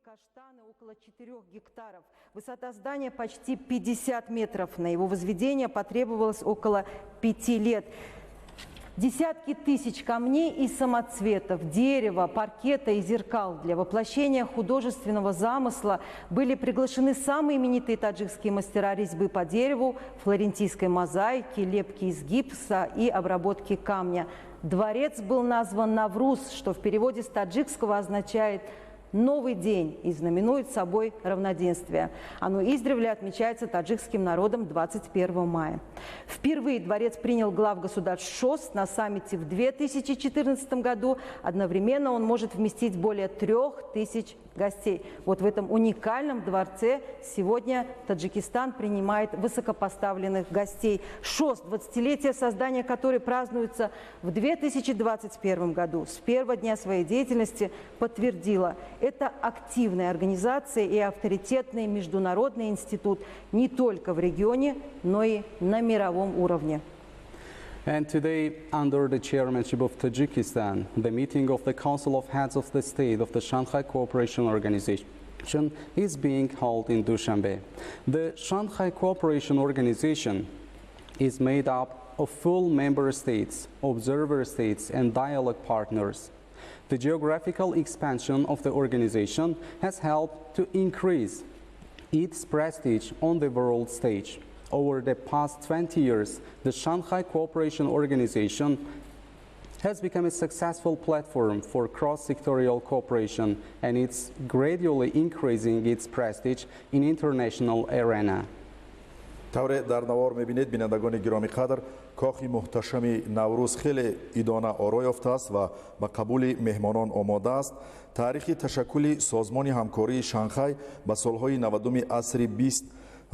Каштаны около 4 гектаров. Высота здания почти 50 метров. На его возведение потребовалось около 5 лет. Десятки тысяч камней и самоцветов, дерева, паркета и зеркал. Для воплощения художественного замысла были приглашены самые именитые таджикские мастера резьбы по дереву, флорентийской мозаики, лепки из гипса и обработки камня. Дворец был назван Навруз, что в переводе с таджикского означает «новый день» и знаменует собой равноденствие. Оно издревле отмечается таджикским народом 21 мая. Впервые дворец принял глав государств ШОС на саммите в 2014 году. Одновременно он может вместить более 3000 гостей. Вот в этом уникальном дворце сегодня Таджикистан принимает высокопоставленных гостей. ШОС, 20-летие создания которой празднуется в 2021 году, с первого дня своей деятельности подтвердила: это активная организация и авторитетный международный институт не только в регионе, но и на мировом уровне. And today, under the chairmanship of Tajikistan, the meeting of the Council of Heads of the State of the Shanghai Cooperation Organization is being held in Dushanbe. The Shanghai Cooperation Organization is made up of full member states, observer states, and dialogue partners. The geographical expansion of the organization has helped to increase its prestige on the world stage. Over the past 20 years, the Shanghai Cooperation Organization has become a successful platform for cross-sectorial cooperation, and it's gradually increasing its prestige in international arena. Тавре дар навор мебинед, бинандагони гиромӣ қадр, кохи муҳташами Наврӯз хеле идона оро ёфтааст ва ба қабули меҳмонон омода аст. Таърихи ташаккули Созмони ҳамкории Шанхай ба солҳои 90-уми асри 20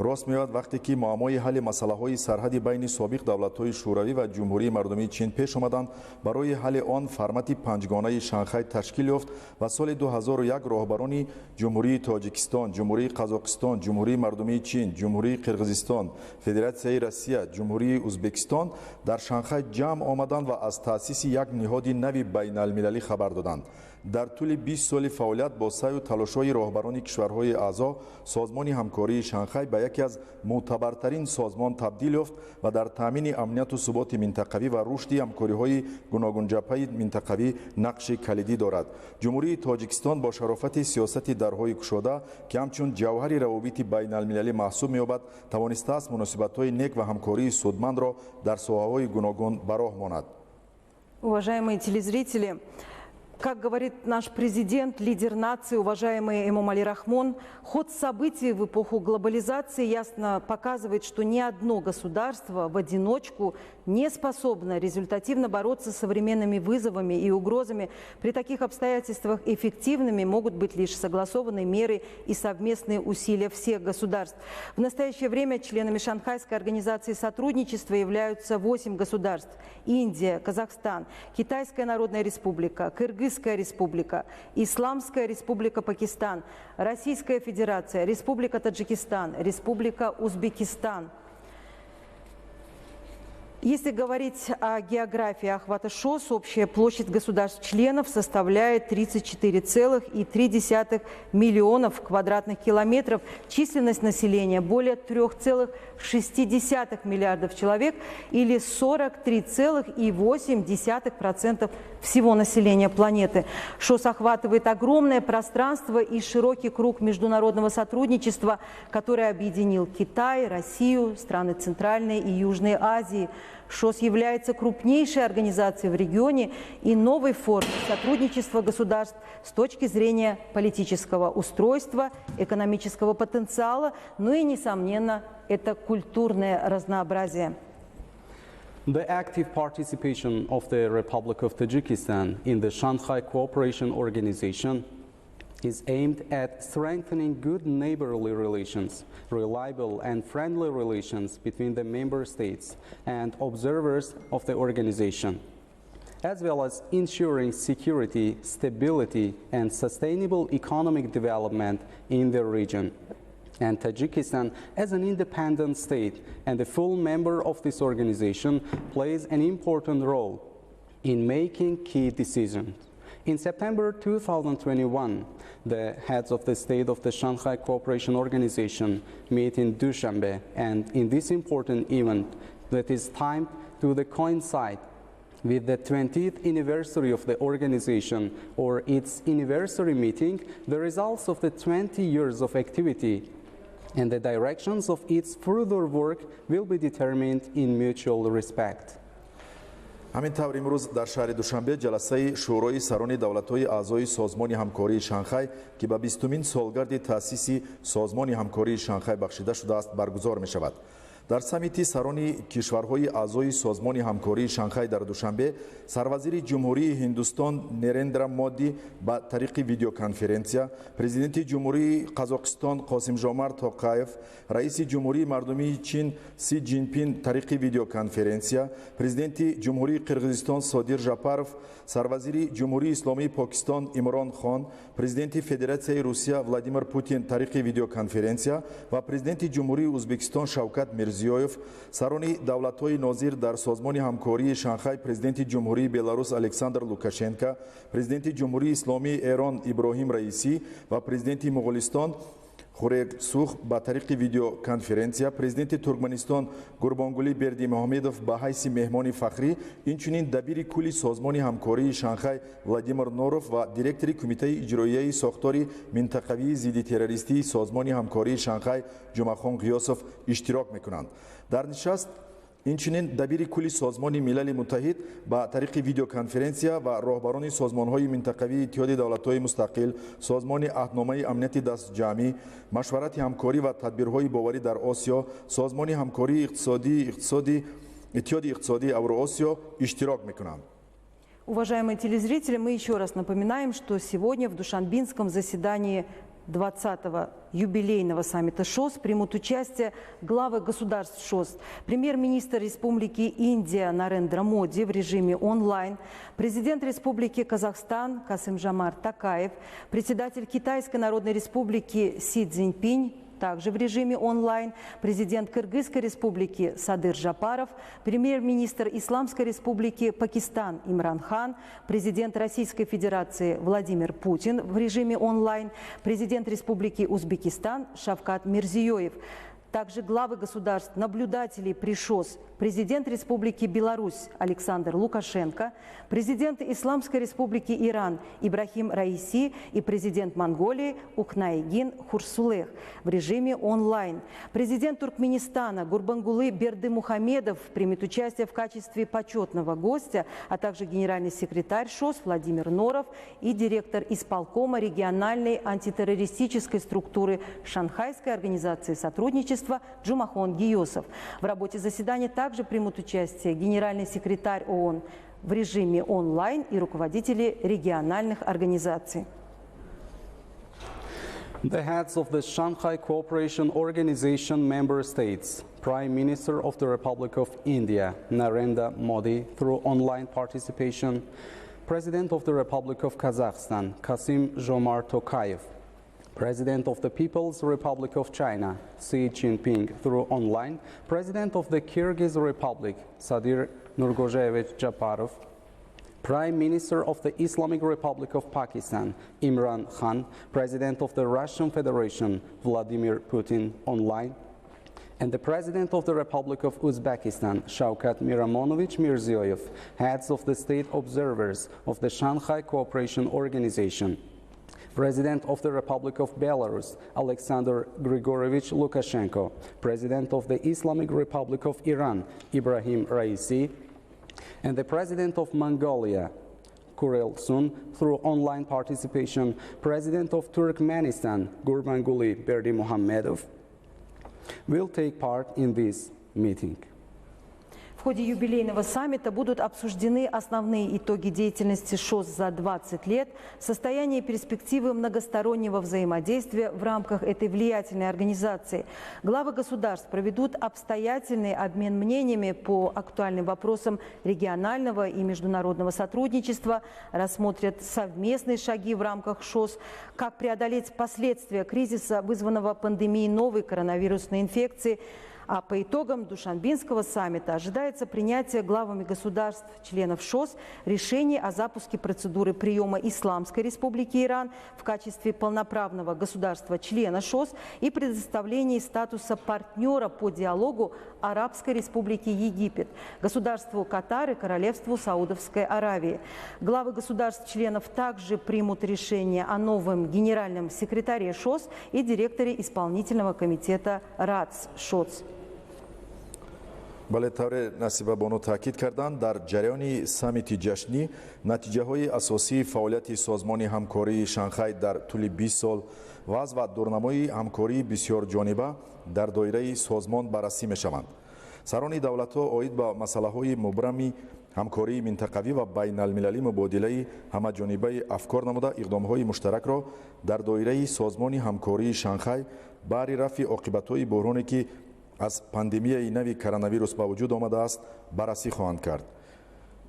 рост меояд, вақте ки муаммои ҳалли масъалаҳои сарҳади байни собиқ давлатҳои Шӯравӣ ва Ҷумҳурии Мардумии Чин пеш омаданд. Барои ҳалли он формати панҷгонаи Шанхай ташкил ёфт ва соли 2001 роҳбарони Ҷумҳурии Тоҷикистон, Ҷумҳурии Қазоқистон, Ҷумҳурии Мардумии Чин, Ҷумҳурии Қирғизистон, Федератсияи Россия, Ҷумҳурии Ӯзбекистон дар Шанхай ҷамъ омаданд ва аз таъсиси як ниҳоди нави байналмилалӣ хабар доданд. Дар тӯли 20 соли фаъолият бо саъю талошҳои роҳбарони кишварҳои аъзо Созмони ҳамкории Шанхай ба яке аз мӯътабартарин созмон табдил ёфт ва дар таъмини амнияту суботи минтақавӣ ва рушди ҳамкориҳои гуногунҷабҳаи минтақавӣ нақши калидӣ дорад. Ҷумҳурии Тоҷикистон бо шарофати сиёсати дарҳои кушода, ки ҳамчун ҷавҳари равобити байналмилалӣ маҳсуб меёбад, тавонистааст муносибатҳои нек ва ҳамкории судмандро дар соҳаҳои гуногун ба роҳ монад. Уважаемые телезрители, как говорит наш президент, лидер нации, уважаемый Эмомали Рахмон, ход событий в эпоху глобализации ясно показывает, что ни одно государство в одиночку не способно результативно бороться с современными вызовами и угрозами. При таких обстоятельствах эффективными могут быть лишь согласованные меры и совместные усилия всех государств. В настоящее время членами Шанхайской организации сотрудничества являются 8 государств: Индия, Казахстан, Китайская Народная Республика, Кыргызская Республика, Исламская Республика Пакистан, Российская Федерация, Республика Таджикистан, Республика Узбекистан. Если говорить о географии охвата ШОС, общая площадь государств-членов составляет 34,3 миллионов квадратных километров. Численность населения более 3,6 миллиардов человек, или 43,8% всего населения планеты. ШОС охватывает огромное пространство и широкий круг международного сотрудничества, который объединил Китай, Россию, страны Центральной и Южной Азии. ШОС является крупнейшей организацией в регионе и новой формой сотрудничества государств с точки зрения политического устройства, экономического потенциала, ну и, несомненно, это культурное разнообразие. The active participation of the Republic of Tajikistan in the Shanghai Cooperation Organization is aimed at strengthening good neighborly relations, reliable and friendly relations between the member states and observers of the organization, as well as ensuring security, stability, and sustainable economic development in the region. And Tajikistan, as an independent state and a full member of this organization, plays an important role in making key decisions. In September 2021, the heads of the state of the Shanghai Cooperation Organization meet in Dushanbe, and in this important event that is timed to the coincide with the 20th anniversary of the organization or its anniversary meeting, the results of the 20 years of activity and the directions of its further work will be determined in mutual respect. Ҳамин тавр, имрӯз дар шаҳри Душанбе ҷаласаи Шӯрои сарони давлатҳои аъзои Созмони ҳамкории Шанхай, ки ба 20-умин солгарди таъсиси Созмони ҳамкории Шанхай бахшида шудааст, баргузор мешавад. Дар саммити сарони кишварҳои аъзои Созмони ҳамкории Шанхай дар Душанбе сарвазири Ҷумҳурии Ҳиндустон Нерендра Моди ба тариқи видеоконференсия, президенти Ҷумҳурии Қазоқистон Қосимжомарт Тоқаев, раиси Ҷумҳурии Мардумии Чин Си Ҷинпин тариқи видеоконференсия, президенти Ҷумҳурии Қирғизистон Содир Жапаров, сарвазири Ҷумҳурии Исломии Покистон Имрон Хон, президенти Федератсияи Русия Владимир Путин тариқи видеоконференсия ва президенти Ҷумҳурии Ӯзбекистон Шавкат Мирзиёев, сарони давлатҳои нозир дар Созмони ҳамкории Шанхай, президенти Ҷумҳурии Беларус Александр Лукашенко, президенти Ҷумҳурии Исломии Эрон Иброҳим Раисӣ ва президенти Моғулистон Хурелсух ба тариқи видеоконференсия, президенти Туркманистон Гурбонгулӣ Бердимуҳамедов ба ҳайси меҳмони фахрӣ, инчунин дабири кулли Созмони ҳамкории Шанхай Владимир Норов ва директори Кумитаи иҷроияи сохтори минтақавии зиддитеррористии Созмони ҳамкории Шанхай Ҷумъахон Ғиёсов иштирок мекунанд. Дар нишаст инчунин дабири кулли Созмони Милали Муттаҳид ба тариқи видеоконференсия ва роҳбарони созмонҳои минтақавии Иттиҳоди Давлатҳои Мустақил, Созмони Аҳдномаи Амнияти Дастҷамъӣ, Машварати ҳамкорӣ ва тадбирҳои боварӣ дар Осиё, Созмони ҳамкории иқтисодӣ, Иттиҳоди иқтисодии Авроосиё иштирок мекунанд. Уважаемые телезрители, мы еще раз напоминаем, что сегодня в душанбинском заседании 20-го юбилейного саммита ШОС примут участие главы государств ШОС, премьер-министр Республики Индия Нарендра Моди в режиме онлайн, президент Республики Казахстан Касым-Жомарт Токаев, председатель Китайской Народной Республики Си Цзиньпинь, также в режиме онлайн, президент Кыргызской Республики Садыр Жапаров, премьер-министр Исламской Республики Пакистан Имран Хан, президент Российской Федерации Владимир Путин в режиме онлайн, президент Республики Узбекистан Шавкат Мирзиёев, также главы государств, наблюдателей при ШОС, президент Республики Беларусь Александр Лукашенко, президент Исламской Республики Иран Ибрахим Раиси и президент Монголии Ухнайгин Хурсулех в режиме онлайн. Президент Туркменистана Гурбангулы Бердымухамедов примет участие в качестве почетного гостя, а также генеральный секретарь ШОС Владимир Норов и директор исполкома региональной антитеррористической структуры Шанхайской организации сотрудничества Джумахон Гиосов. В работе заседания также примут участие генеральный секретарь ООН в режиме онлайн и руководители региональных организаций. The heads of the Shanghai Cooperation Organization member states, Prime Minister of the Republic of India, Narendra Modi, through online participation, President of the Republic of Kazakhstan, Kassym-Jomart Tokayev, President of the People's Republic of China, Xi Jinping, through online, President of the Kyrgyz Republic, Sadyr Nurgozhayevich Japarov, Prime Minister of the Islamic Republic of Pakistan, Imran Khan, President of the Russian Federation, Vladimir Putin, online, and the President of the Republic of Uzbekistan, Shavkat Miromonovich Mirziyoyev, heads of the state observers of the Shanghai Cooperation Organization, President of the Republic of Belarus, Alexander Grigoryevich Lukashenko, President of the Islamic Republic of Iran, Ibrahim Raisi, and the President of Mongolia, Khurelsukh, through online participation, President of Turkmenistan, Gurbanguly Berdimuhamedov, will take part in this meeting. В ходе юбилейного саммита будут обсуждены основные итоги деятельности ШОС за 20 лет, состояние и перспективы многостороннего взаимодействия в рамках этой влиятельной организации. Главы государств проведут обстоятельный обмен мнениями по актуальным вопросам регионального и международного сотрудничества, рассмотрят совместные шаги в рамках ШОС, как преодолеть последствия кризиса, вызванного пандемией новой коронавирусной инфекции, А по итогам Душанбинского саммита ожидается принятие главами государств, членов ШОС, решений о запуске процедуры приема Исламской Республики Иран в качестве полноправного государства-члена ШОС и предоставлении статуса партнера по диалогу Арабской Республики Египет, государству Катар и Королевству Саудовской Аравии. Главы государств-членов также примут решение о новом генеральном секретаре ШОС и директоре исполнительного комитета РАЦ ШОС. Бале, тавре Насиба Бону таъкид карданд, дар ҷараёни саммити ҷашнӣ натиҷаҳои асосии фаъолияти Созмони ҳамкории Шанхай дар тӯли 20 сол, вазъ ва дурнамои ҳамкории бисёрҷониба дар доираи созмон баррасӣ мешаванд. Сарони давлатҳо оид ба масъалаҳои мубрами ҳамкории минтақавӣ ва байналмилалӣ мубодилаи ҳамаҷонибаи афкор намуда, иқдомҳои муштаракро дар доираи Созмони ҳамкории Шанхай баҳри рафъи оқибатҳои буҳроне, ки аз пандемияи нави коронавирус ба вуҷуд омадааст, баррасӣ хоҳанд кард.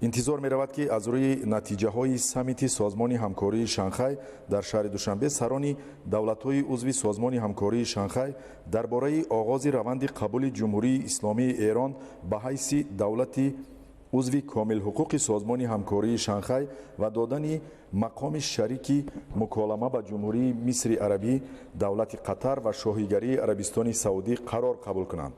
Интизор меравад, ки аз рӯи натиҷаҳои саммити Созмони ҳамкории Шанхай дар шаҳри Душанбе сарони давлатҳои узви Созмони ҳамкории Шанхай дар бораи оғози раванди қабули Ҷумҳурии Исломии Эрон ба ҳайси давлати узви комилҳуқуқи Созмони ҳамкории Шанхай ва додани мақоми шарики муколама ба Ҷумҳурии Мисри Арабӣ, давлати Қатар ва Шоҳигарии Арабистони Саудӣ қарор қабул кунанд.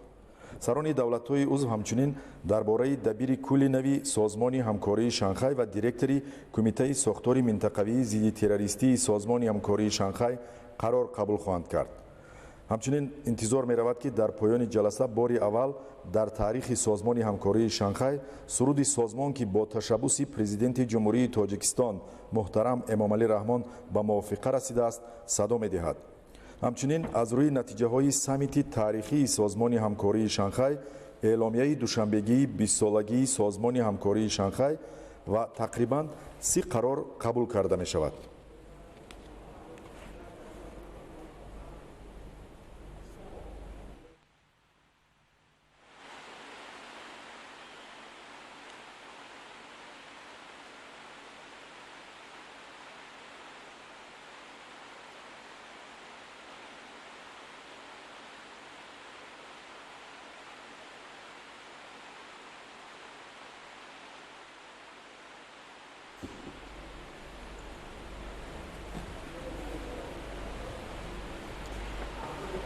Сарони давлатҳои узв ҳамчунин дар бораи дабири кулли нави Созмони ҳамкории Шанхай ва директори Кумитаи сохтори минтақавии зидди террористии Созмони ҳамкории Шанхай қарор қабул хоҳанд кард. Ҳамчунин интизор меравад, ки дар поёни ҷаласа бори аввал дар таърихи Созмони ҳамкории Шанхай суруди созмон, ки бо ташаббуси Президенти Ҷумҳурии Тоҷикистон муҳтарам Эмомалӣ Раҳмон ба мувофиқа расидааст, садо медиҳад. Ҳамчунин аз рӯи натиҷаҳои саммити таърихии Созмони ҳамкории Шанхай эъломияи душанбегии бистсолагии Созмони ҳамкории Шанхай ва тақрибан 30 қарор қабул карда мешавад.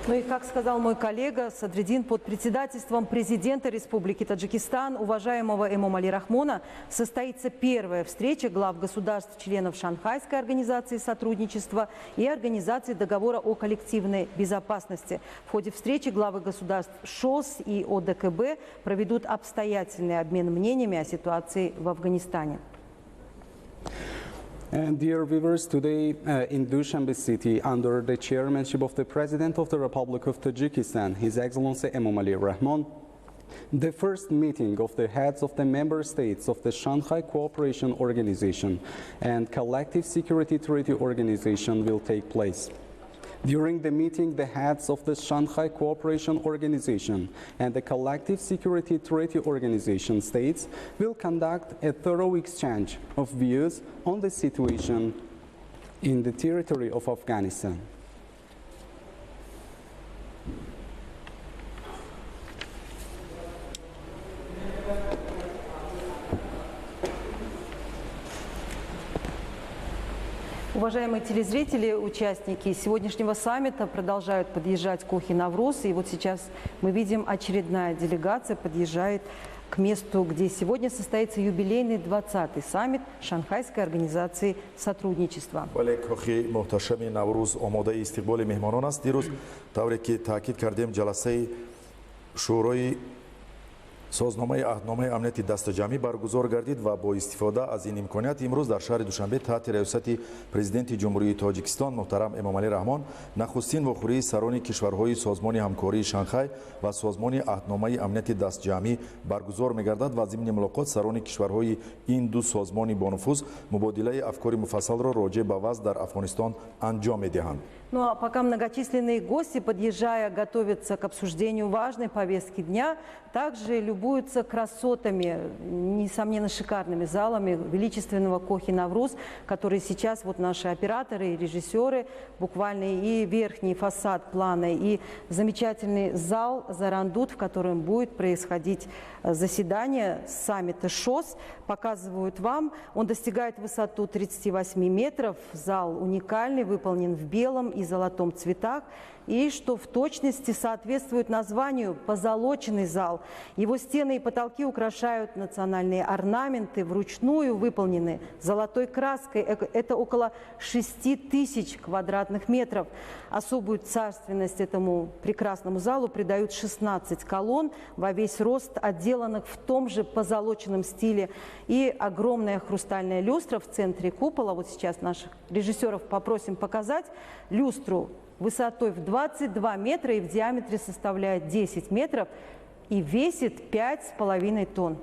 Ну и, как сказал мой коллега Садриддин, под председательством президента Республики Таджикистан, уважаемого Эмомали Рахмона, состоится первая встреча глав государств-членов Шанхайской организации сотрудничества и Организации договора о коллективной безопасности. В ходе встречи главы государств ШОС и ОДКБ проведут обстоятельный обмен мнениями о ситуации в Афганистане. And dear viewers, today in Dushanbe city, under the chairmanship of the President of the Republic of Tajikistan, His Excellency Emomali Rahmon, the first meeting of the heads of the member states of the Shanghai Cooperation Organization and Collective Security Treaty Organization will take place. During the meeting, the heads of the Shanghai Cooperation Organization and the Collective Security Treaty Organization states will conduct a thorough exchange of views on the situation in the territory of Afghanistan. Уважаемые телезрители, участники сегодняшнего саммита продолжают подъезжать к Кохи Навруз. И вот сейчас мы видим, очередная делегация подъезжает к месту, где сегодня состоится юбилейный 20-й саммит Шанхайской организации сотрудничества. Бале, кохи муҳташами Наврӯз омодаи истиқболи меҳмонон аст. Дирӯз, тавре ки таъкид кардем, ҷаласаи Шӯрои Созномаи аҳдномаи амнияти дастаҷамъӣ баргузор гардид ва бо истифода аз ин имконият имрӯз дар шаҳри Душанбе таҳти раёсати Президенти Ҷумҳурии Тоҷикистон муҳтарам Эмомалӣ Раҳмон нахустин вохӯрии сарони кишварҳои Созмони ҳамкории Шанхай ва Созмони аҳдномаи амнияти дастҷамъӣ баргузор мегардад ва зимни мулоқот сарони кишварҳои ин ду созмони бонуфуз мубодилаи афкори муфассалро роҷеъ ба вазъ дар Афғонистон анҷом медиҳанд. Ну а пока многочисленные гости, подъезжая, готовятся к обсуждению важной повестки дня, также любуются красотами, несомненно, шикарными залами величественного Кохи Навруз, который сейчас вот наши операторы и режиссеры, буквально и верхний фасад плана, и замечательный зал Зарандут, в котором будет происходить заседание саммита ШОС, показывают вам. Он достигает высоту 38 метров, зал уникальный, выполнен в белом и золотом цветах, и что в точности соответствует названию «позолоченный зал». Его стены и потолки украшают национальные орнаменты, вручную выполнены золотой краской. Это около 6000 квадратных метров. Особую царственность этому прекрасному залу придают 16 колонн во весь рост, отделанных в том же позолоченном стиле. И огромная хрустальная люстра в центре купола. Вот сейчас наших режиссеров попросим показать люстру высотой в 22 метра и в диаметре составляет 10 метров и весит 5,5 тонн.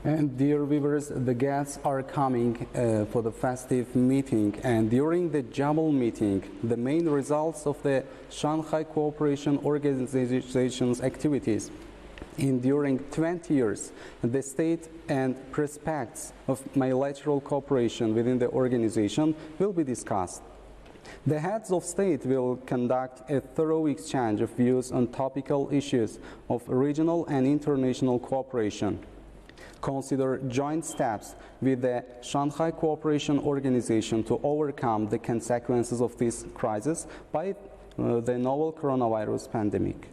And dear viewers, the guests are coming for the festive meeting, and during the Jabal meeting, the main results of the Shanghai Cooperation Organization's activities in during 20 years, the state and prospects of bilateral cooperation within the organization will be discussed. The heads of state will conduct a thorough exchange of views on topical issues of regional and international cooperation, consider joint steps with the Shanghai Cooperation Organization to overcome the consequences of this crisis by the novel coronavirus pandemic.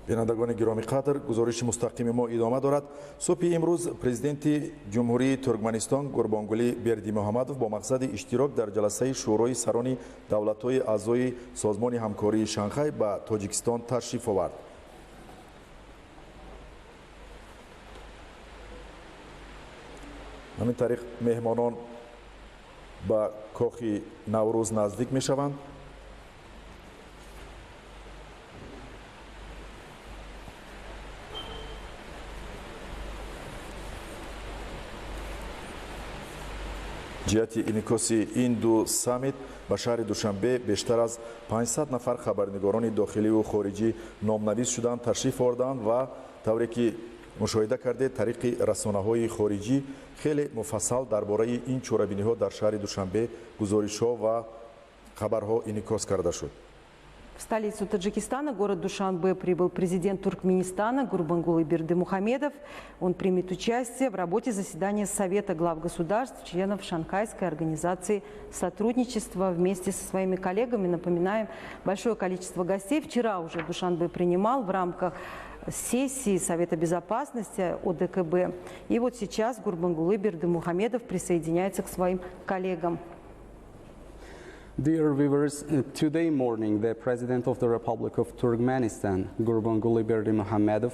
Бинандагони гиромӣ қадр, гузориши мустақими мо идома дорад. Субҳи имрӯз президенти Ҷумҳурии Туркманистон Гурбонгулӣ Бердимуҳаммадов бо мақсади иштирок дар ҷаласаи Шӯрои сарони давлатҳои аъзои Созмони ҳамкории Шанхай ба Тоҷикистон ташриф овард. Ҳамин тариқ меҳмонон ба кохи Наврӯз наздик мешаванд. Ҷиҳати инъикоси ин ду саммит ба шаҳри Душанбе бештар аз 500 нафар хабарнигорони дохиливу хориҷӣ номнавис шуданд, ташриф оварданд ва тавре ки мушоҳида кардед, тариқи расонаҳои хориҷӣ хеле муфассал дар бораи ин чорабиниҳо дар шаҳри Душанбе гузоришҳо ва хабарҳо инъикос карда шуд. В столицу Таджикистана, город Душанбе, прибыл президент Туркменистана Гурбангулы Бердымухамедов. Он примет участие в работе заседания Совета глав государств, членов Шанхайской организации сотрудничества вместе со своими коллегами. Напоминаем, большое количество гостей вчера уже Душанбе принимал в рамках сессии Совета Безопасности ОДКБ. И вот сейчас Гурбангулы Бердымухамедов присоединяется к своим коллегам. Dear viewers, today morning, the President of the Republic of Turkmenistan, Gurbanguly Berdimuhamedov,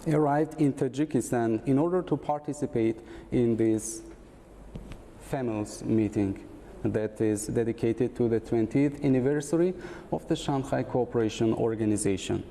arrived in Tajikistan in order to participate in this famous meeting that is dedicated to the 20th anniversary of the Shanghai Cooperation Organization.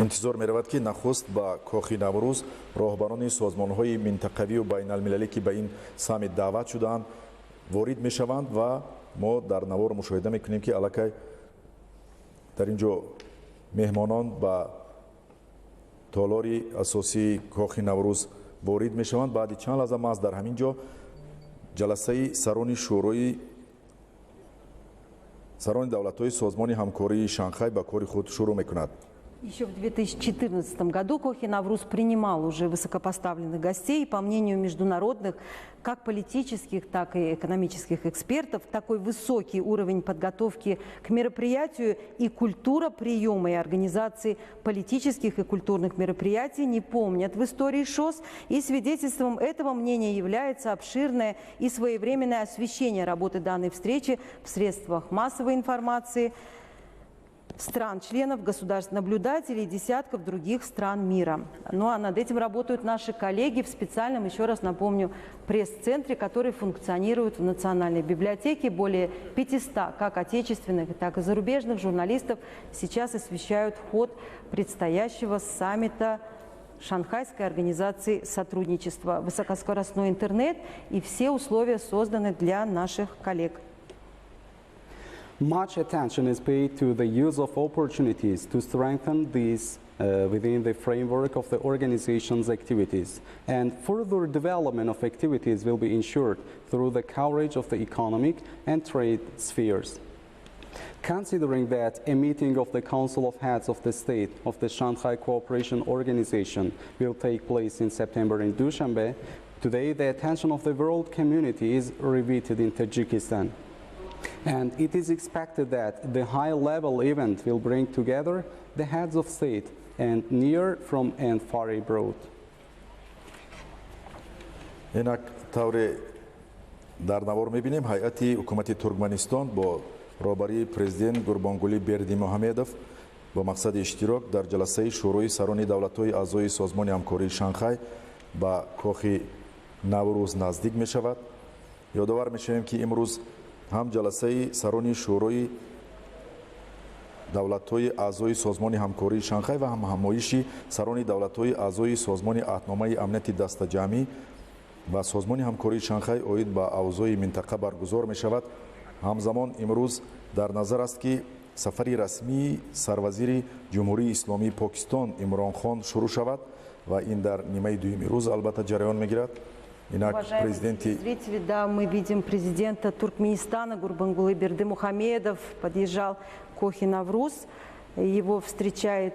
Интизор меравад, ки нахуст ба кохи Наврӯз роҳбарони созмонҳои минтақавию байналмилалӣ, ки ба ин саммит даъват шудаанд, ворид мешаванд ва мо дар навор мушоҳида мекунем, ки аллакай дар ин ҷо меҳмонон ба толори асосии кохи Наврӯз ворид мешаванд. Баъди чанд лаҳза маҳз дар ҳамин ҷо ҷаласаи сарони шӯрои сарони давлатҳои Созмони ҳамкории Шанхай ба кори худ шурӯъ мекунад. Еще в 2014 году Кохи Навруз принимал уже высокопоставленных гостей. По мнению международных, как политических, так и экономических экспертов, такой высокий уровень подготовки к мероприятию и культура приема и организации политических и культурных мероприятий не помнят в истории ШОС. И свидетельством этого мнения является обширное и своевременное освещение работы данной встречи в средствах массовой информации стран-членов, государств-наблюдателей и десятков других стран мира. Ну а над этим работают наши коллеги в специальном, еще раз напомню, пресс-центре, который функционирует в Национальной библиотеке. Более 500 как отечественных, так и зарубежных журналистов сейчас освещают ход предстоящего саммита Шанхайской организации сотрудничества. Высокоскоростной интернет и все условия созданы для наших коллег. Much attention is paid to the use of opportunities to strengthen these within the framework of the organization's activities, and further development of activities will be ensured through the coverage of the economic and trade spheres. Considering that a meeting of the Council of Heads of the State of the Shanghai Cooperation Organization will take place in September in Dushanbe, today the attention of the world community is riveted in Tajikistan. And it is expected that the high-level event will bring together the heads of state and near from and far abroad. Инак тавре дар навор мебинем, ҳайати ҳукумати Туркманистон бо роҳбарии президент Гурбонгулӣ Бердимуҳамедов бо мақсади иштирок дар ҷаласаи Шӯрои сарони давлатҳои аъзои Созмони ҳамкории Шанхай ба Кохи Наврӯз наздик мешавад. Ёдовар мешавем, ки имрӯз ҳам ҷаласаи сарони Шӯрои давлатҳои аъзои Созмони ҳамкории Шанхай ва ҳам ҳамоиши сарони давлатҳои аъзои Созмони аҳдномаи амнияти дастаҷамъӣ ва Созмони ҳамкории Шанхай оид ба авзои минтақа баргузор мешавад. Ҳамзамон имрӯз дар назар аст, ки сафари расмии сарвазири Ҷумҳурии Исломии Покистон Имрон Хон шурӯъ шавад ва ин дар нимаи дуюми рӯз албатта ҷараён мегирад. Уважаемые зрители, да, мы видим президента Туркменистана Гурбангулы Бердымухамедов подъезжал к Кохи Навруз. Его встречает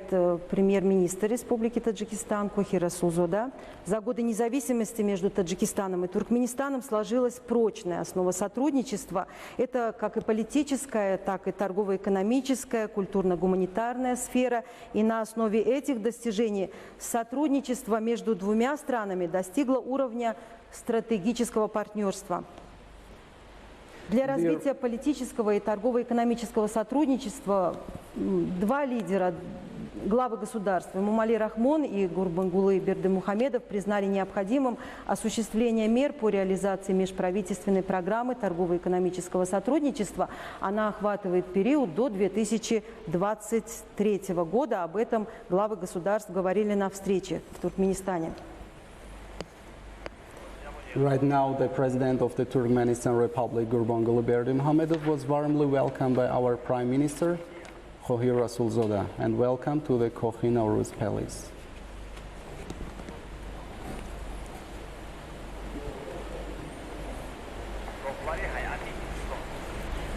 премьер-министр Республики Таджикистан Кохир Расулзода. За годы независимости между Таджикистаном и Туркменистаном сложилась прочная основа сотрудничества. Это как и политическая, так и торгово-экономическая, культурно-гуманитарная сфера. И на основе этих достижений сотрудничество между двумя странами достигло уровня стратегического партнерства. Для развития политического и торгово-экономического сотрудничества два лидера, главы государства Эмомали Рахмон и Гурбангулы Бердымухамедов, признали необходимым осуществление мер по реализации межправительственной программы торгово-экономического сотрудничества. Она охватывает период до 2023 года. Об этом главы государств говорили на встрече в Туркменистане. Right now, the president of the Turkmenistan Republic, Gurbanguly Berdimuhamedov, was warmly welcomed by our Prime Minister, Kohir Rasulzoda, and welcome to the Kohi Nowruz Palace.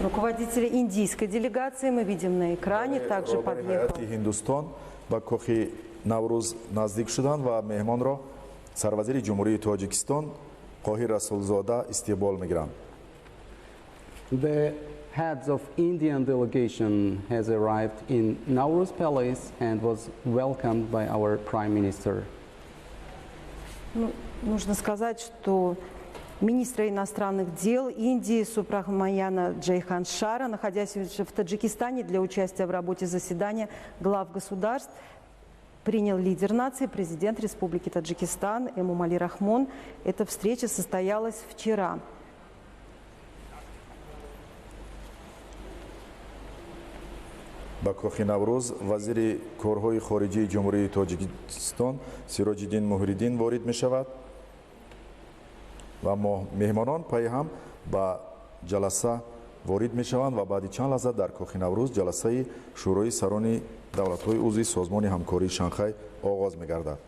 Руководители индийской делегации мы видим на экране, также подъехал. Ҳиндустон ба Кохи Наврӯз наздик шуданд ва меҳмонро сарвазири Ҷумҳурии Тоҷикистон Қоҳир Расулзода истиқбол мегиранд. The heads of Indian delegation has arrived in Nowruz Palace and was welcomed by our Prime Minister. Ну, нужно сказать, что министра иностранных дел Индии Субрахмаяна Джайханшара, находясь в Таджикистане для участия в работе заседания глав государств, принял лидер нации, президент Республики Таджикистан Эмомали Рахмон. Эта встреча состоялась вчера. Ба Кохи Наврӯз вазири корҳои хориҷии Ҷумҳурии Тоҷикистон Сироҷиддин Муҳриддин ворид мешавад ва меҳмонон пайҳам ба ҷаласа ворид мешаванд ва баъди чанд лаҳза дар Кохи Наврӯз ҷаласаи Шӯрои сарони давлатҳои узви Созмони ҳамкории Шанхай оғоз мегардад.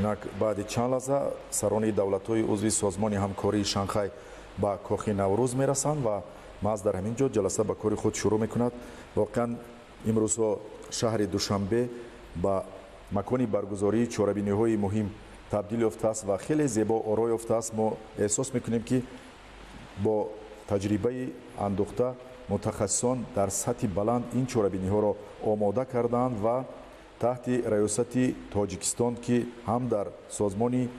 Инак баъди чанд лаҳза сарони давлатҳои узви Созмони ҳамкории Шанхай ба Кохи Наврӯз мерасанд ва маҳз дар ҳамин ҷо ҷаласа ба кори худ шурӯъ мекунад. Воқеан, имрӯзҳо шаҳри Душанбе ба макони баргузории чорабиниҳои муҳим табдил ёфтааст ва хеле зебо оро ёфтааст. Мо эҳсос мекунем, ки бо таҷрибаи андӯхта мутахассисон дар сатҳи баланд ин чорабиниҳоро омода кардаанд ва таҳти раёсати Тоҷикистон, ки ҳам дар Созмони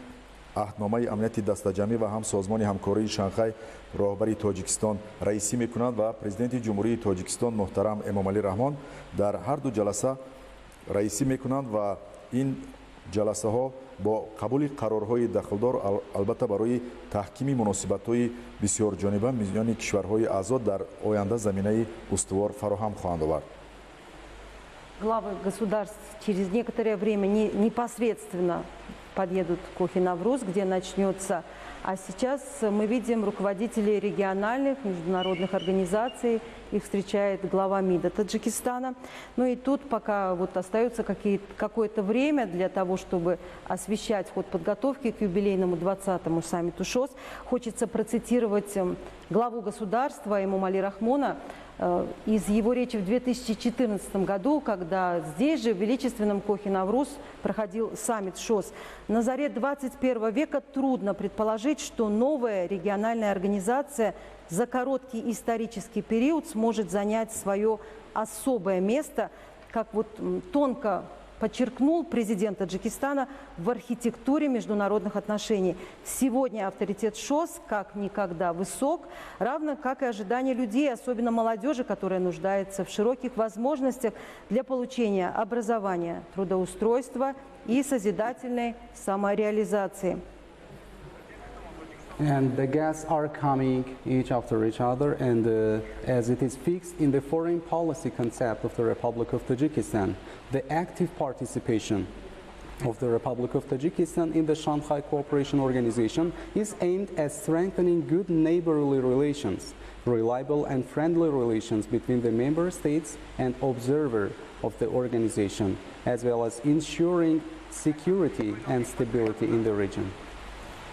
Аҳдномаи Амнияти Дастаҷамъӣ ва ҳам Созмони Ҳамкории Шанхай роҳбари Тоҷикистон раисӣ мекунанд ва Президенти Ҷумҳурии Тоҷикистон муҳтарам Эмомалӣ Раҳмон дар ҳар ду ҷаласа раисӣ мекунанд ва ин ҷаласаҳо бо қабули қарорҳои дахлдор, албатта, барои таҳкими муносибатҳои бисёрҷониба миёни кишварҳои аъзо дар оянда заминаи устувор фароҳам хоҳанд овард. Главы государств через некоторое время непосредственно подъедут к Кохи Навруз, где начнется. А сейчас мы видим руководителей региональных, международных организаций. Их встречает глава МИДа Таджикистана. Ну и тут пока вот остается какое-то время для того, чтобы освещать ход подготовки к юбилейному 20-му саммиту ШОС. Хочется процитировать главу государства Эмомали Рахмона из его речи в 2014 году, когда здесь же, в величественном Кохе Навруз, проходил саммит ШОС. На заре 21 века трудно предположить, что новая региональная организация за короткий исторический период сможет занять свое особое место, как вот тонко подчеркнул президент Таджикистана, в архитектуре международных отношений. Сегодня авторитет ШОС как никогда высок, равно как и ожидания людей, особенно молодежи, которая нуждается в широких возможностях для получения образования, трудоустройства и созидательной самореализации. And the guests are coming each after each other, and as it is fixed in the foreign policy concept of the Republic of Tajikistan, the active participation of the Republic of Tajikistan in the Shanghai Cooperation Organization is aimed at strengthening good neighborly relations, reliable and friendly relations between the member states and observer of the organization, as well as ensuring security and stability in the region.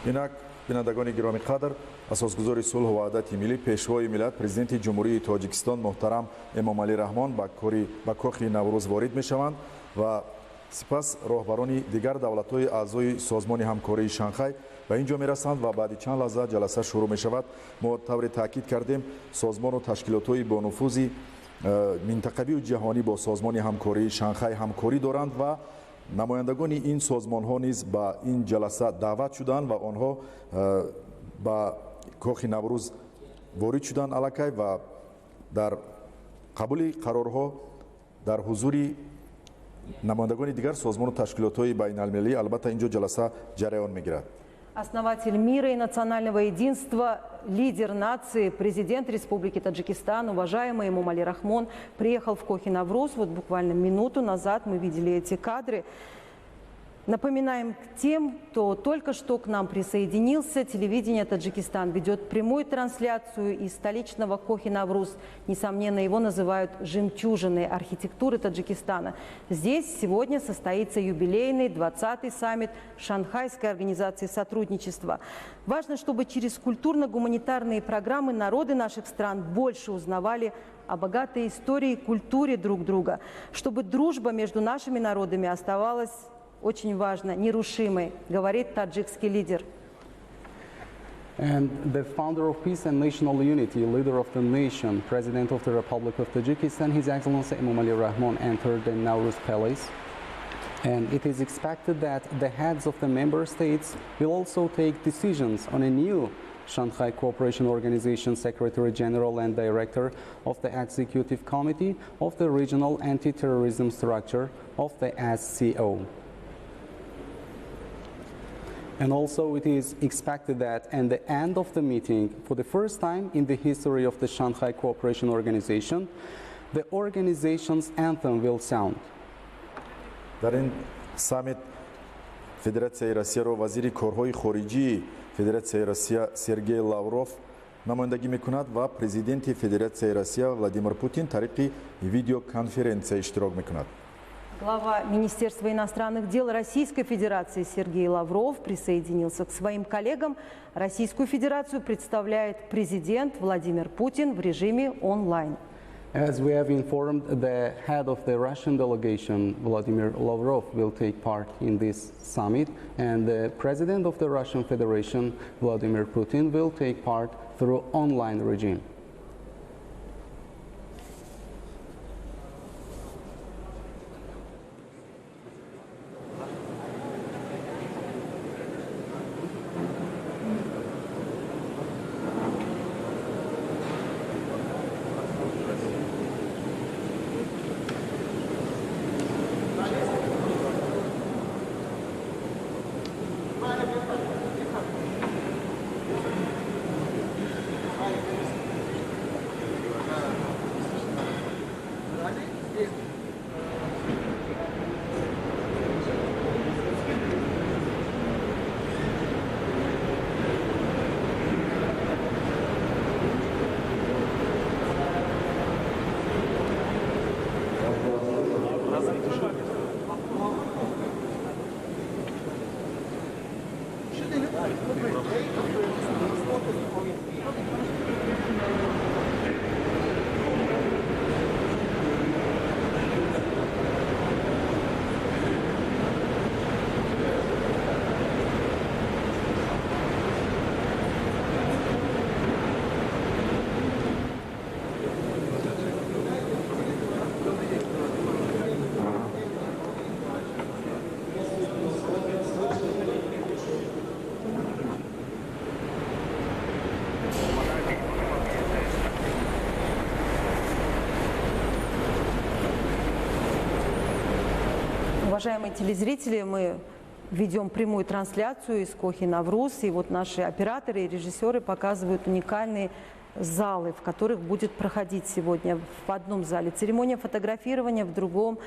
Инак, бинандагони гиромӣ қадр, асосгузори сулҳу ваҳдати миллӣ, Пешвои миллат, Президенти Ҷумҳурии Тоҷикистон муҳтарам Эмомалӣ Раҳмон ба Кохи Наврӯз ворид мешаванд ва сипас роҳбарони дигар давлатҳои аъзои Созмони Ҳамкории Шанхай ба ин ҷо мерасанд ва баъди чанд лаҳза ҷаласа шурӯъ мешавад. Мо тавре таъкид кардем, созмону ташкилотҳои бонуфузи минтақавию ҷаҳонӣ бо Созмони Ҳамкории Шанхай ҳамкорӣ доранд ва намояндагони ин созмонҳо низ ба ин ҷаласа даъват шуданд ва онҳо ба Кохи Наврӯз ворид шуданд аллакай ва дар қабули қарорҳо дар ҳузури намояндагони дигар созмону ташкилотҳои байналмилалӣ, албатта, ин ҷо ҷаласа ҷараён мегирад. Основатель мира и национального единства, лидер нации, президент Республики Таджикистан, уважаемый Эмомали Рахмон, приехал в Кохи Навруз. Вот буквально минуту назад мы видели эти кадры. Напоминаем тем, кто только что к нам присоединился, телевидение Таджикистан ведет прямую трансляцию из столичного Кохи Навруз. Несомненно, его называют жемчужиной архитектуры Таджикистана. Здесь сегодня состоится юбилейный 20-й саммит Шанхайской организации сотрудничества. Важно, чтобы через культурно-гуманитарные программы народы наших стран больше узнавали о богатой истории и культуре друг друга, чтобы дружба между нашими народами оставалась, очень важно, нерушимой, говорит таджикский лидер. And the founder of peace and national unity, leader of the nation, President of the Republic of Tajikistan, His Excellency Emomali Rahmon, entered the Nowruz Palace. And it is expected that the heads of the member states will also take decisions on a new Shanghai Cooperation Organization Secretary General and Director of the Executive Committee of the Regional Anti-Terrorism Structure of the SCO. And also it is expected that at the end of the meeting, for the first time in the history of the Shanghai Cooperation Organization, the organization's anthem will sound. Дар ин саммит Федератсияи Россияро вазири корҳои хориҷии Федератсияи Россия Сергей Лавров намояндагӣ мекунад ва Президенти Федератсияи Россия Владимир Путин тариқи видеоконференсия иштирок мекунад. Глава Министерства иностранных дел Российской Федерации Сергей Лавров присоединился к своим коллегам. Российскую Федерацию представляет президент Владимир Путин в режиме онлайн. As we have informed, the head of the Russian delegation, Vladimir Lavrov, will take part in this summit, and the president of the Russian Federation, Vladimir Putin, will take part through online regime. Уважаемые телезрители, мы ведем прямую трансляцию из Кохи Навруз. И вот наши операторы и режиссеры показывают уникальные залы, в которых будет проходить сегодня в одном зале церемония фотографирования, в другом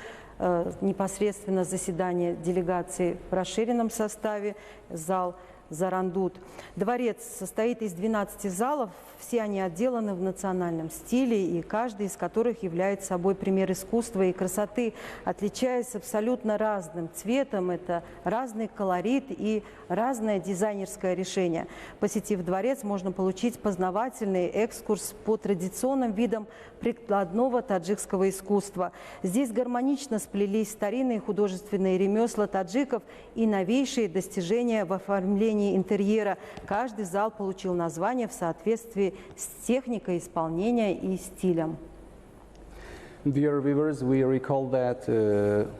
непосредственно заседание делегации в расширенном составе, зал Зарандут. Дворец состоит из 12 залов, все они отделаны в национальном стиле, и каждый из которых является собой пример искусства и красоты, отличаясь абсолютно разным цветом, это разный колорит и разное дизайнерское решение. Посетив дворец, можно получить познавательный экскурс по традиционным видам прикладного таджикского искусства. Здесь гармонично сплелись старинные художественные ремесла таджиков и новейшие достижения в оформлении интерьера. Каждый зал получил название в соответствии с техникой исполнения и стилем. Dear viewers, we recall that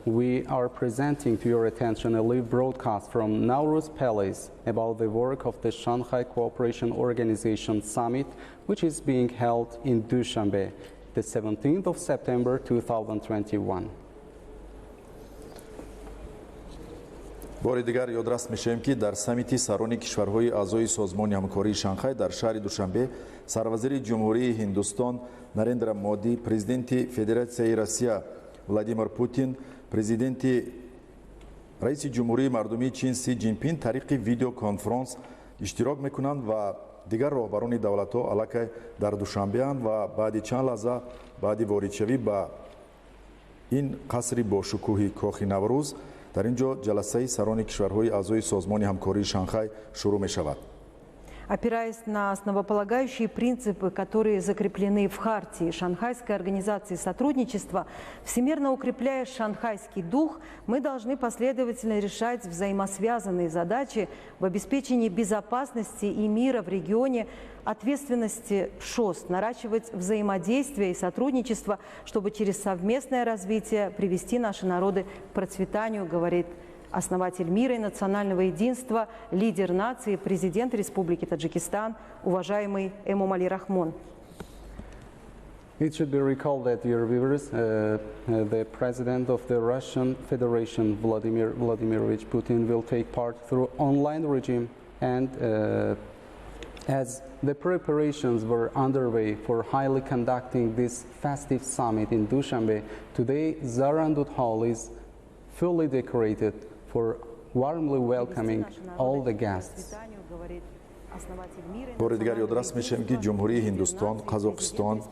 we are presenting to your attention a live broadcast from Nowruz Palace about the work of the Shanghai Cooperation Organization Summit, which is being held in Dushanbe, the 17th of September 2021. Бори дигар ёдрас мешавем, ки дар саммити сарони кишварҳои аъзои Созмони ҳамкории Шанхай дар шаҳри Душанбе сарвазири Ҷумҳурии Ҳиндустон Нарендра Моди, президенти Федератсияи Россия Владимир Путин, президенти раиси Ҷумҳурии Мардумии Чин Си Ҷинпин тариқи видеоконфронс иштирок мекунанд ва дигар роҳбарони давлатҳо аллакай дар Душанбеанд ва баъди чанд лаҳза баъди воридшавӣ ба ин қасри бошукӯҳи Кохи Наврӯз дар ин ҷо ҷаласаи сарони кишварҳои аъзои Созмони ҳамкории Шанхай шурӯъ мешавад. Опираясь на основополагающие принципы, которые закреплены в Хартии Шанхайской организации сотрудничества, всемирно укрепляя шанхайский дух, мы должны последовательно решать взаимосвязанные задачи в обеспечении безопасности и мира в регионе, ответственности ШОС, наращивать взаимодействие и сотрудничество, чтобы через совместное развитие привести наши народы к процветанию, говорит основатель мира и национального единства, лидер нации, президент Республики Таджикистан, уважаемый Эмомали Рахмон. It should be recalled that, dear viewers, the president of the Russian Federation, Vladimir Vladimirovich Putin, will take part through online regime, and as the preparations were underway for highly conducting this festive summit in Dushanbe, today Zarandut Hall is fully decorated for warmly welcoming all the guests. Бори дигар ёдрас мешавем, ки Ҷумҳурии Ҳиндустон, Қазоқистон,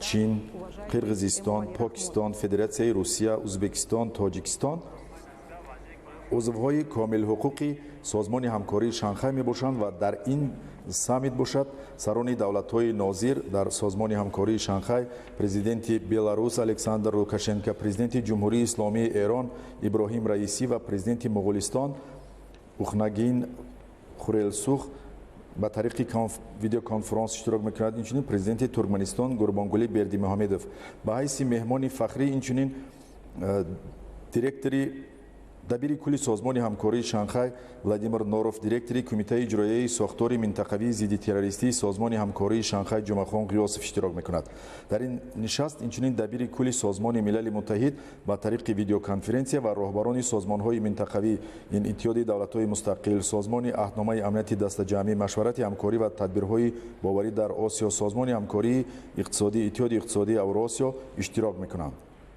Чин, Қирғизистон, Покистон, Федератсияи Русия, Ӯзбекистон, Тоҷикистон узвҳои комилҳуқуқи Созмони ҳамкории Шанхай мебошанд ва дар ин саммит бошад сарони давлатҳои нозир дар Созмони ҳамкории Шанхай, президенти Беларус Александр Лукашенко, президенти Ҷумҳурии Исломии Эрон Иброҳим Раисӣ ва президенти Моғулистон Ухнагин Хурелсух ба тариқи видеоконференс иштирок мекунад. Инчунин президенти Туркманистон Гурбонгулӣ Бердимуҳамедов ба ҳайси меҳмони фахрӣ, инчунин директори дабири кулли Созмони ҳамкории Шанхай Владимир Норов, директори Кумитаи иҷроияи сохтори минтақавии зидди террористии Созмони ҳамкории Шанхай Ҷумъахон Ғиёсов иштирок мекунад. Дар ин нишаст инчунин дабири кулли Созмони Милали Муттаҳид ба тариқи видеоконференсия ва роҳбарони созмонҳои минтақавӣ, ин Иттиҳоди давлатҳои мустақил, Созмони аҳдномаи амнияти дастаҷамъӣ, машварати ҳамкорӣ ва тадбирҳои боварӣ дар Осиё, Созмони ҳамкории иқтисодӣ, Иттиҳоди иқтисодии Авросиё иштирок мекунанд.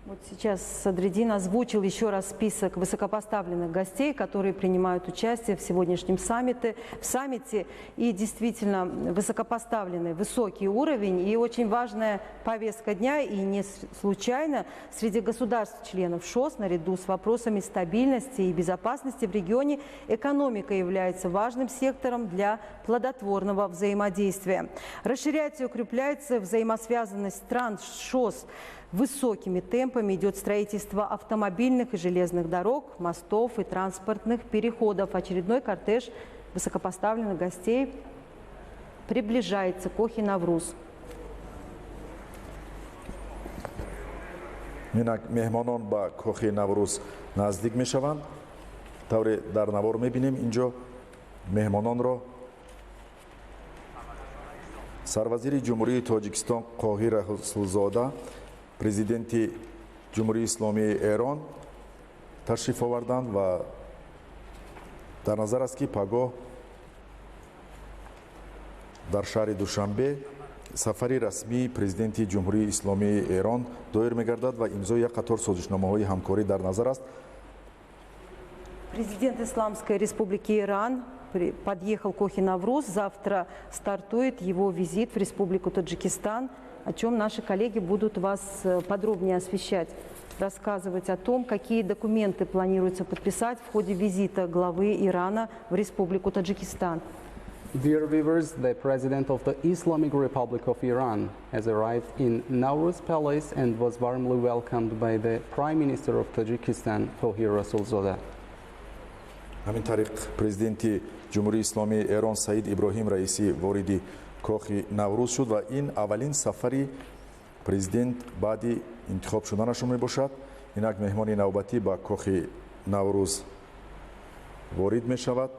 Вот сейчас Садриддин озвучил еще раз список высокопоставленных гостей, которые принимают участие в сегодняшнем саммите. В саммите и действительно высокопоставленный, высокий уровень и очень важная повестка дня. И не случайно среди государств-членов ШОС наряду с вопросами стабильности и безопасности в регионе экономика является важным сектором для плодотворного взаимодействия. Расширяется и укрепляется взаимосвязанность стран ШОС. Высокими темпами идет строительство автомобильных и железных дорог, мостов и транспортных переходов. Очередной кортеж высокопоставленных гостей приближается к Кохи Навруз. Инак меҳмонон ба Кохи Наврӯз наздик мешаванд. Тавре дар навор мебинем, инҷо меҳмононро сарвазири Ҷумҳурии Тоҷикистон Қоҳир Расулзода, президенти Ҷумҳурии Исломии Эрон ташриф оварданд ва дар назар аст, ки пагоҳ дар шаҳри Душанбе сафари расмии президенти Ҷумҳурии Исломии Эрон доир мегардад ва имзои як қатор созишномаҳои ҳамкорӣ дар назар аст. Президент Исламской Республики Иран подъехал к Кохи Навруз. Завтра стартует его визит в Республику Таджикистан, о чем наши коллеги будут вас подробнее освещать, рассказывать о том, какие документы планируется подписать в ходе визита главы Ирана в Республику Таджикистан. Dear viewers, the President of the Islamic Republic of Iran has arrived in Nowruz Palace and was warmly welcomed by the Prime Minister of Tajikistan, Qohir Rasulzoda. Ҳамин тариқ президенти Ҷумҳурии Исломии Эрон Саид Иброҳим Раисӣ вориди Кохи Наврӯз шуд ва ин аввалин сафари президент баъди интихоб шуданашон мебошад. Инак меҳмони навбатӣ ба Кохи Наврӯз ворид мешавад.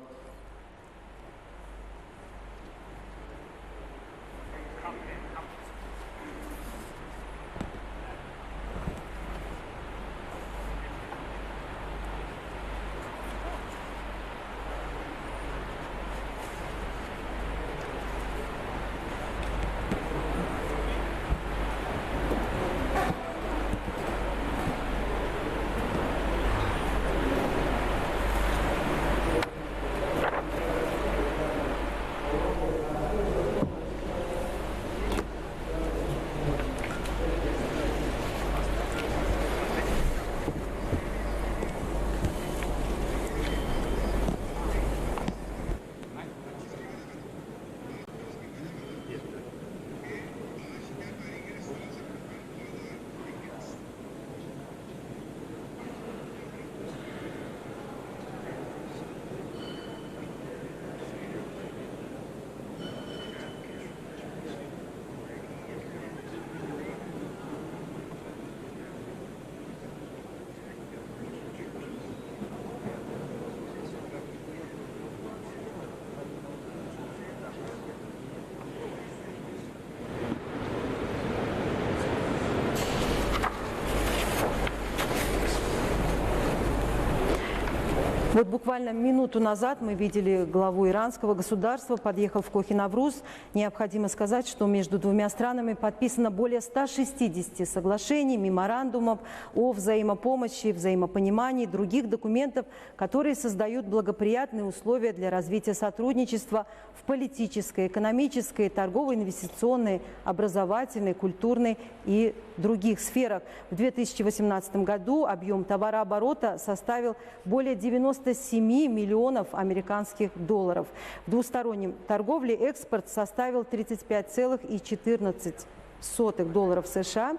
Вот буквально минуту назад мы видели главу иранского государства, подъехал в Кохи Навруз. Необходимо сказать, что между двумя странами подписано более 160 соглашений, меморандумов о взаимопомощи, взаимопонимании, других документов, которые создают благоприятные условия для развития сотрудничества в политической, экономической, торговой, инвестиционной, образовательной, культурной и других сферах. В 2018 году объем товарооборота составил более 97 миллионов американских долларов. В двустороннем торговле экспорт составил 35,14 долларов США.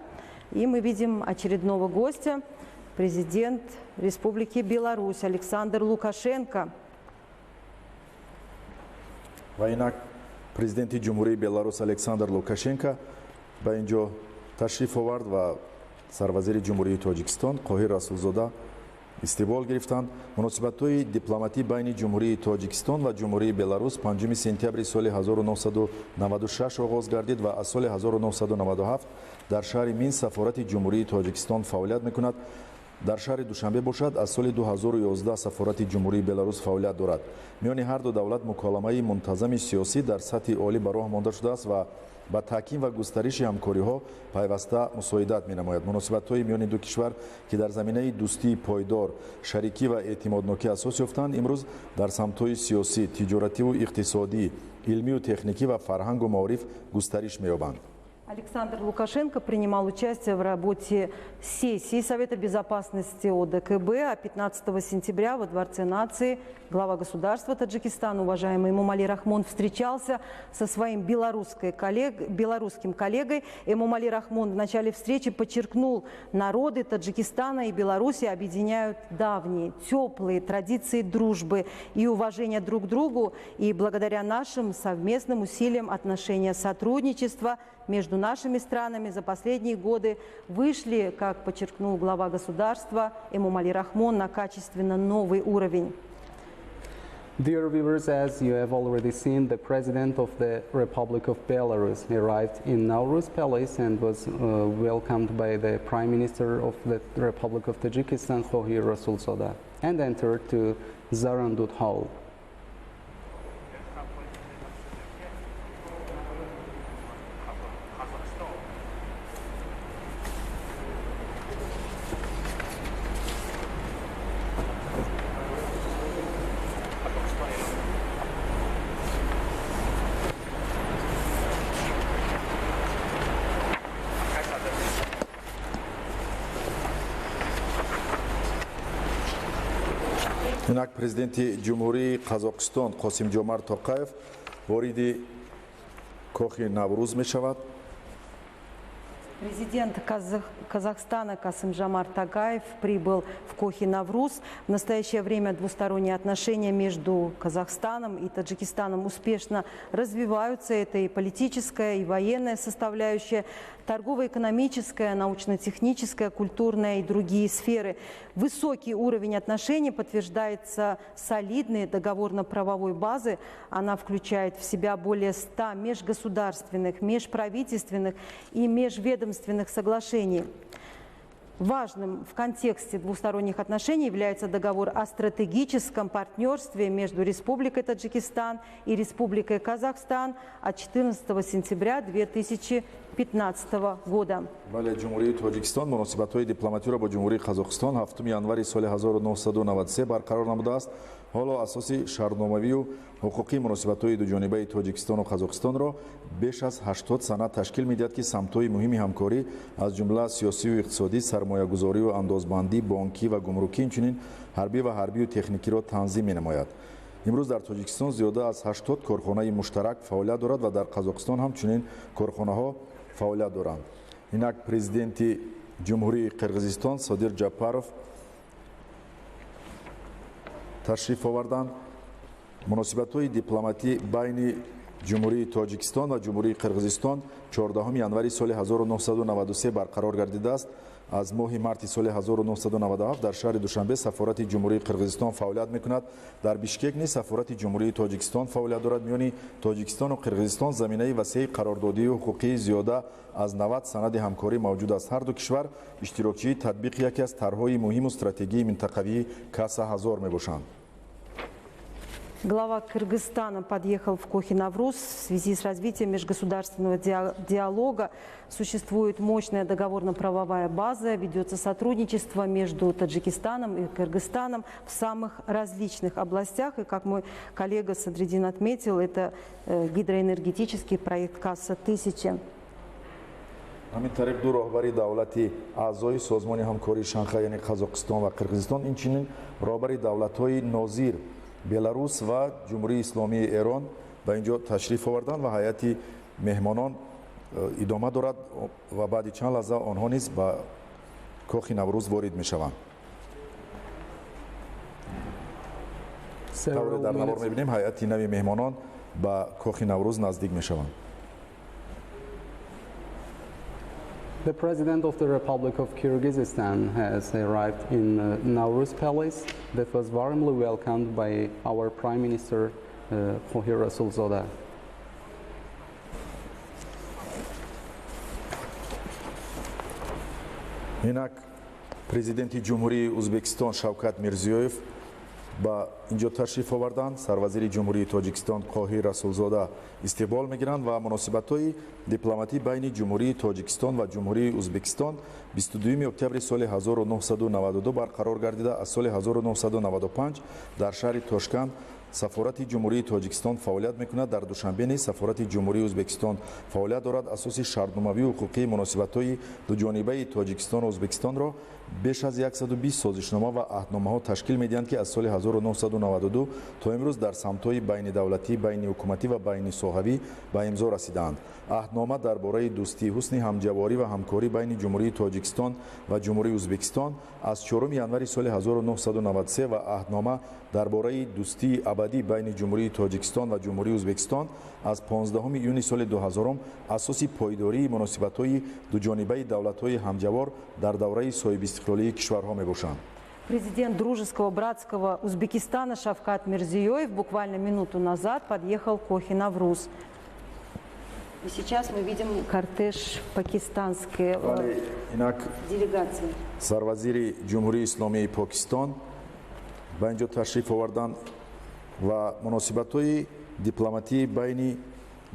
И мы видим очередного гостя, президент Республики Беларусь Александр Лукашенко. Ва инак президенти Ҷумҳурии Беларус Александр Лукашенко ба ин ҷо ташриф овард ва сарвазири Ҷумҳурии Тоҷикистон Қоҳир Расулзода истиқбол гирифтанд. Муносибатҳои дипломатӣ байни Ҷумҳурии Тоҷикистон ва Ҷумҳурии Беларус 5 сентябри соли 1996 оғоз гардид ва аз соли 1997 дар шаҳри Минск сафорати Ҷумҳурии Тоҷикистон фаъолият мекунад. Дар шаҳри Душанбе бошад, аз соли 2011 сафорати Ҷумҳурии Беларус фаъолият дорад. Миёни ҳар ду давлат муколамаи мунтазами сиёсӣ дар сатҳи олӣ ба роҳ монда шудааст ва ба таҳким ва густариши ҳамкориҳо пайваста мусоидат менамояд. Муносибатҳои миёни ду кишвар, ки дар заминаи дӯстии пойдор, шарикӣ ва эътимоднокӣ асос ёфтанд, имрӯз дар самтҳои сиёсӣ, тиҷоративу иқтисодӣ, илмию техникӣ ва фарҳангу маориф густариш меёбанд. Александр Лукашенко принимал участие в работе сессии Совета Безопасности ОДКБ, а 15 сентября во Дворце нации глава государства Таджикистана, уважаемый Эмомали Рахмон, встречался со своим белорусским коллегой. Эмомали Рахмон в начале встречи подчеркнул, народы Таджикистана и Беларуси объединяют давние, теплые традиции дружбы и уважения друг к другу, и благодаря нашим совместным усилиям отношения сотрудничества между нашими странами за последние годы вышли, как подчеркнул глава государства Эмомали Рахмон, на качественно новый уровень. Dear viewers, as you have already seen, the President of the Republic of Belarus arrived in Nowruz Palace and was welcomed by the Prime Minister of the Republic of Tajikistan, Qohir Rasulzoda, and entered to Zarandud Hall. Инак президенти Ҷумҳурии Қазоқистон Қосимҷомарт Тоқаев вориди Кохи Наврӯз мешавад. Президент Казахстана Касым-Жомарт Токаев прибыл в Кохи Навруз. В настоящее время двусторонние отношения между Казахстаном и Таджикистаном успешно развиваются. Это и политическая, и военная составляющая, торгово-экономическая, научно-техническая, культурная и другие сферы. Высокий уровень отношений подтверждается солидной договорно-правовой базой. Она включает в себя более 100 межгосударственных, межправительственных и межведомственных соглашений. Важным в контексте двусторонних отношений является договор о стратегическом партнерстве между Республикой Таджикистан и Республикой Казахстан от 14 сентября 2015 года. Бале, Ҷумҳурии Тоҷикистон муносибатҳои дипломатиро бо Ҷумҳурии Қазоқистон 7 январи соли 1993 барқарор намудааст. Ҳоло асоси шартномавию ҳуқуқии муносибатҳои дуҷонибаи Тоҷикистону Қазоқистонро беш аз 80 санад ташкил медиҳад, ки самтҳои муҳими ҳамкорӣ аз ҷумла сиёсию иқтисодӣ, сармоягузорию андозбандӣ, бонкӣ ва гумрукӣ, инчунин ҳарбӣ ва ҳарбию техникиро танзим менамояд. Имрӯз дар Тоҷикистон зиёда аз 80 корхонаи муштарак фаъолият дорад ва дар Қазоқистон ҳамчунин корхонаҳо фаъолият доранд. Инак президенти Ҷумҳурии Қирғизистон Содир Ҷапаров ташриф оварданд. Муносибатҳои дипломатӣ байни Ҷумҳурии Тоҷикистон ва Ҷумҳурии Қирғизистон 14 январи соли 1993 барқарор гардидааст. Аз моҳи марти соли 1997 дар шаҳри Душанбе сафорати Ҷумҳурии Қирғизистон фаъолият мекунад. Дар Бишкек низ сафорати Ҷумҳурии Тоҷикистон фаъолият дорад. Миёни Тоҷикистону Қирғизистон заминаи васеи қарордодии ҳуқуқии зиёда аз 90 санади ҳамкорӣ мавҷуд аст. Ҳар ду кишвар иштирокчии татбиқи яке аз тарҳҳои муҳиму стратегии минтақавии Каса 1000 мебошанд. Глава Кыргызстана подъехал в Кохи Навруз. В связи с развитием межгосударственного диалога существует мощная договорно-правовая база, ведется сотрудничество между Таджикистаном и Кыргызстаном в самых различных областях. И, как мой коллега Садриддин отметил, это гидроэнергетический проект «Касса-1000». Ҳамин тариқ ду роҳбари давлати аъзои Созмони ҳамкории Шанхай, яъне Қазоқистон ва Қирғизистон, инчунин роҳбари давлатҳои нозир Беларус ва Ҷумҳурии Исломии Эрон ба инҷо ташриф оварданд ва ҳайати меҳмонон идома дорад ва баъди чанд лаҳза онҳо низ ба Кохи Наврӯз ворид мешаванд. Тавре дар навор мебинем, ҳайати нави меҳмонон ба Кохи Наврӯз наздик мешаванд. The President of the Republic of Kyrgyzstan has arrived in Nowruz Palace that was warmly welcomed by our Prime Minister Qohir Rasulzoda. Инак президенти Ҷумҳурии Ӯзбекистон Шавкат Мирзиёев ба инҷо ташриф оварданд. Сарвазири Ҷумҳурии Тоҷикистон Қоҳир Расулзода истиқбол мегиранд ва муносибатҳои дипломатӣ байни Ҷумҳурии Тоҷикистон ва Ҷумҳурии Ӯзбекистон 22 октябри соли 1992 барқарор гардида, аз соли 1995 дар шаҳри Тошканд сафорати Ҷумҳурии Тоҷикистон фаъолият мекунад. Дар Душанбе низ сафорати Ҷумҳурии Ӯзбекистон фаъолият дорад. Асоси шартномавию ҳуқуқии муносибатҳои дуҷонибаи Тоҷикистону Ӯзбекистонро беш аз 120 созишнома ва аҳдномаҳо ташкил медиҳанд, ки аз соли 1992 то имрӯз дар самтҳои байнидавлатӣ, байниҳукуматӣ ва байнисоҳавӣ ба имзо расидаанд. Аҳднома дар бораи дӯстӣ, ҳусни ҳамҷаворӣ ва ҳамкорӣ байни Ҷумҳурии Тоҷикистон ва Ҷумҳурии Ӯзбекистон аз 4 январи соли 1993 ва аҳднома дар бораи дӯстии абадӣ байни Ҷумҳурии Тоҷикистон ва Ҷумҳурии Ӯзбекистон аз 15 июни соли 2000 асоси пойдории муносибатҳои дуҷонибаи давлатҳои ҳамҷавор дар давраи соҳибистиқлолии кишварҳо мебошанд. Президент дружеского братского Узбекистана Шавкат Мирзиёев буквально минуту назад подъехал к Кохи Навруз. И сейчас мы видим кортеж пакистанской делегации. Сарвазири Ҷумҳурии Исломии Покистон ба инҷо ташриф оварданд ва муносибатҳои дипломатии байни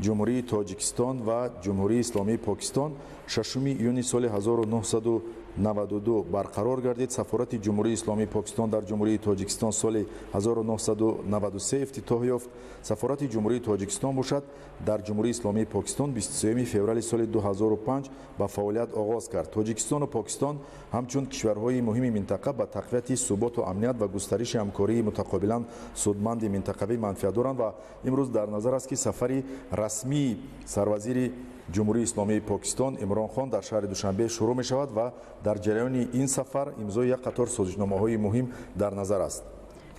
Ҷумҳурии Тоҷикистон ва Ҷумҳурии Исломии Покистон 6 июни соли 1992 барқарор гардид. Сафорати Ҷумҳурии Исломии Покистон дар Ҷумҳурии Тоҷикистон соли 1993 ифтитоҳ ёфт. Сафорати Ҷумҳурии Тоҷикистон бошад дар Ҷумҳурии Исломии Покистон 23 феврали соли 2005 ба фаъолият оғоз кард. Тоҷикистону Покистон ҳамчун кишварҳои муҳими минтақа ба тақвияти суботу амният ва густариши ҳамкории мутақобилан судманди минтақавӣ манфиат доранд ва имрӯз дар назар аст, ки сафари расмии сарвазири Ҷумҳурии Исломии Покистон Имрон Хон дар шаҳри Душанбе шурӯъ мешавад ва дар ҷараёни ин сафар имзои як қатор созишномаҳои муҳим дар назар аст.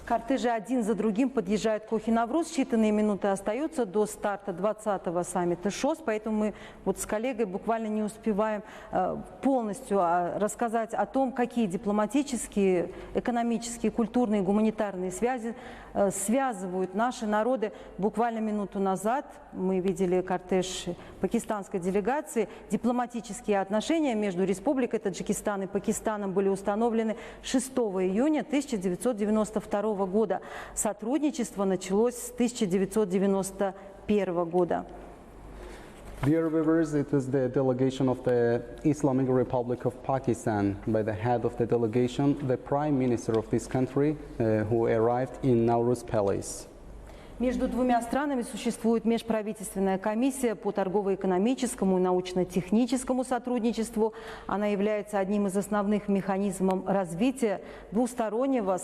Кортежи один за другим подъезжают к Кохи Навруз. Считанные минуты остаются до старта 20-го саммита ШОС, поэтому мы вот с коллегой буквально не успеваем полностью рассказать о том, какие дипломатические, экономические, культурные, гуманитарные связи связывают наши народы. Буквально минуту назад мы видели кортеж пакистанской делегации. Дипломатические отношения между Республикой Таджикистан и Пакистаном были установлены 6 июня 1992 года. Сотрудничество началось с 1991 года. Dear viewers, it was the delegation of the Islamic Republic of Pakistan by the head of the delegation, the Prime Minister of this country, who arrived in Nowruz Palace. Между двумя странами существует межправительственная комиссия по торгово-экономическому и научно-техническому сотрудничеству. Она является одним из основных механизмов развития двустороннего.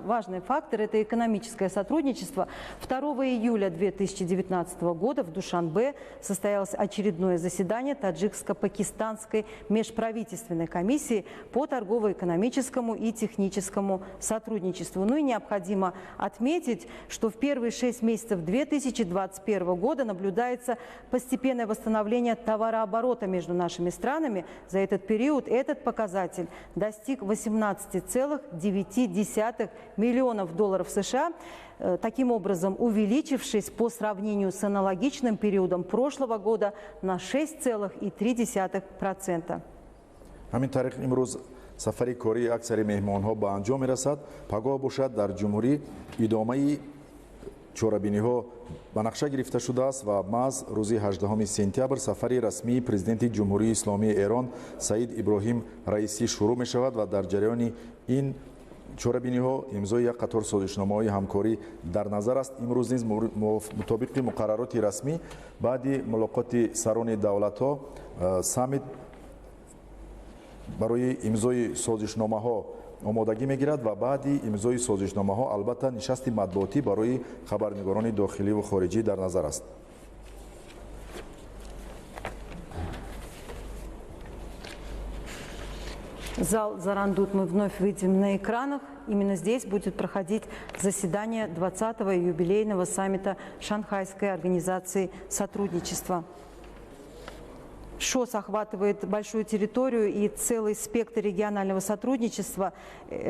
Важный фактор – это экономическое сотрудничество. 2 июля 2019 года в Душанбе состоялось очередное заседание таджикско-пакистанской межправительственной комиссии по торгово-экономическому и техническому сотрудничеству. Ну и необходимо отметить, что в первые 6 месяцев 2021 года наблюдается постепенное восстановление товарооборота между нашими странами. За этот период этот показатель достиг 18,9 миллионов долларов США, таким образом увеличившись по сравнению с аналогичным периодом прошлого года на 6,3%. Ҳамин тариқ имрӯз Сафари кории аксари меҳмонҳо ба анҷом мерасад. Пагоҳ бошад, дар ҷумҳурӣ идомаи чорабиниҳо ба нақша гирифта шудааст ва маҳз рӯзи 18 сентябр сафари расмии президенти Ҷумҳурии Исломии Эрон Саид Иброҳим Раисӣ шурӯъ мешавад ва дар ҷараёни ин чорабиниҳо имзои як қатор созишномаҳои ҳамкорӣ дар назар аст. Имрӯз низ мутобиқи муқаррароти расмӣ баъди мулоқоти сарони давлатҳо саммит барои имзои созишномаҳо омодагӣ мегирад ва баъди имзои созишномаҳо албатта нишасти матбуотӣ барои хабарнигорони дохилӣ ва хориҷӣ дар назар аст. Зал Зарандут мы вновь видим на экранах. Именно здесь будет проходить заседание 20-го юбилейного саммита Шанхайской организации сотрудничества. ШОС охватывает большую территорию и целый спектр регионального сотрудничества,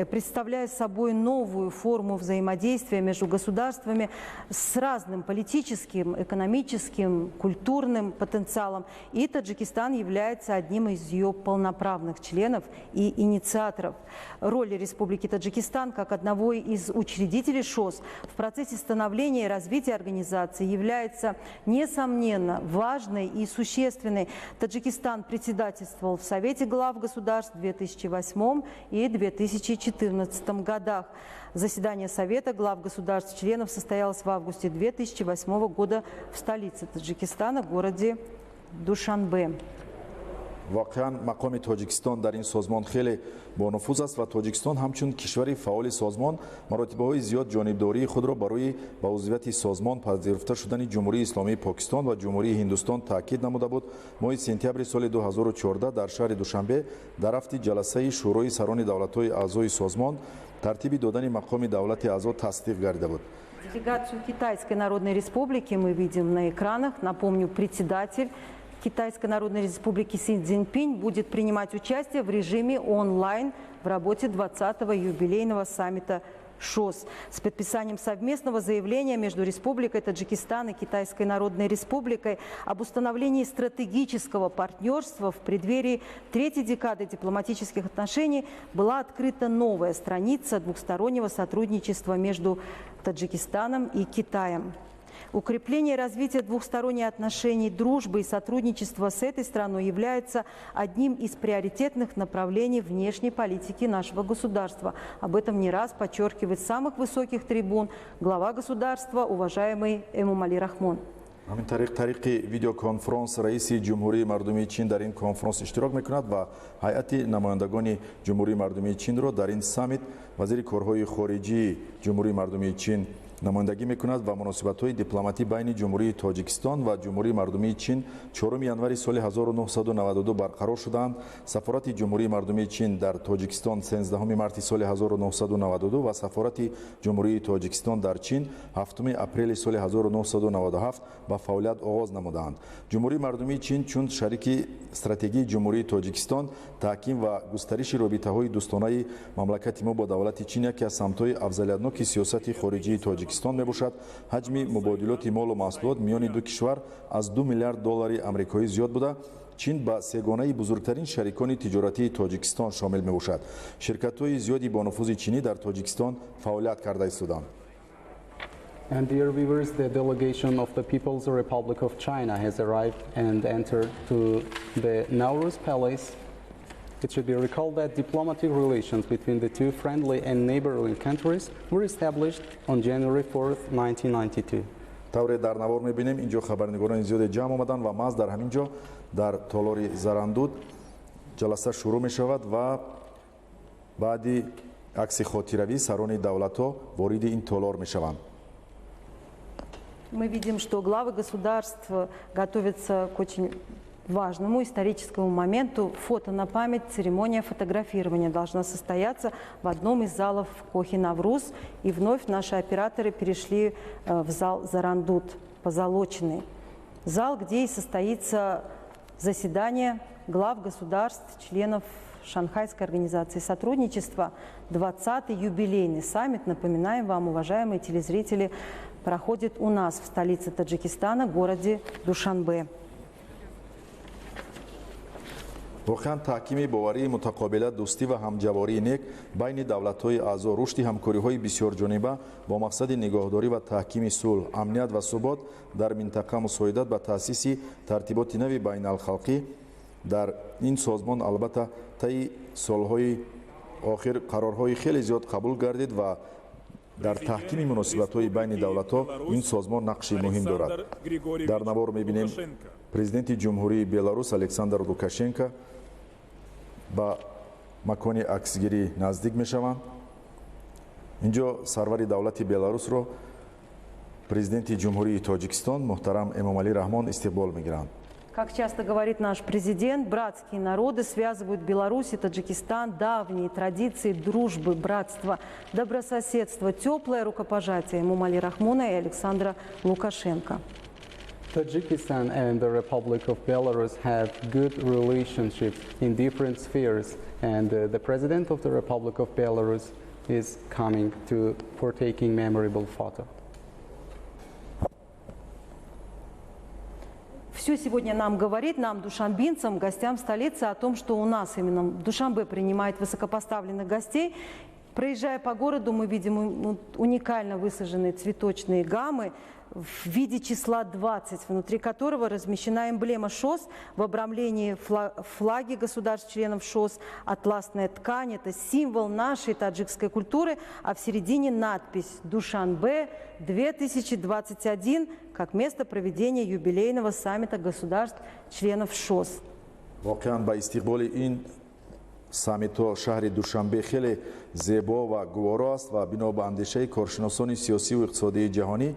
представляя собой новую форму взаимодействия между государствами с разным политическим, экономическим, культурным потенциалом. И Таджикистан является одним из ее полноправных членов и инициаторов. Роль Республики Таджикистан как одного из учредителей ШОС в процессе становления и развития организации является, несомненно, важной и существенной. Таджикистан председательствовал в Совете глав государств в 2008 и 2014 годах. Заседание Совета глав государств-членов состоялось в августе 2008 года в столице Таджикистана, городе Душанбе. Воқеан, мақоми Тоҷикистон дар ин созмон хеле бонуфуз аст ва Тоҷикистон ҳамчун кишвари фаъоли созмон маротибаҳои зиёд ҷонибдории худро барои ба узвияти созмон пазируфта шудани Ҷумҳурии Исломии Покистон ва Ҷумҳурии Ҳиндустон таъкид намуда буд. Моҳи сентябри соли 2014 дар шаҳри Душанбе дар рафти ҷаласаи Шӯрои сарони давлатҳои аъзои созмон тартиби додани мақоми давлати аъзо тасдиқ гардида буд. Делегацию Китайской Народной Республики мы видим на экранах. Напомню, председатель Китайской Народной Республики Си Цзиньпин будет принимать участие в режиме онлайн в работе 20-го юбилейного саммита ШОС. С подписанием совместного заявления между Республикой Таджикистан и Китайской Народной Республикой об установлении стратегического партнерства в преддверии третьей декады дипломатических отношений была открыта новая страница двухстороннего сотрудничества между Таджикистаном и Китаем. Укрепление и развитие двухсторонних отношений, дружбы и сотрудничества с этой страной является одним из приоритетных направлений внешней политики нашего государства. Об этом не раз подчеркивает с самых высоких трибун глава государства, уважаемый Эмомали Рахмон. Ҳамин тариқ, тариқи видеоконфронс раиси Ҷумҳурии Мардумии Чин дар ин конфронс иштирок мекунад ва ҳайати намояндагони Ҷумҳурии Мардумии Чинро дар ин саммит вазири корҳои хориҷии Ҷумҳурии Мардумии Чин намояндагӣ мекунад ва муносибатҳои дипломатӣ байни Ҷумҳурии Тоҷикистон ва Ҷумҳурии Мардумии Чин 4 январи соли 1992 барқарор шудаанд. Сафорати Ҷумҳурии Мардумии Чин дар Тоҷикистон 13 марти соли 1992 ва сафорати Ҷумҳурии Тоҷикистон дар Чин 7 апрели соли 1997 ба фаъолият оғоз намудаанд. Ҷумҳурии Мардумии Чин чун шарики стратегии Ҷумҳурии Тоҷикистон, таҳким ва густариши робитаҳои дӯстонаи мамлакати мо бо давлати Чин яке аз самтҳои афзалиятноки сиёсати хориҷии Тоҷикистон мебошад. Ҳаҷми мубодилоти молу маҳсулот миёни ду кишвар аз 2 миллиард доллари амрикоӣ зиёд буда, Чин ба сегонаи бузургтарин шарикони тиҷоратии Тоҷикистон шомил мебошад. Ширкатҳои зиёди бонуфузи чинӣ дар Тоҷикистон фаъолият карда истоданд. And dear viewers, the delegation of the People's Republic of China has arrived and entered to the Nowruz Palace. It should be recalled that diplomatic relations between the two friendly and neighboring countries were established on January 4th, 1992. Тавре дар навор мебинем, инҷо хабарнигорони зиёде ҷамъ омаданд ва маҳз дар ҳамин ҷо дар толори Зарандуд ҷаласа шурӯъ мешавад ва баъди акси хотиравӣ сарони давлатҳо вориди ин толор мешаванд. Мы видим, что главы государств готовятся к очень важному историческому моменту. Фото на память, церемония фотографирования должна состояться в одном из залов Кохи Навруз. И вновь наши операторы перешли в зал Зарандут, позолоченный. Зал, где и состоится заседание глав государств, членов Шанхайской организации сотрудничества. 20-й юбилейный саммит, напоминаем вам, уважаемые телезрители, проходит у нас в столице Таджикистана, городе Душанбе. Воқеан, таҳкими боварии мутақобила, дӯстӣ ва ҳамҷавории нек байни давлатҳои аъзо, рушди ҳамкориҳои бисёрҷониба бо мақсади нигоҳдорӣ ва таҳкими сулҳ, амният ва субот дар минтақа, мусоидат ба таъсиси тартиботи нави байналхалқӣ дар ин созмон, албатта, таи солҳои охир қарорҳои хеле зиёд қабул гардид ва дар таҳкими муносибатҳои байни давлатҳо ин созмон нақши муҳим дорад. Дар навор мебинем, президенти Ҷумҳурии Беларус Александр Лукашенко ба макони аксгирӣ наздик мешаванд. Инҷо сарвари давлати Беларусро президенти Ҷумҳурии Тоҷикистон муҳтарам Эмомалӣ Раҳмон истиқбол мегиранд. Как часто говорит наш президент, братские народы связывают Беларусь и Таджикистан давние традиции дружбы, братства, добрососедства, теплое рукопожатие Эмомали Рахмона и Александра Лукашенко. Tajikistan and the Republic of Belarus have good relationships in different spheres, and the President of the Republic of Belarus is coming to for taking memorable photo. Все сегодня нам говорит, нам, душанбинцам, гостям столицы, о том, что у нас именно Душанбе принимает высокопоставленных гостей. Проезжая по городу, мы видим уникально высаженные цветочные гаммы в виде числа 20, внутри которого размещена эмблема ШОС в обрамлении флаги государств-членов ШОС, атласная ткань, это символ нашей таджикской культуры, а в середине надпись «Душанбе 2021» как место проведения юбилейного саммита государств-членов ШОС. Воқеан, ба истиқболи ин саммитҳо шаҳри Душанбе хеле зебо ва гуворо аст ва бино ба андешаи коршиносони сиёсиву иқтисодии ҷаҳонӣ,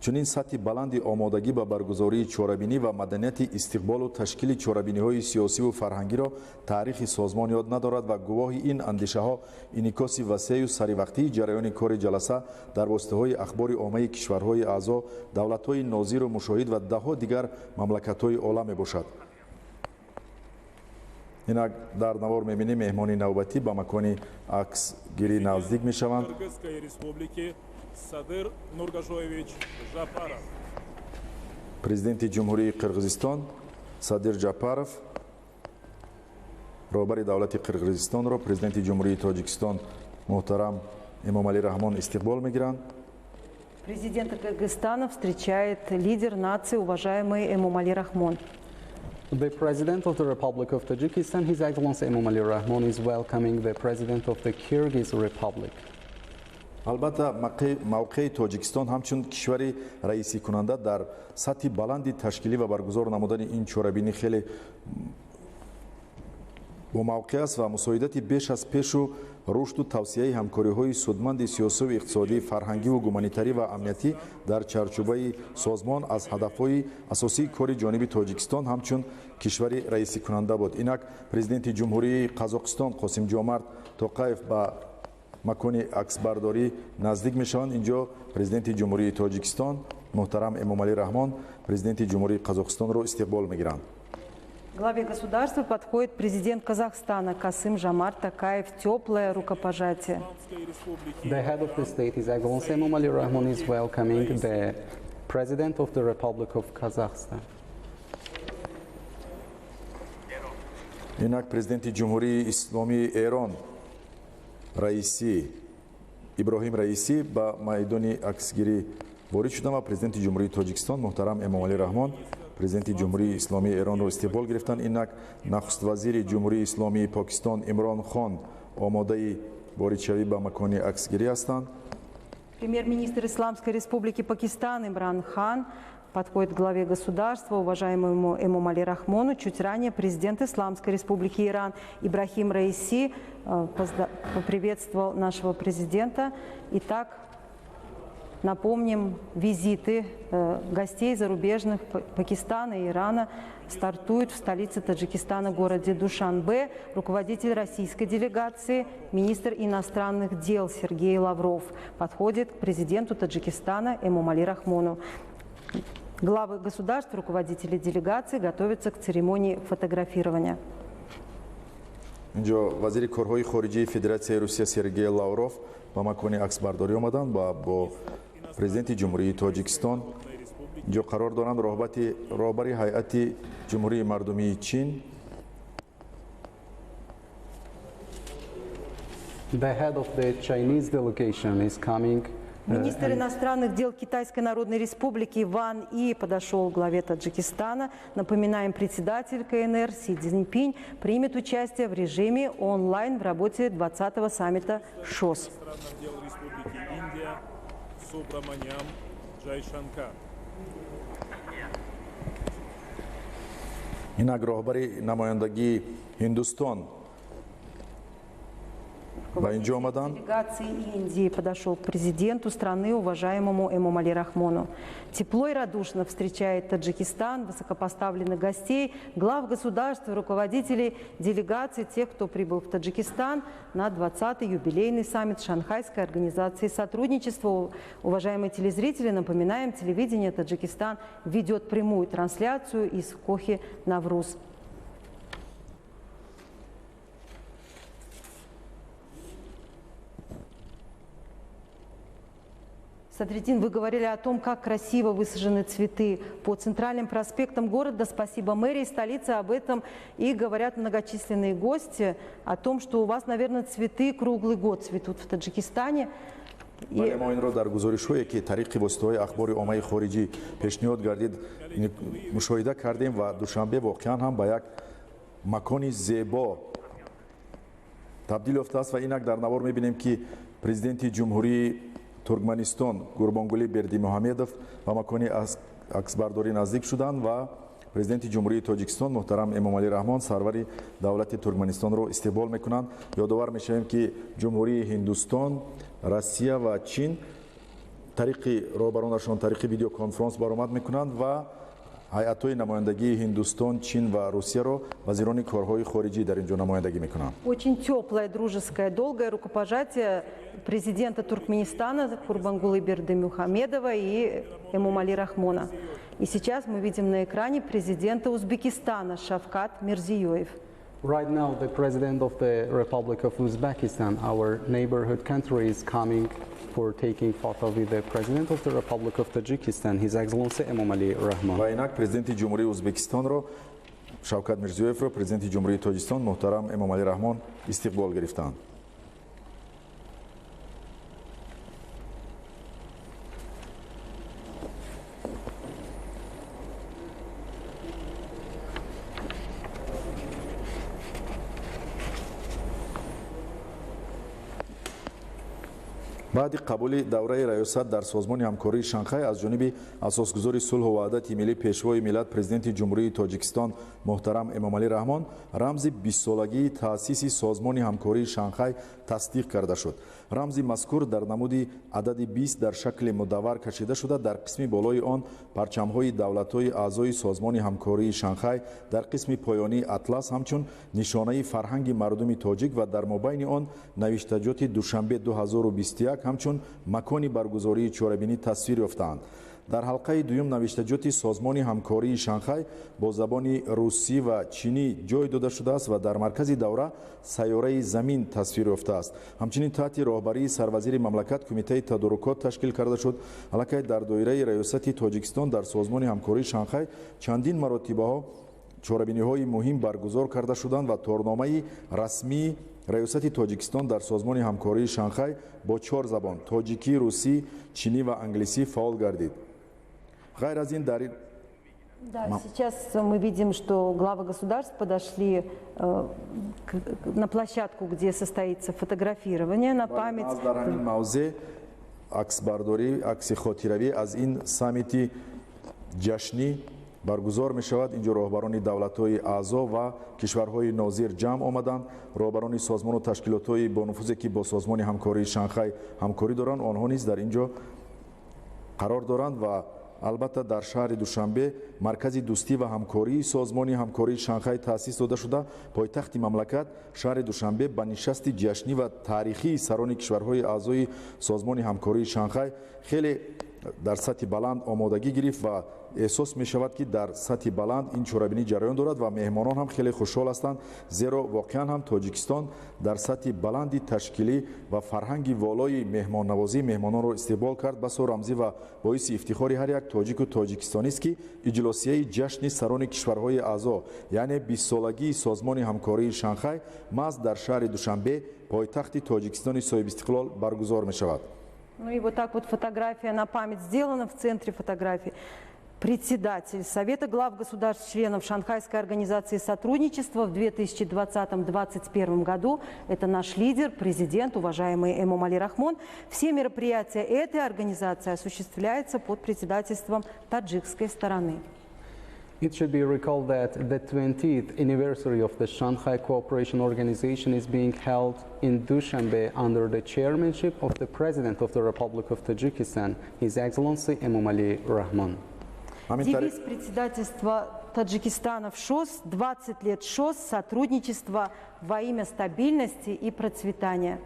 чунин сатҳи баланди омодагӣ ба баргузории чорабинӣ ва маданияти истиқболу ташкили чорабиниҳои сиёсиву фарҳангиро таърихи созмон ёд надорад ва гувоҳи ин андешаҳо инъикоси васею саривақтии ҷараёни кори ҷаласа дар воситаҳои ахбори оммаи кишварҳои аъзо, давлатҳои нозиру мушоҳид ва даҳҳо дигар мамлакатҳои олам мебошад. Инак, дар навор мебинем, меҳмони навбатӣ ба макони аксгирӣ наздик мешаванд. Кыргызской Республики Садыр Нургожоевич Жапаров. Президенти Ҷумҳурии Қирғизистон Садир Ҷапаров, роҳбари давлати Қирғизистонро президенти Ҷумҳурии Тоҷикистон муҳтарам Эмомалӣ Раҳмон истиқбол мегиранд. Президента Кыргызстана встречает лидер нации, уважаемый Эмомали Рахмон. The President of the Republic of Tajikistan, His Excellency Emomali Rahmon, is welcoming the President of the Kyrgyz Republic. Албатта, мавқеи Тоҷикистон ҳамчун кишвари раисикунанда дар сатҳи баланди ташкилӣ ва баргузор намудани ин чорабинӣ хеле бомавқеъ аст ва мусоидати беш аз пешу рушду тавсияи ҳамкориҳои судманди сиёсиву иқтисодӣ, фарҳангиву гуманитарӣ ва амниятӣ дар чарчӯбаи созмон аз ҳадафҳои асосии кори ҷониби Тоҷикистон ҳамчун кишвари раисикунанда буд. Инак, президенти Ҷумҳурии Қазоқистон Қосимҷомарт Тоқаев ба макони аксбардорӣ наздик мешаванд. Инҷо президенти Ҷумҳурии Тоҷикистон муҳтарам Эмомалӣ Раҳмон президенти Ҷумҳурии Қазоқистонро истиқбол мегиранд. Главе государства подходит президент Казахстана Касым Жомарт Токаев. Теплое рукопожатие. The head of the state, His Excellency Emomali Rahmon, is welcoming the President of the Republic of Kazakhstan. Инак, президенти Ҷумҳурии Исломии Эрон Раисӣ, Иброҳим Раисӣ ба майдони аксгирӣ ворид шуданд ва президенти Ҷумҳурии Тоҷикистон муҳтарам Эмомалӣ Раҳмон президенти Ҷумҳурии Исломии Эронро истиқбол гирифтанд. Инак, нахуствазири Ҷумҳурии Исломии Покистон Имрон Хон омодаи воридшавӣ ба макони аксгирӣ ҳастанд. Премьер-министр Исламской Республики Пакистан Имран Хан подходит к главе государства, уважаемому Эмомали Рахмону. Чуть ранее президент Исламской Республики Иран Ибрахим Раиси поприветствовал нашего президента. Итак, напомним, визиты гостей зарубежных Пакистана и Ирана стартуют в столице Таджикистана, городе Душанбе. Руководитель российской делегации, министр иностранных дел Сергей Лавров подходит к президенту Таджикистана Эмомали Рахмону. Главы государств, руководители делегации готовятся к церемонии фотографирования. Инҷо вазири корҳои хориҷии Федератсияи Русия Сергей Лавров ба макони аксбардорӣ омаданд ва бо президенти Ҷумҳурии Тоҷикистон инҷо қарор доранд. Роҳбари ҳайати Ҷумҳурии Мардумии Чин The head of the Chinese delegation is coming. Министр иностранных дел Китайской Народной Республики Ван И подошел к главе Таджикистана. Напоминаем, председатель КНР Си Цзиньпин примет участие в режиме онлайн в работе 20-го саммита ШОС. Иностранных дел Республики Индия Субраманьям Джайшанкар. Инак роҳбари намояндагии Ҳиндустон ба инҷо омаданд. Делегации Индии подошел к президенту страны, уважаемому Эмомали Рахмону. Тепло и радушно встречает Таджикистан высокопоставленных гостей, глав государств, руководителей делегаций, тех, кто прибыл в Таджикистан на 20-й юбилейный саммит Шанхайской организации сотрудничества. Уважаемые телезрители, напоминаем, телевидение Таджикистан ведет прямую трансляцию из Кохи Навруз. Садриддин, вы говорили о том, как красиво высажены цветы по центральным проспектам города. Спасибо мэрии столицы. Об этом и говорят многочисленные гости. О том, что у вас, наверное, цветы круглый год цветут в Таджикистане. Бале, мо инро дар гузоришҳое, ки тариқи воситаҳои ахбори оммаи хориҷӣ пешниҳод гардид, мушоҳида кардем ва Душанбе воқеан ҳам ба як макони зебо табдил ёфтааст. Ва инак дар навор мебинем, ки президенти Ҷумҳурии Туркманистон Гурбонгулӣ Бердимуҳамедов ба макони аксбардорӣ наздик шуданд ва президенти Ҷумҳурии Тоҷикистон муҳтарам Эмомалӣ Раҳмон сарвари давлати Туркманистонро истиқбол мекунанд. Ёдовар мешавем, ки Ҷумҳурии Ҳиндустон, Россия ва Чин тариқи роҳбаронашон тариқи видеоконференс баромад мекунанд ва ҳайатҳои намояндагии Ҳиндустон, Чин ва Русияро вазирони корҳои хориҷӣ дар ин ҷо намояндагӣ мекунанд. Очень теплое, дружеское, долгое рукопожатие президента Туркменистана Курбангулы Бердымухамедова и Эмомали Рахмона. И сейчас мы видим на экране президента Узбекистана Шавкат Мирзиёев. Right now, the president of the Republic of Uzbekistan, our neighborhood country, is coming for taking photo with the president of the Republic of Tajikistan, His Excellency Emomali Rahmon. Ва инак президенти Ҷумҳурии Ӯзбекистонро, Шавкат Мирзиёевро, президенти Ҷумҳурии Тоҷикистон муҳтарам Эмомалӣ Раҳмон истиқбол гирифтанд. Баъди қабули давраи раёсат дар Созмони ҳамкории Шанхай аз ҷониби асосгузори сулҳу ваҳдати миллӣ, пешвои миллат, президенти Ҷумҳурии Тоҷикистон муҳтарам Эмомалӣ Раҳмон рамзи бистсолагии таъсиси Созмони ҳамкории Шанхай тасдиқ карда шуд. Рамзи мазкур дар намуди адади 20 дар шакли мудаввар кашида шуда, дар қисми болои он парчамҳои давлатҳои аъзои Созмони ҳамкории Шанхай, дар қисми поёнии атлас ҳамчун нишонаи фарҳанги мардуми тоҷик ва дар мобайни он навиштаҷоти Душанбе 2021 ҳамчун макони баргузории чорабинӣ тасвир ёфтаанд. Дар ҳалқаи дуюм навиштаҷоти Созмони ҳамкории Шанхай бо забони русӣ ва чинӣ ҷой дода шудааст ва дар маркази давра сайёраи замин тасвир ёфтааст. Ҳамчунин таҳти роҳбарии сарвазири мамлакат кумитаи тадорукот ташкил карда шуд. Аллакай дар доираи раёсати Тоҷикистон дар Созмони ҳамкории Шанхай чандин маротибаҳо чорабиниҳои муҳим баргузор карда шуданд ва торномаи расмии раёсати Тоҷикистон дар Созмони ҳамкории Шанхай бо чор забон тоҷикӣ, русӣ, чинӣ ва англисӣ фаъол гардид. Ғайр аз ин дар Да, сейчас мы видим, что главы государств подошли на площадку, где состоится фотографирование на память. Аз дар ҳамин мавзеъ аксбардорӣ, акси хотиравӣ аз ин саммити ҷашнӣ баргузор мешавад. Инҷо роҳбарони давлатҳои аъзо ва кишварҳои нозир ҷамъ омаданд. Роҳбарони созмону ташкилотҳои бонуфузе, ки бо Созмони ҳамкории Шанхай ҳамкорӣ доранд, онҳо низ дар инҷо қарор доранд ва албатта дар шаҳри Душанбе маркази дӯстӣ ва ҳамкории Созмони ҳамкории Шанхай таъсис дода шуда, пойтахти мамлакат шаҳри Душанбе ба нишасти ҷашнӣ ва таърихии сарони кишварҳои аъзои Созмони ҳамкории Шанхай хеле дар сатҳи баланд омодагӣ гирифт ва эҳсос мешавад, ки дар сатҳи баланд ин чорабинӣ ҷараён дорад ва меҳмонон ҳам хеле хушҳол ҳастанд, зеро воқеан ҳам Тоҷикистон дар сатҳи баланди ташкилӣ ва фарҳанги волои меҳмоннавозӣ меҳмононро истиқбол кард. Басо рамзӣ ва боиси ифтихори ҳар як тоҷику тоҷикистонист, ки иҷлосияи ҷашни сарони кишварҳои аъзо, яъне бистсолагии Созмони ҳамкории Шанхай маҳз дар шаҳри Душанбе, пойтахти Тоҷикистони соҳибистиқлол, баргузор мешавад. Ну и вот так вот фотография на память сделана. В центре фотографии председатель Совета глав государств-членов Шанхайской организации сотрудничества в 2020-2021 году. Это наш лидер, президент, уважаемый Эмомали Рахмон. Все мероприятия этой организации осуществляются под председательством таджикской стороны. It should be recalled that the 20th anniversary of the Shanghai Cooperation Organization is being held in Dushanbe under the chairmanship of the President of the Republic of Tajikistan, His Excellency Emomali Rahmon. Девиз председательства Таджикистана в ШОС «20 лет ШОС. Сотрудничество во имя стабильности и процветания».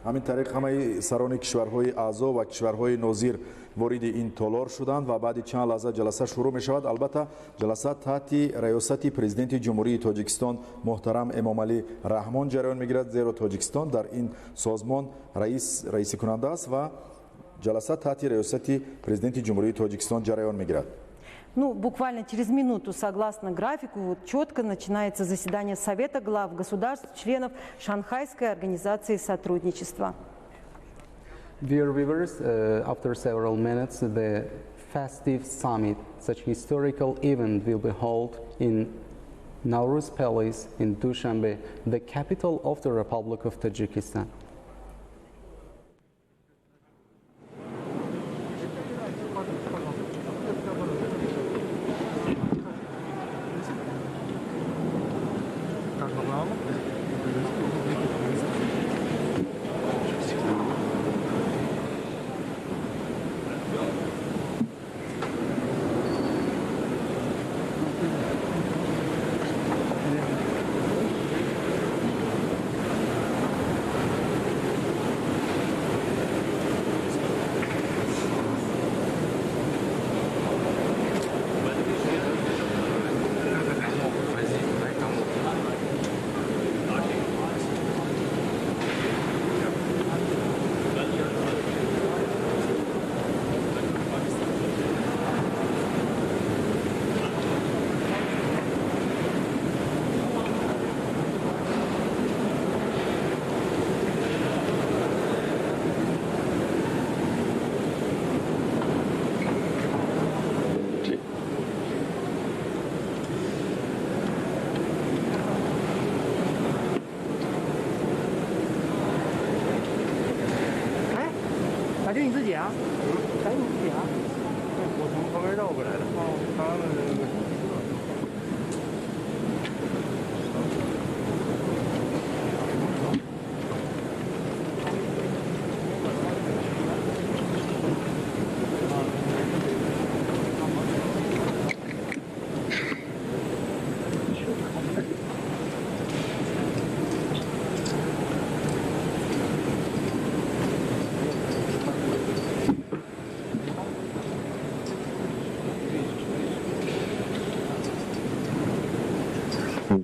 Ҳамин тариқ ҳамаи сарони кишварҳои аъзо ва кишварҳои нозир вориди ин толор шуданд ва баъди чанд лаҳза ҷаласа шурӯъ мешавад. Албатта, ҷаласа таҳти раёсати Президенти Ҷумҳурии Тоҷикистон муҳтарам Эмомалӣ Раҳмон ҷараён мегирад, зеро Тоҷикистон дар ин созмон раисикунанда аст ва ҷаласа таҳти раёсати Президенти Ҷумҳурии Тоҷикистон ҷараён мегирад. Ну, буквально через минуту, согласно графику, вот четко начинается заседание Совета глав государств, членов Шанхайской организации сотрудничества. Dear viewers, after several minutes, the festive summit, such historical event, will be held in Nauruz Palace in Dushanbe, the capital of the Republic of Tajikistan.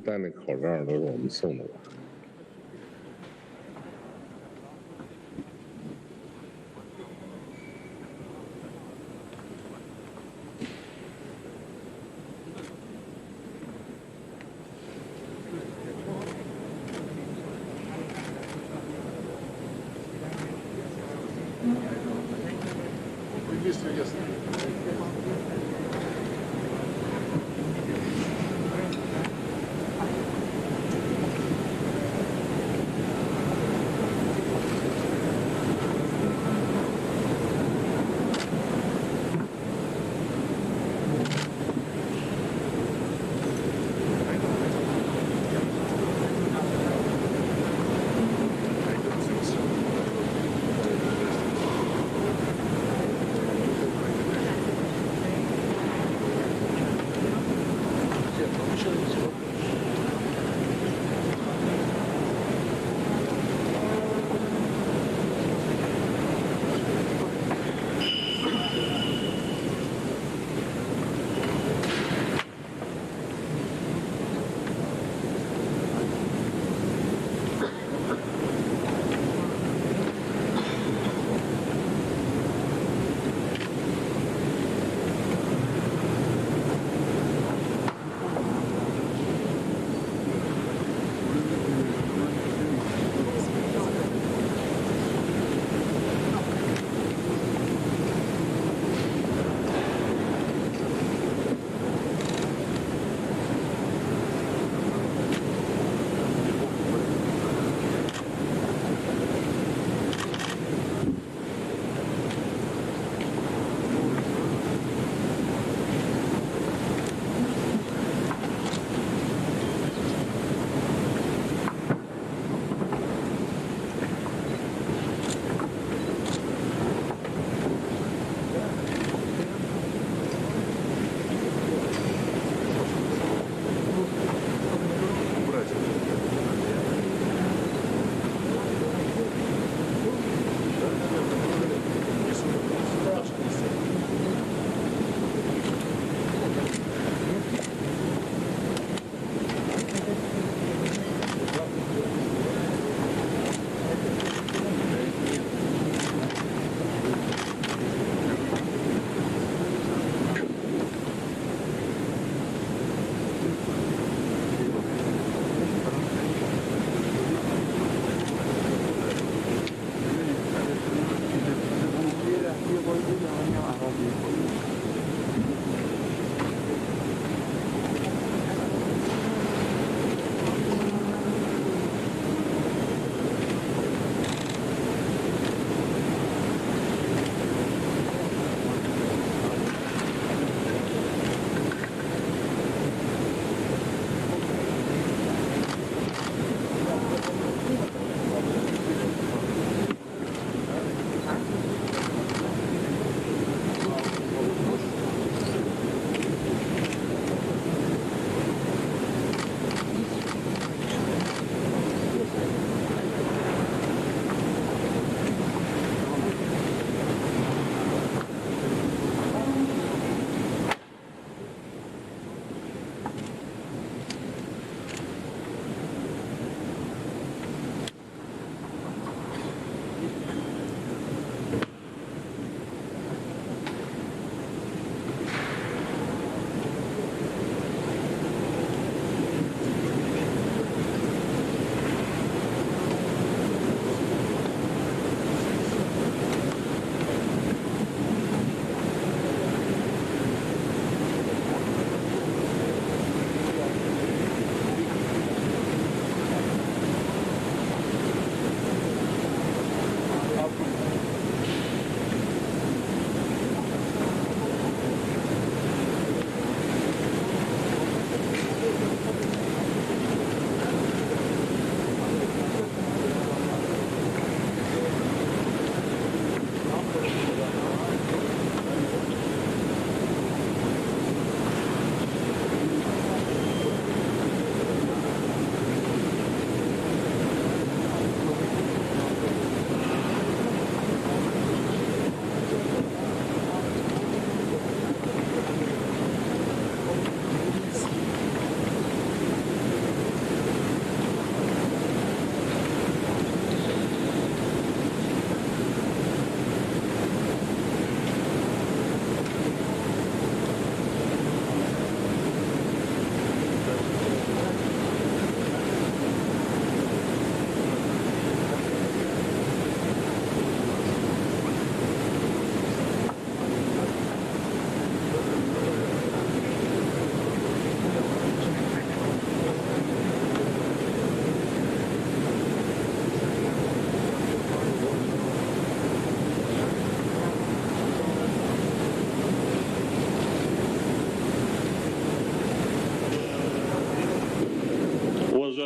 戴那口罩都是我们送的吧？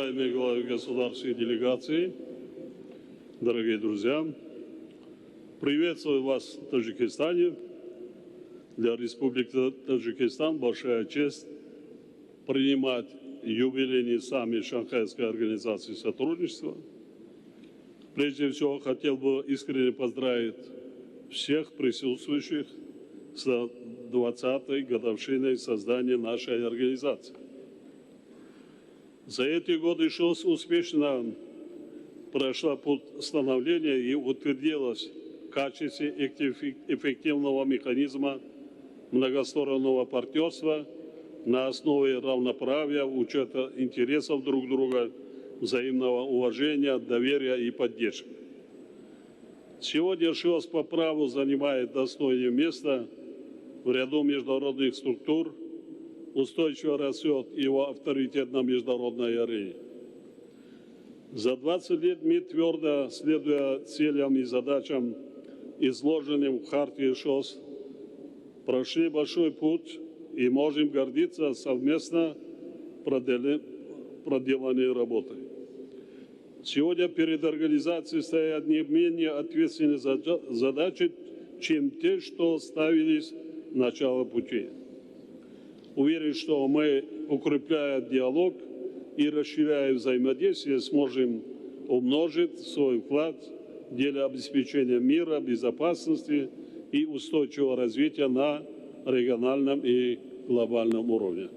Уважаемые главы государств и делегации, дорогие друзья, приветствую вас в Таджикистане. Для Республики Таджикистан большая честь принимать юбилейный саммит Шанхайской организации сотрудничества. Прежде всего, хотел бы искренне поздравить всех присутствующих с 20-й годовщиной создания нашей организации. За эти годы ШОС успешно прошла путь становления и утвердилась в качестве эффективного механизма многостороннего партнерства на основе равноправия, учета интересов друг друга, взаимного уважения, доверия и поддержки. Сегодня ШОС по праву занимает достойное место в ряду международных структур, устойчиво растет его авторитет на международной арене. За 20 лет мы, твердо следуя целям и задачам, изложенным в Хартии ШОС, прошли большой путь и можем гордиться совместно проделанной работой. Сегодня перед организацией стоят не менее ответственные задачи, чем те, что ставились в начало пути. Уверен, что мы, укрепляя диалог и расширяя взаимодействие, сможем умножить свой вклад в деле обеспечения мира, безопасности и устойчивого развития на региональном и глобальном уровне.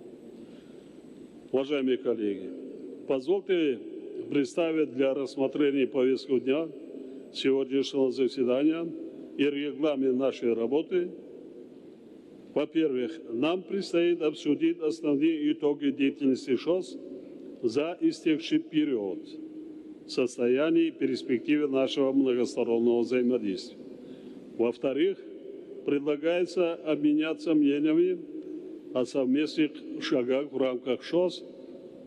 Уважаемые коллеги, позвольте представить для рассмотрения повестку дня сегодняшнего заседания и регламент нашей работы. Во-первых, нам предстоит обсудить основные итоги деятельности ШОС за истекший период, состояние и перспективы нашего многостороннего взаимодействия. Во-вторых, предлагается обменяться мнениями о совместных шагах в рамках ШОС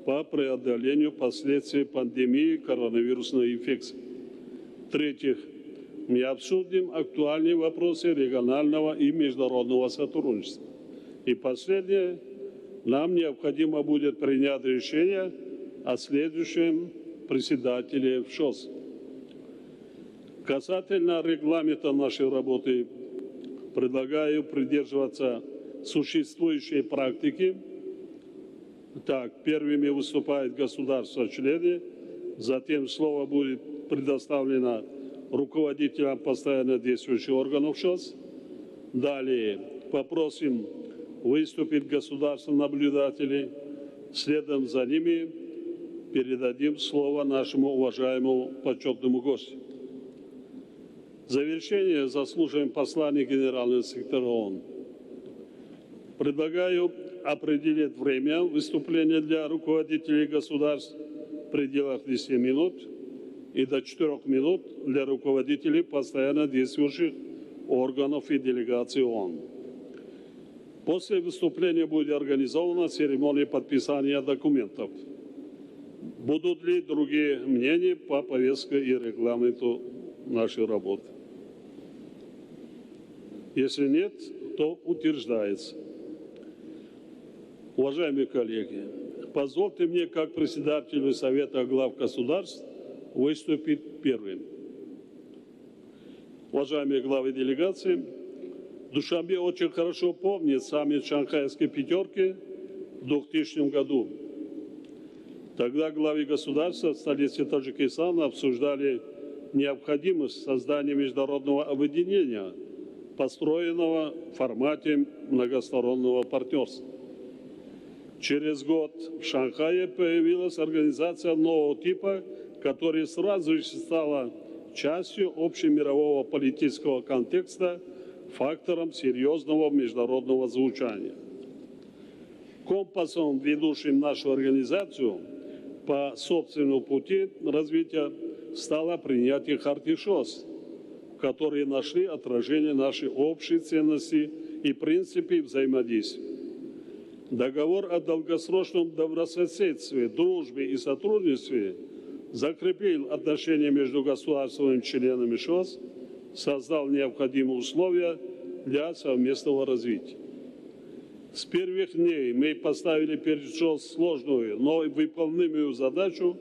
по преодолению последствий пандемии коронавирусной инфекции. В-третьих, мы обсудим актуальные вопросы регионального и международного сотрудничества. И последнее, нам необходимо будет принять решение о следующем председателе в ШОС. Касательно регламента нашей работы, предлагаю придерживаться существующей практики. Так, первыми выступают государства-члены, затем слово будет предоставлено руководителям постоянно действующих органов ШОС. Далее попросим выступить государства-наблюдателей, следом за ними передадим слово нашему уважаемому почетному гостю. В завершение заслушаем послание генерального секретаря ООН. Предлагаю определить время выступления для руководителей государств в пределах 10 минут и до 4 минут для руководителей постоянно действующих органов и делегаций ООН. После выступления будет организована церемония подписания документов. Будут ли другие мнения по повестке и регламенту нашей работы? Если нет, то утверждается. Уважаемые коллеги, позвольте мне, как председателю Совета глав государств, выступить первым. Уважаемые главы делегации, Душанбе очень хорошо помнит саммит Шанхайской пятерки в 2000 году. Тогда главы государства в столице Таджикистана обсуждали необходимость создания международного объединения, построенного в формате многостороннего партнерства. Через год в Шанхае появилась организация нового типа, которая сразу же стала частью общемирового политического контекста, фактором серьезного международного звучания. Компасом, ведущим нашу организацию по собственному пути развития, стало принятие Хартии ШОС, в которой нашли отражение нашей общей ценности и принципы взаимодействия. Договор о долгосрочном добрососедстве, дружбе и сотрудничестве закрепил отношения между государствами членами ШОС, создал необходимые условия для совместного развития. С первых дней мы поставили перед ШОС сложную, но выполнимую задачу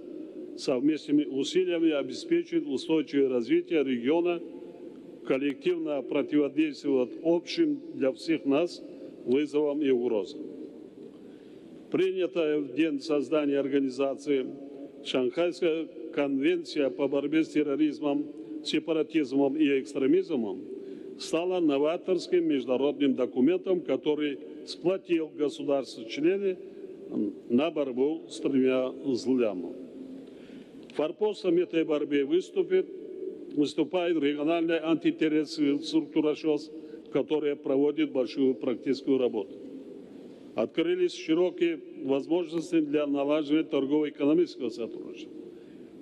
совместными усилиями обеспечить устойчивое развитие региона, коллективно противодействовать общим для всех нас вызовам и угрозам. Принятая в день создания организации Шанхайская конвенция по борьбе с терроризмом, сепаратизмом и экстремизмом стала новаторским международным документом, который сплотил государства-члены на борьбу с тремя злами. Форпостом этой борьбы выступает региональная антитеррористическая структура ШОС, которая проводит большую практическую работу. Открылись широкие возможности для налаживания торгово-экономического сотрудничества.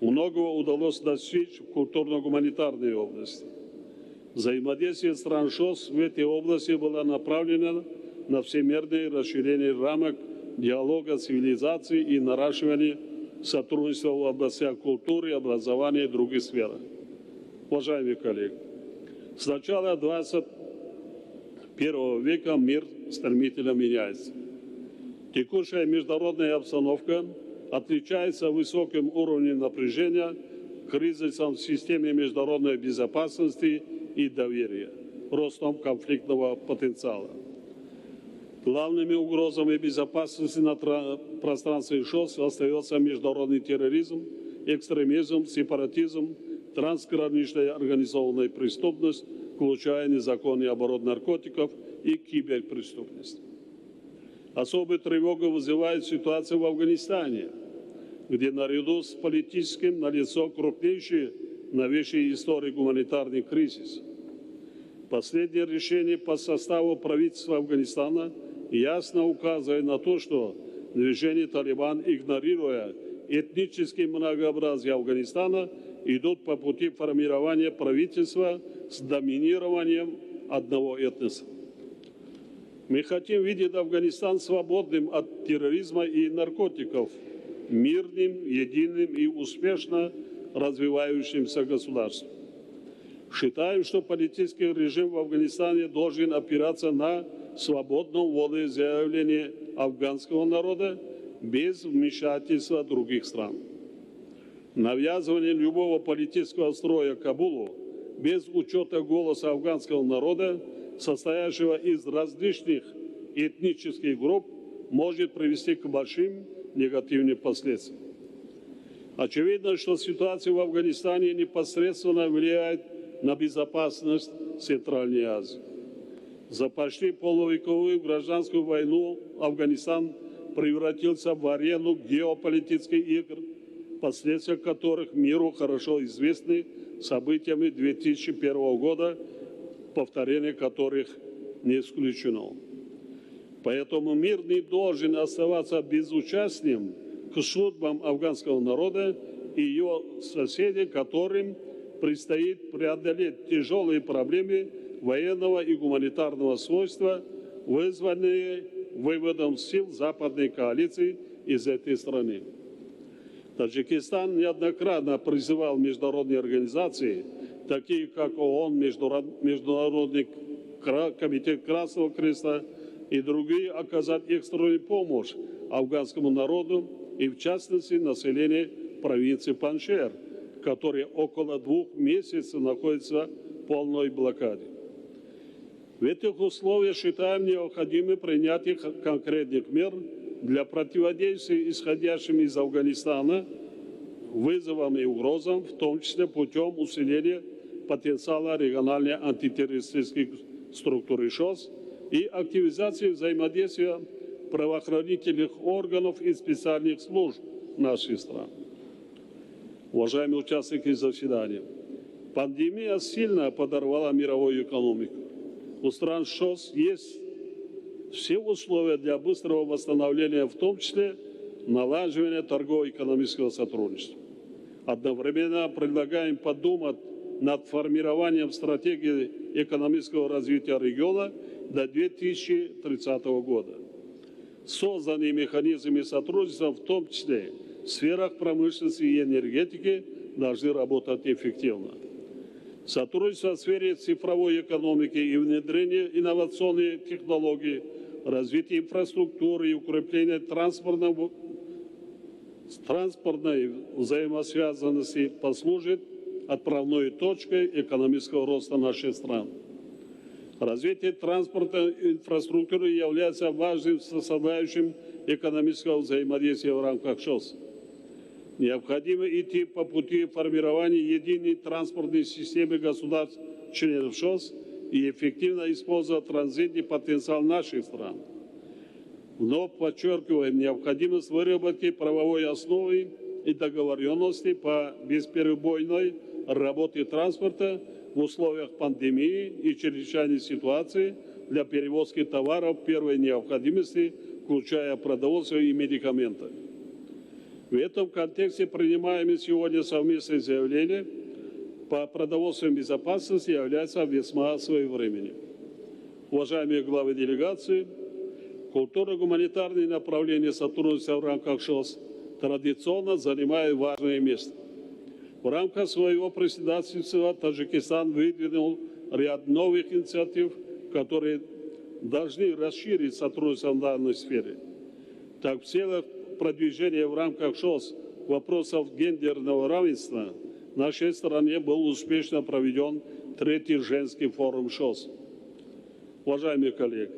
Многого удалось достичь в культурно-гуманитарной области. Взаимодействие стран ШОС в этой области было направлено на всемирное расширение рамок диалога цивилизации и наращивание сотрудничества в областях культуры, образования и других сферах. Уважаемые коллеги, с начала 21 века мир стремительно меняется. Текущая международная обстановка отличается высоким уровнем напряжения, кризисом в системе международной безопасности и доверия, ростом конфликтного потенциала. Главными угрозами безопасности на пространстве ШОС остается международный терроризм, экстремизм, сепаратизм, трансграничная организованная преступность, включая незаконный оборот наркотиков и киберпреступность. Особую тревогу вызывает ситуация в Афганистане, где наряду с политическим налицо крупнейший новейшей истории гуманитарный кризис. Последнее решение по составу правительства Афганистана ясно указывает на то, что движение «Талибан», игнорируя этническое многообразие Афганистана, идут по пути формирования правительства с доминированием одного этноса. Мы хотим видеть Афганистан свободным от терроризма и наркотиков, мирным, единым и успешно развивающимся государством. Считаем, что политический режим в Афганистане должен опираться на свободном волеизъявлении афганского народа без вмешательства других стран. Навязывание любого политического строя Кабулу без учета голоса афганского народа, состоящего из различных этнических групп, может привести к большим негативным последствиям. Очевидно, что ситуация в Афганистане непосредственно влияет на безопасность Центральной Азии. За почти полувековую гражданскую войну Афганистан превратился в арену геополитических игр, последствия которых миру хорошо известны событиями 2001 года, повторение которых не исключено. Поэтому мир не должен оставаться безучастным к судьбам афганского народа и его соседей, которым предстоит преодолеть тяжелые проблемы военного и гуманитарного свойства, вызванные выводом сил западной коалиции из этой страны. Таджикистан неоднократно призывал международные организации, такие как ООН, Международный комитет Красного Креста и другие, оказать экстренную помощь афганскому народу и, в частности, населению провинции Панджшер, которое около 2 месяцев находится в полной блокаде. В этих условиях считаем необходимым принятие конкретных мер для противодействия исходящим из Афганистана вызовам и угрозам, в том числе путем усиления потенциала региональной антитеррористической структуры ШОС и активизации взаимодействия правоохранительных органов и специальных служб нашей страны. Уважаемые участники заседания, пандемия сильно подорвала мировую экономику. У стран ШОС есть все условия для быстрого восстановления, в том числе налаживания торгово-экономического сотрудничества. Одновременно предлагаем подумать над формированием стратегии экономического развития региона до 2030 года. Созданные механизмы сотрудничества, в том числе в сферах промышленности и энергетики, должны работать эффективно. Сотрудничество в сфере цифровой экономики и внедрение инновационных технологий развитие инфраструктуры и укрепление транспортной взаимосвязанности послужит отправной точкой экономического роста нашей страны. Развитие транспортной инфраструктуры является важным составляющим экономического взаимодействия в рамках ШОС. Необходимо идти по пути формирования единой транспортной системы государств-членов ШОС и эффективно использовать транзитный потенциал наших стран. Вновь подчеркиваем необходимость выработки правовой основы и договоренности по бесперебойной работе транспорта в условиях пандемии и чрезвычайной ситуации для перевозки товаров первой необходимости, включая продовольствие и медикаменты. В этом контексте принимаемое сегодня совместное заявление по продовольственной безопасности является весьма своевременным. Уважаемые главы делегации, культурно-гуманитарные направления сотрудничества в рамках ШОС традиционно занимают важное место. В рамках своего председательства Таджикистан выдвинул ряд новых инициатив, которые должны расширить сотрудничество в данной сфере. Так, в целях продвижения в рамках ШОС вопросов гендерного равенства в нашей стране был успешно проведен третий женский форум ШОС. Уважаемые коллеги,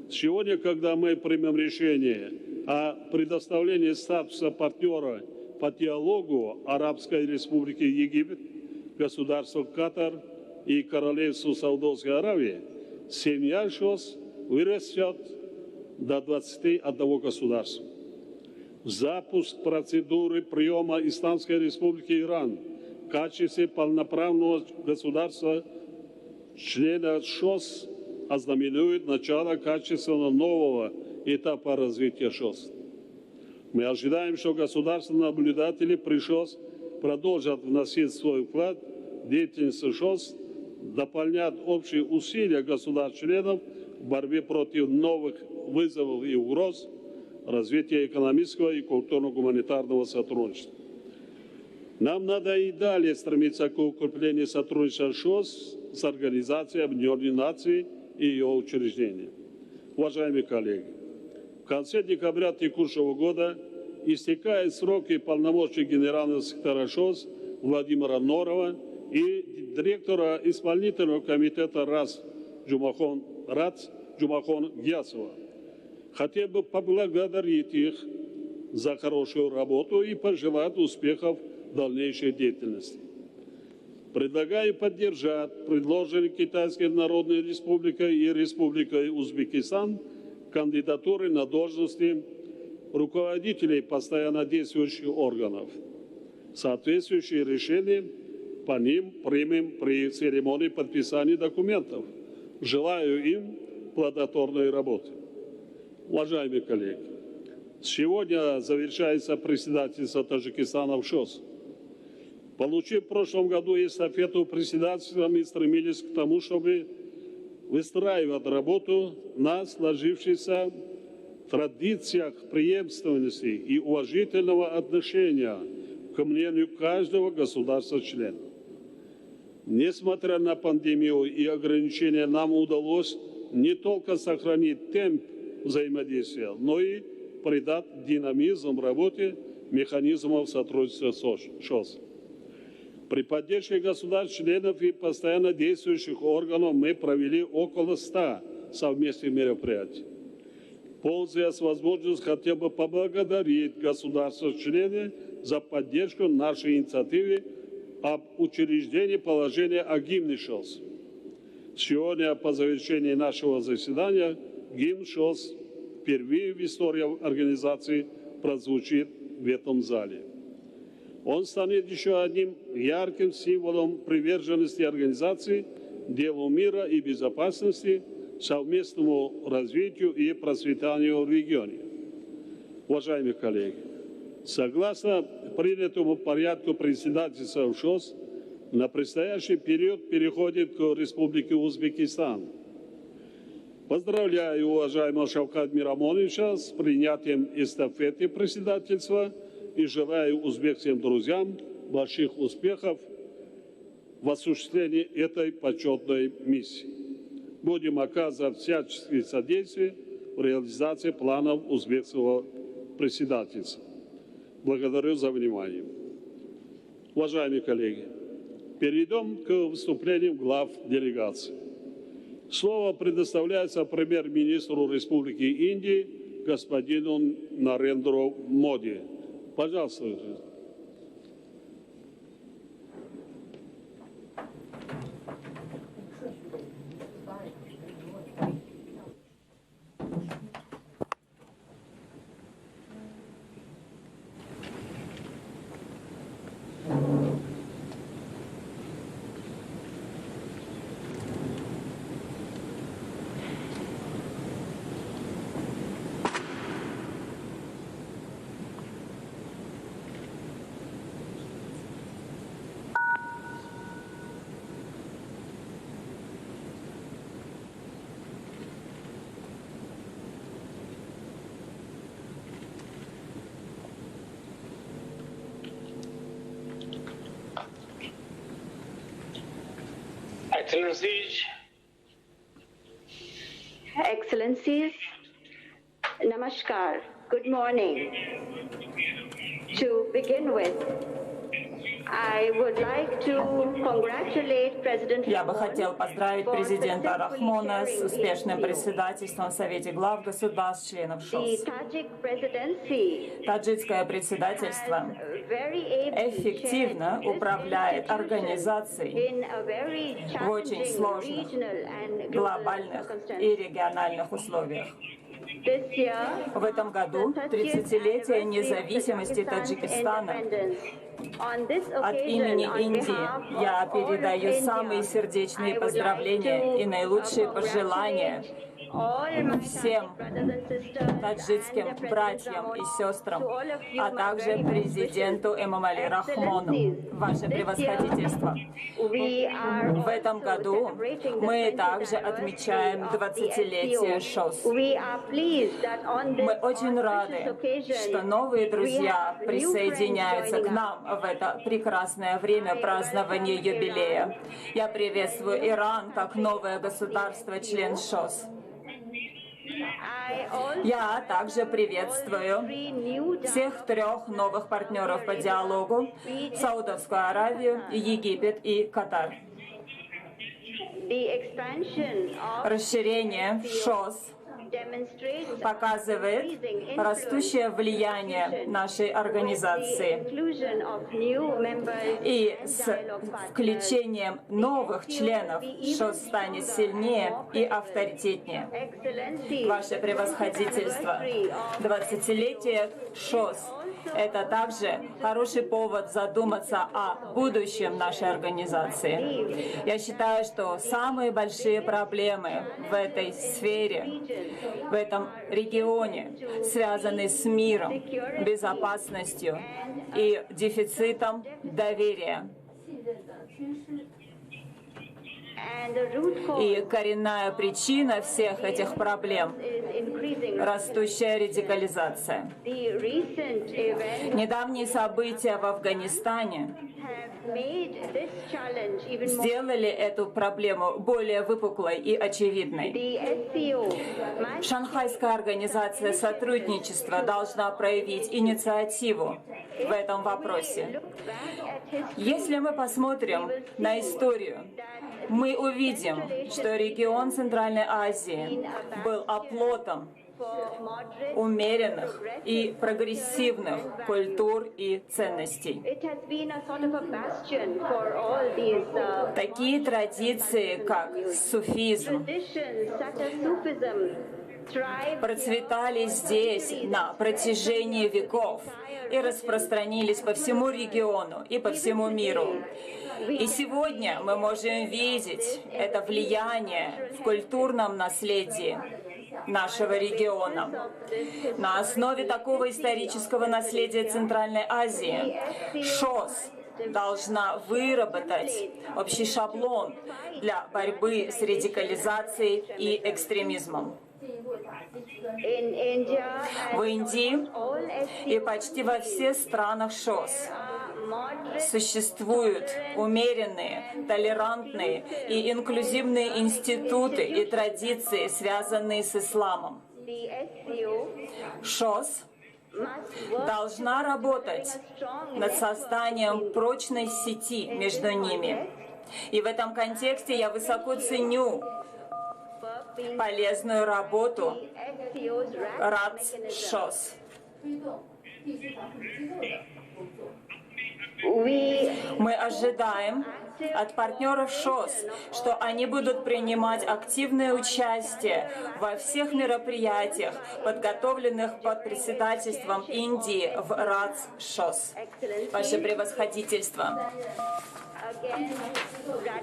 сегодня, когда мы примем решение о предоставлении статуса партнера по диалогу Арабской Республики Египет, государству Катар и Королевству Саудовской Аравии, семья ШОС вырастет до 21 государства. Запуск процедуры приема Исламской Республики Иран в качестве полноправного государства члена ШОС ознаменует начало качественно нового этапа развития ШОС. Мы ожидаем, что государственные наблюдатели при ШОС продолжат вносить свой вклад в деятельность ШОС, дополнят общие усилия государств-членов в борьбе против новых вызовов и угроз, развития экономического и культурно-гуманитарного сотрудничества. Нам надо и далее стремиться к укреплению сотрудничества ШОС с Организацией Объединенных Наций и ее учреждениями. Уважаемые коллеги, в конце декабря текущего года истекают сроки полномочий генерального секретаря ШОС Владимира Норова и директора исполнительного комитета РАС Джумахон Гиясова. Хотел бы поблагодарить их за хорошую работу и пожелать успехов в дальнейшей деятельности. Предлагаю поддержать предложенные Китайской Народной Республикой и Республикой Узбекистан кандидатуры на должности руководителей постоянно действующих органов. Соответствующие решения по ним примем при церемонии подписания документов. Желаю им плодотворной работы. Уважаемые коллеги, сегодня завершается председательство Таджикистана в ШОС. Получив в прошлом году эстафету председательства, мы стремились к тому, чтобы выстраивать работу на сложившихся традициях преемственности и уважительного отношения к мнению каждого государства-члена. Несмотря на пандемию и ограничения, нам удалось не только сохранить темп взаимодействия, но и придать динамизм работе механизмов сотрудничества ШОС. При поддержке государств-членов и постоянно действующих органов мы провели около 100 совместных мероприятий. Пользуясь возможностью, хотел бы поблагодарить государства-члены за поддержку нашей инициативы об учреждении положения о гимне ШОС. Сегодня, по завершении нашего заседания, гимн ШОС впервые в истории организации прозвучит в этом зале. Он станет еще одним ярким символом приверженности организации делу мира и безопасности, совместному развитию и процветанию в регионе. Уважаемые коллеги, согласно принятому порядку председательства в ШОС, на предстоящий период переходит к Республике Узбекистан. Поздравляю уважаемого Шавката Миромоновича с принятием эстафеты председательства и желаю узбекским друзьям больших успехов в осуществлении этой почетной миссии. Будем оказывать всяческие содействие в реализации планов узбекского председательства. Благодарю за внимание. Уважаемые коллеги, перейдем к выступлениям глав делегаций. Слово предоставляется премьер-министру Республики Индии господину Нарендру Моди. Пожалуйста. Excellencies, namaskar, good morning. To begin with, I would like to congratulate President Я бы хотел поздравить президента Рахмона с успешным председательством в Совете глав государств, членов ШОС. Таджикское председательство эффективно управляет организацией в очень сложных глобальных и региональных условиях. В этом году 30-летие независимости Таджикистана. От имени Индии я передаю самые сердечные поздравления и наилучшие пожелания всем таджикским братьям и сестрам, а также президенту Эмомали Рахмону. Ваше превосходительство. В этом году мы также отмечаем 20-летие ШОС. Мы очень рады, что новые друзья присоединяются к нам в это прекрасное время празднования юбилея. Я приветствую Иран как новое государство, член ШОС. Я также приветствую всех трех новых партнеров по диалогу – Саудовскую Аравию, Египет и Катар. Расширение ШОС показывает растущее влияние нашей организации. И с включением новых членов ШОС станет сильнее и авторитетнее. Ваше превосходительство, 20-летие ШОС – это также хороший повод задуматься о будущем нашей организации. Я считаю, что самые большие проблемы в этой сфере, в этом регионе, связаны с миром, безопасностью и дефицитом доверия. И коренная причина всех этих проблем – растущая радикализация. Недавние события в Афганистане сделали эту проблему более выпуклой и очевидной. Шанхайская организация сотрудничества должна проявить инициативу в этом вопросе. Если мы посмотрим на историю, мы увидим, что регион Центральной Азии был оплотом умеренных и прогрессивных культур и ценностей. Такие традиции, как суфизм, процветали здесь на протяжении веков и распространились по всему региону и по всему миру. И сегодня мы можем видеть это влияние в культурном наследии нашего региона. На основе такого исторического наследия Центральной Азии ШОС должна выработать общий шаблон для борьбы с радикализацией и экстремизмом. В Индии и почти во всех странах ШОС существуют умеренные, толерантные и инклюзивные институты и традиции, связанные с исламом. ШОС должна работать над созданием прочной сети между ними. И в этом контексте я высоко ценю полезную работу РАЦ ШОС. Мы ожидаем от партнеров ШОС, что они будут принимать активное участие во всех мероприятиях, подготовленных под председательством Индии в РАЦ ШОС. Ваше превосходительство.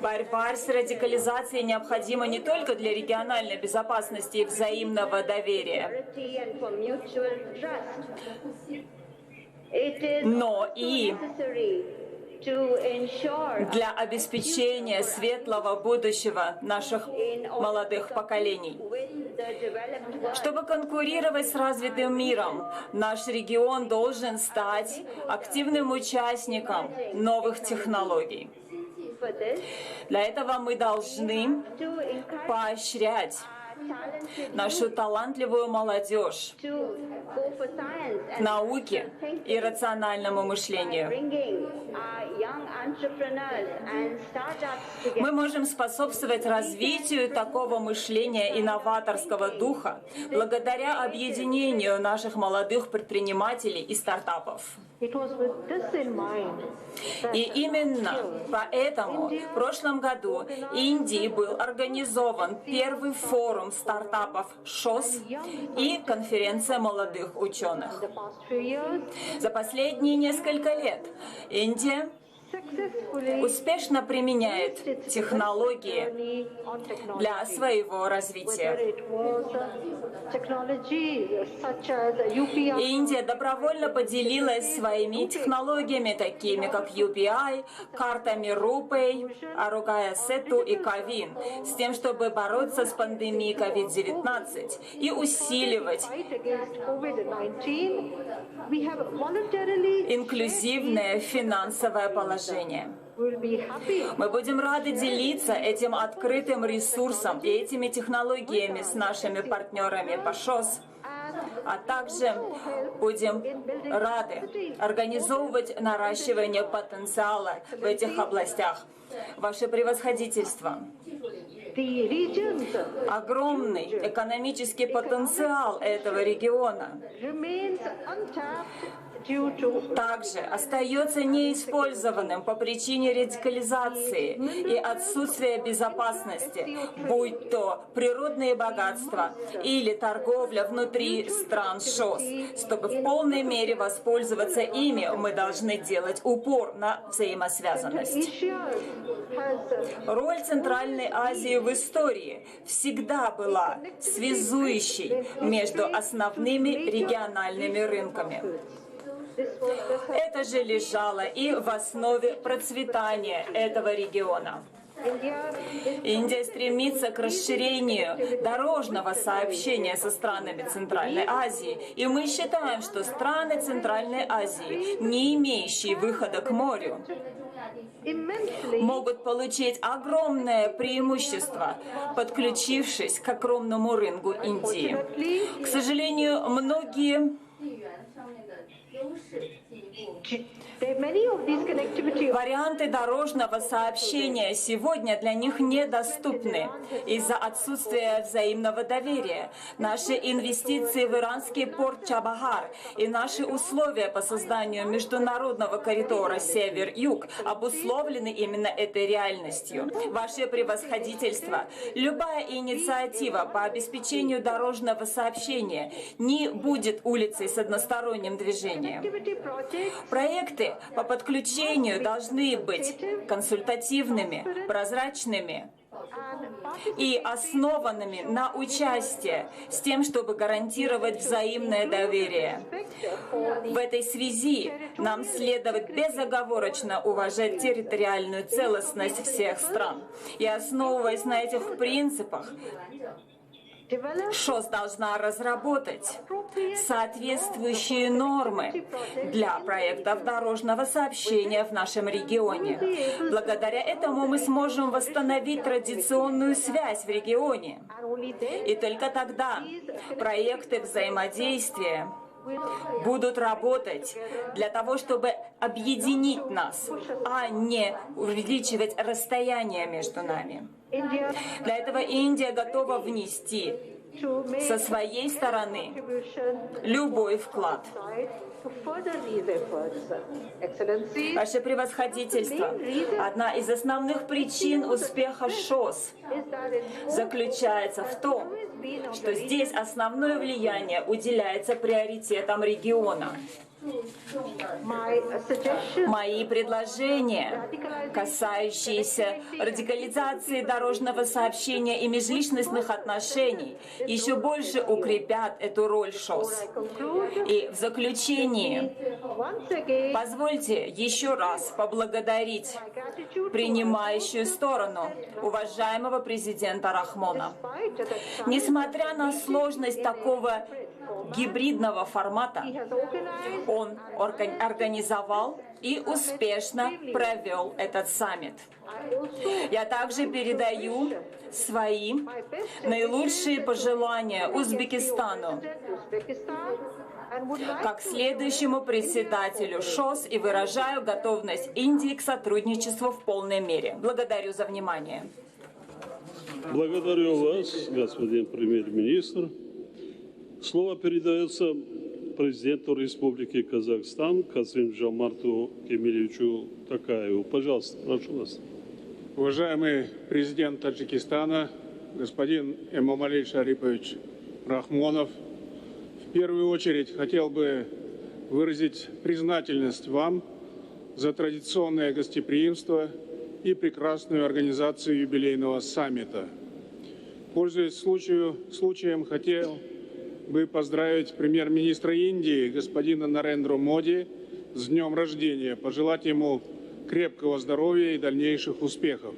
Борьба с радикализацией необходима не только для региональной безопасности и взаимного доверия, но и для обеспечения светлого будущего наших молодых поколений. Чтобы конкурировать с развитым миром, наш регион должен стать активным участником новых технологий. Для этого мы должны поощрять нашу талантливую молодежь к науке и рациональному мышлению. Мы можем способствовать развитию такого мышления и новаторского духа благодаря объединению наших молодых предпринимателей и стартапов. И именно поэтому в прошлом году Индии был организован первый форум стартапов ШОС и конференция молодых ученых. За последние несколько лет Индия успешно применяет технологии для своего развития. Индия добровольно поделилась своими технологиями, такими как UPI, картами RuPay, Aarogya Setu и Ковин, с тем, чтобы бороться с пандемией COVID-19 и усиливать инклюзивное финансовое положение. Мы будем рады делиться этим открытым ресурсом и этими технологиями с нашими партнерами по ШОС, а также будем рады организовывать наращивание потенциала в этих областях. Ваше превосходительство, огромный экономический потенциал этого региона также остается неиспользованным по причине радикализации и отсутствия безопасности, будь то природные богатства или торговля внутри стран ШОС. Чтобы в полной мере воспользоваться ими, мы должны делать упор на взаимосвязанность. Роль Центральной Азии в истории всегда была связующей между основными региональными рынками. Это же лежало и в основе процветания этого региона. Индия стремится к расширению дорожного сообщения со странами Центральной Азии. И мы считаем, что страны Центральной Азии, не имеющие выхода к морю, могут получить огромное преимущество, подключившись к огромному рынку Индии. К сожалению, многие варианты дорожного сообщения сегодня для них недоступны из-за отсутствия взаимного доверия. Наши инвестиции в иранский порт Чабахар и наши условия по созданию международного коридора Север-Юг обусловлены именно этой реальностью. Ваше превосходительство, любая инициатива по обеспечению дорожного сообщения не будет улицей с односторонним движением. Проекты по подключению должны быть консультативными, прозрачными и основанными на участии, с тем, чтобы гарантировать взаимное доверие. В этой связи нам следует безоговорочно уважать территориальную целостность всех стран. И основываясь на этих принципах, ШОС должна разработать соответствующие нормы для проектов дорожного сообщения в нашем регионе. Благодаря этому мы сможем восстановить традиционную связь в регионе. И только тогда проекты взаимодействия будут работать для того, чтобы объединить нас, а не увеличивать расстояние между нами. Для этого Индия готова внести со своей стороны любой вклад. Ваше превосходительство, одна из основных причин успеха ШОС заключается в том, что здесь основное влияние уделяется приоритетам региона. Мои предложения, касающиеся радикализации дорожного сообщения и межличностных отношений, еще больше укрепят эту роль ШОС. И в заключении позвольте еще раз поблагодарить принимающую сторону, уважаемого президента Рахмона. Несмотря на сложность такого гибридного формата, он организовал и успешно провел этот саммит. Я также передаю свои наилучшие пожелания Узбекистану как следующему председателю ШОС и выражаю готовность Индии к сотрудничеству в полной мере. Благодарю за внимание. Благодарю вас, господин премьер-министр. Слово передается президенту Республики Казахстан Касым-Жомарту Кемелевичу Токаеву. Пожалуйста, прошу вас. Уважаемый президент Таджикистана, господин Эмомали Шарипович Рахмонов, в первую очередь хотел бы выразить признательность вам за традиционное гостеприимство и прекрасную организацию юбилейного саммита. Пользуясь случаем, хотел бы поздравить премьер-министра Индии господина Нарендру Моди с днем рождения, пожелать ему крепкого здоровья и дальнейших успехов.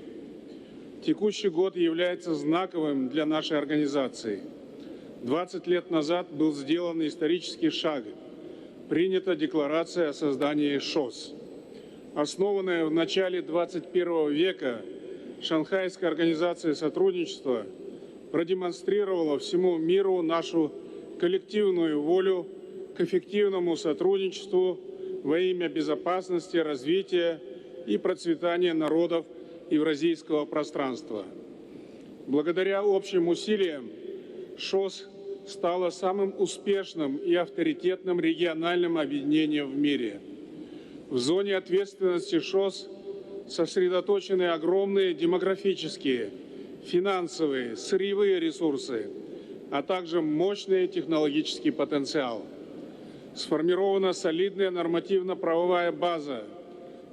Текущий год является знаковым для нашей организации. 20 лет назад был сделан исторический шаг. Принята декларация о создании ШОС. Основанная в начале 21 века Шанхайская организация сотрудничества продемонстрировала всему миру нашу коллективную волю к эффективному сотрудничеству во имя безопасности, развития и процветания народов евразийского пространства. Благодаря общим усилиям ШОС стала самым успешным и авторитетным региональным объединением в мире. В зоне ответственности ШОС сосредоточены огромные демографические, финансовые, сырьевые ресурсы, а также мощный технологический потенциал. Сформирована солидная нормативно-правовая база,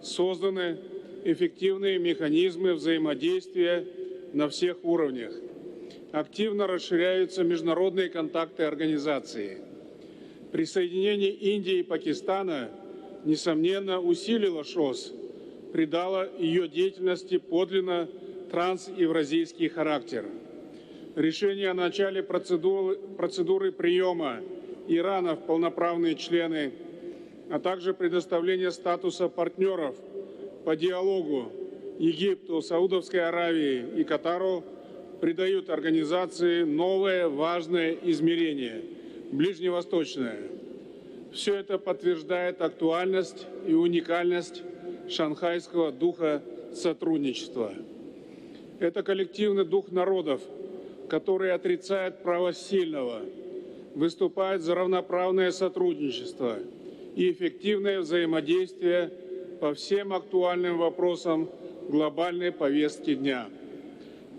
созданы эффективные механизмы взаимодействия на всех уровнях. Активно расширяются международные контакты организации. Присоединение Индии и Пакистана, несомненно, усилило ШОС, придало ее деятельности подлинно трансевразийский характер. Решение о начале процедуры приема Ирана в полноправные члены, а также предоставление статуса партнеров по диалогу Египту, Саудовской Аравии и Катару придают организации новое важное измерение – ближневосточное. Все это подтверждает актуальность и уникальность шанхайского духа сотрудничества. Это коллективный дух народов, который отрицает право сильного, выступает за равноправное сотрудничество и эффективное взаимодействие по всем актуальным вопросам глобальной повестки дня.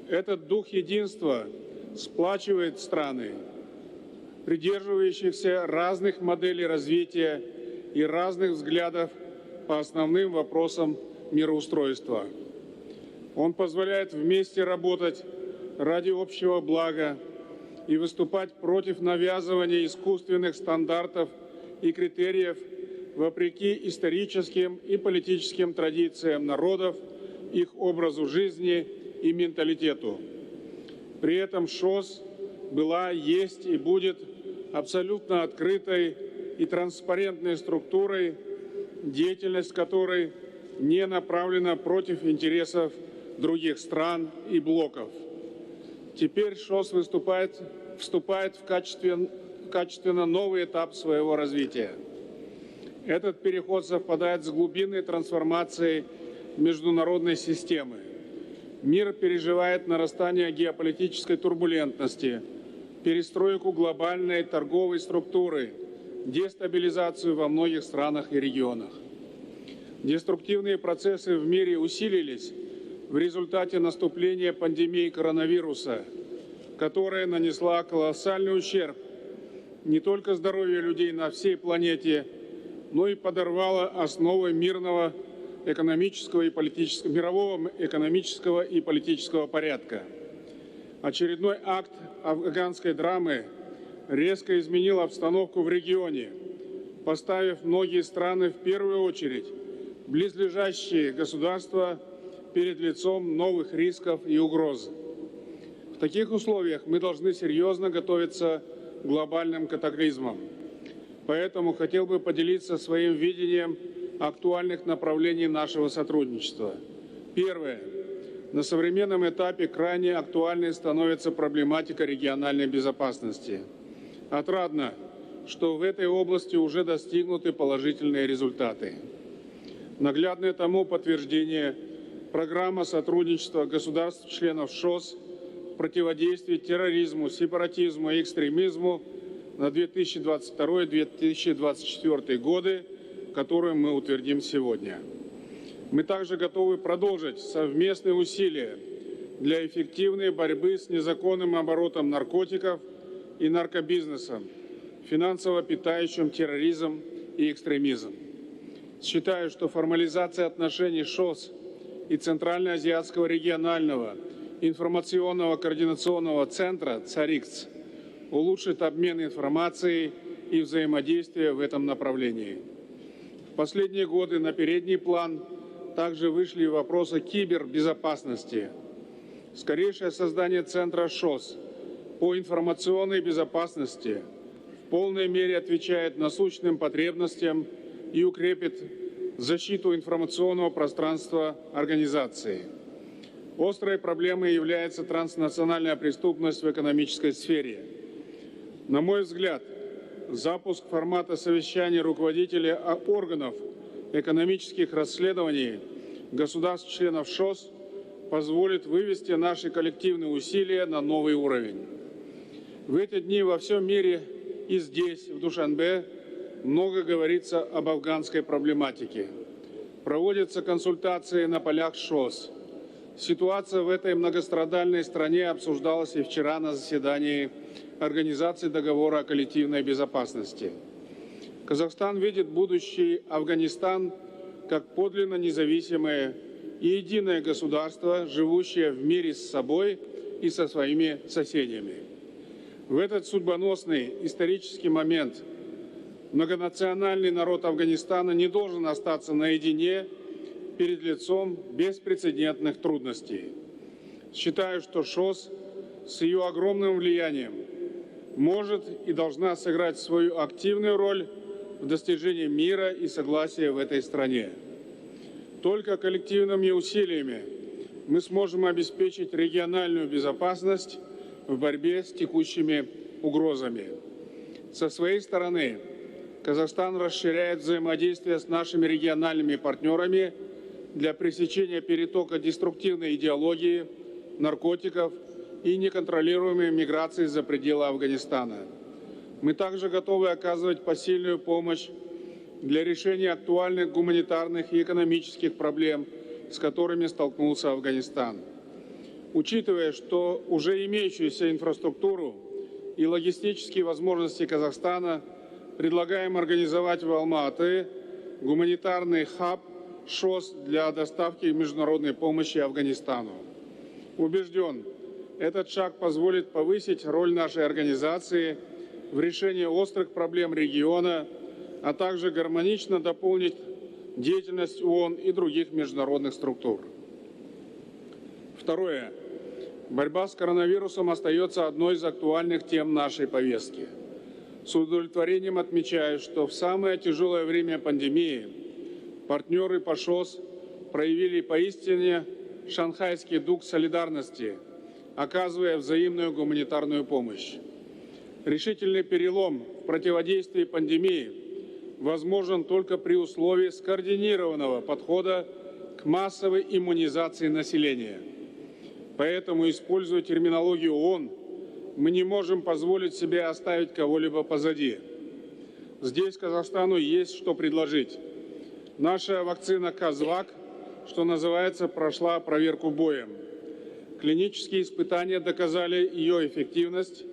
Этот дух единства сплачивает страны, придерживающихся разных моделей развития и разных взглядов по основным вопросам мироустройства. Он позволяет вместе работать ради общего блага и выступать против навязывания искусственных стандартов и критериев вопреки историческим и политическим традициям народов, их образу жизни и менталитету. При этом ШОС была, есть и будет абсолютно открытой и транспарентной структурой, деятельность которой не направлена против интересов других стран и блоков. Теперь ШОС вступает в качественно новый этап своего развития. Этот переход совпадает с глубинной трансформацией международной системы. Мир переживает нарастание геополитической турбулентности, перестройку глобальной торговой структуры, дестабилизацию во многих странах и регионах. Деструктивные процессы в мире усилились в результате наступления пандемии коронавируса, которая нанесла колоссальный ущерб не только здоровью людей на всей планете, но и подорвала основы мирного экономического и политического, мирового экономического и политического порядка. Очередной акт афганской драмы резко изменил обстановку в регионе, поставив многие страны, в первую очередь близлежащие государства, перед лицом новых рисков и угроз. В таких условиях мы должны серьезно готовиться к глобальным катаклизмам. Поэтому хотел бы поделиться своим видением актуальных направлений нашего сотрудничества. Первое. На современном этапе крайне актуальной становится проблематика региональной безопасности. Отрадно, что в этой области уже достигнуты положительные результаты. Наглядное тому подтверждение – программа сотрудничества государств-членов ШОС в противодействии терроризму, сепаратизму и экстремизму на 2022-2024 годы, которую мы утвердим сегодня. Мы также готовы продолжить совместные усилия для эффективной борьбы с незаконным оборотом наркотиков и наркобизнесом, финансово питающим терроризм и экстремизм. Считаю, что формализация отношений ШОС и Центральноазиатского регионального информационного координационного центра ЦАРИКЦ улучшит обмен информацией и взаимодействие в этом направлении. В последние годы на передний план также вышли вопросы кибербезопасности. Скорейшее создание центра ШОС по информационной безопасности в полной мере отвечает насущным потребностям и укрепит защиту информационного пространства организации. Острой проблемой является транснациональная преступность в экономической сфере. На мой взгляд, запуск формата совещаний руководителей органов экономических расследований государств-членов ШОС позволит вывести наши коллективные усилия на новый уровень. В эти дни во всем мире и здесь, в Душанбе, много говорится об афганской проблематике. Проводятся консультации на полях ШОС. Ситуация в этой многострадальной стране обсуждалась и вчера на заседании Организации договора о коллективной безопасности. Казахстан видит будущий Афганистан как подлинно независимое и единое государство, живущее в мире с собой и со своими соседями. В этот судьбоносный исторический момент многонациональный народ Афганистана не должен остаться наедине перед лицом беспрецедентных трудностей. Считаю, что ШОС с ее огромным влиянием может и должна сыграть свою активную роль в достижении мира и согласия в этой стране. Только коллективными усилиями мы сможем обеспечить региональную безопасность в борьбе с текущими угрозами. Со своей стороны, Казахстан расширяет взаимодействие с нашими региональными партнерами для пресечения перетока деструктивной идеологии, наркотиков и неконтролируемой миграции за пределы Афганистана. Мы также готовы оказывать посильную помощь для решения актуальных гуманитарных и экономических проблем, с которыми столкнулся Афганистан. Учитывая, что уже имеющуюся инфраструктуру и логистические возможности Казахстана, предлагаем организовать в Алма-Аты гуманитарный хаб ШОС для доставки международной помощи Афганистану. Убежден, этот шаг позволит повысить роль нашей организации в решении острых проблем региона, а также гармонично дополнить деятельность ООН и других международных структур. Второе. Борьба с коронавирусом остается одной из актуальных тем нашей повестки. С удовлетворением отмечаю, что в самое тяжелое время пандемии партнеры по ШОС проявили поистине шанхайский дух солидарности, оказывая взаимную гуманитарную помощь. Решительный перелом в противодействии пандемии возможен только при условии скоординированного подхода к массовой иммунизации населения. Поэтому, используя терминологию ООН, мы не можем позволить себе оставить кого-либо позади. Здесь Казахстану есть что предложить. Наша вакцина «Казвак», что называется, прошла проверку боем. Клинические испытания доказали ее эффективность,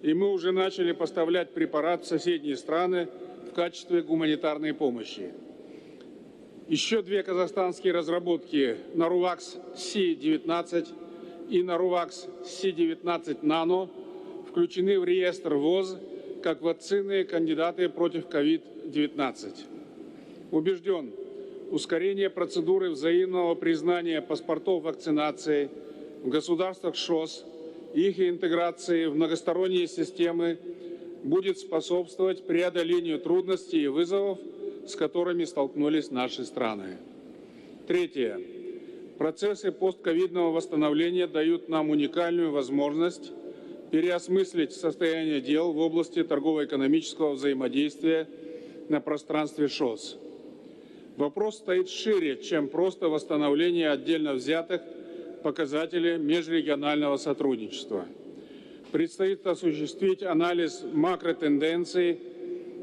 и мы уже начали поставлять препарат в соседние страны в качестве гуманитарной помощи. Еще две казахстанские разработки «Нарувакс Си-19» и «Нарувакс Си-19 Нано» включены в реестр ВОЗ как вакцины кандидаты против COVID-19. Убежден, ускорение процедуры взаимного признания паспортов вакцинации в государствах ШОС и их интеграции в многосторонние системы будет способствовать преодолению трудностей и вызовов, с которыми столкнулись наши страны. Третье. Процессы постковидного восстановления дают нам уникальную возможность переосмыслить состояние дел в области торгово-экономического взаимодействия на пространстве ШОС. Вопрос стоит шире, чем просто восстановление отдельно взятых показателей межрегионального сотрудничества. Предстоит осуществить анализ макротенденций,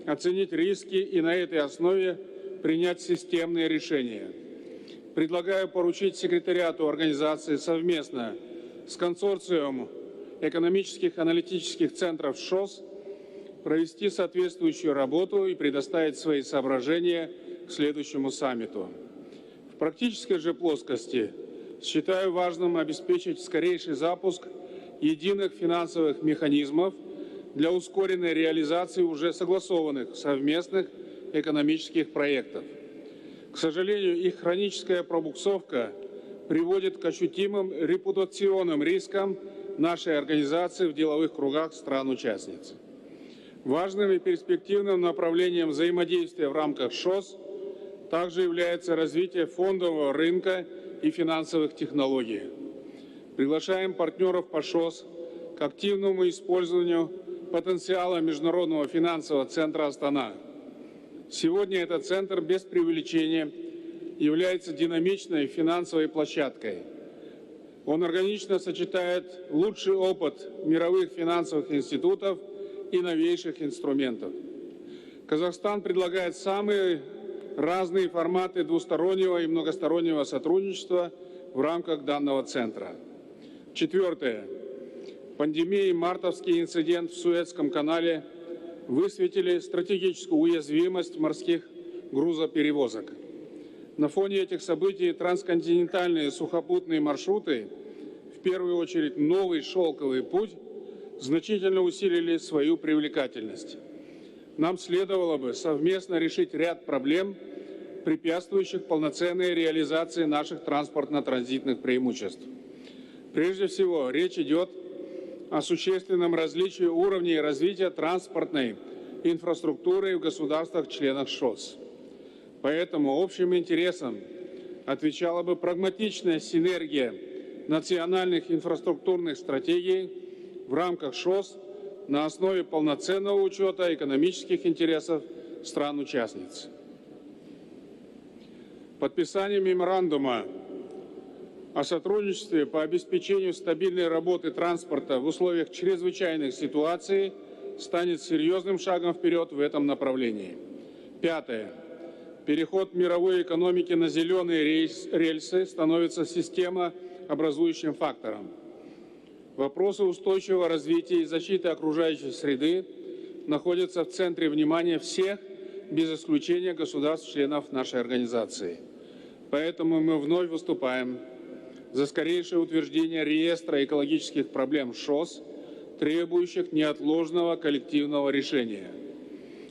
оценить риски и на этой основе принять системные решения. Предлагаю поручить секретариату организации совместно с консорциумом экономических аналитических центров ШОС провести соответствующую работу и предоставить свои соображения к следующему саммиту. В практической же плоскости считаю важным обеспечить скорейший запуск единых финансовых механизмов для ускоренной реализации уже согласованных совместных экономических проектов. К сожалению, их хроническая пробуксовка приводит к ощутимым репутационным рискам нашей организации в деловых кругах стран-участниц. Важным и перспективным направлением взаимодействия в рамках ШОС также является развитие фондового рынка и финансовых технологий. Приглашаем партнеров по ШОС к активному использованию потенциала Международного финансового центра «Астана». Сегодня этот центр без преувеличения является динамичной финансовой площадкой. Он органично сочетает лучший опыт мировых финансовых институтов и новейших инструментов. Казахстан предлагает самые разные форматы двустороннего и многостороннего сотрудничества в рамках данного центра. Четвертое. Пандемия и мартовский инцидент в Суэцком канале высветили стратегическую уязвимость морских грузоперевозок. На фоне этих событий трансконтинентальные сухопутные маршруты, в первую очередь новый шелковый путь, значительно усилили свою привлекательность. Нам следовало бы совместно решить ряд проблем, препятствующих полноценной реализации наших транспортно-транзитных преимуществ. Прежде всего, речь идет о существенном различии уровней развития транспортной инфраструктуры в государствах-членах ШОС. Поэтому общим интересам отвечала бы прагматичная синергия национальных инфраструктурных стратегий в рамках ШОС на основе полноценного учета экономических интересов стран-участниц. Подписание меморандума о сотрудничестве по обеспечению стабильной работы транспорта в условиях чрезвычайных ситуаций станет серьезным шагом вперед в этом направлении. Пятое. Переход мировой экономики на зеленые рельсы становится системообразующим фактором. Вопросы устойчивого развития и защиты окружающей среды находятся в центре внимания всех, без исключения государств-членов нашей организации. Поэтому мы вновь выступаем за скорейшее утверждение реестра экологических проблем ШОС, требующих неотложного коллективного решения.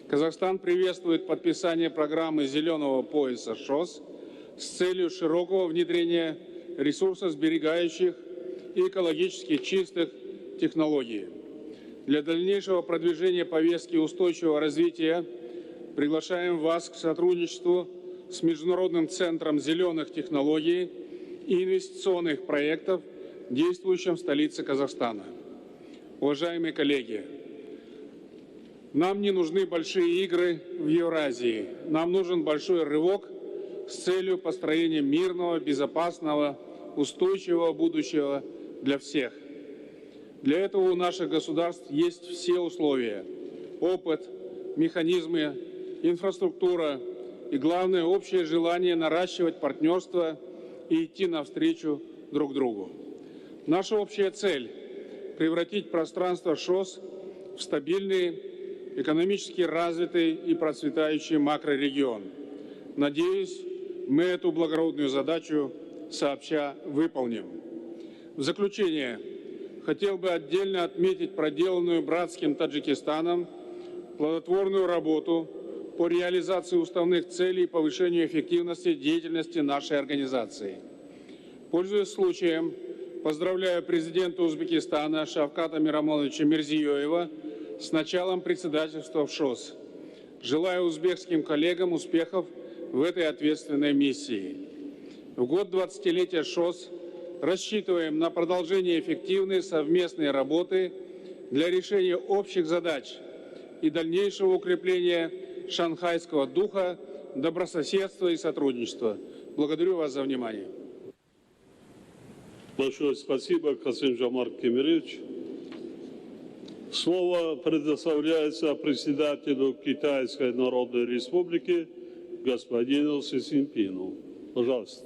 Казахстан приветствует подписание программы «Зеленого пояса ШОС» с целью широкого внедрения ресурсосберегающих и экологически чистых технологий. Для дальнейшего продвижения повестки устойчивого развития приглашаем вас к сотрудничеству с Международным центром зеленых технологий и инвестиционных проектов, действующим в столице Казахстана. Уважаемые коллеги, нам не нужны большие игры в Евразии. Нам нужен большой рывок с целью построения мирного, безопасного, устойчивого будущего для всех. Для этого у наших государств есть все условия: опыт, механизмы, инфраструктура и, главное, общее желание наращивать партнерство и идти навстречу друг другу. Наша общая цель – превратить пространство ШОС в стабильный, экономически развитый и процветающий макрорегион. Надеюсь, мы эту благородную задачу сообща выполним. В заключение хотел бы отдельно отметить проделанную братским Таджикистаном плодотворную работу по реализации уставных целей и повышению эффективности деятельности нашей организации. Пользуясь случаем, поздравляю президента Узбекистана Шавката Миромоновича Мирзиёева с началом председательства в ШОС. Желаю узбекским коллегам успехов в этой ответственной миссии. В год 20-летия ШОС рассчитываем на продолжение эффективной совместной работы для решения общих задач и дальнейшего укрепления шанхайского духа, добрососедства и сотрудничества. Благодарю вас за внимание. Большое спасибо, Касым-Жомарт Кемелевич. Слово предоставляется председателю Китайской Народной Республики господину Си Цзиньпину. Пожалуйста.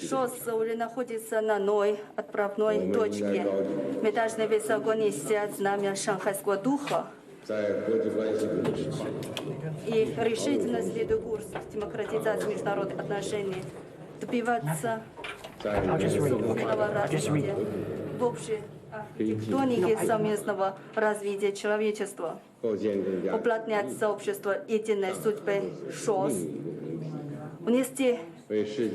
ШОС уже находится на новой отправной точке. Мы должны высоко нести знамя шанхайского духа и решительно следуя курс демократизации международных отношений, добиваться собственного развития в общей архитектонике совместного развития человечества, уплотнять сообщество единой судьбы ШОС, внести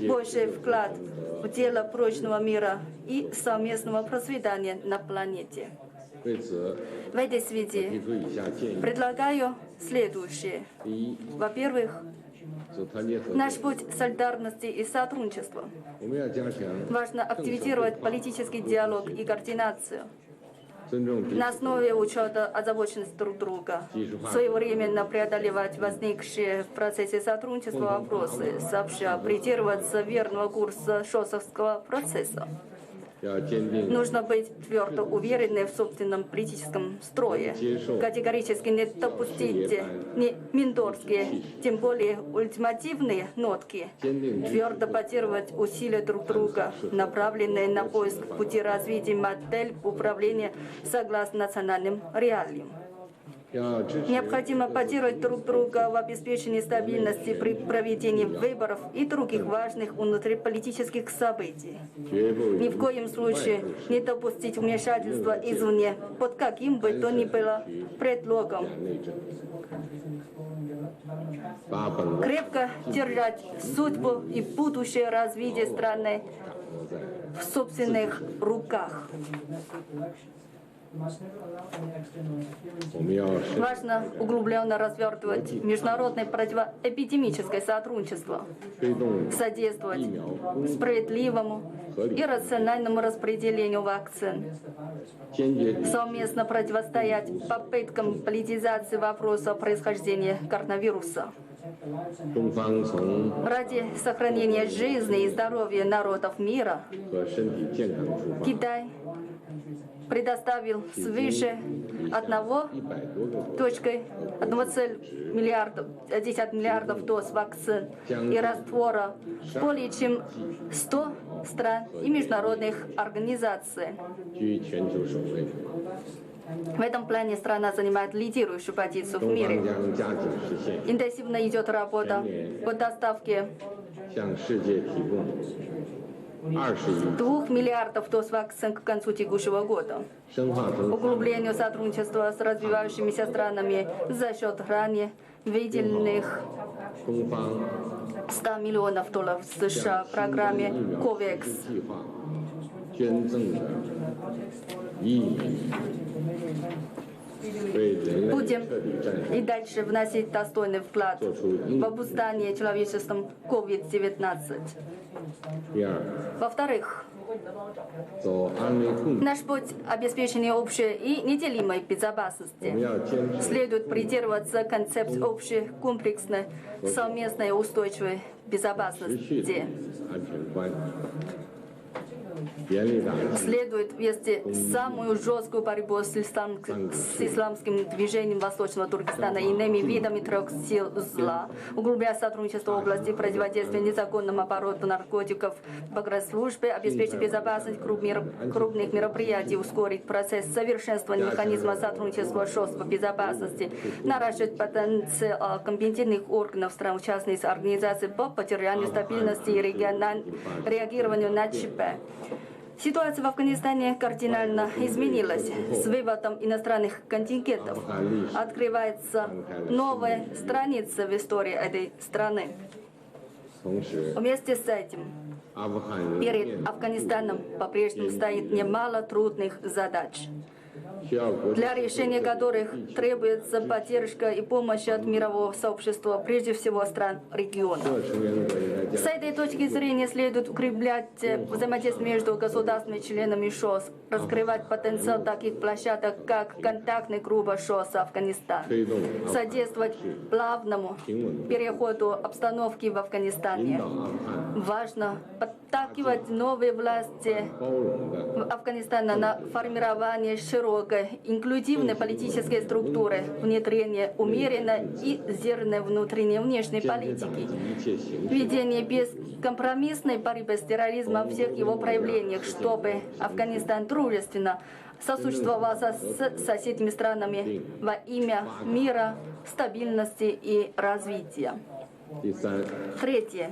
больше вклад в дело прочного мира и совместного процветания на планете. В этой связи предлагаю следующее. Во-первых, наш путь солидарности и сотрудничества. Важно активизировать политический диалог и координацию на основе учета озабоченности друг друга, своевременно преодолевать возникшие в процессе сотрудничества вопросы, сообща придерживаться верного курса шосовского процесса. Нужно быть твердо уверенным в собственном политическом строе. Категорически не допустить ни миндорские, тем более ультимативные нотки. Твердо поддерживать усилия друг друга, направленные на поиск пути развития модель управления согласно национальным реалиям. Необходимо поддерживать друг друга в обеспечении стабильности при проведении выборов и других важных внутриполитических событий. Ни в коем случае не допустить вмешательства извне под каким бы то ни было предлогом. Крепко держать судьбу и будущее развитие страны в собственных руках. Важно углубленно развертывать международное противоэпидемическое сотрудничество, содействовать справедливому и рациональному распределению вакцин, совместно противостоять попыткам политизации вопроса происхождения коронавируса. Ради сохранения жизни и здоровья народов мира Китай предоставил свыше 1,1 миллиардов доз вакцин и раствора более чем 100 стран и международных организаций. В этом плане страна занимает лидирующую позицию в мире. Интенсивно идет работа по доставке 2 миллиардов доз вакцин к концу текущего года. Углублению сотрудничества с развивающимися странами за счет ранее выделенных 100 миллионов долларов США в программе COVAX. Будем и дальше вносить достойный вклад в обуздание человечеством COVID-19. Во-вторых, наш путь обеспечения общей и неделимой безопасности. Следует придерживаться концепции общей, комплексной, совместной и устойчивой безопасности. Следует вести самую жесткую борьбу с исламским движением Восточного Туркестана и иными видами трех сил зла, углубляя сотрудничество в области противодействия незаконному обороту наркотиков в погранслужбе, обеспечить безопасность крупных мероприятий, ускорить процесс совершенствования механизма сотрудничества ШОС по безопасности, наращивать потенциал компетентных органов стран-участниц организаций по поддержанию стабильности и реагированию на ЧП. Ситуация в Афганистане кардинально изменилась. С выводом иностранных контингентов открывается новая страница в истории этой страны. Вместе с этим перед Афганистаном по-прежнему стоит немало трудных задач, для решения которых требуется поддержка и помощь от мирового сообщества, прежде всего стран региона. С этой точки зрения следует укреплять взаимодействие между государственными членами ШОС, раскрывать потенциал таких площадок, как контактная группа ШОС Афганистан, содействовать плавному переходу обстановки в Афганистане. Важно подталкивать новые власти Афганистана на формирование широкой инклюзивной политической структуры, внедрение умеренной и сдержанной внутренней и внешней политики, ведение бескомпромиссной борьбы с терроризмом во всех его проявлениях, чтобы Афганистан дружественно сосуществовал с соседними странами во имя мира, стабильности и развития. Третье.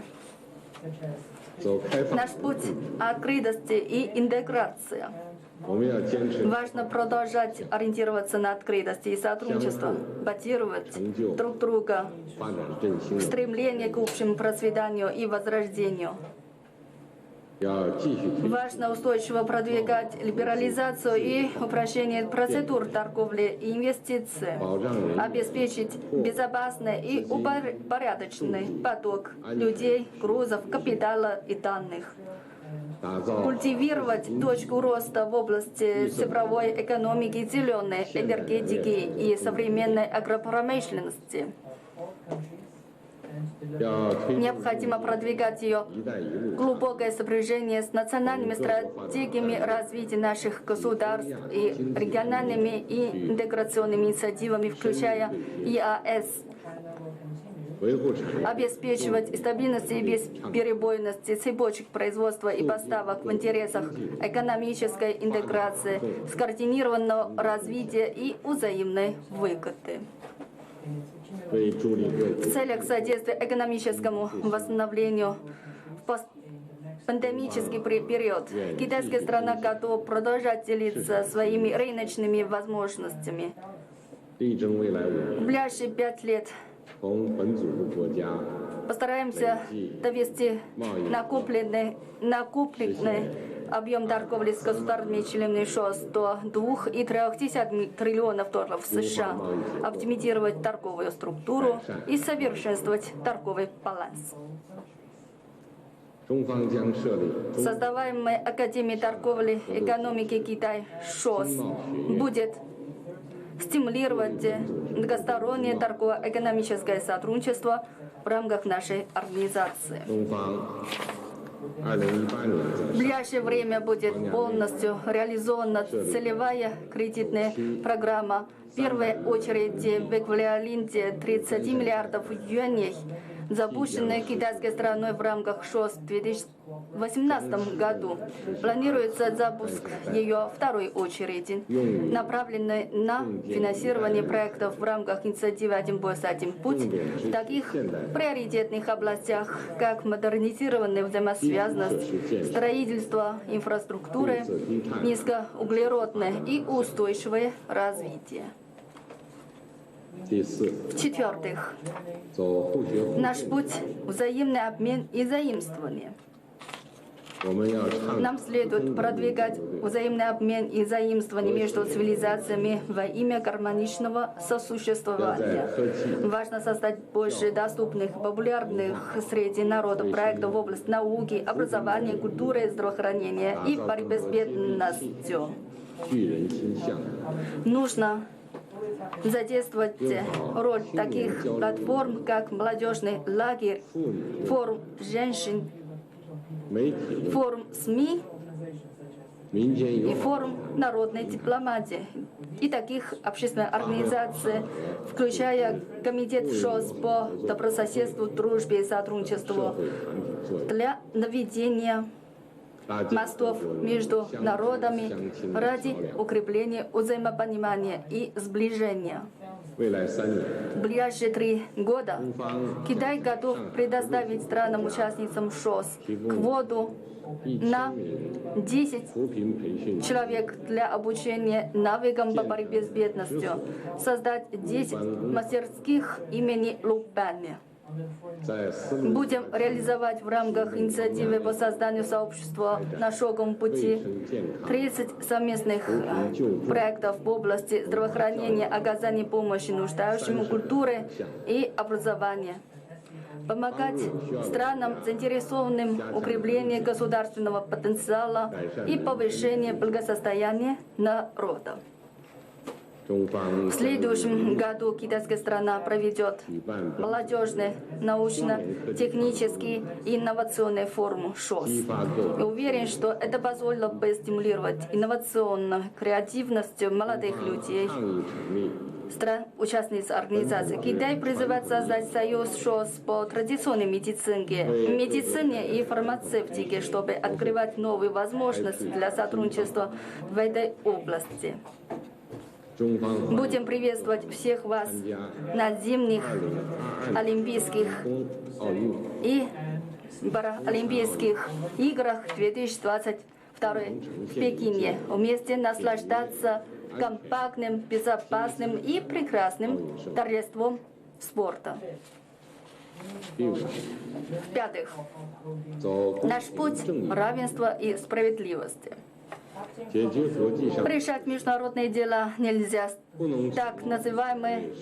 Наш путь открытости и интеграция. Важно продолжать ориентироваться на открытость и сотрудничество, базировать друг друга в стремлении к общему процветанию и возрождению. Важно устойчиво продвигать либерализацию и упрощение процедур торговли и инвестиций, обеспечить безопасный и упорядоченный поток людей, грузов, капитала и данных. Культивировать точку роста в области цифровой экономики, зеленой энергетики и современной агропромышленности. Необходимо продвигать ее глубокое сопряжение с национальными стратегиями развития наших государств и региональными и интеграционными инициативами, включая ЕАЭС. Обеспечивать стабильность и бесперебойность цепочек производства и поставок в интересах экономической интеграции, скоординированного развития и взаимной выгоды. В целях содействия экономическому восстановлению в постпандемический период китайская страна готова продолжать делиться своими рыночными возможностями. В ближайшие 5 лет постараемся довести накопленный объем торговли с государствами членами ШОС до 2,3 триллионов долларов США, оптимизировать торговую структуру и совершенствовать торговый баланс. Создаваемая Академия торговли и экономики Китай ШОС будет стимулировать многостороннее торгово-экономическое сотрудничество в рамках нашей организации. В ближайшее время будет полностью реализована целевая кредитная программа. В первой очереди в эквиваленте 30 миллиардов юаней, запущенная китайской страной в рамках ШОС в 2018 году. Планируется запуск ее второй очереди, направленной на финансирование проектов в рамках инициативы «Один пояс, один путь» в таких приоритетных областях, как модернизированная взаимосвязанность, строительство инфраструктуры, низкоуглеродное и устойчивое развитие. В-четвертых, наш путь – взаимный обмен и заимствование. Нам следует продвигать взаимный обмен и заимствование между цивилизациями во имя гармоничного сосуществования. Важно создать больше доступных, популярных среди народа проектов в области науки, образования, культуры, здравоохранения и борьбы с бедностью. Нужно задействовать роль таких платформ, как молодежный лагерь, форум женщин, форум СМИ и форум народной дипломатии и таких общественных организаций, включая Комитет ШОС по добрососедству, дружбе и сотрудничеству для наведения мостов между народами ради укрепления взаимопонимания и сближения. В ближайшие 3 года Китай готов предоставить странам-участницам ШОС квоту на 10 человек для обучения навыкам по борьбе с бедностью, создать 10 мастерских имени Лупаня. Будем реализовать в рамках инициативы по созданию сообщества на шоковом пути 30 совместных проектов в области здравоохранения, оказания помощи нуждающим, культуры и образования. Помогать странам, заинтересованным в укреплении государственного потенциала и повышении благосостояния народа. В следующем году китайская страна проведет молодежный, научно-технический и инновационный форум ШОС. И уверен, что это позволило бы стимулировать инновационную креативность молодых людей, стран-участниц организации. Китай призывает создать союз ШОС по традиционной медицине и фармацевтике, чтобы открывать новые возможности для сотрудничества в этой области. Будем приветствовать всех вас на зимних Олимпийских и Паралимпийских играх 2022 в Пекине. Вместе наслаждаться компактным, безопасным и прекрасным торжеством спорта. В-пятых, наш путь равенства и справедливости. Решать международные дела нельзя так называемой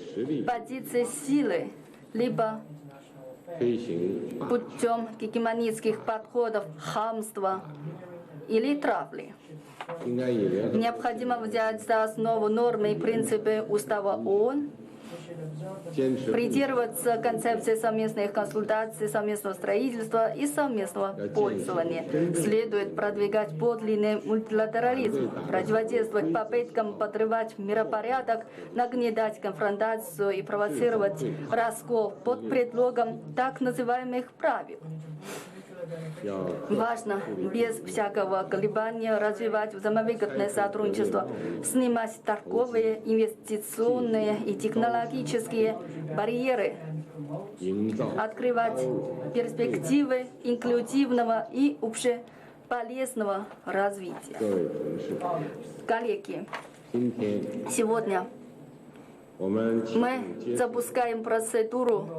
позиции силы, либо путем гегемонистских подходов, хамства или травли. Необходимо взять за основу нормы и принципы Устава ООН, придерживаться концепции совместных консультаций, совместного строительства и совместного пользования. Следует продвигать подлинный мультилатерализм, противодействовать попыткам подрывать миропорядок, нагнетать конфронтацию и провоцировать раскол под предлогом так называемых правил. Важно без всякого колебания развивать взаимовыгодное сотрудничество, снимать торговые, инвестиционные и технологические барьеры, открывать перспективы инклюзивного и общеполезного развития. Коллеги, сегодня мы запускаем процедуру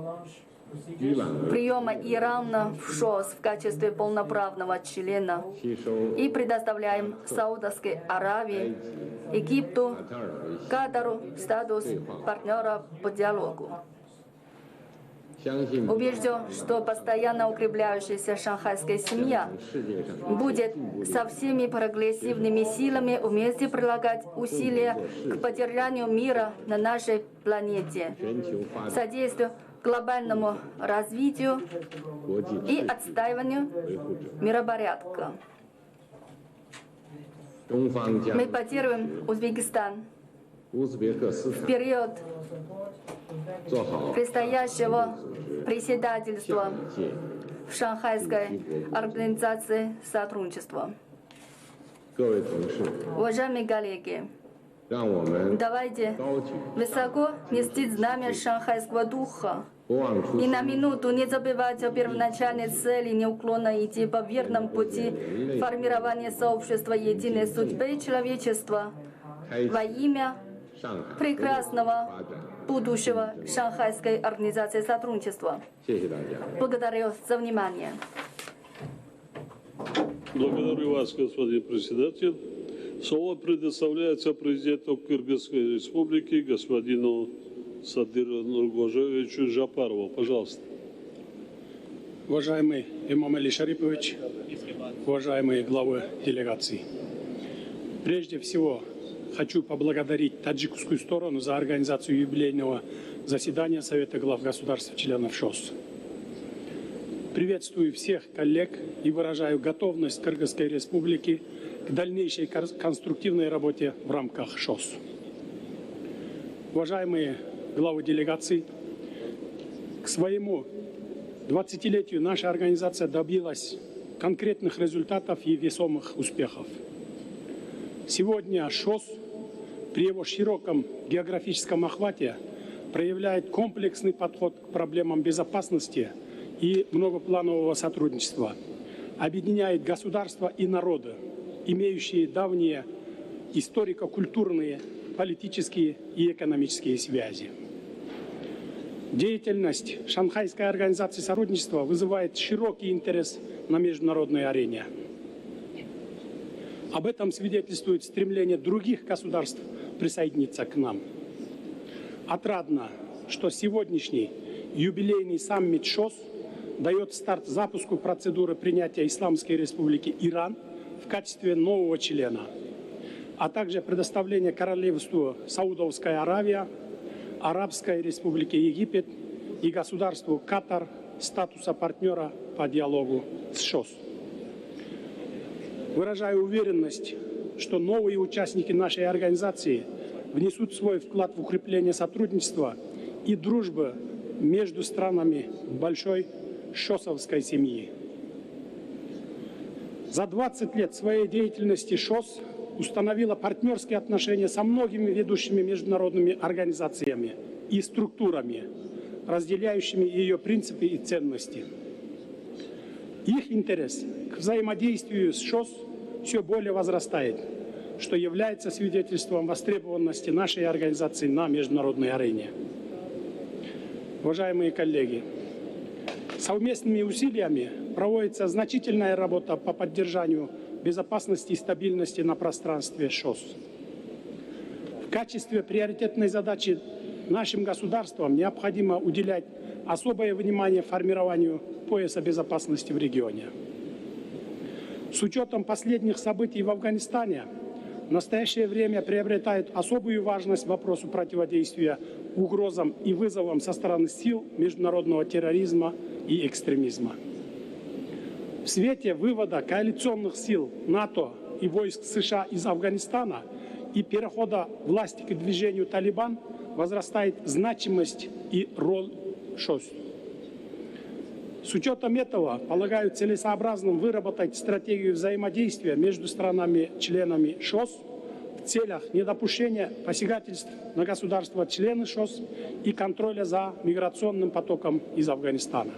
приема Ирана в ШОС в качестве полноправного члена и предоставляем Саудовской Аравии, Египту, Катару статус партнера по диалогу. Убежден, что постоянно укрепляющаяся шанхайская семья будет со всеми прогрессивными силами вместе прилагать усилия к поддержанию мира на нашей планете, содействию глобальному развитию и отстаиванию миропорядка. Мы поддерживаем Узбекистан в период предстоящего председательства в Шанхайской организации сотрудничества. Уважаемые коллеги, давайте высоко нести знамя шанхайского духа и на минуту не забывать о первоначальной цели неуклонно идти по верному пути формирования сообщества единой судьбы человечества во имя прекрасного будущего Шанхайской организации сотрудничества. Благодарю за внимание. Благодарю вас, господин председатель. Слово предоставляется президенту Кыргызской республики господину Садыру Нургожоевичу Жапарову. Пожалуйста. Уважаемый Эмомали Шарипович, уважаемые главы делегации, прежде всего хочу поблагодарить таджикскую сторону за организацию юбилейного заседания Совета глав государств-членов ШОС. Приветствую всех коллег и выражаю готовность Кыргызской республики к дальнейшей конструктивной работе в рамках ШОС. Уважаемые главы делегаций, к своему 20-летию наша организация добилась конкретных результатов и весомых успехов. Сегодня ШОС при его широком географическом охвате проявляет комплексный подход к проблемам безопасности и многопланового сотрудничества, объединяет государства и народы, имеющие давние историко-культурные, политические и экономические связи. Деятельность Шанхайской организации сотрудничества вызывает широкий интерес на международной арене. Об этом свидетельствует стремление других государств присоединиться к нам. Отрадно, что сегодняшний юбилейный саммит ШОС дает старт запуску процедуры принятия Исламской Республики Иран в качестве нового члена, а также предоставление Королевству Саудовская Аравия, Арабской Республике Египет и государству Катар статуса партнера по диалогу с ШОС. Выражаю уверенность, что новые участники нашей организации внесут свой вклад в укрепление сотрудничества и дружбы между странами большой шосовской семьи. За 20 лет своей деятельности ШОС установила партнерские отношения со многими ведущими международными организациями и структурами, разделяющими ее принципы и ценности. Их интерес к взаимодействию с ШОС все более возрастает, что является свидетельством востребованности нашей организации на международной арене. Уважаемые коллеги, совместными усилиями проводится значительная работа по поддержанию безопасности и стабильности на пространстве ШОС. В качестве приоритетной задачи нашим государствам необходимо уделять особое внимание формированию пояса безопасности в регионе. С учетом последних событий в Афганистане в настоящее время приобретает особую важность вопросу противодействия угрозам и вызовам со стороны сил международного терроризма и экстремизма. В свете вывода коалиционных сил НАТО и войск США из Афганистана и перехода власти к движению «Талибан» возрастает значимость и роль ШОС. С учетом этого, полагаю целесообразным выработать стратегию взаимодействия между странами-членами ШОС в целях недопущения посягательств на государства-члены ШОС и контроля за миграционным потоком из Афганистана.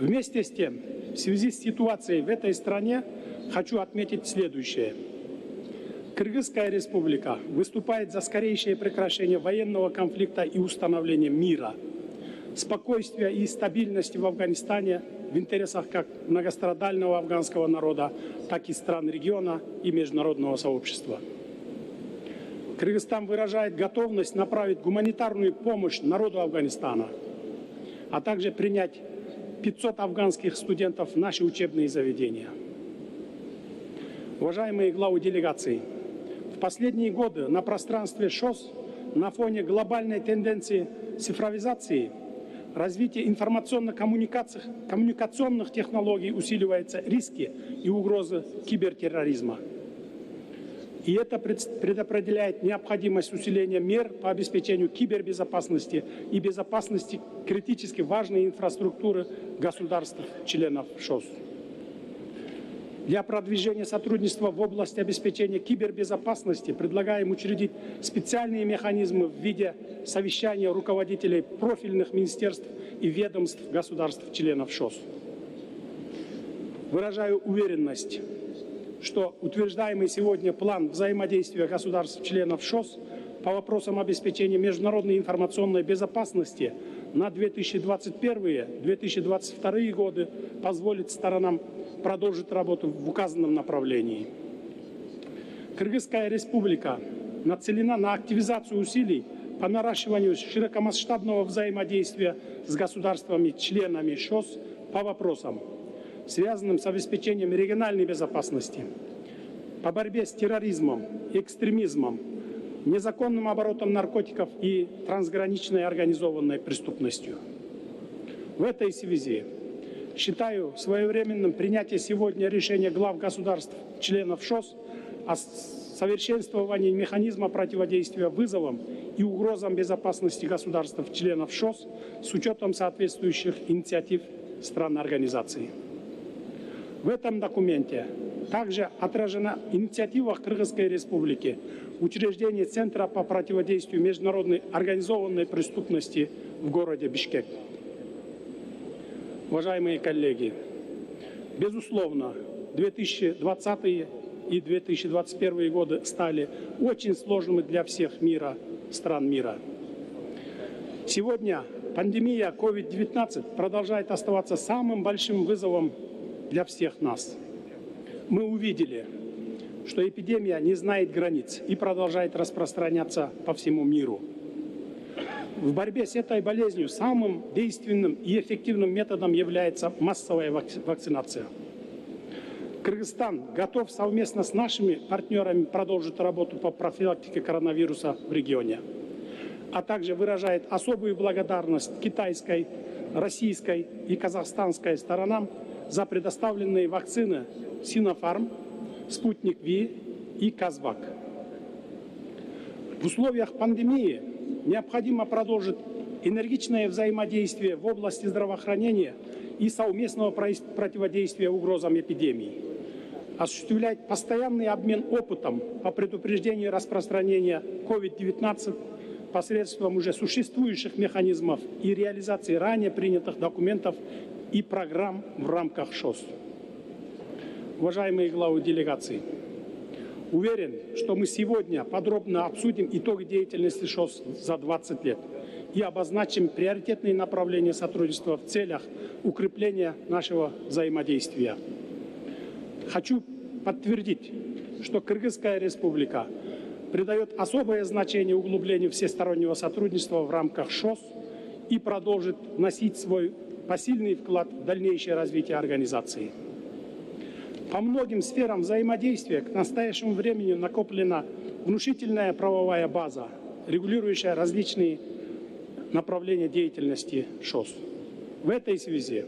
Вместе с тем, в связи с ситуацией в этой стране, хочу отметить следующее. Кыргызская республика выступает за скорейшее прекращение военного конфликта и установление мира, спокойствия и стабильности в Афганистане в интересах как многострадального афганского народа, так и стран региона и международного сообщества. Кыргызстан выражает готовность направить гуманитарную помощь народу Афганистана, а также принять 500 афганских студентов в наши учебные заведения. Уважаемые главы делегаций, в последние годы на пространстве ШОС на фоне глобальной тенденции цифровизации, развития информационно-коммуникационных технологий усиливаются риски и угрозы кибертерроризма. И это предопределяет необходимость усиления мер по обеспечению кибербезопасности и безопасности критически важной инфраструктуры государств-членов ШОС. Для продвижения сотрудничества в области обеспечения кибербезопасности предлагаем учредить специальные механизмы в виде совещания руководителей профильных министерств и ведомств государств-членов ШОС. Выражаю уверенность, что утверждаемый сегодня план взаимодействия государств-членов ШОС по вопросам обеспечения международной информационной безопасности на 2021-2022 годы позволит сторонам продолжить работу в указанном направлении. Кыргызская республика нацелена на активизацию усилий по наращиванию широкомасштабного взаимодействия с государствами-членами ШОС по вопросам, связанным с обеспечением региональной безопасности, по борьбе с терроризмом, экстремизмом, незаконным оборотом наркотиков и трансграничной организованной преступностью. В этой связи считаю своевременным принятие сегодня решения глав государств, членов ШОС, о совершенствовании механизма противодействия вызовам и угрозам безопасности государств, членов ШОС с учетом соответствующих инициатив стран организации. В этом документе также отражена инициатива Кыргызской Республики учреждение Центра по противодействию международной организованной преступности в городе Бишкек. Уважаемые коллеги, безусловно, 2020 и 2021 годы стали очень сложными для всех мира, стран мира. Сегодня пандемия COVID-19 продолжает оставаться самым большим вызовом для всех нас. Мы увидели, что эпидемия не знает границ и продолжает распространяться по всему миру. В борьбе с этой болезнью самым действенным и эффективным методом является массовая вакцинация. Кыргызстан готов совместно с нашими партнерами продолжить работу по профилактике коронавируса в регионе, а также выражает особую благодарность китайской, российской и казахстанской сторонам за предоставленные вакцины Синофарм, Спутник Ви и Казвак. В условиях пандемии необходимо продолжить энергичное взаимодействие в области здравоохранения и совместного противодействия угрозам эпидемии, осуществлять постоянный обмен опытом по предупреждению распространения COVID-19 посредством уже существующих механизмов и реализации ранее принятых документов и программ в рамках ШОС. Уважаемые главы делегаций, уверен, что мы сегодня подробно обсудим итоги деятельности ШОС за 20 лет и обозначим приоритетные направления сотрудничества в целях укрепления нашего взаимодействия. Хочу подтвердить, что Кыргызская республика придает особое значение углублению всестороннего сотрудничества в рамках ШОС и продолжит вносить свой посильный вклад в дальнейшее развитие организации. По многим сферам взаимодействия к настоящему времени накоплена внушительная правовая база, регулирующая различные направления деятельности ШОС. В этой связи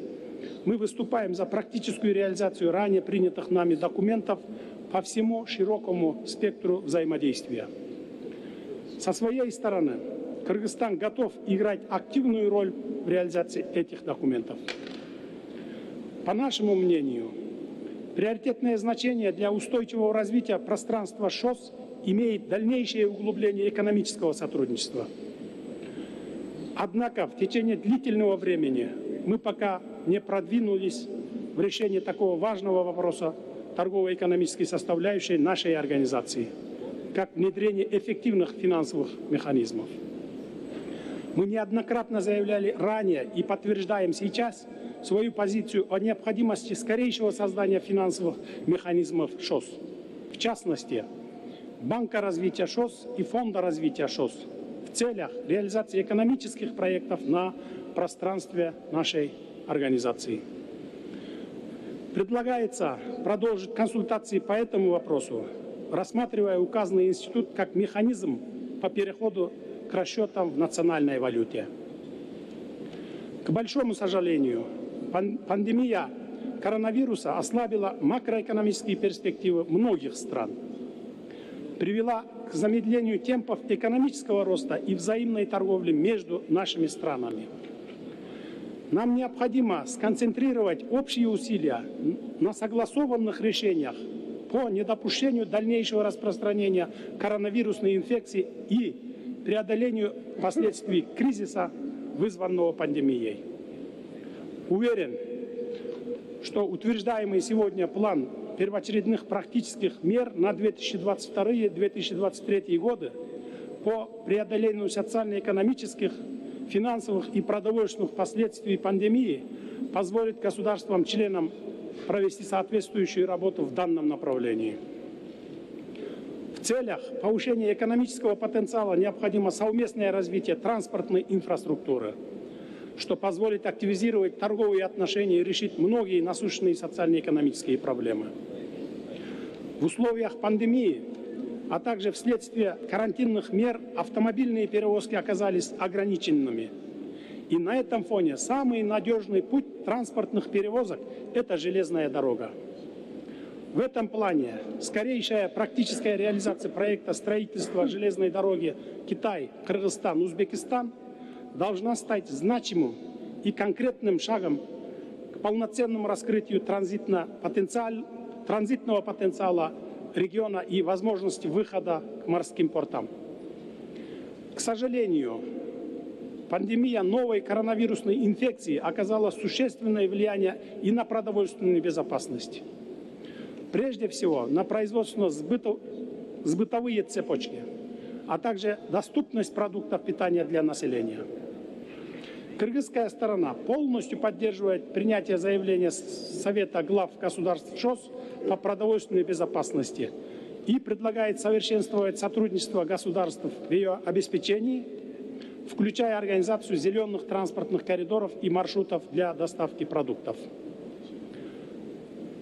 мы выступаем за практическую реализацию ранее принятых нами документов по всему широкому спектру взаимодействия. Со своей стороны, Кыргызстан готов играть активную роль в реализации этих документов. По нашему мнению, приоритетное значение для устойчивого развития пространства ШОС имеет дальнейшее углубление экономического сотрудничества. Однако в течение длительного времени мы пока не продвинулись в решении такого важного вопроса торгово-экономической составляющей нашей организации, как внедрение эффективных финансовых механизмов. Мы неоднократно заявляли ранее и подтверждаем сейчас свою позицию о необходимости скорейшего создания финансовых механизмов ШОС. В частности, Банка развития ШОС и Фонда развития ШОС в целях реализации экономических проектов на пространстве нашей организации. Предлагается продолжить консультации по этому вопросу, рассматривая указанный институт как механизм по переходу к расчетам в национальной валюте. К большому сожалению, пандемия коронавируса ослабила макроэкономические перспективы многих стран, привела к замедлению темпов экономического роста и взаимной торговли между нашими странами. Нам необходимо сконцентрировать общие усилия на согласованных решениях по недопущению дальнейшего распространения коронавирусной инфекции и преодолению последствий кризиса, вызванного пандемией. Уверен, что утверждаемый сегодня план первоочередных практических мер на 2022-2023 годы по преодолению социально-экономических, финансовых и продовольственных последствий пандемии позволит государствам-членам провести соответствующую работу в данном направлении. В целях повышения экономического потенциала необходимо совместное развитие транспортной инфраструктуры, что позволит активизировать торговые отношения и решить многие насущные социально-экономические проблемы. В условиях пандемии, а также вследствие карантинных мер, автомобильные перевозки оказались ограниченными. И на этом фоне самый надежный путь транспортных перевозок – это железная дорога. В этом плане скорейшая практическая реализация проекта строительства железной дороги Китай, Кыргызстан, Узбекистан должна стать значимым и конкретным шагом к полноценному раскрытию транзитного потенциала региона и возможности выхода к морским портам. К сожалению, пандемия новой коронавирусной инфекции оказала существенное влияние и на продовольственную безопасность. Прежде всего, на производственно-сбытовые цепочки, а также доступность продуктов питания для населения. Кыргызская сторона полностью поддерживает принятие заявления Совета глав государств ШОС по продовольственной безопасности и предлагает совершенствовать сотрудничество государств в ее обеспечении, включая организацию зеленых транспортных коридоров и маршрутов для доставки продуктов.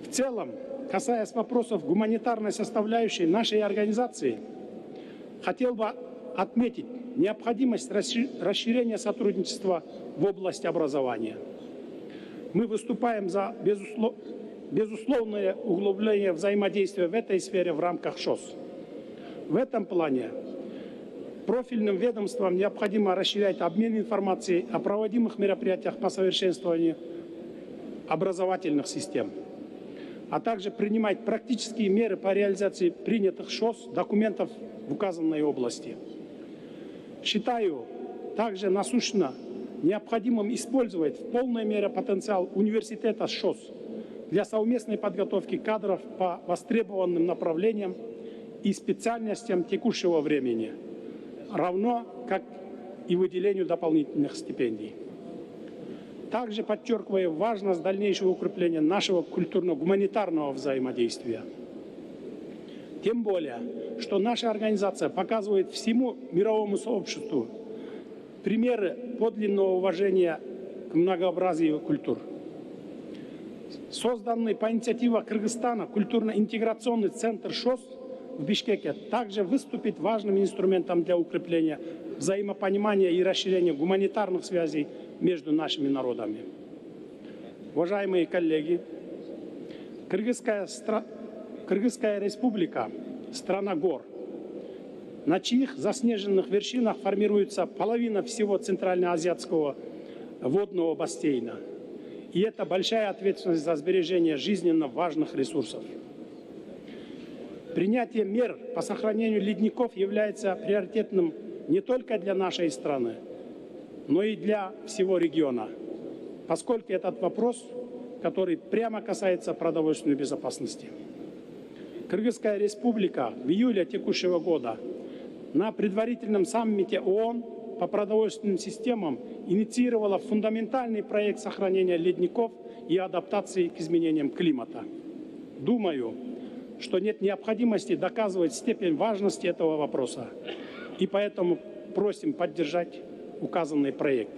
В целом, касаясь вопросов гуманитарной составляющей нашей организации, хотел бы отметить необходимость расширения сотрудничества в области образования. Мы выступаем за безусловное углубление взаимодействия в этой сфере в рамках ШОС. В этом плане профильным ведомствам необходимо расширять обмен информацией о проводимых мероприятиях по совершенствованию образовательных систем, а также принимать практические меры по реализации принятых ШОС документов в указанной области. Считаю также насущно необходимым использовать в полной мере потенциал университета ШОС для совместной подготовки кадров по востребованным направлениям и специальностям текущего времени, равно как и выделению дополнительных стипендий. Также подчеркиваю важность дальнейшего укрепления нашего культурно-гуманитарного взаимодействия. Тем более, что наша организация показывает всему мировому сообществу примеры подлинного уважения к многообразию культур. Созданный по инициативе Кыргызстана культурно-интеграционный центр ШОС в Бишкеке также выступит важным инструментом для укрепления взаимопонимания и расширения гуманитарных связей между нашими народами. Уважаемые коллеги, Кыргызская республика – страна гор, на чьих заснеженных вершинах формируется половина всего центральноазиатского водного бассейна. И это большая ответственность за сбережение жизненно важных ресурсов. Принятие мер по сохранению ледников является приоритетным не только для нашей страны, но и для всего региона, поскольку этот вопрос, который прямо касается продовольственной безопасности. Кыргызская республика в июле текущего года на предварительном саммите ООН по продовольственным системам инициировала фундаментальный проект сохранения ледников и адаптации к изменениям климата. Думаю, что нет необходимости доказывать степень важности этого вопроса, и поэтому просим поддержать указанный проект.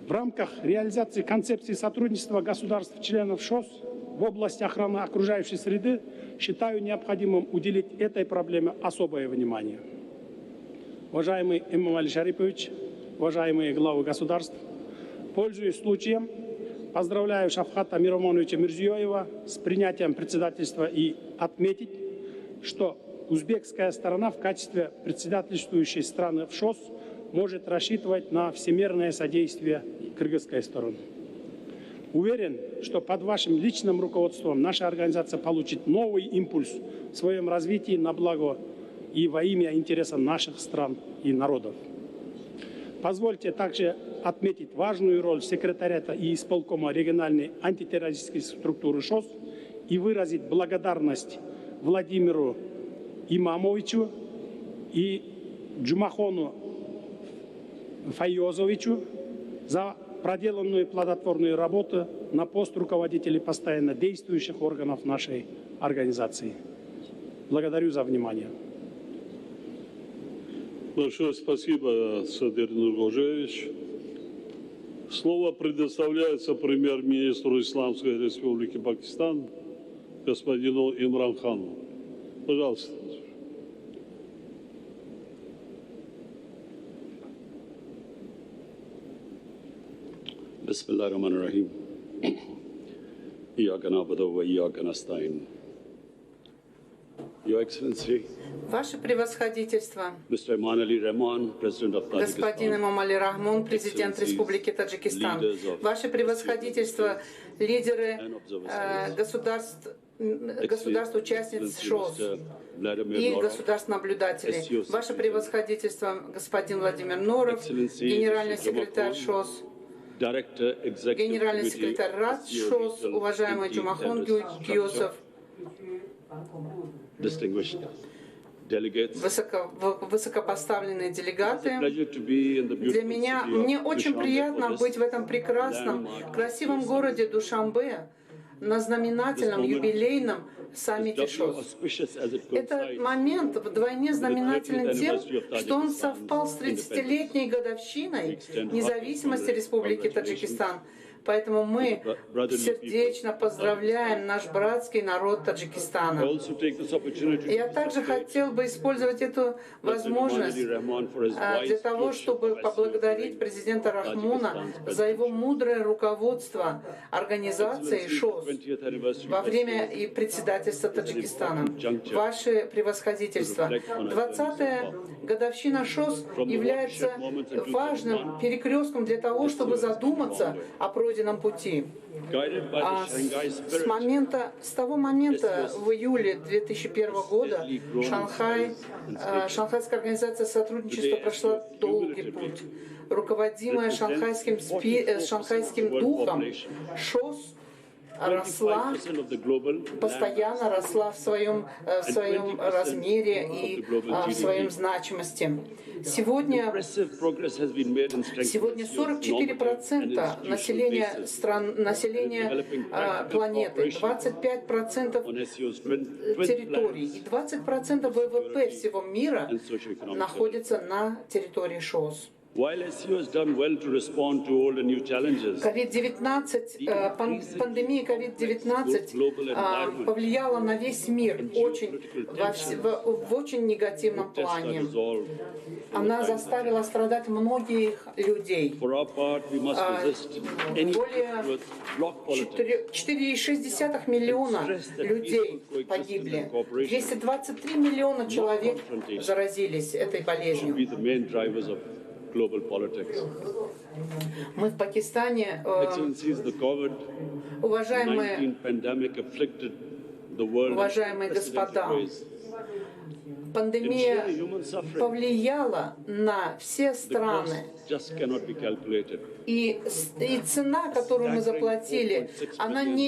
В рамках реализации концепции сотрудничества государств-членов ШОС в области охраны окружающей среды считаю необходимым уделить этой проблеме особое внимание. Уважаемый Эмомали Шарипович, уважаемые главы государств, пользуясь случаем, поздравляю Шавката Миромоновича Мирзиёева с принятием председательства и отметить, что узбекская сторона в качестве председательствующей страны в ШОС может рассчитывать на всемирное содействие кыргызской стороны. Уверен, что под вашим личным руководством наша организация получит новый импульс в своем развитии на благо и во имя интереса наших стран и народов. Позвольте также отметить важную роль секретариата и исполкома региональной антитеррористической структуры ШОС и выразить благодарность Владимиру Имамовичу и Джумахону Файозовичу за проделанную плодотворную работу на пост руководителей постоянно действующих органов нашей организации. Благодарю за внимание. Большое спасибо, Садыр Нургожоевич. Слово предоставляется премьер-министру Исламской Республики Пакистан господину Имран Хану. Пожалуйста. Bismillahirrahmanirrahim. Iyyaka na'budu wa iyyaka nasta'in. Your Excellency, Ваше превосходительство, Mr. Emomali Rahmon, President of господин Tajikistan, Эмомали Рахмон, президент Республики Таджикистан, Ваше превосходительство, лидеры государств-участниц ШОС и государств-наблюдателей, Ваше превосходительство, господин Владимир Норов, генеральный секретарь ШОС, генеральный секретарь РАД ШОС, уважаемый Джумахон Гюсов, высокопоставленные делегаты. Для меня, мне очень приятно быть в этом прекрасном, красивом городе Душанбе на знаменательном юбилейном саммите ШОС. Этот момент вдвойне знаменателен тем, что он совпал с 30-летней годовщиной независимости Республики Таджикистан. Поэтому мы сердечно поздравляем наш братский народ Таджикистана. Я также хотел бы использовать эту возможность для того, чтобы поблагодарить президента Рахмона за его мудрое руководство организацией ШОС во время и председательства Таджикистана. Ваше превосходительство, 20-я годовщина ШОС является важным перекрестком для того, чтобы задуматься о пройденном пути. С того момента в июле 2001 года Шанхайская организация сотрудничества прошла долгий путь. Руководимая шанхайским духом, ШОС росла, постоянно росла в своем размере и в своем значимости. Сегодня 44% населения стран, населения планеты, 25% территорий и 20% ВВП всего мира находятся на территории ШОС. COVID-19, пандемия COVID-19 повлияла на весь мир в очень негативном плане. Она заставила страдать многих людей. Более 4,6 миллиона людей погибли. 223 миллиона человек заразились этой болезнью. Мы в Пакистане, уважаемые господа, пандемия повлияла на все страны. И цена, которую мы заплатили,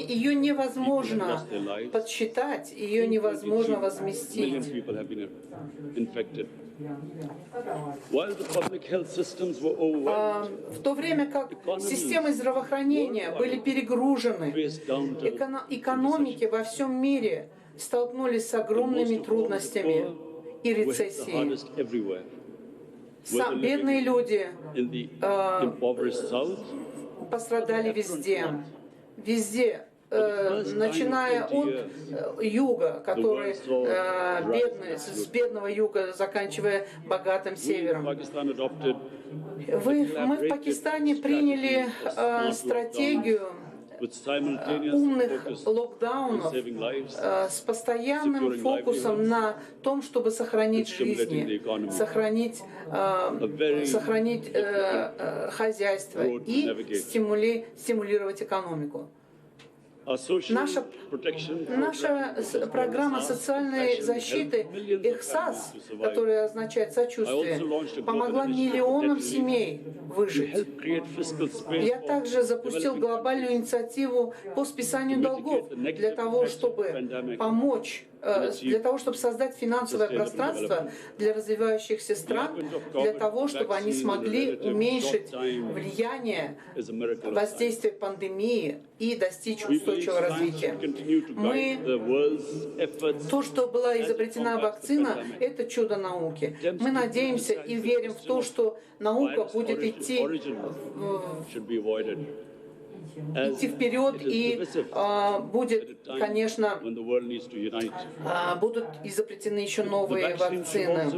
ее невозможно подсчитать, ее невозможно возместить. В то время как системы здравоохранения были перегружены, экономики во всем мире столкнулись с огромными трудностями и рецессией. Бедные люди пострадали везде. Везде, начиная от юга, который бедный, с бедного юга, заканчивая богатым севером. Мы в Пакистане приняли стратегию умных локдаунов с постоянным фокусом на том, чтобы сохранить жизни, сохранить хозяйство и стимулировать экономику. Наша программа социальной защиты «Эхсас», которая означает «сочувствие», помогла миллионам семей выжить. Я также запустил глобальную инициативу по списанию долгов для того, чтобы помочь, для того, чтобы создать финансовое пространство для развивающихся стран, для того, чтобы они смогли уменьшить влияние воздействия пандемии и достичь устойчивого развития. То, что была изобретена вакцина, это чудо науки. Мы надеемся и верим в то, что наука будет идти вперед и будет, конечно, будут изобретены еще новые вакцины.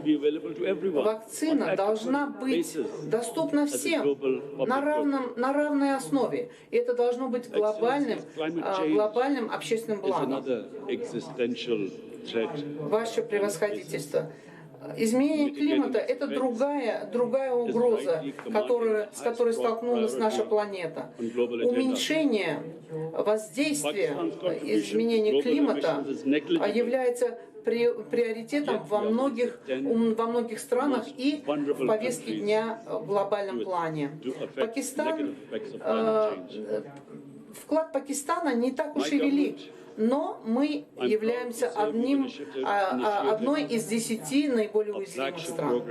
Вакцина должна быть доступна всем на равной основе. И это должно быть глобальным общественным благом. Ваше превосходительство. Изменение климата – это другая угроза, с которой столкнулась наша планета. Уменьшение воздействия изменения климата является приоритетом во многих странах и в повестке дня в глобальном плане. Вклад Пакистана не так уж и велик. Но мы являемся одной из 10 наиболее уязвимых стран.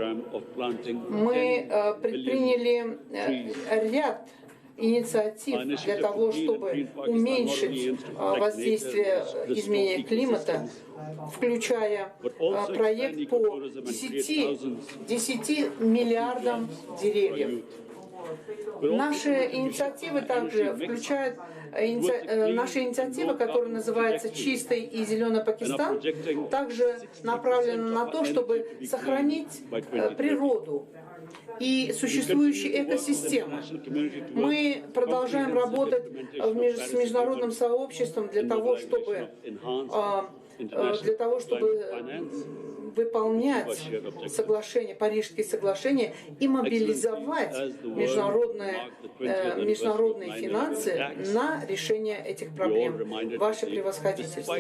Мы предприняли ряд инициатив для того, чтобы уменьшить воздействие изменения климата, включая проект по 10 миллиардам деревьев. Наши инициативы также включают наша инициатива, которая называется «Чистый и зеленый Пакистан», также направлена на то, чтобы сохранить природу и существующие экосистемы. Мы продолжаем работать с международным сообществом для того, чтобы выполнять соглашение, Парижские соглашения и мобилизовать международные финансы на решение этих проблем. Ваше превосходительство.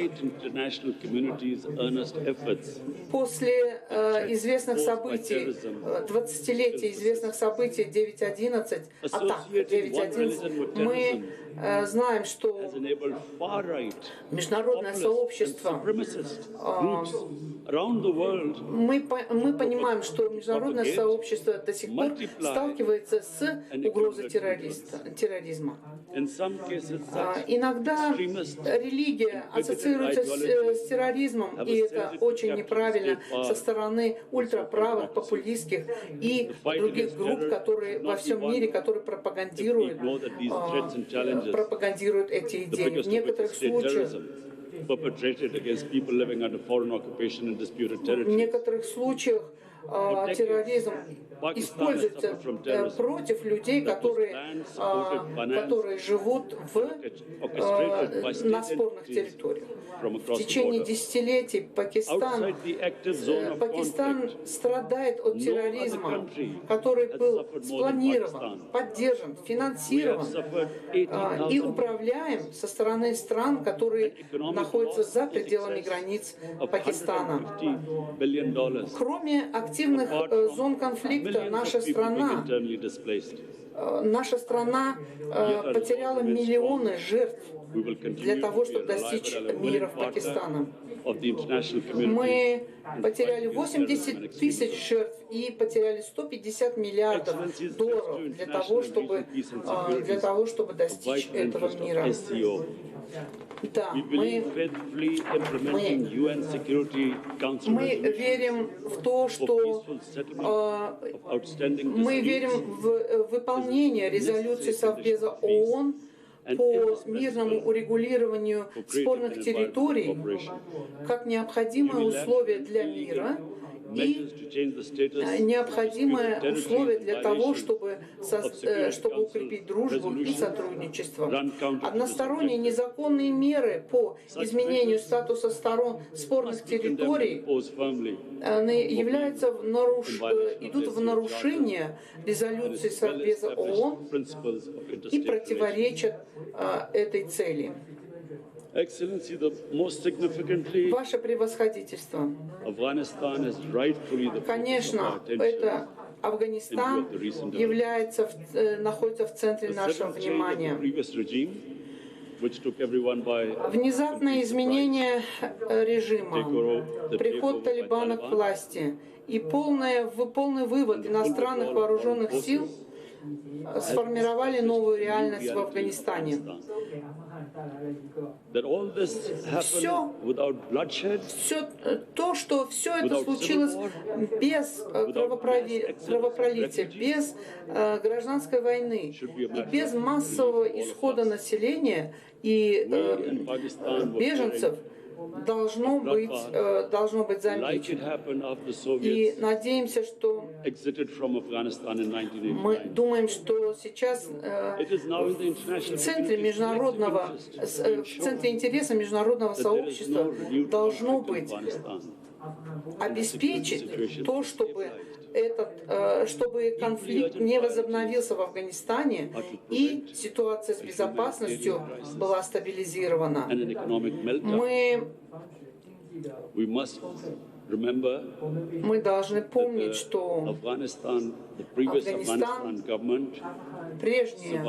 После известных событий, 20-летия известных событий 9/11, атак 9/11, мы знаем, что международное сообщество, мы понимаем, что международное сообщество до сих пор сталкивается с угрозой терроризма. Иногда религия ассоциируется с терроризмом, и это очень неправильно со стороны ультраправых, популистских и других групп, которые во всем мире, которые пропагандируют эти идеи. В некоторых случаях терроризм используется против людей, которые живут на спорных территориях. В течение десятилетий Пакистан страдает от терроризма, который был спланирован, поддержан, финансирован и управляем со стороны стран, которые находятся за пределами границ Пакистана. Кроме активных зон конфликта, наша страна потеряла миллионы жертв для того, чтобы достичь мира в Пакистане. Мы потеряли 80 тысяч жертв и потеряли 150 миллиардов долларов для того, чтобы достичь этого мира. Да, мы верим в то, что мы верим в выполнение резолюции Совбеза ООН по мирному урегулированию спорных территорий как необходимое условие для мира и необходимое условие для того, чтобы укрепить дружбу и сотрудничество. Односторонние незаконные меры по изменению статуса сторон спорных территорий идут в нарушение резолюции Совбеза ООН и противоречат этой цели. Ваше превосходительство, конечно, это Афганистан находится в центре нашего внимания. Внезапное изменение режима, приход Талибана к власти и полный вывод иностранных вооруженных сил сформировали новую реальность в Афганистане. Все это случилось без кровопролития, без гражданской войны и без массового исхода населения и беженцев должно быть замечено. И надеемся, что мы думаем, что сейчас в центре интереса международного сообщества должно быть обеспечить то, чтобы конфликт не возобновился в Афганистане и ситуация с безопасностью была стабилизирована. Мы должны помнить, что Афганистан, прежнее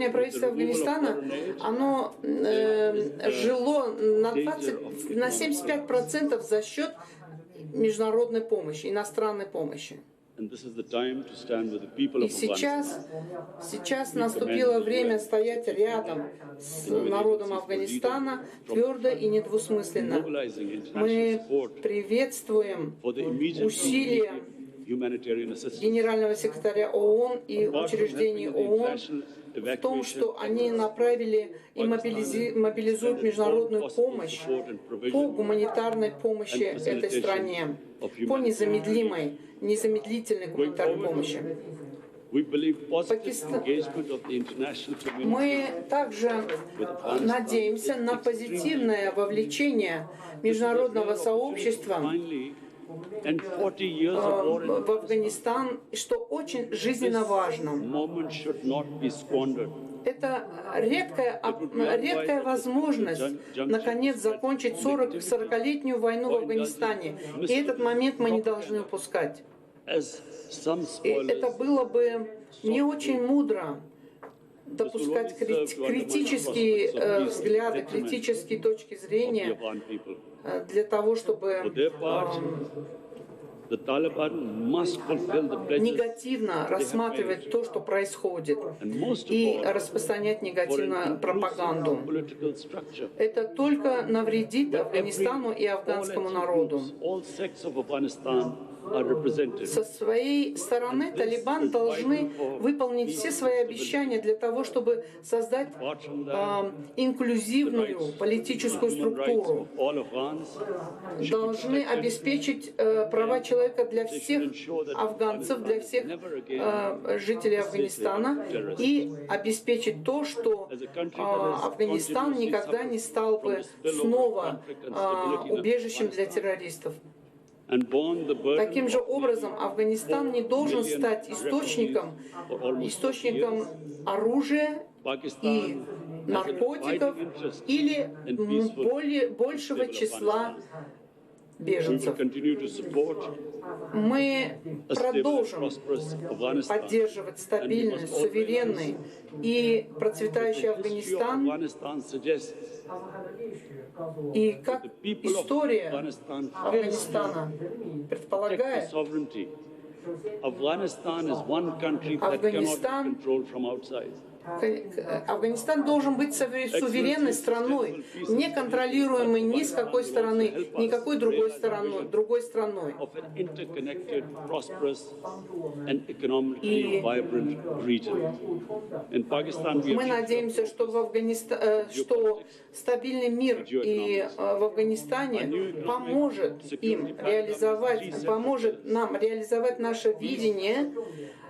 правительство Афганистана, оно жило на 75% за счет международной помощи, иностранной помощи. И сейчас наступило время стоять рядом с народом Афганистана твердо и недвусмысленно. Мы приветствуем усилия генерального секретаря ООН и учреждений ООН в том, что они направили и мобилизуют международную помощь по гуманитарной помощи этой стране, по незамедлительной гуманитарной помощи. Мы также надеемся на позитивное вовлечение международного сообщества в Афганистан, что очень жизненно важно. Это редкая возможность, наконец, закончить 40-летнюю войну в Афганистане. И этот момент мы не должны упускать. И это было бы не очень мудро допускать критические взгляды, критические точки зрения для того, чтобы негативно рассматривать то, что происходит, и распространять негативную пропаганду. Это только навредит Афганистану и афганскому народу. Со своей стороны Талибан должны выполнить все свои обещания для того, чтобы создать инклюзивную политическую структуру. Должны обеспечить права человека для всех афганцев, для всех жителей Афганистана и обеспечить то, что Афганистан никогда не стал бы снова убежищем для террористов. Таким же образом, Афганистан не должен стать источником оружия и наркотиков или большего числа беженцев. Мы продолжим поддерживать стабильный, суверенный и процветающий Афганистан. И как история Афганистана предполагает, Афганистан должен быть суверенной страной, не контролируемой ни с какой стороны, никакой другой страной. И мы надеемся, что, что стабильный мир и в Афганистане поможет им реализовать, поможет нам реализовать наше видение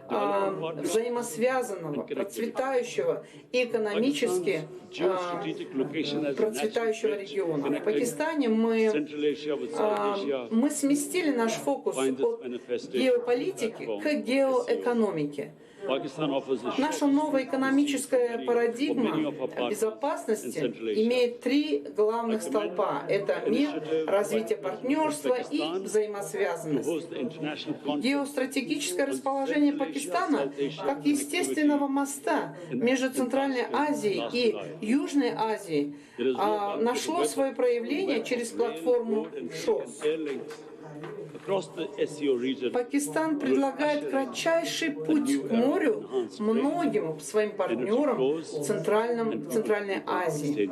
взаимосвязанного, процветающего и экономически процветающего региона. В Пакистане мы сместили наш фокус от геополитики к геоэкономике. Наша новая экономическая парадигма безопасности имеет три главных столпа. Это мир, развитие партнерства и взаимосвязанность. Геостратегическое расположение Пакистана как естественного моста между Центральной Азией и Южной Азией нашло свое проявление через платформу ШОС. Пакистан предлагает кратчайший путь к морю многим своим партнерам в Центральной Азии.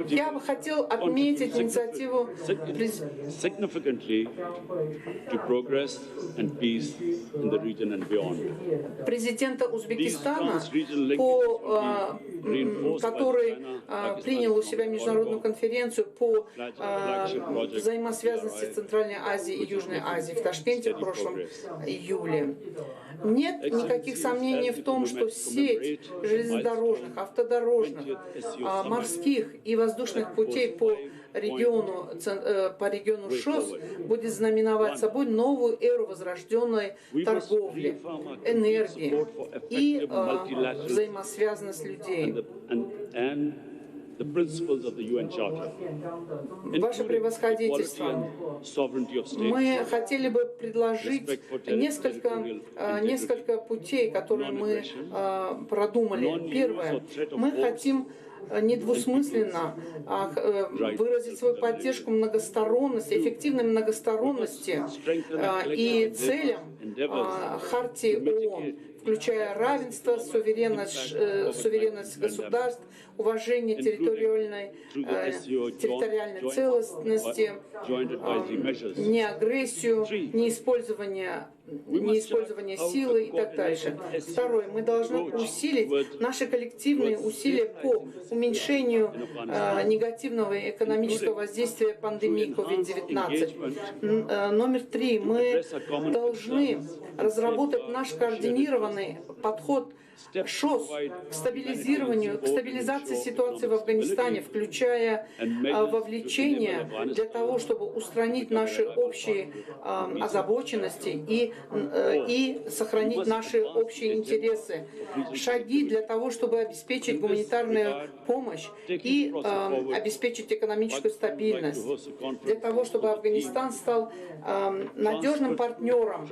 Я бы хотел отметить инициативу президента Узбекистана, который принял у себя международную конференцию по взаимосвязанности Центральной Азии и Южной Азии в Ташкенте в прошлом июле. Нет никаких сомнений в том, что сеть железнодорожных, автодорожных, морских и воздушных путей по региону ШОС будет знаменовать собой новую эру возрожденной торговли, энергии и взаимосвязанность людей. Ваше превосходительство, мы хотели бы предложить несколько путей, которые мы продумали. Первое. Мы хотим недвусмысленно выразить свою поддержку многосторонности, эффективной многосторонности и целям Хартии ООН, включая равенство, суверенность государств, уважение территориальной целостности, неагрессию, неиспользование силы и так дальше. Второе. Мы должны усилить наши коллективные усилия по уменьшению негативного экономического воздействия пандемии COVID-19. Номер три. Мы должны разработать наш координированный подход ШОС к стабилизации ситуации в Афганистане, включая вовлечение для того, чтобы устранить наши общие озабоченности и сохранить наши общие интересы. Шаги для того, чтобы обеспечить гуманитарную помощь и обеспечить экономическую стабильность, для того, чтобы Афганистан стал надежным партнером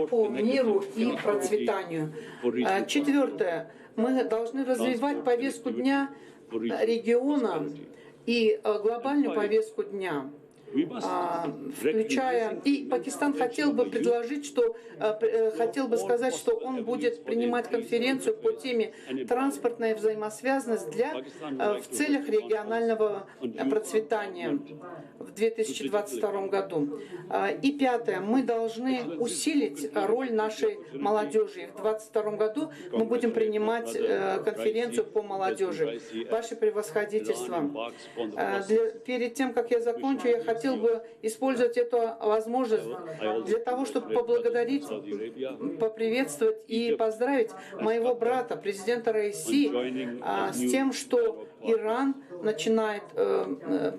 по миру и процветанию. Четвертое. Мы должны развивать повестку дня региона и глобальную повестку дня, включая... И Пакистан хотел бы предложить, что, хотел бы сказать, что он будет принимать конференцию по теме «Транспортная взаимосвязанность в целях регионального процветания» в 2022 году. И пятое. Мы должны усилить роль нашей молодежи. В 2022 году мы будем принимать конференцию по молодежи. Ваше превосходительство, перед тем, как я закончу, я хотел бы использовать эту возможность для того, чтобы поблагодарить, поприветствовать и поздравить моего брата, президента Раиси, с тем, что Иран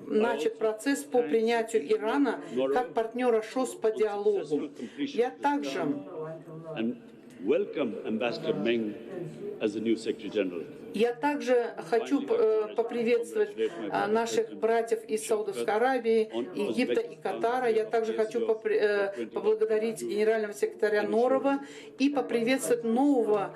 начат процесс по принятию Ирана как партнера ШОС по диалогу. Я также as the new Secretary General. Я также хочу поприветствовать наших братьев из Саудовской Аравии, Египта и Катара. Я также хочу поблагодарить генерального секретаря Норова и поприветствовать нового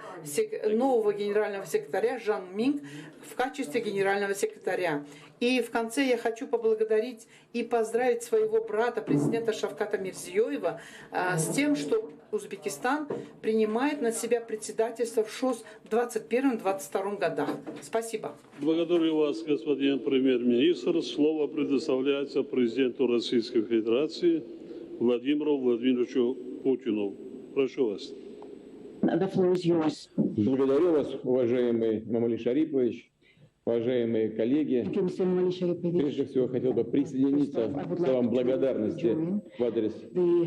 генерального секретаря Жан Минг в качестве генерального секретаря. И в конце я хочу поблагодарить и поздравить своего брата, президента Шавката Мирзиёева, с тем, что Узбекистан принимает на себя председательство в ШОС в 2021-2022 годах. Спасибо. Благодарю вас, господин премьер-министр. Слово предоставляется президенту Российской Федерации Владимиру Владимировичу Путину. Прошу вас. The floor is yours. Благодарю вас, уважаемый Эмомали Шарипович, уважаемые коллеги. Thank you, Mr. Emomali Sharipovich. Прежде всего, хотел бы присоединиться к словам благодарности в адрес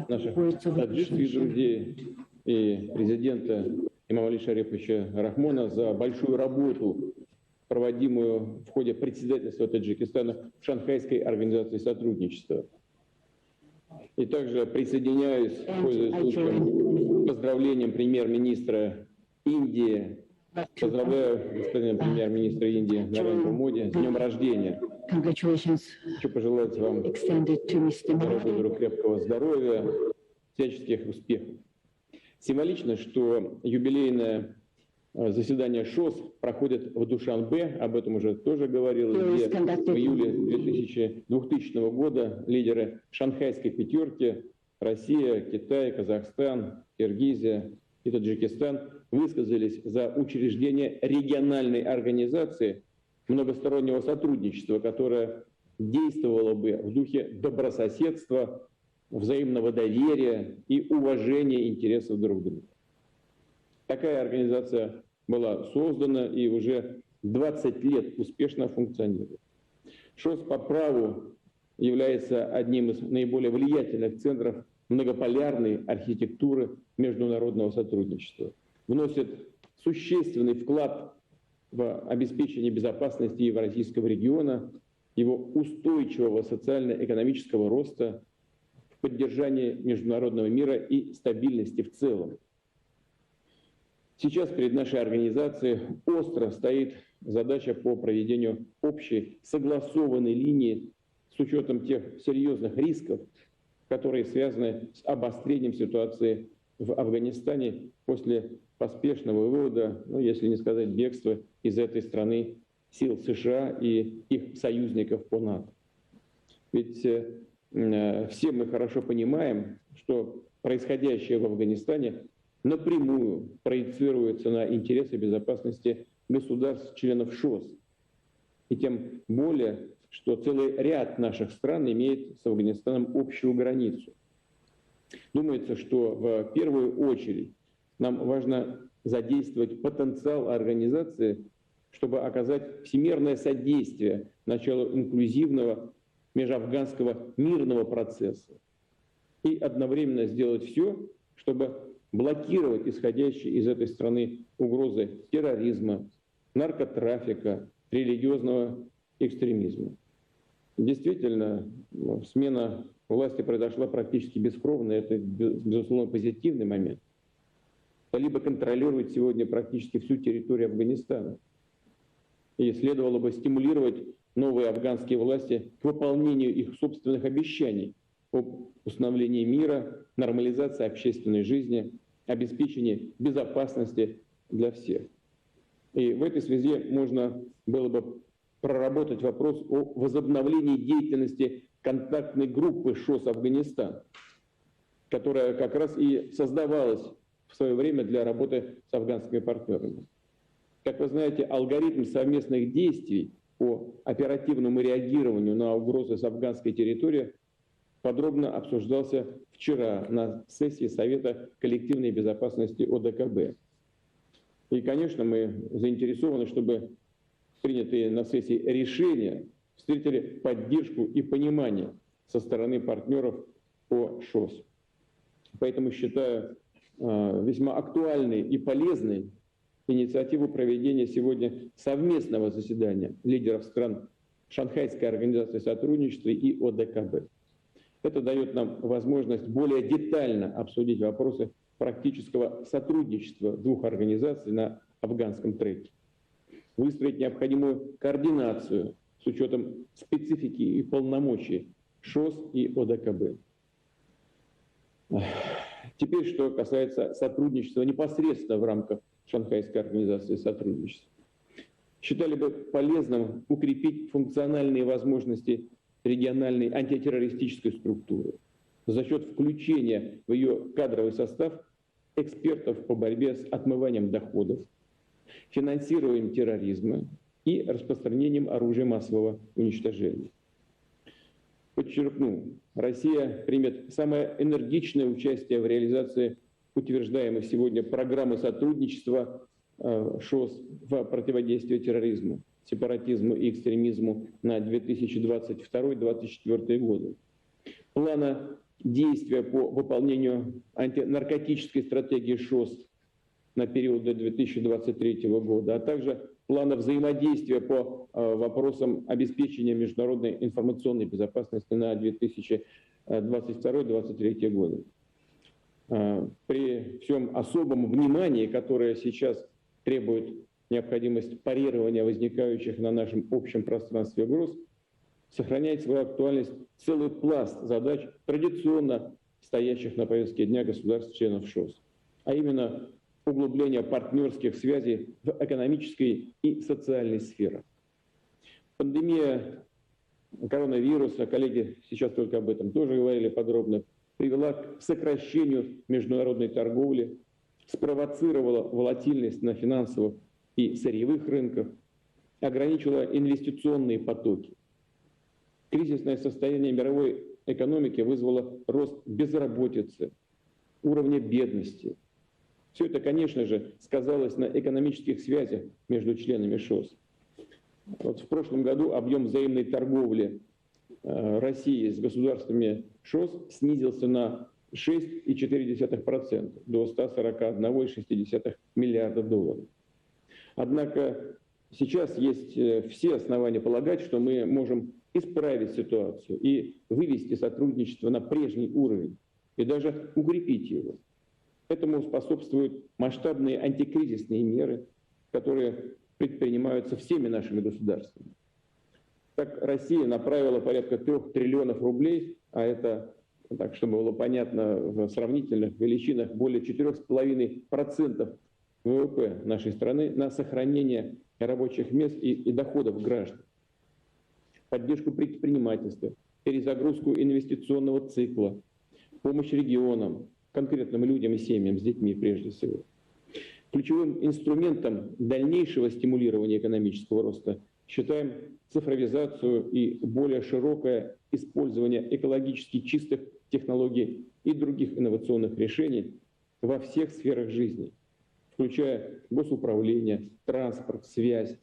наших таджикских друзей и президента Эмомали Шариповича Рахмона за большую работу, проводимую в ходе председательства Таджикистана в Шанхайской организации сотрудничества. И также присоединяюсь, пользуясь случаем, к поздравлениям премьер-министра Индии. Поздравляю господина премьер-министра Индии Нарендру Моди с днем рождения. Congratulations Хочу пожелать вам, extended to Mr. дорогой Modi. Друг, крепкого здоровья, всяческих успехов. Символично, что юбилейное заседание ШОС проходит в Душанбе, об этом уже тоже говорилось, где в июле 2000 года лидеры шанхайской пятерки Россия, Китай, Казахстан, Киргизия и Таджикистан высказались за учреждение региональной организации многостороннего сотрудничества, которая действовала бы в духе добрососедства, взаимного доверия и уважения интересов друг друга. Такая организация была создана и уже 20 лет успешно функционирует. ШОС по праву является одним из наиболее влиятельных центров многополярной архитектуры международного сотрудничества. Вносит существенный вклад в обеспечение безопасности Евразийского региона, его устойчивого социально-экономического роста, в поддержании международного мира и стабильности в целом. Сейчас перед нашей организацией остро стоит задача по проведению общей согласованной линии с учетом тех серьезных рисков, которые связаны с обострением ситуации в Афганистане после поспешного вывода, ну, если не сказать бегства, из этой страны сил США и их союзников по НАТО. Ведь все мы хорошо понимаем, что происходящее в Афганистане напрямую проецируется на интересы безопасности государств-членов ШОС. И тем более, что целый ряд наших стран имеет с Афганистаном общую границу. Думается, что в первую очередь нам важно задействовать потенциал организации, чтобы оказать всемирное содействие началу инклюзивного межафганского мирного процесса и одновременно сделать все, чтобы блокировать исходящие из этой страны угрозы терроризма, наркотрафика, религиозного экстремизма. Действительно, смена власти произошла практически бескровно, это, безусловно, позитивный момент. Талибы контролируют сегодня практически всю территорию Афганистана. И следовало бы стимулировать новые афганские власти к выполнению их собственных обещаний об установлении мира, нормализации общественной жизни, обеспечении безопасности для всех. И в этой связи можно было бы проработать вопрос о возобновлении деятельности контактной группы ШОС «Афганистан», которая как раз и создавалась в свое время для работы с афганскими партнерами. Как вы знаете, алгоритм совместных действий по оперативному реагированию на угрозы с афганской территории подробно обсуждался вчера на сессии Совета коллективной безопасности ОДКБ. И, конечно, мы заинтересованы, чтобы принятые на сессии решения встретили поддержку и понимание со стороны партнеров по ШОС. Поэтому считаю весьма актуальной и полезной инициативу проведения сегодня совместного заседания лидеров стран Шанхайской организации сотрудничества и ОДКБ. Это дает нам возможность более детально обсудить вопросы практического сотрудничества двух организаций на афганском треке. Выстроить необходимую координацию с учетом специфики и полномочий ШОС и ОДКБ. Теперь, что касается сотрудничества непосредственно в рамках Шанхайской организации сотрудничества. Считали бы полезным укрепить функциональные возможности региональной антитеррористической структуры за счет включения в ее кадровый состав экспертов по борьбе с отмыванием доходов, финансированием терроризма и распространением оружия массового уничтожения. Подчеркну, Россия примет самое энергичное участие в реализации утверждаемой сегодня программы сотрудничества ШОС в противодействии терроризму, сепаратизму и экстремизму на 2022-2024 годы. Плана действия по выполнению антинаркотической стратегии ШОС на период до 2023 года, а также плана взаимодействия по вопросам обеспечения международной информационной безопасности на 2022-2023 годы. При всем особом внимании, которое сейчас требует необходимость парирования возникающих на нашем общем пространстве угроз, сохраняет свою актуальность целый пласт задач, традиционно стоящих на повестке дня государств-членов ШОС, а именно углубление партнерских связей в экономической и социальной сферах. Пандемия коронавируса, коллеги сейчас только об этом тоже говорили подробно, привела к сокращению международной торговли, спровоцировала волатильность на финансовых и сырьевых рынках, ограничила инвестиционные потоки. Кризисное состояние мировой экономики вызвало рост безработицы, уровня бедности. Все это, конечно же, сказалось на экономических связях между членами ШОС. Вот в прошлом году объем взаимной торговли России с государствами ШОС снизился на 6,4% до 141,6 миллиарда долларов. Однако сейчас есть все основания полагать, что мы можем исправить ситуацию и вывести сотрудничество на прежний уровень, и даже укрепить его. Этому способствуют масштабные антикризисные меры, которые предпринимаются всеми нашими государствами. Так, Россия направила порядка 3 триллионов рублей, а это, так, чтобы было понятно, в сравнительных величинах более 4,5% ВВП нашей страны на сохранение рабочих мест и доходов граждан, поддержку предпринимательства, перезагрузку инвестиционного цикла, помощь регионам, конкретным людям и семьям с детьми прежде всего. Ключевым инструментом дальнейшего стимулирования экономического роста считаем цифровизацию и более широкое использование экологически чистых технологий и других инновационных решений во всех сферах жизни, включая госуправление, транспорт, связь.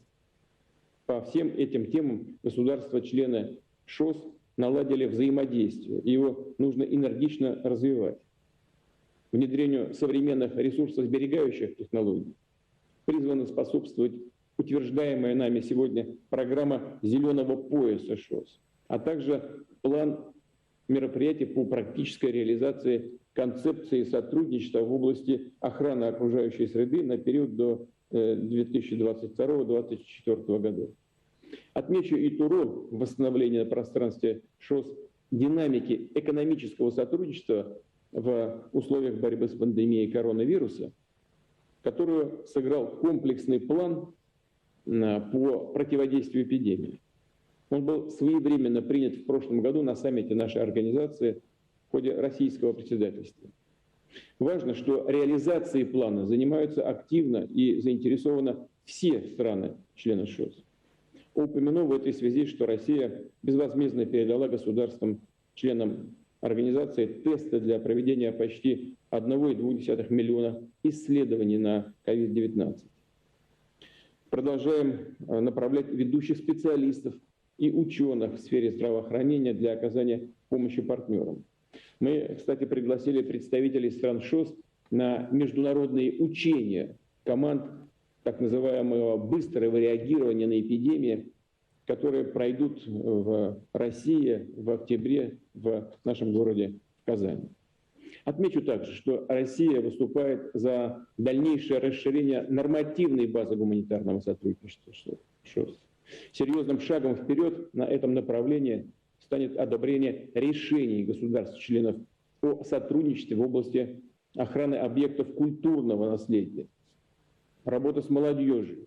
По всем этим темам государства-члены ШОС наладили взаимодействие, и его нужно энергично развивать. Внедрению современных ресурсосберегающих технологий призвана способствовать утверждаемая нами сегодня программа «Зеленого пояса ШОС», а также план мероприятий по практической реализации концепции сотрудничества в области охраны окружающей среды на период до 2022-2024 годов. Отмечу и ту роль в восстановлении на пространстве ШОС динамики экономического сотрудничества в условиях борьбы с пандемией коронавируса, которую сыграл комплексный план по противодействию эпидемии. Он был своевременно принят в прошлом году на саммите нашей организации в ходе российского председательства. Важно, что реализацией плана занимаются активно и заинтересованы все страны, члены ШОС. Упомяну в этой связи, что Россия безвозмездно передала государствам, членам организации, тесты для проведения почти 1,2 миллиона исследований на COVID-19. Продолжаем направлять ведущих специалистов и ученых в сфере здравоохранения для оказания помощи партнерам. Мы, кстати, пригласили представителей стран ШОС на международные учения команд так называемого быстрого реагирования на эпидемии, которые пройдут в России в октябре в нашем городе Казани. Отмечу также, что Россия выступает за дальнейшее расширение нормативной базы гуманитарного сотрудничества ШОС. Серьезным шагом вперед на этом направлении станет одобрение решений государств-членов о сотрудничестве в области охраны объектов культурного наследия, работы с молодежью,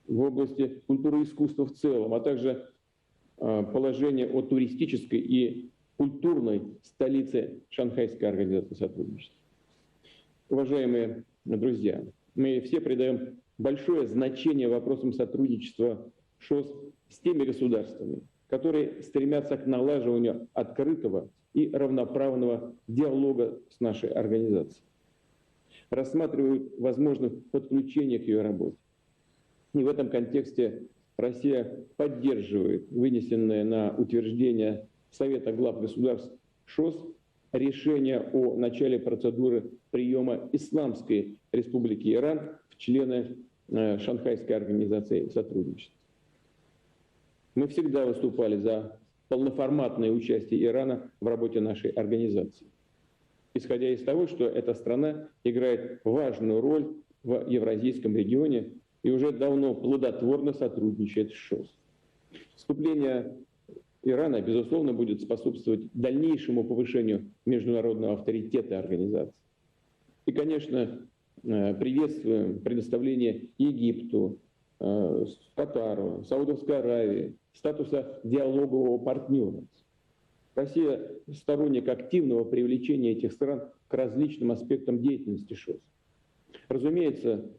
в области культуры и искусства в целом, а также положение о туристической и культурной столице Шанхайской организации сотрудничества. Уважаемые друзья, мы все придаем большое значение вопросам сотрудничества ШОС с теми государствами, которые стремятся к налаживанию открытого и равноправного диалога с нашей организацией, рассматривают возможность подключения к ее работе. И в этом контексте Россия поддерживает вынесенное на утверждение Совета глав государств ШОС решение о начале процедуры приема Исламской Республики Иран в члены Шанхайской организации сотрудничества. Мы всегда выступали за полноформатное участие Ирана в работе нашей организации, исходя из того, что эта страна играет важную роль в евразийском регионе и уже давно плодотворно сотрудничает с ШОС. Вступление Ирана, безусловно, будет способствовать дальнейшему повышению международного авторитета организации. И, конечно, приветствуем предоставление Египту, Катару, Саудовской Аравии статуса диалогового партнера. Россия сторонник активного привлечения этих стран к различным аспектам деятельности ШОС. Разумеется,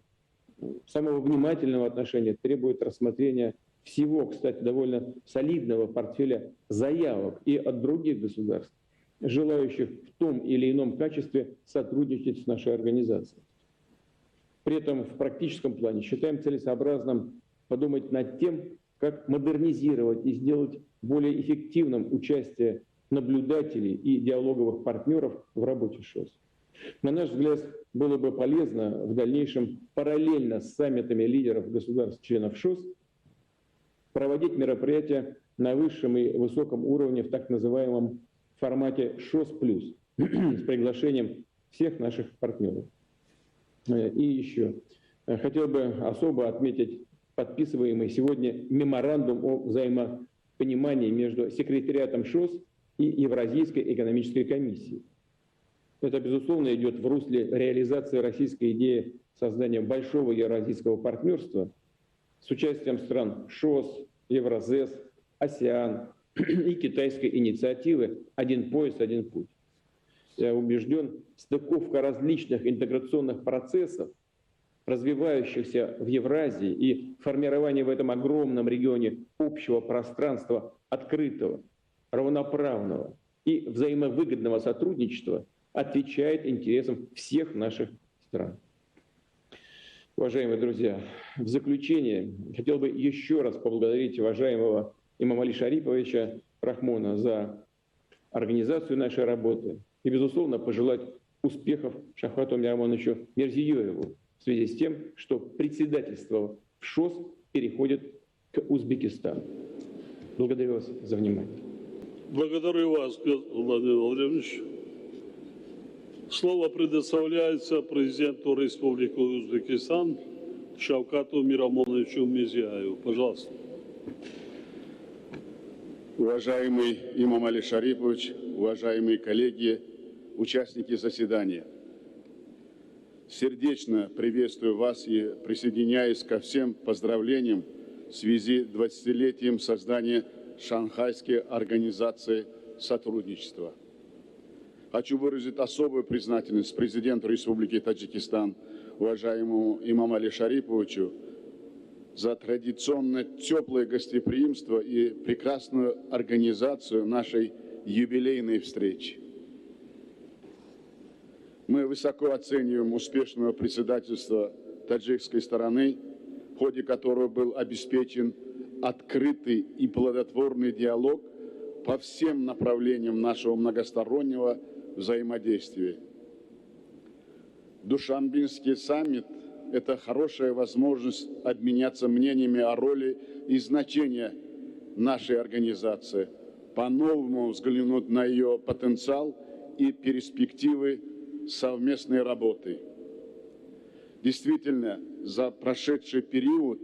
самого внимательного отношения требует рассмотрения всего, кстати, довольно солидного портфеля заявок и от других государств, желающих в том или ином качестве сотрудничать с нашей организацией. При этом в практическом плане считаем целесообразным подумать над тем, как модернизировать и сделать более эффективным участие наблюдателей и диалоговых партнеров в работе ШОС. На наш взгляд, было бы полезно в дальнейшем параллельно с саммитами лидеров государств-членов ШОС проводить мероприятия на высшем и высоком уровне в так называемом формате ШОС плюс с приглашением всех наших партнеров. И еще хотел бы особо отметить подписываемый сегодня меморандум о взаимопонимании между секретариатом ШОС и Евразийской экономической комиссией. Это, безусловно, идет в русле реализации российской идеи создания большого евразийского партнерства с участием стран ШОС, Евразес, АСЕАН и китайской инициативы «Один пояс, один путь». Я убежден, стыковка различных интеграционных процессов, развивающихся в Евразии, и формирование в этом огромном регионе общего пространства открытого, равноправного и взаимовыгодного сотрудничества отвечает интересам всех наших стран. Уважаемые друзья, в заключение хотел бы еще раз поблагодарить уважаемого Эмомали Шариповича Рахмона за организацию нашей работы и, безусловно, пожелать успехов Шавкату Миромоновичу Мирзиёеву в связи с тем, что председательство в ШОС переходит к Узбекистану. Благодарю вас за внимание. Благодарю вас, Владимир Владимирович. Слово предоставляется президенту Республики Узбекистан Шавкату Миромоновичу Мирзиёеву. Пожалуйста. Уважаемый Эмомали Шарипович, уважаемые коллеги, участники заседания. Сердечно приветствую вас и присоединяюсь ко всем поздравлениям в связи с 20-летием создания Шанхайской организации сотрудничества. Хочу выразить особую признательность президенту Республики Таджикистан, уважаемому Эмомали Шариповичу, за традиционно теплое гостеприимство и прекрасную организацию нашей юбилейной встречи. Мы высоко оцениваем успешное председательство таджикской стороны, в ходе которого был обеспечен открытый и плодотворный диалог по всем направлениям нашего многостороннего взаимодействия. Душанбинский саммит – это хорошая возможность обменяться мнениями о роли и значении нашей организации, по-новому взглянуть на ее потенциал и перспективы совместной работы. Действительно, за прошедший период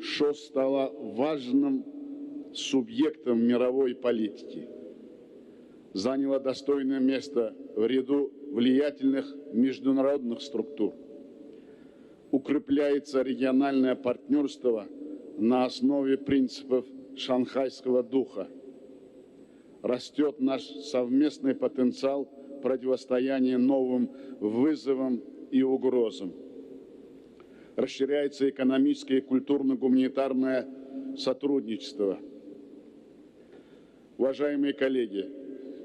ШОС стала важным субъектом мировой политики, заняла достойное место в ряду влиятельных международных структур. Укрепляется региональное партнерство на основе принципов шанхайского духа. Растет наш совместный потенциал противостояния новым вызовам и угрозам. Расширяется экономическое и культурно-гуманитарное сотрудничество. Уважаемые коллеги,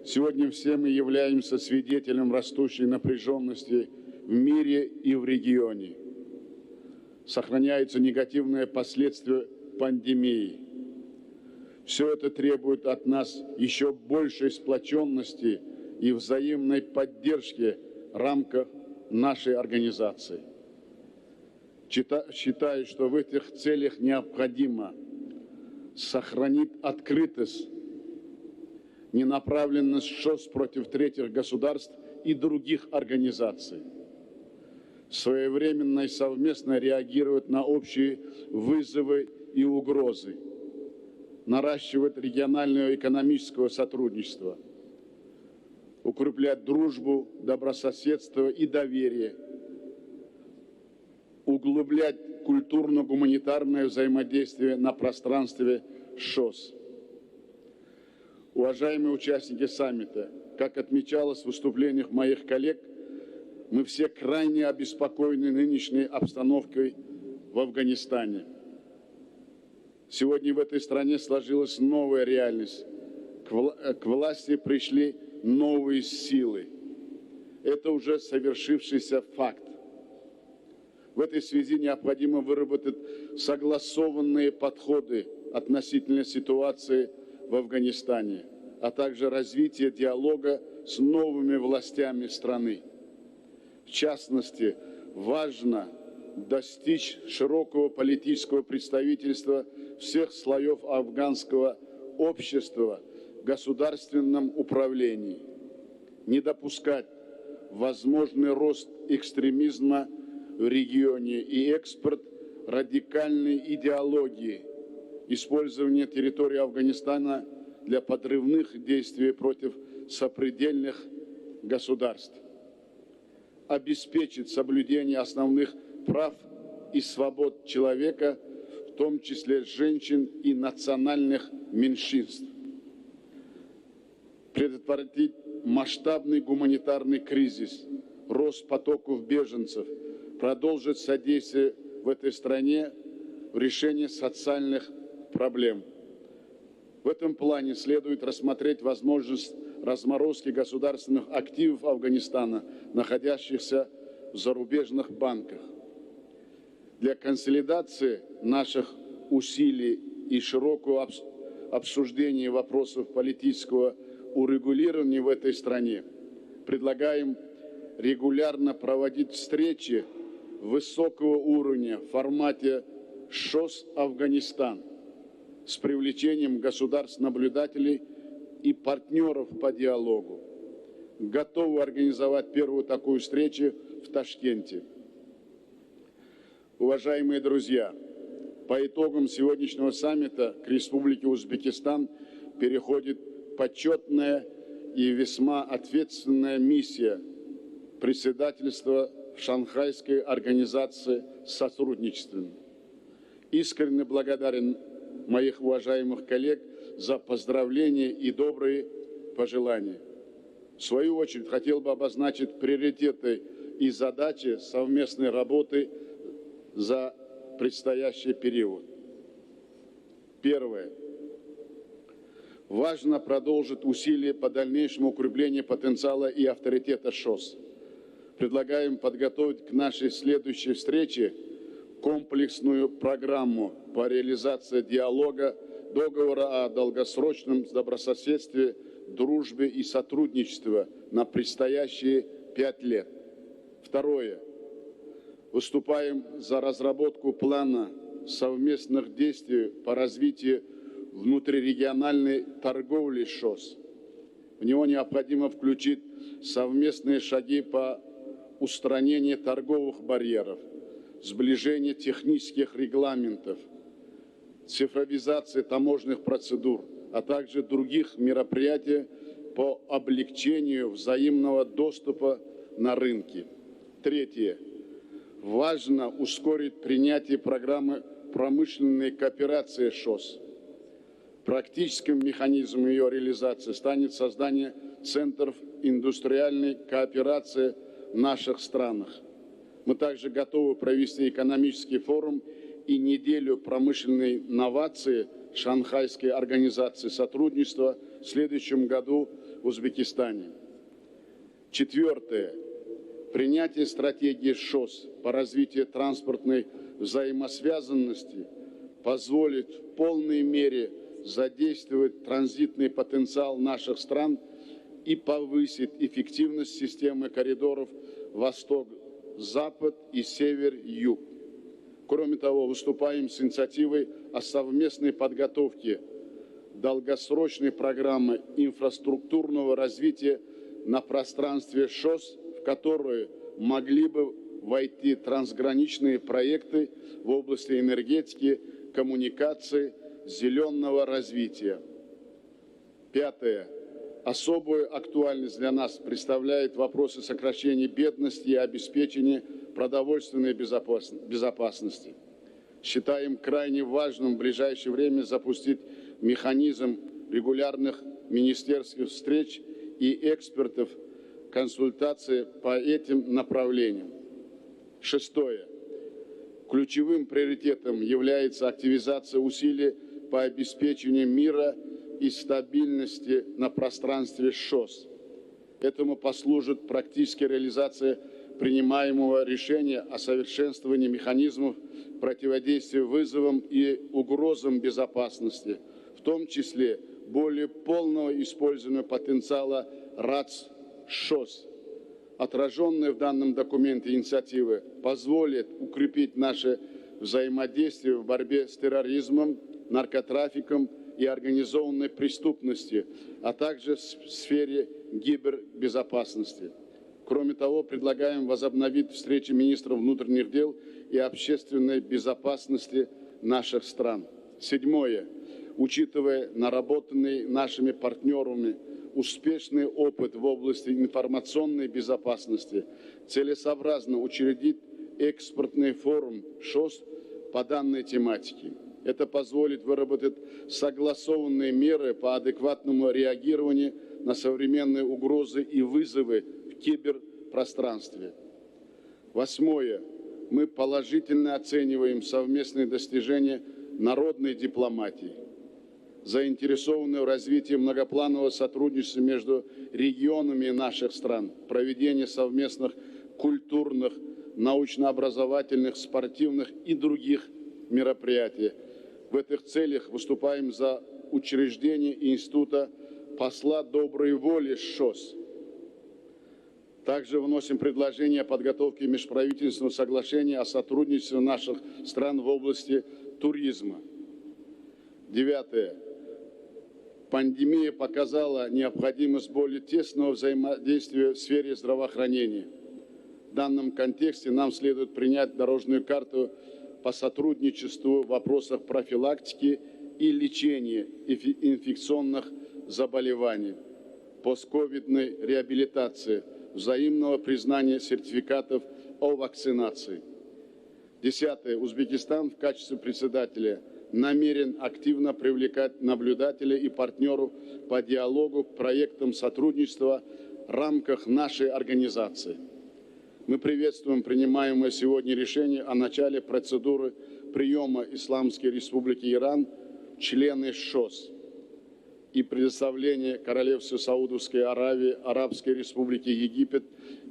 сегодня все мы являемся свидетелем растущей напряженности в мире и в регионе. Сохраняются негативные последствия пандемии. Все это требует от нас еще большей сплоченности и взаимной поддержки в рамках нашей организации. Считаю, что в этих целях необходимо сохранить открытость, ненаправленность ШОС против третьих государств и других организаций, своевременно и совместно реагировать на общие вызовы и угрозы, наращивать региональное экономическое сотрудничество, укреплять дружбу, добрососедство и доверие, углублять культурно-гуманитарное взаимодействие на пространстве ШОС. Уважаемые участники саммита, как отмечалось в выступлениях моих коллег, мы все крайне обеспокоены нынешней обстановкой в Афганистане. Сегодня в этой стране сложилась новая реальность. К власти пришли новые силы. Это уже совершившийся факт. В этой связи необходимо выработать согласованные подходы относительно ситуации в Афганистане, а также развитие диалога с новыми властями страны. В частности, важно достичь широкого политического представительства всех слоев афганского общества в государственном управлении, не допускать возможный рост экстремизма в регионе и экспорт радикальной идеологии, использование территории Афганистана для подрывных действий против сопредельных государств, обеспечить соблюдение основных прав и свобод человека, в том числе женщин и национальных меньшинств, предотвратить масштабный гуманитарный кризис, рост потоков беженцев, продолжить содействие в этой стране в решении социальных проблем. В этом плане следует рассмотреть возможность разморозки государственных активов Афганистана, находящихся в зарубежных банках. Для консолидации наших усилий и широкого обсуждения вопросов политического урегулирования в этой стране предлагаем регулярно проводить встречи высокого уровня в формате ШОС Афганистан с привлечением государств-наблюдателей и партнеров по диалогу. Готовы организовать первую такую встречу в Ташкенте. Уважаемые друзья, по итогам сегодняшнего саммита к Республике Узбекистан переходит почетная и весьма ответственная миссия председательства в Шанхайской организации сотрудничества. Искренне благодарен моих уважаемых коллег за поздравления и добрые пожелания. В свою очередь хотел бы обозначить приоритеты и задачи совместной работы за предстоящий период. Первое. Важно продолжить усилия по дальнейшему укреплению потенциала и авторитета ШОС. Предлагаем подготовить к нашей следующей встрече комплексную программу по реализации диалога, договора о долгосрочном добрососедстве, дружбе и сотрудничестве на предстоящие 5 лет. Второе. Выступаем за разработку плана совместных действий по развитию внутрирегиональной торговли ШОС. В него необходимо включить совместные шаги по устранению торговых барьеров, сближение технических регламентов, цифровизации таможенных процедур, а также других мероприятий по облегчению взаимного доступа на рынки. Третье. Важно ускорить принятие программы промышленной кооперации ШОС. Практическим механизмом ее реализации станет создание центров индустриальной кооперации в наших странах. Мы также готовы провести экономический форум и неделю промышленной инновации Шанхайской организации сотрудничества в следующем году в Узбекистане. Четвертое. Принятие стратегии ШОС по развитию транспортной взаимосвязанности позволит в полной мере задействовать транзитный потенциал наших стран и повысит эффективность системы коридоров Восток-Запад и Север-Юг. Кроме того, выступаем с инициативой о совместной подготовке долгосрочной программы инфраструктурного развития на пространстве ШОС, в которую могли бы войти трансграничные проекты в области энергетики, коммуникации, зеленого развития. Пятое. Особую актуальность для нас представляют вопросы сокращения бедности и обеспечения продовольственной безопасности. Считаем крайне важным в ближайшее время запустить механизм регулярных министерских встреч и экспертов консультации по этим направлениям. Шестое. Ключевым приоритетом является активизация усилий по обеспечению мира и стабильности на пространстве ШОС. Этому послужит практическая реализация принимаемого решения о совершенствовании механизмов противодействия вызовам и угрозам безопасности, в том числе более полного использования потенциала РАЦ ШОС. Отраженные в данном документе инициативы позволят укрепить наше взаимодействие в борьбе с терроризмом, наркотрафиком и организованной преступностью, а также в сфере кибербезопасности. Кроме того, предлагаем возобновить встречи министров внутренних дел и общественной безопасности наших стран. Седьмое. Учитывая наработанный нашими партнерами успешный опыт в области информационной безопасности, целесообразно учредить экспортный форум ШОС по данной тематике. Это позволит выработать согласованные меры по адекватному реагированию на современные угрозы и вызовы в киберпространстве. Восьмое. Мы положительно оцениваем совместные достижения народной дипломатии, заинтересованы в развитии многопланового сотрудничества между регионами наших стран, проведении совместных культурных, научно-образовательных, спортивных и других мероприятий. В этих целях выступаем за учреждение Института посла доброй воли ШОС. Также вносим предложение о подготовке межправительственного соглашения о сотрудничестве наших стран в области туризма. Девятое. Пандемия показала необходимость более тесного взаимодействия в сфере здравоохранения. В данном контексте нам следует принять дорожную карту по сотрудничеству в вопросах профилактики и лечения инфекционных заболеваний, постковидной реабилитации, взаимного признания сертификатов о вакцинации. Десятое. Узбекистан в качестве председателя намерен активно привлекать наблюдателей и партнеров по диалогу к проектам сотрудничества в рамках нашей организации. Мы приветствуем принимаемое сегодня решение о начале процедуры приема Исламской Республики Иран в члены ШОС и предоставления Королевству Саудовской Аравии, Арабской Республики Египет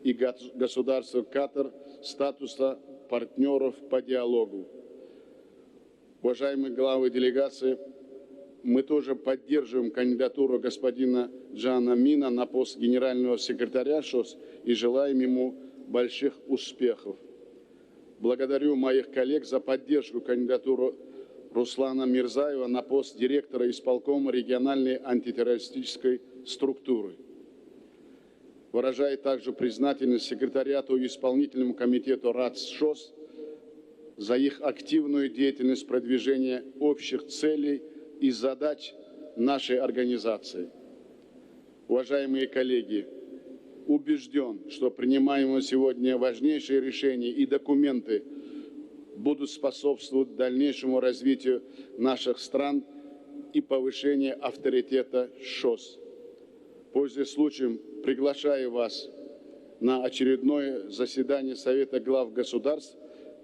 и государству Катар статуса партнеров по диалогу. Уважаемые главы делегации, мы тоже поддерживаем кандидатуру господина Джана Мина на пост генерального секретаря ШОС и желаем ему больших успехов. Благодарю моих коллег за поддержку кандидатуры Руслана Мирзаева на пост директора исполкома региональной антитеррористической структуры. Выражаю также признательность секретариату и исполнительному комитету РАЦ ШОС за их активную деятельность в продвижении общих целей и задач нашей организации. Уважаемые коллеги, убежден, что принимаемые сегодня важнейшие решения и документы будут способствовать дальнейшему развитию наших стран и повышению авторитета ШОС. Пользуясь случаем, приглашаю вас на очередное заседание Совета глав государств,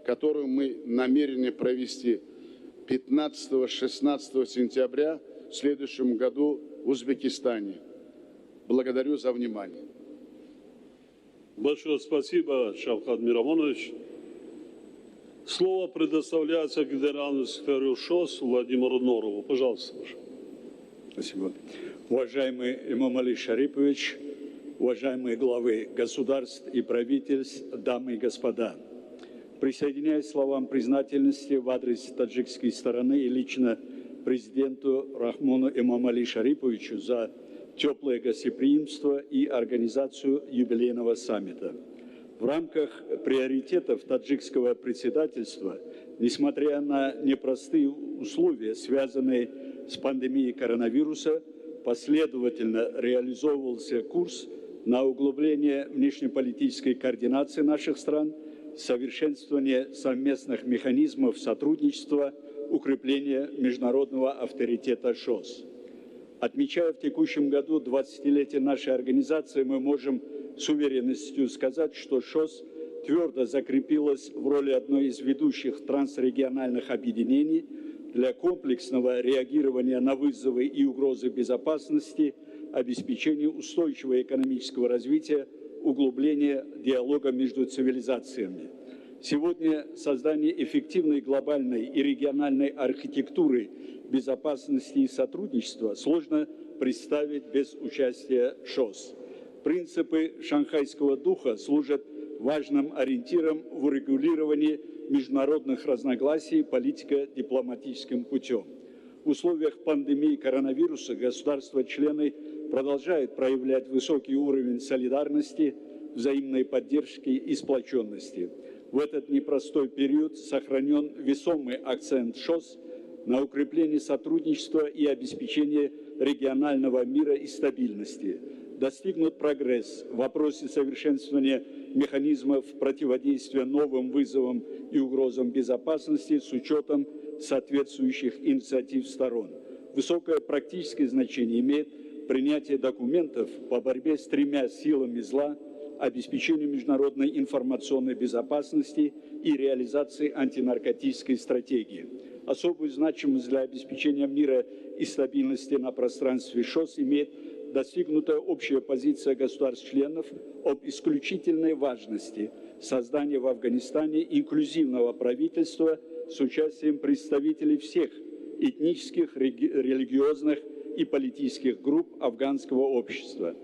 которое мы намерены провести 15-16 сентября в следующем году в Узбекистане. Благодарю за внимание. Большое спасибо, Шавкат Миромонович. Слово предоставляется генеральному секретарю ШОС Владимиру Норову. Пожалуйста. Спасибо. Уважаемый Эмомали Шарипович, уважаемые главы государств и правительств, дамы и господа, присоединяюсь к словам признательности в адрес таджикской стороны и лично президенту Рахмону Эмомали Шариповичу за теплое гостеприимство и организацию юбилейного саммита. В рамках приоритетов таджикского председательства, несмотря на непростые условия, связанные с пандемией коронавируса, последовательно реализовывался курс на углубление внешнеполитической координации наших стран, совершенствование совместных механизмов сотрудничества, укрепление международного авторитета ШОС. Отмечая в текущем году 20-летие нашей организации, мы можем с уверенностью сказать, что ШОС твердо закрепилась в роли одной из ведущих трансрегиональных объединений для комплексного реагирования на вызовы и угрозы безопасности, обеспечения устойчивого экономического развития, углубления диалога между цивилизациями. Сегодня создание эффективной глобальной и региональной архитектуры безопасности и сотрудничества сложно представить без участия ШОС. Принципы шанхайского духа служат важным ориентиром в урегулировании международных разногласий политико-дипломатическим путем. В условиях пандемии коронавируса государства-члены продолжают проявлять высокий уровень солидарности, взаимной поддержки и сплоченности. В этот непростой период сохранен весомый акцент ШОС на укрепление сотрудничества и обеспечение регионального мира и стабильности. Достигнут прогресс в вопросе совершенствования механизмов противодействия новым вызовам и угрозам безопасности с учетом соответствующих инициатив сторон. Высокое практическое значение имеет принятие документов по борьбе с тремя силами зла, обеспечению международной информационной безопасности и реализации антинаркотической стратегии. Особую значимость для обеспечения мира и стабильности на пространстве ШОС имеет достигнутая общая позиция государств-членов об исключительной важности создания в Афганистане инклюзивного правительства с участием представителей всех этнических, религиозных и политических групп афганского общества.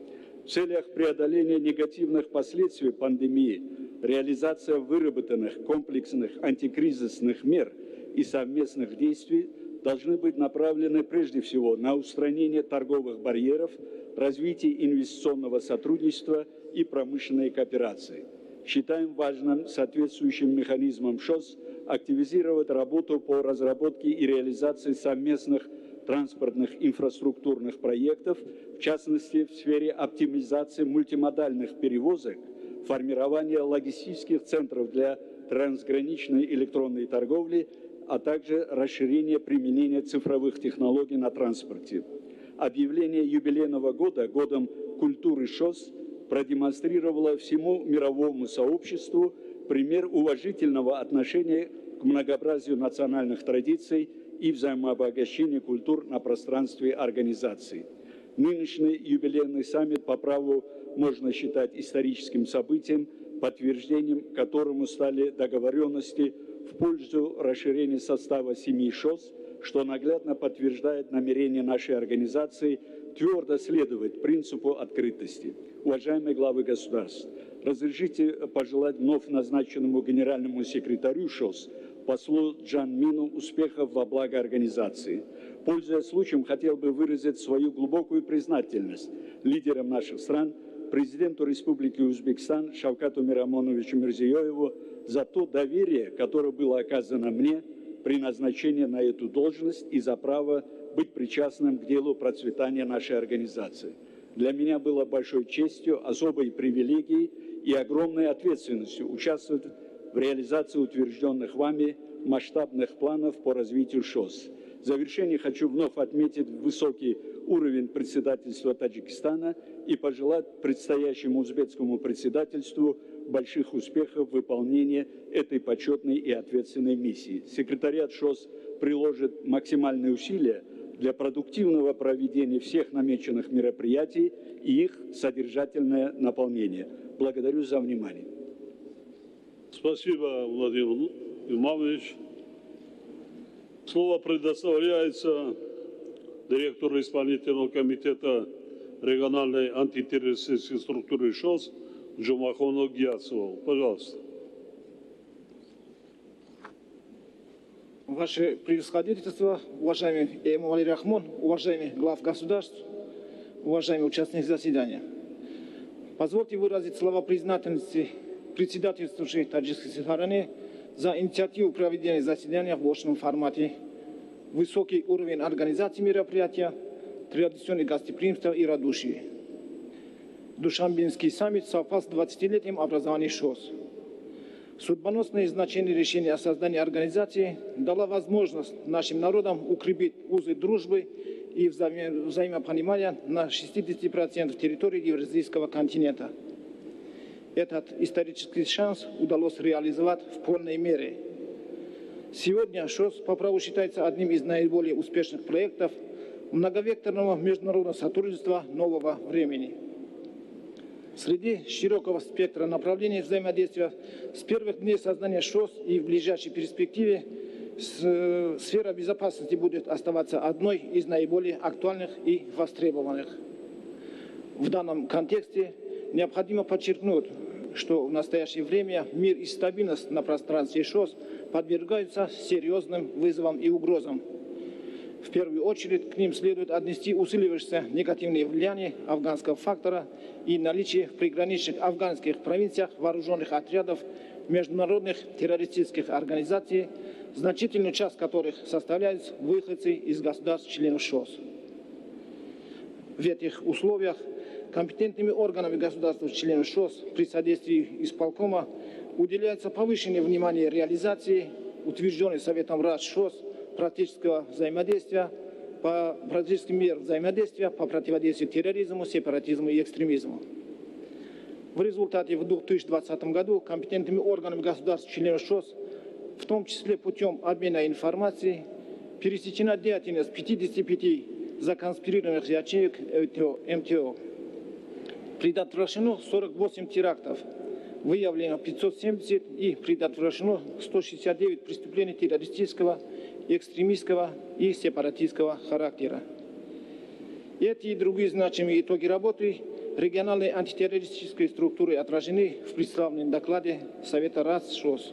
В целях преодоления негативных последствий пандемии, реализация выработанных комплексных антикризисных мер и совместных действий должны быть направлены прежде всего на устранение торговых барьеров, развитие инвестиционного сотрудничества и промышленной кооперации. Считаем важным соответствующим механизмом ШОС активизировать работу по разработке и реализации совместных транспортных инфраструктурных проектов, в частности, в сфере оптимизации мультимодальных перевозок, формирования логистических центров для трансграничной электронной торговли, а также расширение применения цифровых технологий на транспорте. Объявление юбилейного года годом культуры ШОС продемонстрировало всему мировому сообществу пример уважительного отношения к многообразию национальных традиций и взаимообогащению культур на пространстве организации. Нынешний юбилейный саммит по праву можно считать историческим событием, подтверждением которому стали договоренности в пользу расширения состава семьи ШОС, что наглядно подтверждает намерение нашей организации твердо следовать принципу открытости. Уважаемые главы государств, разрешите пожелать вновь назначенному генеральному секретарю ШОС послу Джан Мину успехов во благо организации. Пользуясь случаем, хотел бы выразить свою глубокую признательность лидерам наших стран, президенту Республики Узбекистан Шавкату Миромоновичу Мирзиёеву за то доверие, которое было оказано мне при назначении на эту должность и за право быть причастным к делу процветания нашей организации. Для меня было большой честью, особой привилегией и огромной ответственностью участвовать в реализации утвержденных вами масштабных планов по развитию ШОС. В завершение хочу вновь отметить высокий уровень председательства Таджикистана и пожелать предстоящему узбекскому председательству больших успехов в выполнении этой почетной и ответственной миссии. Секретариат ШОС приложит максимальные усилия для продуктивного проведения всех намеченных мероприятий и их содержательное наполнение. Благодарю за внимание. Спасибо, Владимир Имамович. Слово предоставляется директору исполнительного комитета региональной антитеррористической структуры ШОС Джумахону Гиясову. Пожалуйста. Ваше превосходительство, уважаемый Эмомали Рахмон, уважаемый глав государств, уважаемые участники заседания. Позвольте выразить слова признательности председательствующей таджикской стороне за инициативу проведения заседания в очном формате, высокий уровень организации мероприятия, традиционное гостеприимство и радушие. Душанбинский саммит совпал с 20-летием образования ШОС. Судьбоносное значение решения о создании организации дало возможность нашим народам укрепить узы дружбы и взаимопонимания на 60% территории Евразийского континента. Этот исторический шанс удалось реализовать в полной мере. Сегодня ШОС по праву считается одним из наиболее успешных проектов многовекторного международного сотрудничества нового времени. Среди широкого спектра направлений взаимодействия с первых дней создания ШОС и в ближайшей перспективе сфера безопасности будет оставаться одной из наиболее актуальных и востребованных. В данном контексте необходимо подчеркнуть, что в настоящее время мир и стабильность на пространстве ШОС подвергаются серьезным вызовам и угрозам. В первую очередь к ним следует отнести усиливающееся негативное влияние афганского фактора и наличие в приграничных афганских провинциях вооруженных отрядов международных террористических организаций, значительную часть которых составляют выходцы из государств-членов ШОС. В этих условиях компетентными органами государств-членов ШОС при содействии исполкома уделяется повышенное внимание реализации, утвержденной Советом РАС ШОС, практического взаимодействия, по практическим мерам взаимодействия по противодействию терроризму, сепаратизму и экстремизму. В результате в 2020 году компетентными органами государств-членов ШОС, в том числе путем обмена информацией, пересечена деятельность 55 законспирированных ячеек МТО. Предотвращено 48 терактов, выявлено 570 и предотвращено 169 преступлений террористического, экстремистского и сепаратистского характера. Эти и другие значимые итоги работы региональной антитеррористической структуры отражены в представленном докладе Совета РАС ШОС.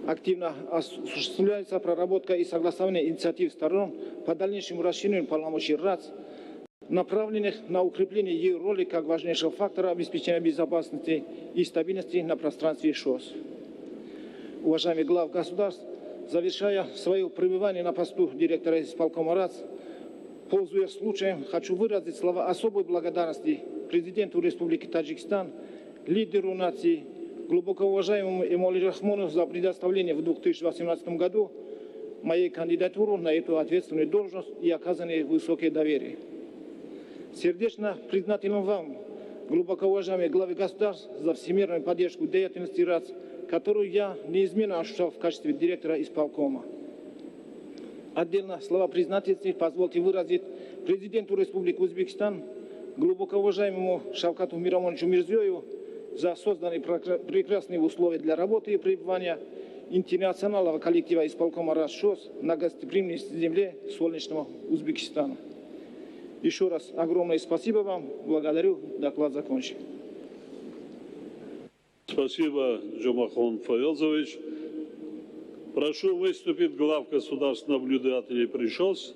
Активно осуществляется проработка и согласование инициатив сторон по дальнейшему расширению полномочий РАЦ, направленных на укрепление ее роли как важнейшего фактора обеспечения безопасности и стабильности на пространстве ШОС. Уважаемый глав государств, завершая свое пребывание на посту директора исполкома РАЦ, пользуясь случаем, хочу выразить слова особой благодарности президенту Республики Таджикистан, лидеру нации, глубоко уважаемому Эмомали Рахмону за предоставление в 2018 году моей кандидатуру на эту ответственную должность и оказанное высокое доверие. Сердечно признателен вам, глубоко уважаемые главы государств, за всемирную поддержку деятельности РАЦ, которую я неизменно ощущал в качестве директора исполкома. Отдельно слова признательности позвольте выразить президенту Республики Узбекистан, глубоко уважаемому Шавкату Миромоновичу Мирзиёеву за созданные прекрасные условия для работы и пребывания интернационального коллектива исполкома РАС ШОС на гостеприимной земле солнечного Узбекистана. Еще раз огромное спасибо вам. Благодарю. Доклад закончен. Спасибо, Джумахон Фаязович. Прошу выступить глав государств-наблюдателей при ШОС.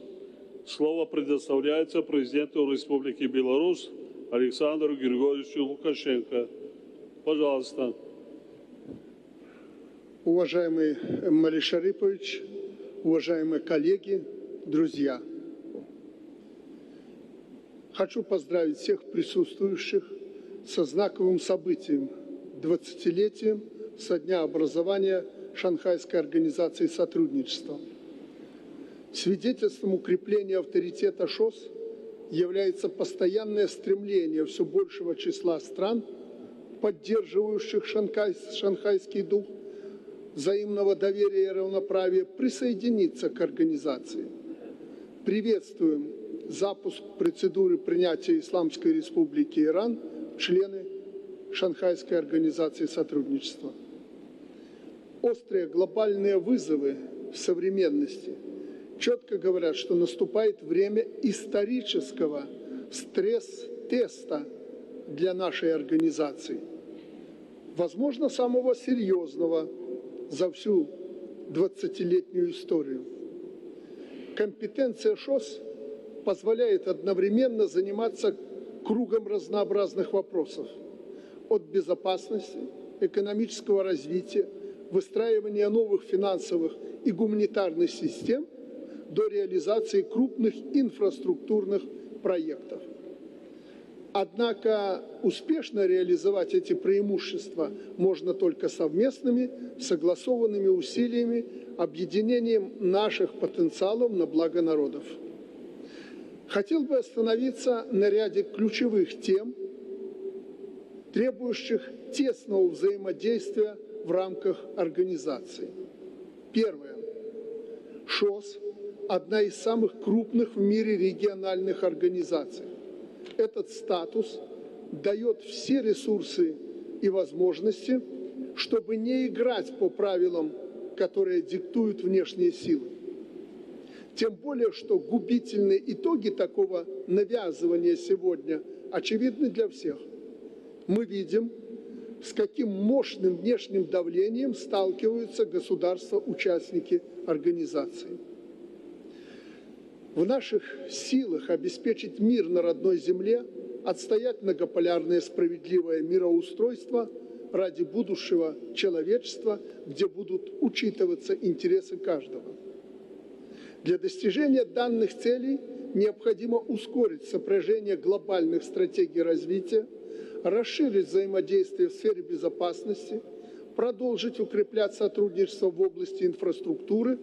Слово предоставляется президенту Республики Беларусь Александру Григорьевичу Лукашенко. Пожалуйста. Уважаемый Эмомали Шарипович, уважаемые коллеги, друзья. Хочу поздравить всех присутствующих со знаковым событием – 20-летием со дня образования Шанхайской организации сотрудничества. Свидетельством укрепления авторитета ШОС является постоянное стремление все большего числа стран, поддерживающих шанхайский дух взаимного доверия и равноправия, присоединиться к организации. Приветствуем запуск процедуры принятия Исламской Республики Иран в члены Шанхайской организации сотрудничества. Острые глобальные вызовы современности четко говорят, что наступает время исторического стресс-теста для нашей организации, возможно, самого серьезного за всю 20-летнюю историю. Компетенция ШОС позволяет одновременно заниматься кругом разнообразных вопросов от безопасности, экономического развития, выстраивания новых финансовых и гуманитарных систем до реализации крупных инфраструктурных проектов. Однако успешно реализовать эти преимущества можно только совместными, согласованными усилиями, объединением наших потенциалов на благо народов. Хотел бы остановиться на ряде ключевых тем, требующих тесного взаимодействия в рамках организации. Первое. ШОС – одна из самых крупных в мире региональных организаций. Этот статус дает все ресурсы и возможности, чтобы не играть по правилам, которые диктуют внешние силы. Тем более, что губительные итоги такого навязывания сегодня очевидны для всех. Мы видим, с каким мощным внешним давлением сталкиваются государства-участники организации. В наших силах обеспечить мир на родной земле, отстоять многополярное справедливое мироустройство ради будущего человечества, где будут учитываться интересы каждого. Для достижения данных целей необходимо ускорить сопряжение глобальных стратегий развития, расширить взаимодействие в сфере безопасности, продолжить укреплять сотрудничество в области инфраструктуры,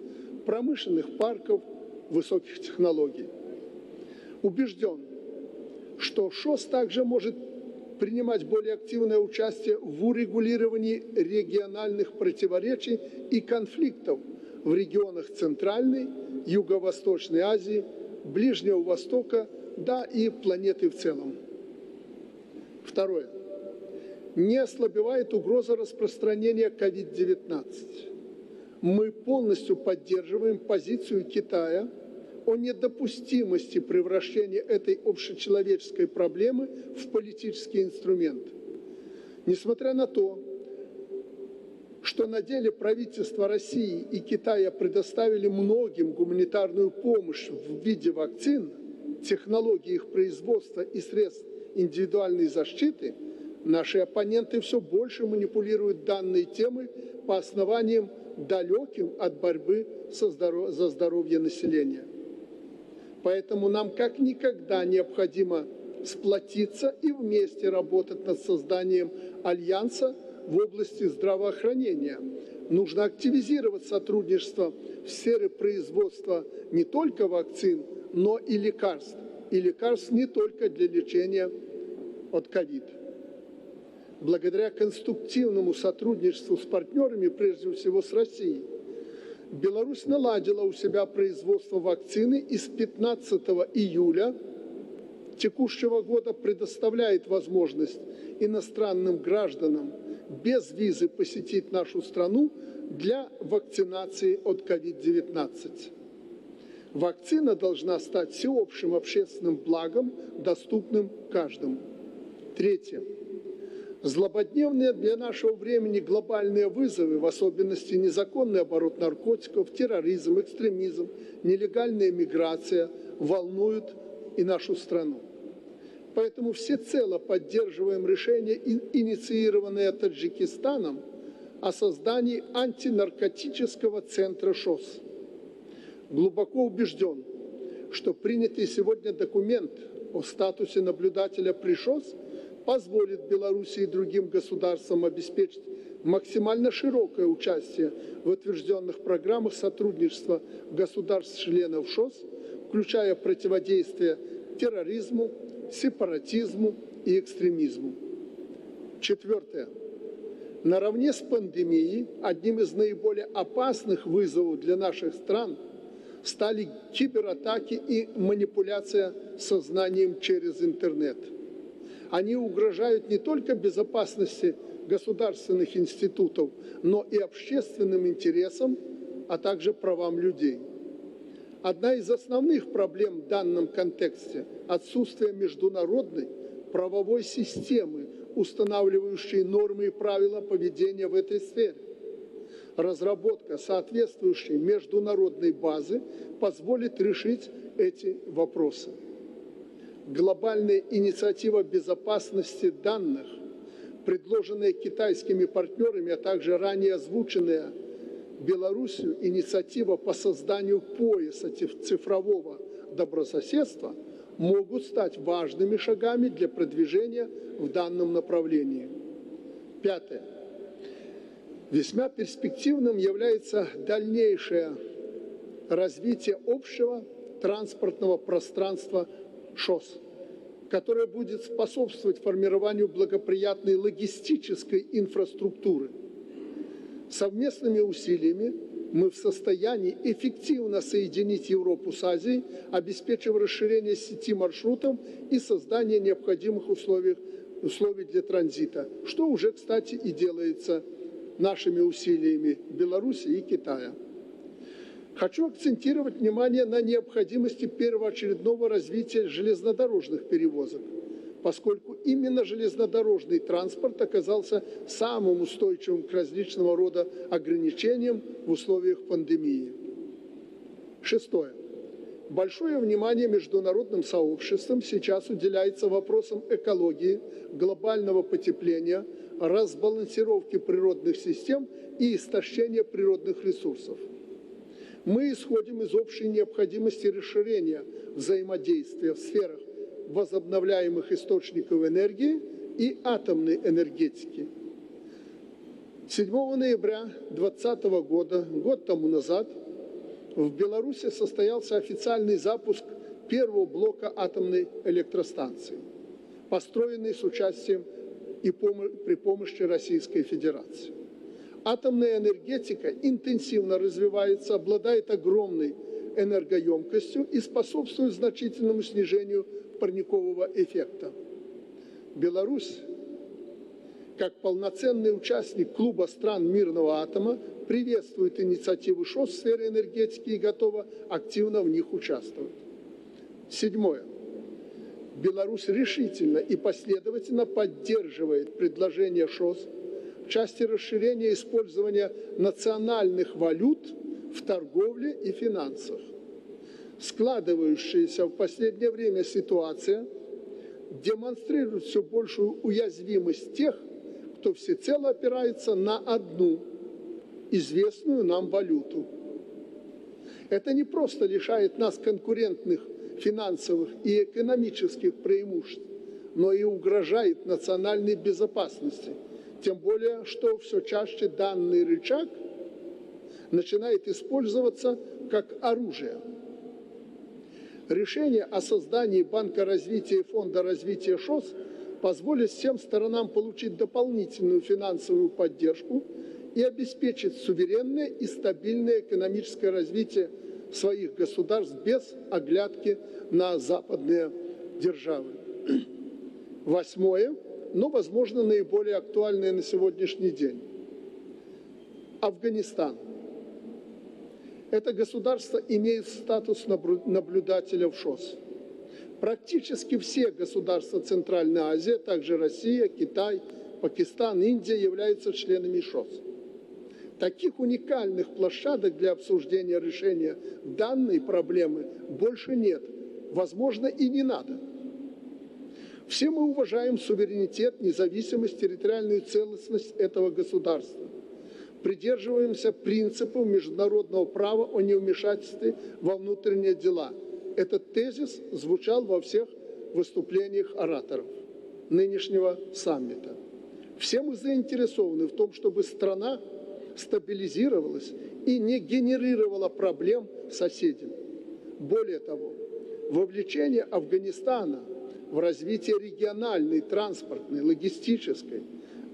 промышленных парков, высоких технологий. Убежден, что ШОС также может принимать более активное участие в урегулировании региональных противоречий и конфликтов в регионах Центральной, Юго-Восточной Азии, Ближнего Востока, да и планеты в целом. Второе. Не ослабевает угроза распространения COVID-19. Мы полностью поддерживаем позицию Китая о недопустимости превращения этой общечеловеческой проблемы в политический инструмент. Несмотря на то, что на деле правительства России и Китая предоставили многим гуманитарную помощь в виде вакцин, технологий их производства и средств индивидуальной защиты, наши оппоненты все больше манипулируют данной темой по основаниям, далеким от борьбы за здоровье населения. Поэтому нам как никогда необходимо сплотиться и вместе работать над созданием альянса в области здравоохранения. Нужно активизировать сотрудничество в сфере производства не только вакцин, но и лекарств. И лекарств не только для лечения от ковид. Благодаря конструктивному сотрудничеству с партнерами, прежде всего с Россией, Беларусь наладила у себя производство вакцины и с 15 июля текущего года предоставляет возможность иностранным гражданам без визы посетить нашу страну для вакцинации от COVID-19. Вакцина должна стать всеобщим общественным благом, доступным каждому. Третье. Злободневные для нашего времени глобальные вызовы, в особенности незаконный оборот наркотиков, терроризм, экстремизм, нелегальная миграция, волнуют и нашу страну. Поэтому всецело поддерживаем решение, инициированное Таджикистаном, о создании антинаркотического центра ШОС. Глубоко убежден, что принятый сегодня документ о статусе наблюдателя при ШОС позволит Беларуси и другим государствам обеспечить максимально широкое участие в утвержденных программах сотрудничества государств-членов ШОС, включая противодействие терроризму, сепаратизму и экстремизму. Четвертое. Наравне с пандемией одним из наиболее опасных вызовов для наших стран стали кибератаки и манипуляция сознанием через интернет. Они угрожают не только безопасности государственных институтов, но и общественным интересам, а также правам людей. Одна из основных проблем в данном контексте – отсутствие международной правовой системы, устанавливающей нормы и правила поведения в этой сфере. Разработка соответствующей международной базы позволит решить эти вопросы. Глобальная инициатива безопасности данных, предложенная китайскими партнерами, а также ранее озвученная Беларусью инициатива по созданию пояса цифрового добрососедства, могут стать важными шагами для продвижения в данном направлении. Пятое. Весьма перспективным является дальнейшее развитие общего транспортного пространства ШОС, которое будет способствовать формированию благоприятной логистической инфраструктуры. Совместными усилиями мы в состоянии эффективно соединить Европу с Азией, обеспечив расширение сети маршрутов и создание необходимых условий для транзита, что уже, кстати, и делается нашими усилиями Беларуси и Китая. Хочу акцентировать внимание на необходимости первоочередного развития железнодорожных перевозок, поскольку именно железнодорожный транспорт оказался самым устойчивым к различного рода ограничениям в условиях пандемии. Шестое. Большое внимание международным сообществом сейчас уделяется вопросам экологии, глобального потепления, разбалансировки природных систем и истощения природных ресурсов. Мы исходим из общей необходимости расширения взаимодействия в сферах возобновляемых источников энергии и атомной энергетики. 7 ноября 2020 года, год тому назад, в Беларуси состоялся официальный запуск первого блока атомной электростанции, построенный с участием и при помощи Российской Федерации. Атомная энергетика интенсивно развивается, обладает огромной энергоемкостью и способствует значительному снижению парникового эффекта. Беларусь, как полноценный участник клуба стран мирного атома, приветствует инициативы ШОС в сфере энергетики и готова активно в них участвовать. Седьмое. Беларусь решительно и последовательно поддерживает предложение ШОС в части расширения использования национальных валют в торговле и финансах. Складывающаяся в последнее время ситуация демонстрирует все большую уязвимость тех, кто всецело опирается на одну известную нам валюту. Это не просто лишает нас конкурентных финансовых и экономических преимуществ, но и угрожает национальной безопасности. Тем более, что все чаще данный рычаг начинает использоваться как оружие. Решение о создании Банка развития и Фонда развития ШОС позволит всем сторонам получить дополнительную финансовую поддержку и обеспечить суверенное и стабильное экономическое развитие своих государств без оглядки на западные державы. Восьмое, но, возможно, наиболее актуальное на сегодняшний день. Афганистан. Это государство имеет статус наблюдателя в ШОС. Практически все государства Центральной Азии, а также Россия, Китай, Пакистан, Индия являются членами ШОС. Таких уникальных площадок для обсуждения решения данной проблемы больше нет. Возможно, и не надо. Все мы уважаем суверенитет, независимость, территориальную целостность этого государства. Придерживаемся принципов международного права о невмешательстве во внутренние дела. Этот тезис звучал во всех выступлениях ораторов нынешнего саммита. Все мы заинтересованы в том, чтобы страна стабилизировалась и не генерировала проблем соседям. Более того, вовлечение Афганистана в развитие региональной, транспортной, логистической,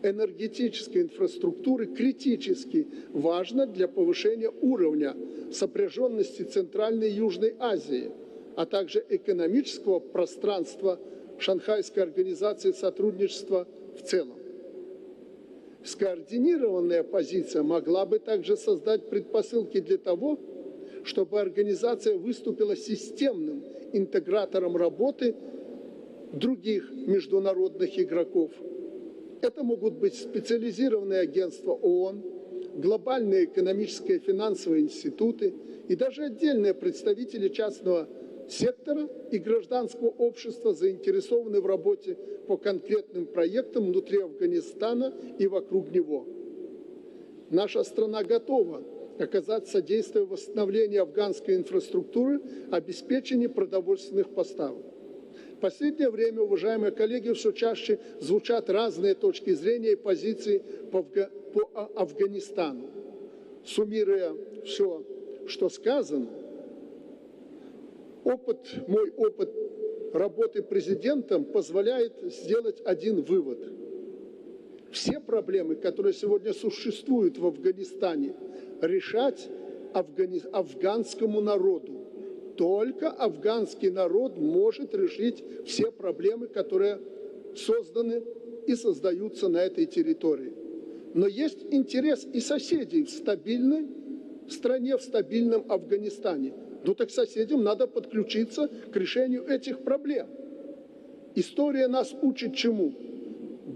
энергетической инфраструктуры критически важно для повышения уровня сопряженности Центральной и Южной Азии, а также экономического пространства Шанхайской организации сотрудничества в целом. Скоординированная позиция могла бы также создать предпосылки для того, чтобы организация выступила системным интегратором работы других международных игроков. Это могут быть специализированные агентства ООН, глобальные экономические и финансовые институты и даже отдельные представители частного сектора и гражданского общества заинтересованы в работе по конкретным проектам внутри Афганистана и вокруг него. Наша страна готова оказать содействие в восстановлении афганской инфраструктуры, обеспечении продовольственных поставок. В последнее время, уважаемые коллеги, все чаще звучат разные точки зрения и позиции по Афганистану. Суммируя все, что сказано, мой опыт работы президентом позволяет сделать один вывод. Все проблемы, которые сегодня существуют в Афганистане, решать афганскому народу. Только афганский народ может решить все проблемы, которые созданы и создаются на этой территории. Но есть интерес и соседей в стабильной стране, в стабильном Афганистане. Ну так соседям надо подключиться к решению этих проблем. История нас учит чему?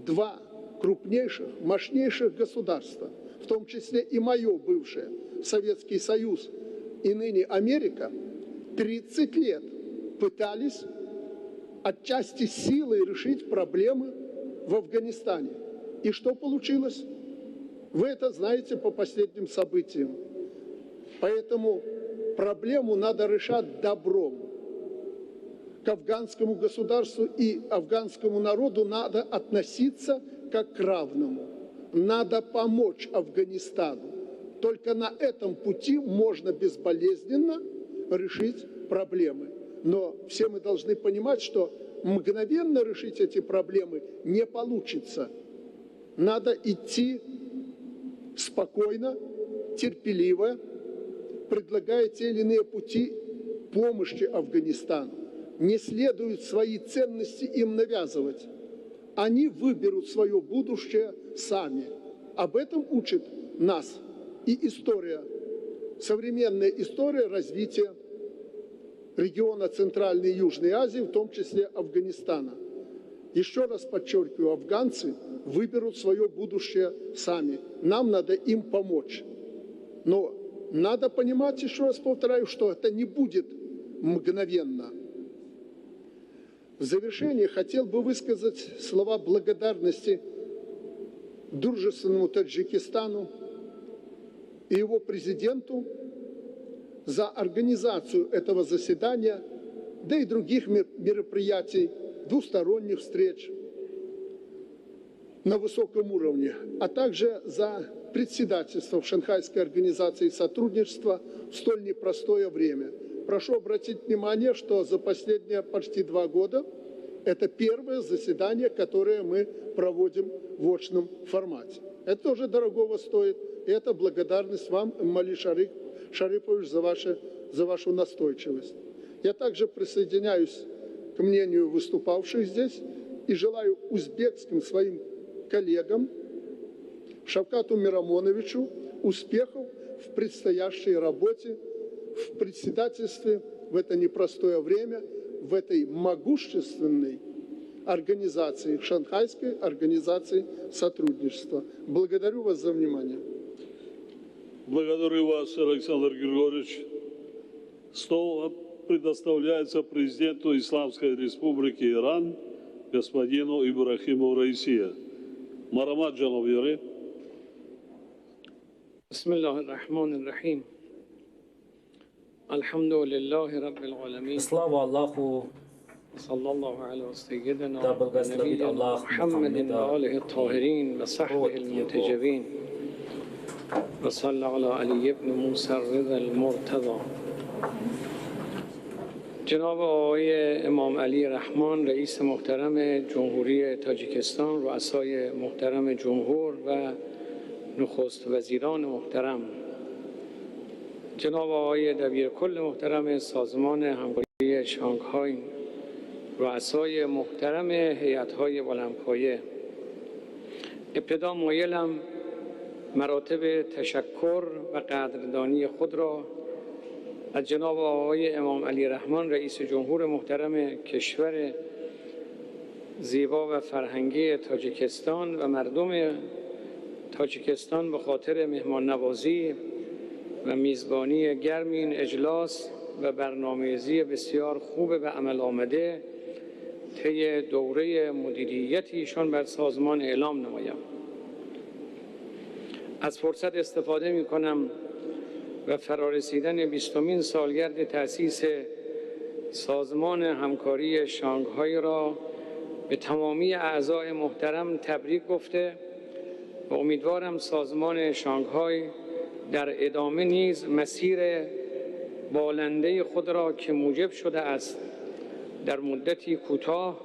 Два крупнейших, мощнейших государства, в том числе и мое бывшее, Советский Союз и ныне Америка, 30 лет пытались отчасти силой решить проблемы в Афганистане. И что получилось? Вы это знаете по последним событиям. Поэтому проблему надо решать добром. К афганскому государству и афганскому народу надо относиться как к равному. Надо помочь Афганистану. Только на этом пути можно безболезненно решить проблемы. Но все мы должны понимать, что мгновенно решить эти проблемы не получится. Надо идти спокойно, терпеливо, предлагая те или иные пути помощи Афганистану. Не следует свои ценности им навязывать. Они выберут свое будущее сами. Об этом учит нас и история, современная история развития региона Центральной и Южной Азии, в том числе Афганистана. Еще раз подчеркиваю, афганцы выберут свое будущее сами. Нам надо им помочь. Но надо понимать, еще раз повторяю, что это не будет мгновенно. В завершение хотел бы высказать слова благодарности дружественному Таджикистану и его президенту за организацию этого заседания, да и других мероприятий, двусторонних встреч на высоком уровне, а также за председательство в Шанхайской организации сотрудничества в столь непростое время. Прошу обратить внимание, что за последние почти 2 года это первое заседание, которое мы проводим в очном формате. Это тоже дорогого стоит. И это благодарность вам, Эмомали Шарипович, за вашу настойчивость. Я также присоединяюсь к мнению выступавших здесь и желаю узбекским своим коллегам Шавкату Миромоновичу успехов в предстоящей работе, в председательстве в это непростое время, в этой могущественной организации, Шанхайской организации сотрудничества. Благодарю вас за внимание. Благодарю вас, Александр Григорьевич. Слово предоставляется президенту Исламской Республики Иран господину Ибрахиму Раиси. Марҳамат ҷаноби олӣ. بسم الله الرحمن الرحيم. الحمد لله رب العالمين. Слава Аллаху, صلى الله على سيدنا да благословит ونبينا Аллах محمد Мухаммеда وآله الطاهرين وصحبه род его. المنتجبين وصلى على علي بن موسى الرضا المرتضى. جناب آقای امام علی رحمان، رئیس محترم جمهوری تاجیکستان، رؤسای محترم جمهور و نخست وزیران محترم، جناب آقای دبیر کل محترم سازمان همکاری شانگهای، رؤسای محترم هیئت‌های بلندپایه، ابتدا مایلم مراتب تشکر و قدردانی خود را از جناب آقای امام علی رحمان، رئیس جمهور محترم کشور زیبا و فرهنگی تاجیکستان و مردم تاجیکستان به خاطر مهمان نوازی و میزبانی گرم این اجلاس و برنامه‌ریزی بسیار خوب به عمل آمده طی دوره مدیریت ایشان بر سازمان اعلام نمایم. از فرصت استفاده می کنم و فرارسیدن 20مین سالگرد تأسیس سازمان همکاری شانگهای را به تمامی اعضای محترم تبریک گفته و امیدوارم سازمان شانگهای در ادامه نیز مسیر بالنده خود را که موجب شده است در مدتی کوتاه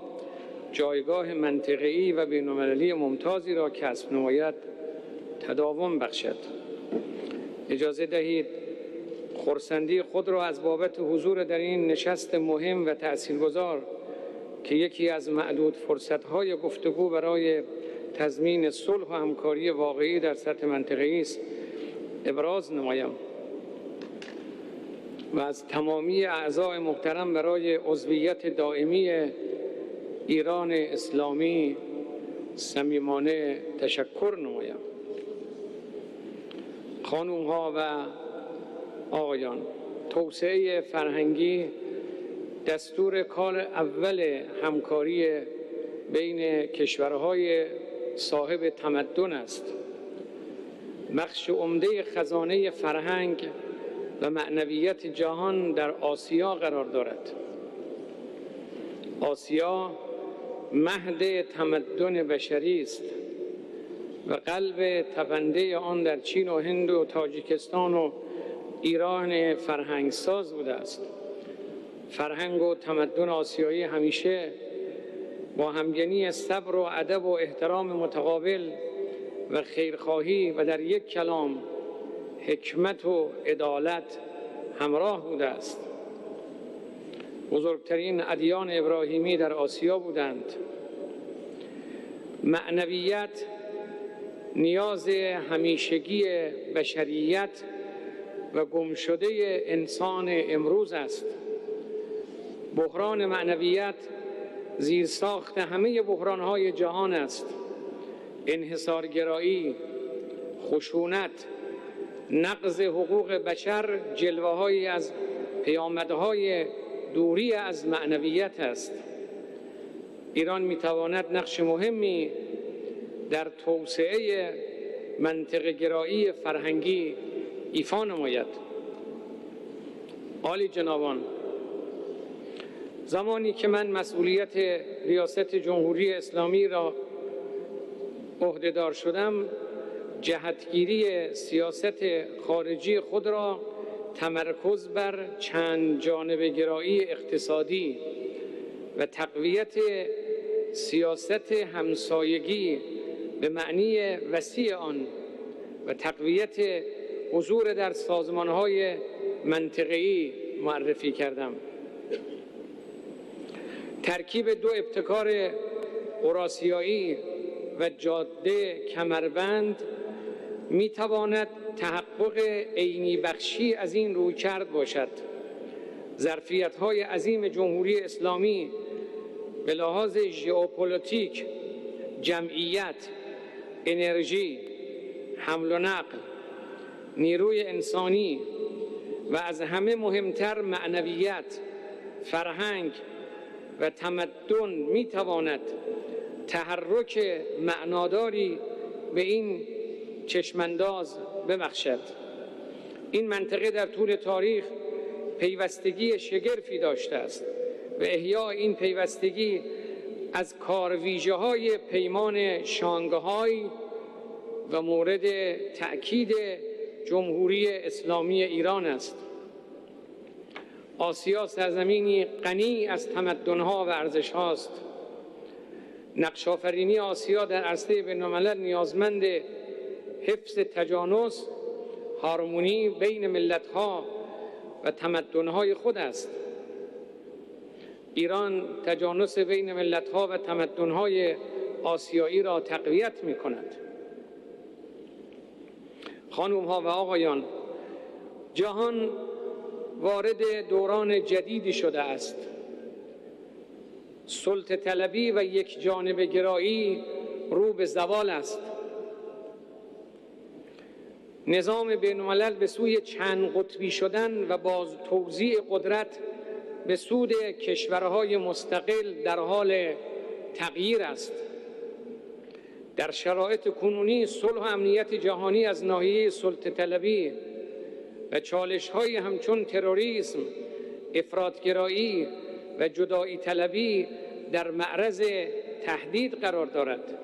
جایگاه منطقه‌ای و بین‌المللی ممتازی را کسب نماید تداوم بخشد. اجازه دهید خرسندی خود را از بابت حضور در این نشست مهم و تأثیرگذار که یکی از معدود فرصت‌های گفتگو برای تضمین صلح و همکاری واقعی در سطح منطقه‌ای است ابراز نمایم و از تمامی اعضای محترم برای عضویت دائمی ایران اسلامی صمیمانه تشکر نمایم. خانم‌ها و آقایان، توسعه فرهنگی دستور کار اول همکاری بین کشورهای صاحب تمدن است. بخش عمده خزانه فرهنگ و معنویت جهان در آسیا قرار دارد. آسیا مهد تمدن بشری است و قلب تپنده آن در چین و هند و تاجیکستان و ایران فرهنگساز بوده است. فرهنگ و تمدن آسیایی همیشه با همگنی صبر و ادب و احترام متقابل و خیرخواهی و در یک کلام حکمت و عدالت همراه بوده است. بزرگترین ادیان ابراهیمی در آسیا بودند. معنویت نیاز همیشگی بشریت و گمشده انسان امروز است. بحران معنویت زیرساخت همه بحران‌های جهان است. انحصارگرایی، خشونت، نقض حقوق بشر جلوه‌هایی از پیامدهای دوری از معنویت است. ایران می‌تواند نقش مهمی در توسعه منطقه گرایی فرهنگی ایفا نماید. عالی جنابان، زمانی که من مسئولیت ریاست جمهوری اسلامی را عهده‌دار شدم، جهتگیری سیاست خارجی خود را تمرکز بر چند جانبه گرایی اقتصادی و تقویت سیاست همسایگی به معنی وسیع آن و تقویت حضور در سازمان‌های منطقه‌ای معرفی کردم. ترکیب دو ابتکار اوراسیایی و جاده کمربند می‌تواند تحقق عینی بخشی از این رویکرد باشد. ظرفیت‌های عظیم جمهوری اسلامی به لحاظ ژئوپلیتیک، جمعیت، انرژی، حمل و نقل، نیروی انسانی و از همه مهمتر معنویت، فرهنگ و تمدن میتواند تحرک معناداری به این چشمانداز ببخشد. این منطقه در طول تاریخ پیوستگی شگرفی داشته است و احیای این پیوستگی از کارویژه‌های پیمان شانگهای و مورد تأکید جمهوری اسلامی ایران است. آسیا سرزمینی غنی از تمدن‌ها و ارزش‌هاست. نقش‌آفرینی آسیا در عرصه بین‌الملل نیازمند حفظ تجانس، هارمونی بین ملت‌ها و تمدن‌های خود است. ایران تجانس بین ملت‌ها و تمدن‌های آسیایی را تقویت می‌کند. خانم‌ها و آقایان، جهان وارد دوران جدیدی شده است. سلطه طلبی و یک جانب گرایی رو به زوال است. نظام بین‌الملل به سوی چند قطبی شدن و باز توزیع قدرت به سود کشورهای مستقل در حال تغییر است. در شرایط کنونی صلح و امنیت جهانی از ناحیه سلطه طلبی و چالش‌های همچون تروریسم، افراط‌گرایی و جدایی طلبی در معرض تهدید قرار دارد.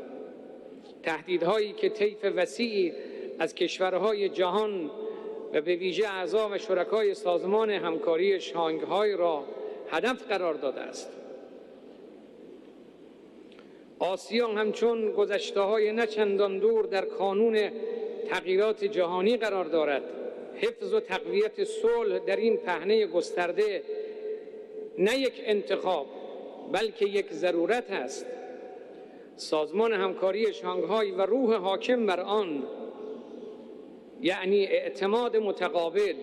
تهدیدهایی که طیف وسیعی از کشورهای جهان و به ویژه اعضا و شرکای سازمان همکاری شانگهای را هدف قرار داده است. آسیا همچون گذشته‌های نه چندان دور در کانون تغییرات جهانی قرار دارد. حفظ و تقویت صلح در این پهنه گسترده نه یک انتخاب بلکه یک ضرورت است. سازمان همکاری شانگهای و روح حاکم بر آن، یعنی اعتماد متقابل،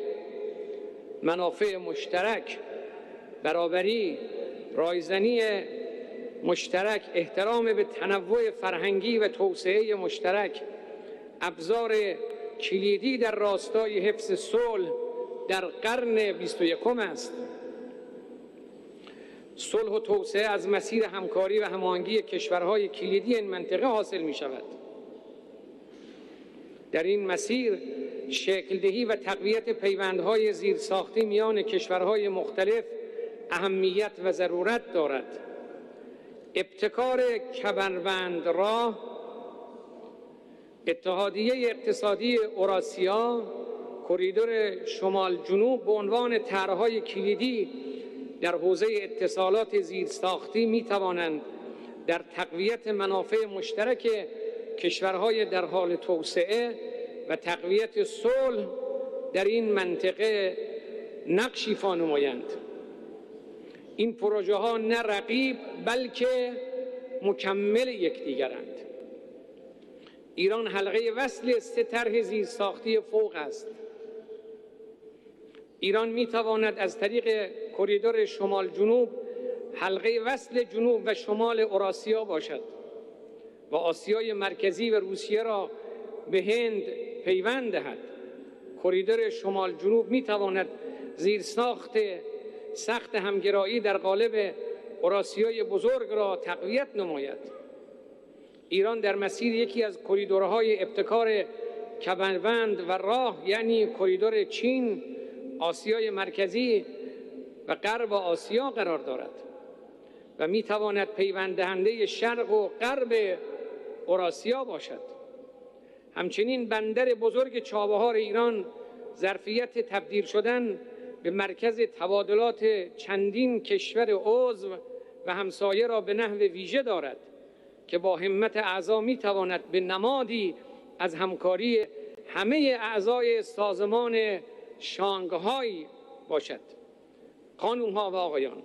منافع مشترک، برابری، رایزنی مشترک، احترام به تنوع فرهنگی و توسعه مشترک، ابزار کلیدی در راستای حفظ صلح در قرن 21 است. صلح و توسعه از مسیر همکاری و هماهنگی کشورهای کلیدی این منطقه حاصل می شود. در این مسیر شکل‌دهی و تقویت پیوندهای زیرساختی میان کشورهای مختلف اهمیت و ضرورت دارد. ابتکار کمربند راه، اتحادیه اقتصادی اوراسیا، کریدور شمال جنوب به عنوان طرح‌های کلیدی در حوزه اتصالات زیرساختی می توانند در تقویت منافع مشترک کشورهای در حال توسعه و تقویت صلح در این منطقه نقش ایفا نمایند. این پروژه ها نه رقیب بلکه مکمل یکدیگرند. ایران حلقه وصل سه طرح زیرساختی فوق است. ایران می تواند از طریق کریدور شمال جنوب حلقه وصل جنوب و شمال اوراسیا باشد و آسیای مرکزی و روسیه را به هند پیوند دهد. کریدور شمال جنوب می تواند زیرساخت سخت همگرایی در قالب اوراسیای بزرگ را تقویت نماید. ایران در مسیر یکی از کریدورهای ابتکار کمربند و راه، یعنی کریدور چین، آسیای مرکزی و غرب آسیا قرار دارد و می تواند پیوند دهنده شرق و غرب اوراسیا باشد. همچنین بندر بزرگ چابهار ایران ظرفیت تبدیل شدن به مرکز تبادلات چندین کشور عضو و همسایه را به نحو ویژه دارد که با همت اعضا می تواند به نمادی از همکاری همه اعضای سازمان شانگهای باشد. خانم‌ها و آقایان،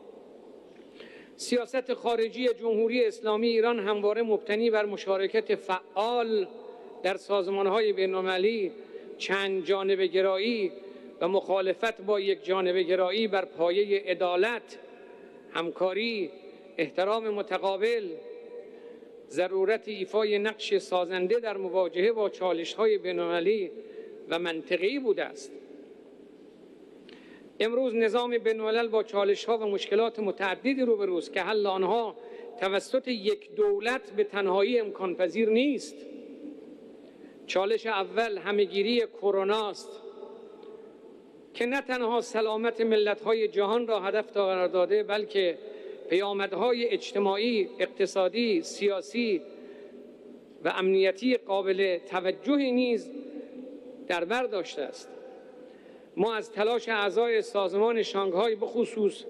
سیاست خارجی جمهوری اسلامی ایران همواره مبتنی بر مشارکت فعال در سازمان‌های بین‌المللی، چند جانبه گرایی و مخالفت با یک جانبه گرایی بر پایه عدالت، همکاری، احترام متقابل، ضرورت ایفای نقش سازنده در مواجهه با چالش‌های بین‌المللی و منطقه‌ای بوده است. امروز نظام بین‌الملل با چالش‌ها و مشکلات متعددی روبروست که حل آنها توسط یک دولت به تنهایی امکان پذیر نیست. چالش اول همه‌گیری کرونا است که نه تنها سلامت ملت‌های جهان را هدف قرار داده، بلکه پیامدهای اجتماعی، اقتصادی، سیاسی و امنیتی قابل توجهی نیز در بر داشته است. ما از تلاش اعضای سازمان شانگهای بخصوص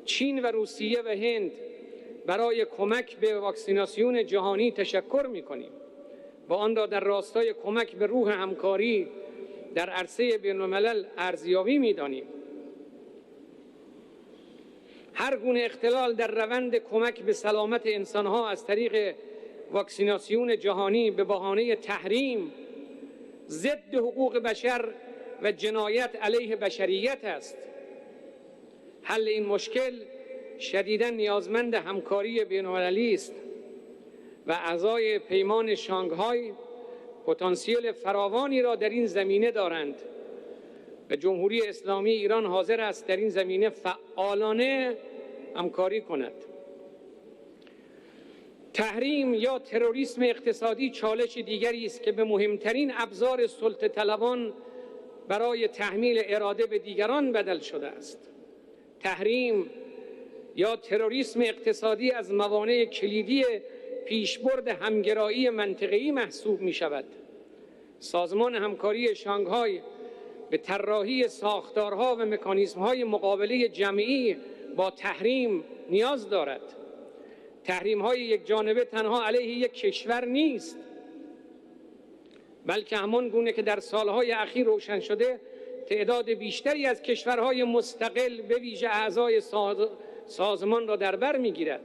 چین و روسیه و هند برای کمک به واکسیناسیون جهانی تشکر می‌کنیم و آن را در راستای کمک به روح همکاری در عرصه بین‌الملل ارزیابی می‌دانیم. هر گونه اختلال در روند کمک به سلامت انسان‌ها از طریق واکسیناسیون جهانی به بهانه تحریم ضد حقوق بشر و جنایت علیه بشریت است. حل این مشکل شدیداً نیازمند همکاری بین‌المللی است و اعضای پیمان شانگهای پتانسیل فراوانی را در این زمینه دارند و جمهوری اسلامی ایران حاضر است در این زمینه فعالانه همکاری کند. تحریم یا تروریسم اقتصادی چالش دیگری است که به مهمترین ابزار سلطه طلبان برای تحمیل اراده به دیگران بدل شده است. تحریم یا تروریسم اقتصادی از موانع کلیدی پیشبرد همگرایی منطقه‌ای محسوب می شود. سازمان همکاری شانگهای به طراحی ساختارها و مکانیزم‌های مقابله جمعی با تحریم نیاز دارد. تحریم‌های یک جانبه تنها علیه یک کشور نیست، بلکه همان گونه که در سالهای اخیر روشن شده تعداد بیشتری از کشورهای مستقل به ویژه اعضای سازمان را در بر می‌گیرد.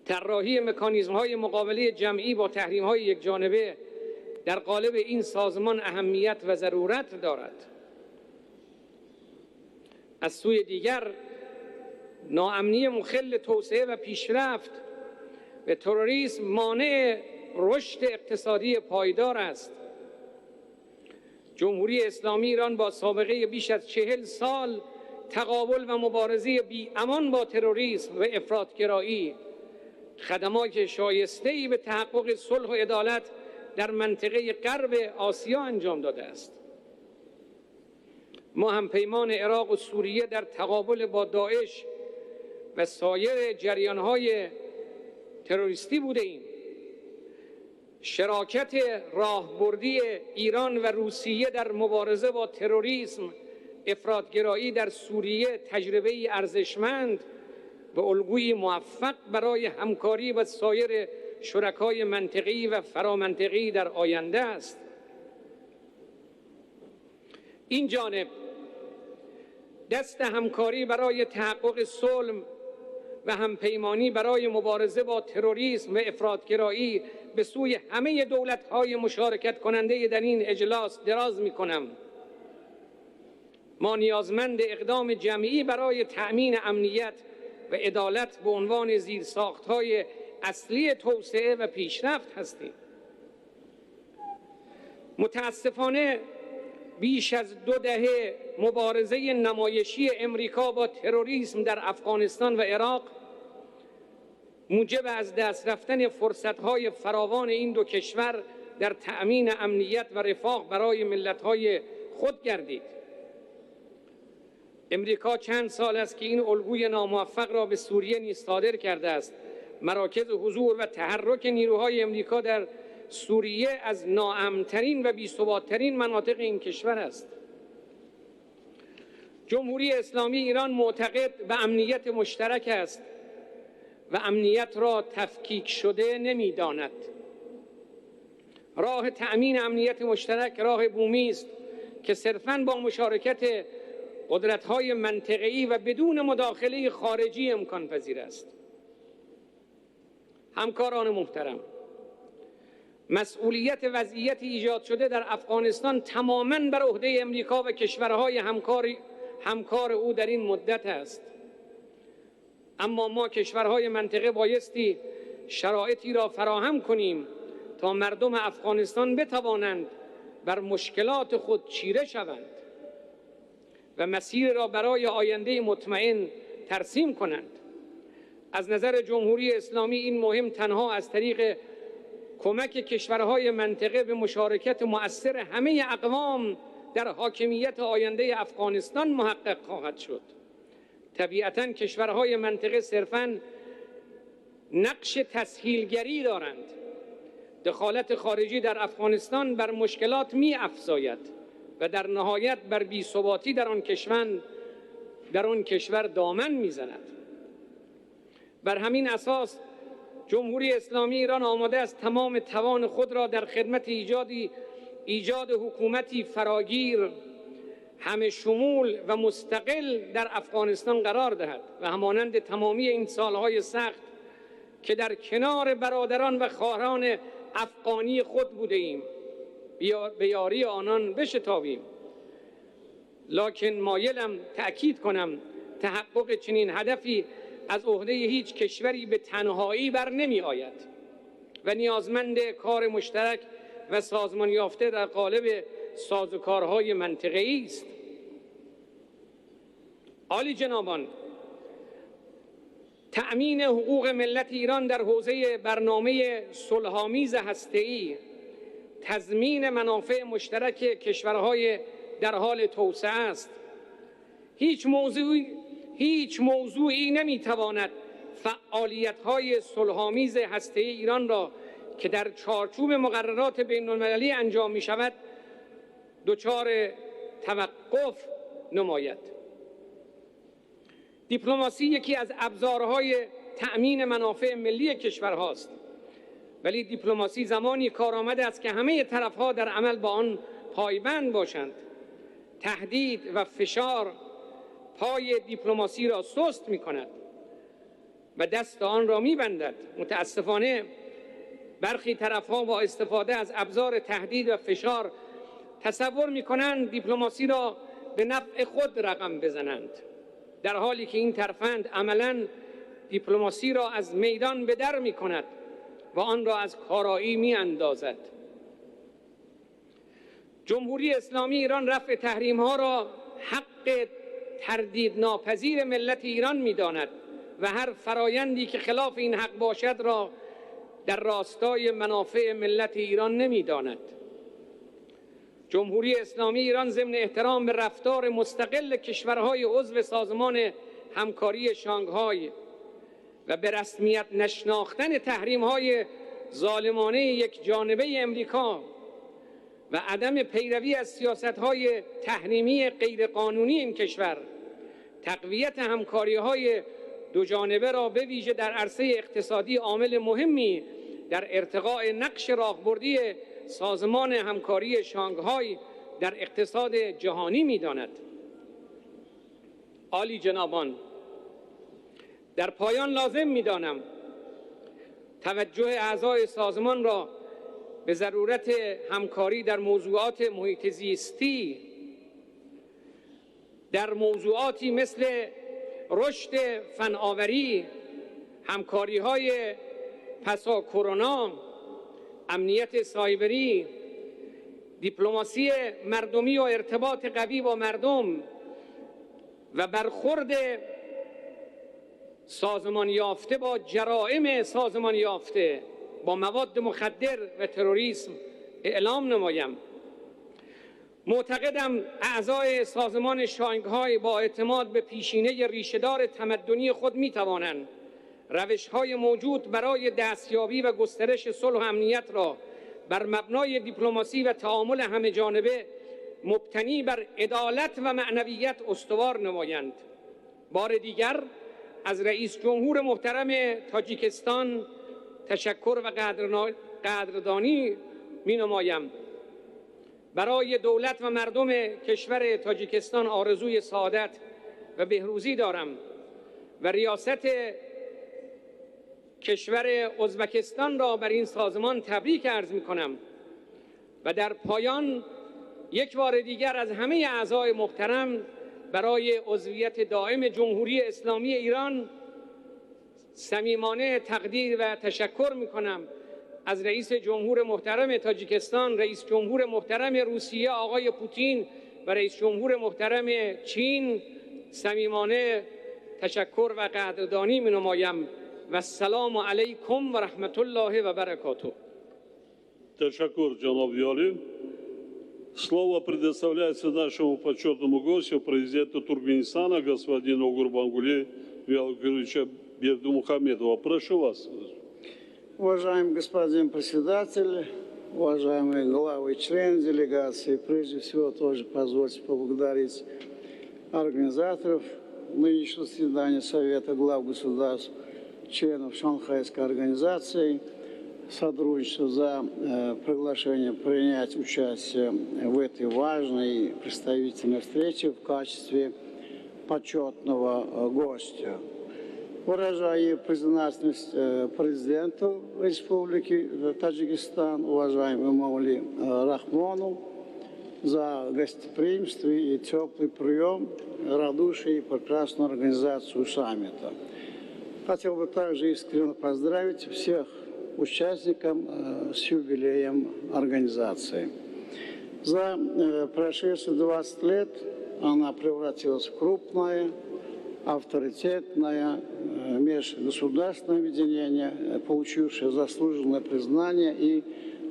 طراحی مکانیزم‌های مقابله جمعی با تحریم‌های یک جانبه در قالب این سازمان اهمیت و ضرورت دارد. از سوی دیگر ناامنی مخل توسعه و پیشرفت و تروریسم مانع رشد اقتصادی پایدار است. جمهوری اسلامی ایران با سابقه بیش از 40 سال تقابل و مبارزه بی امان با تروریسم و افراط‌گرایی خدمات شایسته‌ای به تحقق صلح و عدالت در منطقه غرب آسیا انجام داده است. ما هم پیمان عراق و سوریه در تقابل با داعش و سایر جریان‌های تروریستی بوده ایم. شراکت راهبردی ایران و روسیه در مبارزه با تروریسم، افراط‌گرایی در سوریه تجربه‌ای ارزشمند و الگویی موفق برای همکاری با سایر شرکای منطقه‌ای و فرامنطقه‌ای در آینده است. این جانب دست همکاری برای تحقق صلح و همپیمانی برای مبارزه با تروریسم و افراط‌گرایی به سوی همه دولت‌های مشارکت کننده در این اجلاس دراز می‌کنم. ما نیازمند اقدام جمعی برای تأمین امنیت و عدالت به عنوان زیرساخت‌های اصلی توسعه و پیشرفت هستیم. متاسفانه بیش از 2 دهه مبارزه نمایشی امریکا با تروریسم در افغانستان و عراق موجب از دست رفتن فرصت‌های فراوان این دو کشور در تأمین امنیت و رفاه برای ملت‌های خود گردید. امریکا چند سال است که این الگوی ناموفق را به سوریه نیز صادر کرده است. مراکز حضور و تحرک نیروهای امریکا در سوریه از ناامن‌ترین و بی‌ثبات‌ترین مناطق این کشور است. جمهوری اسلامی ایران معتقد به امنیت مشترک است و امنیت را تفکیک شده نمی‌داند. راه تأمین امنیت مشترک راه بومی است که صرفاً با مشارکت قدرت‌های منطقه‌ای و بدون مداخله خارجی امکان پذیر است. همکاران محترم، مسئولیت وضعیت ایجاد شده در افغانستان تماماً بر عهده امریکا و کشورهای همکار او در این مدت است. اما ما کشورهای منطقه بایستی شرایطی را فراهم کنیم تا مردم افغانستان بتوانند بر مشکلات خود چیره شوند و مسیر را برای آینده مطمئن ترسیم کنند. از نظر جمهوری اسلامی این مهم تنها از طریق کمک کشورهای منطقه به مشارکت مؤثر همه اقوام در حاکمیت آینده افغانستان محقق خواهد شد. طبیعتاً کشورهای منطقه صرفاً نقش تسهیلگری دارند. دخالت خارجی در افغانستان بر مشکلات می افزاید و در نهایت بر بی‌ثباتی در آن کشور دامن می‌زند. بر همین اساس جمهوری اسلامی ایران آماده است تمام توان خود را در خدمت ایجاد حکومتی فراگیر، همه شمول و مستقل در افغانستان قرار دهد و همانند تمامی این سالهای سخت که در کنار برادران و خواهران افغانی خود بوده ایم به یاری آنان بشتابیم. لکن مایلم تأکید کنم تحقق چنین هدفی از عهده هیچ کشوری به تنهایی بر نمی آید و نیازمند کار مشترک و سازمان یافته در قالب سازوکارهای منطقه‌ای است. عالی جنابان، تأمین حقوق ملت ایران در حوزه برنامه صلح‌آمیز هسته‌ای، تضمین منافع مشترک کشورهای در حال توسعه است. هیچ موضوعی نمیتواند فعالیت‌های صلح‌آمیز هسته‌ای ایران را که در چارچوب مقررات بین‌المللی انجام می‌شود دچار توقف نماید. دیپلماسی یکی از ابزارهای تأمین منافع ملی کشورهاست، ولی دیپلماسی زمانی کارآمد است که همه طرفها در عمل با آن پایبند باشند. تهدید و فشار پای دیپلماسی را سست می‌کند و دست آن را می‌بندد. متاسفانه برخی طرفها با استفاده از ابزار تهدید و فشار تصور می‌کنند دیپلماسی را به نفع خود رقم بزنند، در حالی که این ترفند عملاً دیپلماسی را از میدان به در می‌کند و آن را از کارایی می‌اندازد. جمهوری اسلامی ایران رفع تحریم‌ها را حق تردیدناپذیر ملت ایران می‌داند و هر فرایندی که خلاف این حق باشد را در راستای منافع ملت ایران نمی‌داند. جمهوری اسلامی ایران ضمن احترام به رفتار مستقل کشورهای عضو سازمان همکاری شانگهای و به رسمیت نشناختن تحریم‌های ظالمانه یک جانبه امریکا و عدم پیروی از سیاست‌های تحریمی غیرقانونی این کشور، تقویت همکاری‌های دو جانبه را به ویژه در عرصه اقتصادی عامل مهمی در ارتقاء نقش راهبردی سازمان همکاری شانگهای در اقتصاد جهانی می‌داند. عالی جنابان، در پایان لازم می‌دانم توجه اعضای سازمان را به ضرورت همکاری در موضوعات محیط زیستی، در موضوعاتی مثل رشد فناوری، همکاری‌های پسا کرونا، امنیت سایبری، دیپلماسی مردمی و ارتباط قوی با مردم و برخورد سازمان یافته با جرائم سازمان یافته با مواد مخدر و تروریسم اعلام نمایم. معتقدم اعضای سازمان شانگهای با اعتماد به پیشینه ریشه‌دار تمدنی خود می‌توانند روش‌های موجود برای دستیابی و گسترش صلح و امنیت را بر مبنای دیپلماسی و تعامل همه جانبه مبتنی بر عدالت و معنویت استوار نمایند. بار دیگر از رئیس جمهور محترم تاجیکستان تشکر و قدردانی می‌نمایم. برای دولت و مردم کشور تاجیکستان آرزوی سعادت و بهروزی دارم و ریاست کشور ازبکستان را بر این سازمان تبریک عرض می‌کنم و در پایان یک بار دیگر از همه اعضای محترم برای عضویت دائم جمهوری اسلامی ایران صمیمانه تقدیر و تشکر میکنم از رئیس جمهور محترم تاجیکستان، رئیس جمهور محترم روسیه آقای پوتین و رئیس جمهور محترم چین صمیمانه تشکر و قدردانی می‌نمایم. و السلام علیکم و رحمت الله و برکاته. Ташаккур, ҷаноби олӣ. Слово предоставляется нашему почетному гостю, президенту Туркменистана, господину Гурбангуле Вялгировича Бердымухамедова. Прошу вас. Уважаемый господин председатель, уважаемые главы и члены делегации, прежде всего тоже позвольте поблагодарить организаторов нынешнего заседания Совета глав государств, членов Шанхайской организации сотрудничества за приглашение принять участие в этой важной представительной встрече в качестве почетного гостя. Выражаю признательность президенту Республики Таджикистан, уважаемому Эмомали Рахмону, за гостеприимство и теплый прием, радушие и прекрасную организацию саммита. Хотел бы также искренне поздравить всех участников с юбилеем организации. За прошедшие 20 лет она превратилась в крупное, авторитетное межгосударственное объединение, получившее заслуженное признание и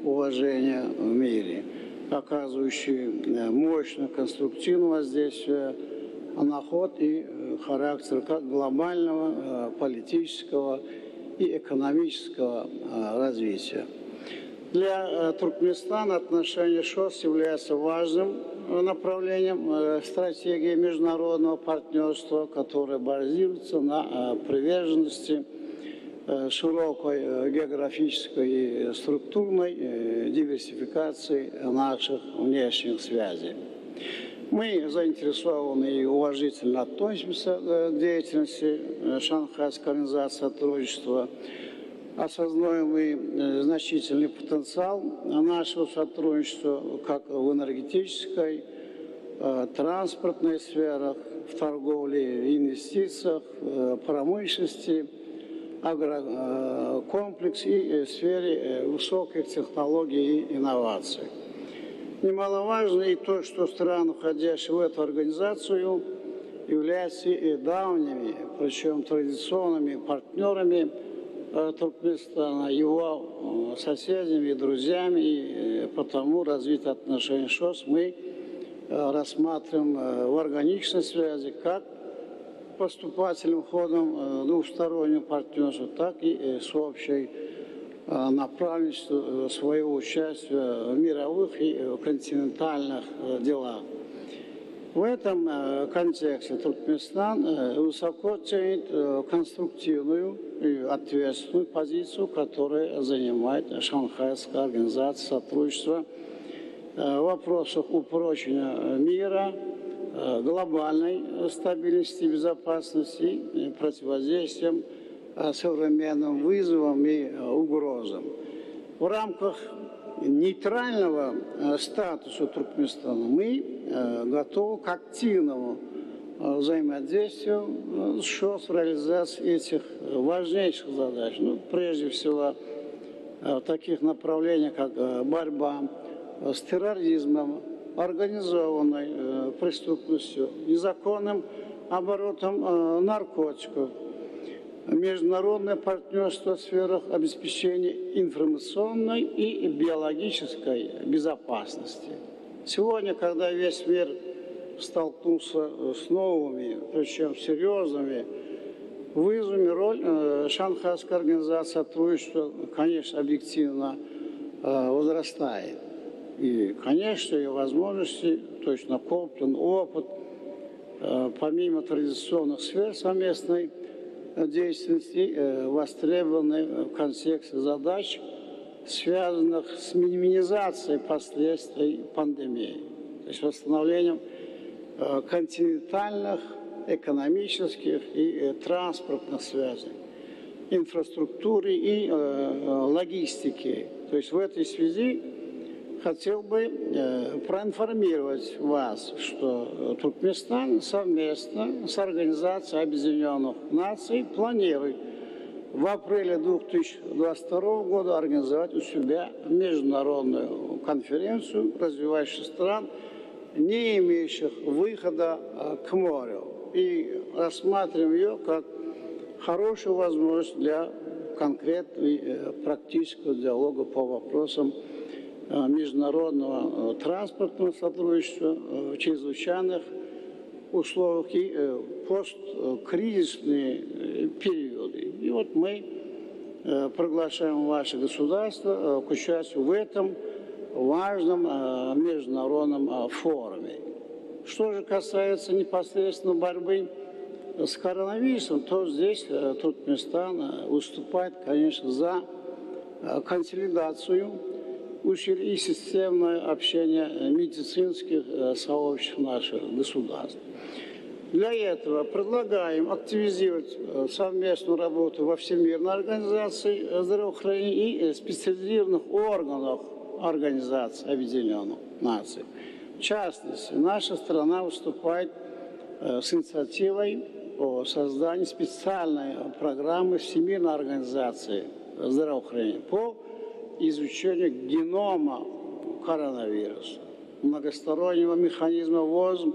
уважение в мире, оказывающее мощное конструктивное воздействие на ход и характер как глобального, политического и экономического развития. Для Туркменистана отношения ШОС являются важным направлением стратегии международного партнерства, которое базируется на приверженности широкой географической и структурной диверсификации наших внешних связей. Мы заинтересованы и уважительно относимся к деятельности Шанхайской организации сотрудничества. Осознаем мы значительный потенциал нашего сотрудничества как в энергетической, транспортной сферах, в торговле и инвестициях, промышленности, агрокомплексе и сфере высоких технологий и инноваций. Немаловажно и то, что страны, входящие в эту организацию, являются и давними, причем традиционными партнерами Туркменистана, его соседями и друзьями, и потому развитие отношений ШОС мы рассматриваем в органичной связи как поступательным ходом двухстороннего партнерства, так и с общей направленностью своего участия в мировых и континентальных делах. В этом контексте Туркменистан высоко ценит конструктивную и ответственную позицию, которую занимает Шанхайская организация сотрудничества в вопросах упрочения мира, глобальной стабильности и безопасности и противодействием современным вызовам и угрозам. В рамках нейтрального статуса Туркменистана мы готовы к активному взаимодействию с ШОС в реализации этих важнейших задач. Ну, прежде всего, в таких направлениях, как борьба с терроризмом, организованной преступностью, незаконным оборотом наркотиков, международное партнерство в сферах обеспечения информационной и биологической безопасности. Сегодня, когда весь мир столкнулся с новыми, причем серьезными вызовами, роль Шанхайской организации сотрудничества, конечно, объективно возрастает. И, конечно, ее возможности, то есть накоплен опыт, помимо традиционных сфер совместной деятельности, востребованы в контексте задач, связанных с минимизацией последствий пандемии, то есть восстановлением континентальных, экономических и транспортных связей, инфраструктуры и логистики. То есть в этой связи хотел бы проинформировать вас, что Туркменистан совместно с Организацией Объединенных Наций планирует в апреле 2022 года организовать у себя международную конференцию развивающихся стран, не имеющих выхода к морю. И рассматриваем ее как хорошую возможность для конкретного и практического диалога по вопросам международного транспортного сотрудничества в чрезвычайных условиях и посткризисные периоды. И вот мы приглашаем ваше государство к участию в этом важном международном форуме. Что же касается непосредственно борьбы с коронавирусом, то здесь Туркменистан выступает, конечно, за консолидацию усилий и системное общение медицинских сообществ наших государств. Для этого предлагаем активизировать совместную работу во Всемирной организации здравоохранения и специализированных органах Организации Объединенных Наций. В частности, наша страна выступает с инициативой о создании специальной программы Всемирной организации здравоохранения по изучению генома коронавируса, многостороннего механизма ВОЗ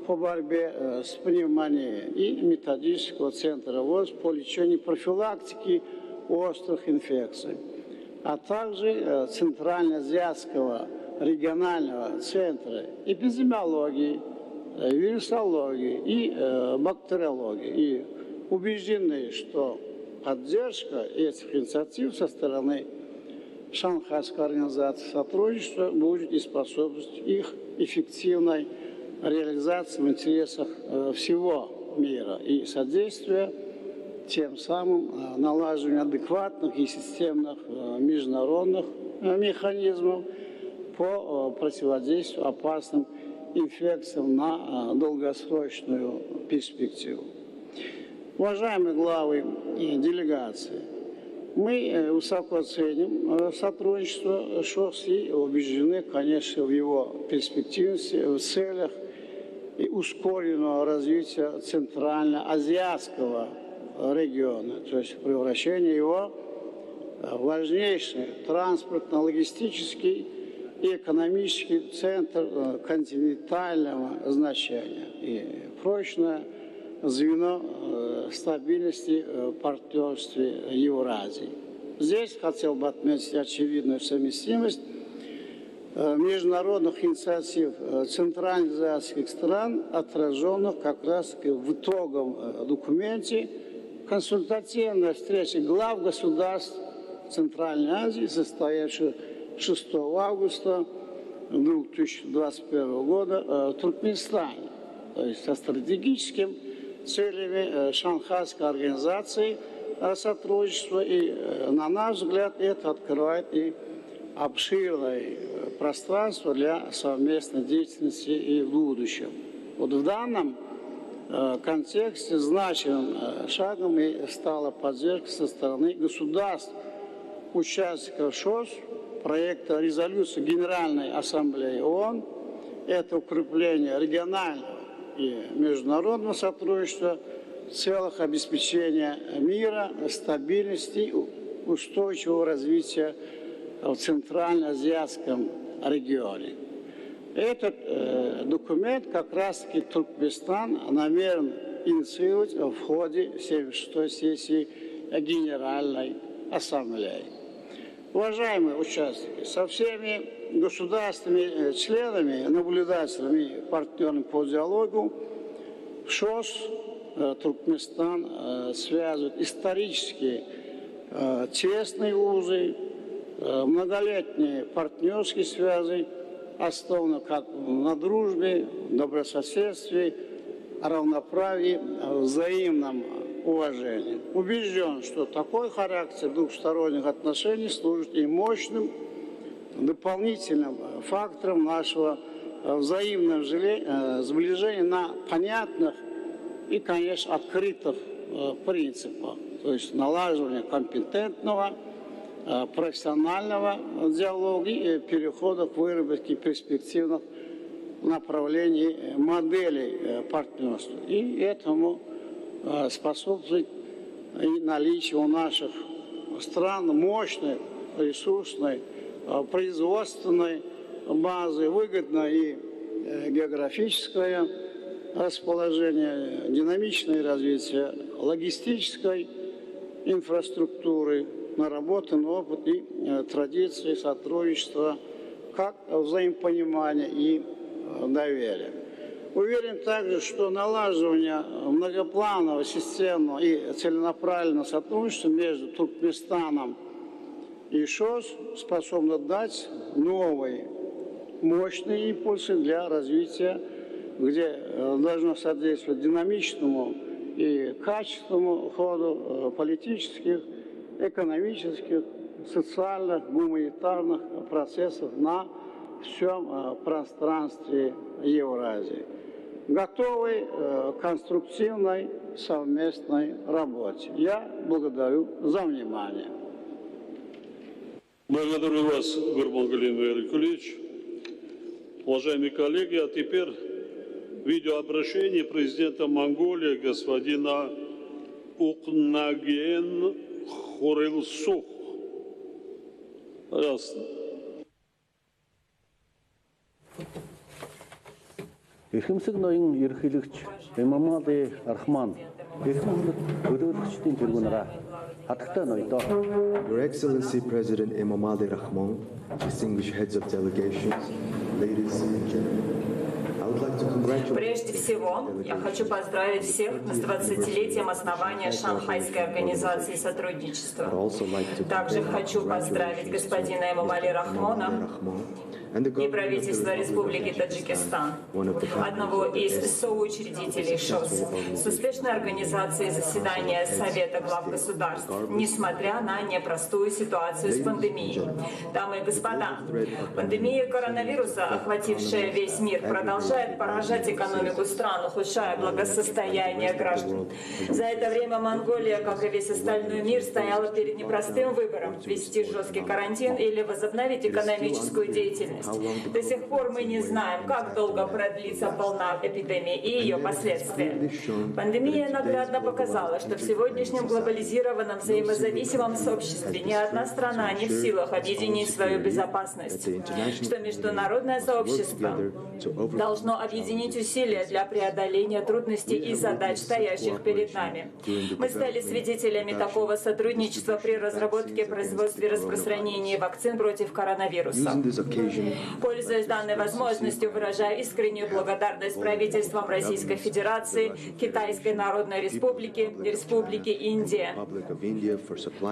по борьбе с пневмонией и методического центра ВОЗ по лечению и профилактике острых инфекций, а также Центральноазиатского регионального центра эпидемиологии, вирусологии и бактериологии. И убеждены, что поддержка этих инициатив со стороны Шанхайской организации сотрудничества будет и способствовать их эффективной реализации в интересах всего мира и содействия тем самым налаживанию адекватных и системных международных механизмов по противодействию опасным инфекциям на долгосрочную перспективу. Уважаемые главы делегации, мы высоко ценим сотрудничество ШОС и убеждены, конечно, в его перспективности в целях и ускоренного развития центральноазиатского региона, то есть превращение его в важнейший транспортно-логистический и экономический центр континентального значения и прочное звено стабильности в партнерстве Евразии. Здесь хотел бы отметить очевидную совместимость международных инициатив центральноазиатских стран, отраженных как раз в итоговом документе консультативной встречи глав государств Центральной Азии, состоявшейся 6 августа 2021 года в Туркменистане, то есть со стратегическим целями Шанхайской организации сотрудничества. И, на наш взгляд, это открывает и обширное пространство для совместной деятельности и в будущем. Вот в данном контексте значимым шагом и стала поддержка со стороны государств, участников ШОС, проекта резолюции Генеральной Ассамблеи ООН. Это укрепление регионального и международного сотрудничества в целях обеспечения мира, стабильности, устойчивого развития в Центральноазиатском регионе. Этот документ как раз-таки Туркменистан намерен инициировать в ходе 76-й сессии Генеральной Ассамблеи. Уважаемые участники, со всеми государственными членами, наблюдателями и партнерами по диалогу ШОС Туркменистан связывает исторические тесные узы, многолетние партнерские связи, основаны как на дружбе, добрососедстве, равноправии, взаимном уважении. Убежден, что такой характер двухсторонних отношений служит и мощным дополнительным фактором нашего взаимного сближения на понятных и, конечно, открытых принципах, то есть налаживание компетентного, профессионального диалога и перехода к выработке перспективных направлений моделей партнерства. И этому способствует и наличие у наших стран мощной, ресурсной, производственной базы, выгодно и географическое расположение, динамичное развитие логистической инфраструктуры, наработанный опыт и традиции сотрудничества, как взаимопонимание и доверие. Уверен также, что налаживание многопланового, системного и целенаправленного сотрудничества между Туркменистаном и ШОС способно дать новые мощные импульсы для развития, где должно соответствовать динамичному и качественному ходу политических, экономических, социальных, гуманитарных процессов на всем пространстве Евразии. Готовы к конструктивной совместной работе. Я благодарю за внимание. Благодарю вас, Гурбангали Мэрикулич. Уважаемые коллеги, а теперь видеообращение президента Монголии господина Укнаген Хурэлсух. Пожалуйста. Эрхэмсэг ноён ерөнхийлөгч Эмомали Рахмон эрхэм хүндэт төлөөлөгчдийн тэргүү нараа хатагтай ноёдоо. Your Excellency President Emomali Rahmon, distinguished heads of delegations, ladies and gentlemen. Прежде всего, я хочу поздравить всех с 20-летием основания Шанхайской организации сотрудничества. Также хочу поздравить господина Эмомали Рахмона и правительство Республики Таджикистан, одного из соучредителей ШОС, с успешной организацией заседания Совета глав государств, несмотря на непростую ситуацию с пандемией. Дамы и господа, пандемия коронавируса, охватившая весь мир, продолжает поражать экономику стран, ухудшая благосостояние граждан. За это время Монголия, как и весь остальной мир, стояла перед непростым выбором – ввести жесткий карантин или возобновить экономическую деятельность. До сих пор мы не знаем, как долго продлится волна эпидемии и ее последствия. Пандемия наглядно показала, что в сегодняшнем глобализированном взаимозависимом сообществе ни одна страна не в силах объединить свою безопасность, что международное сообщество должно объединить усилия для преодоления трудностей и задач, стоящих перед нами. Мы стали свидетелями такого сотрудничества при разработке, производстве и распространении вакцин против коронавируса. Пользуясь данной возможностью, выражаю искреннюю благодарность правительствам Российской Федерации, Китайской Народной Республики, Республики Индия,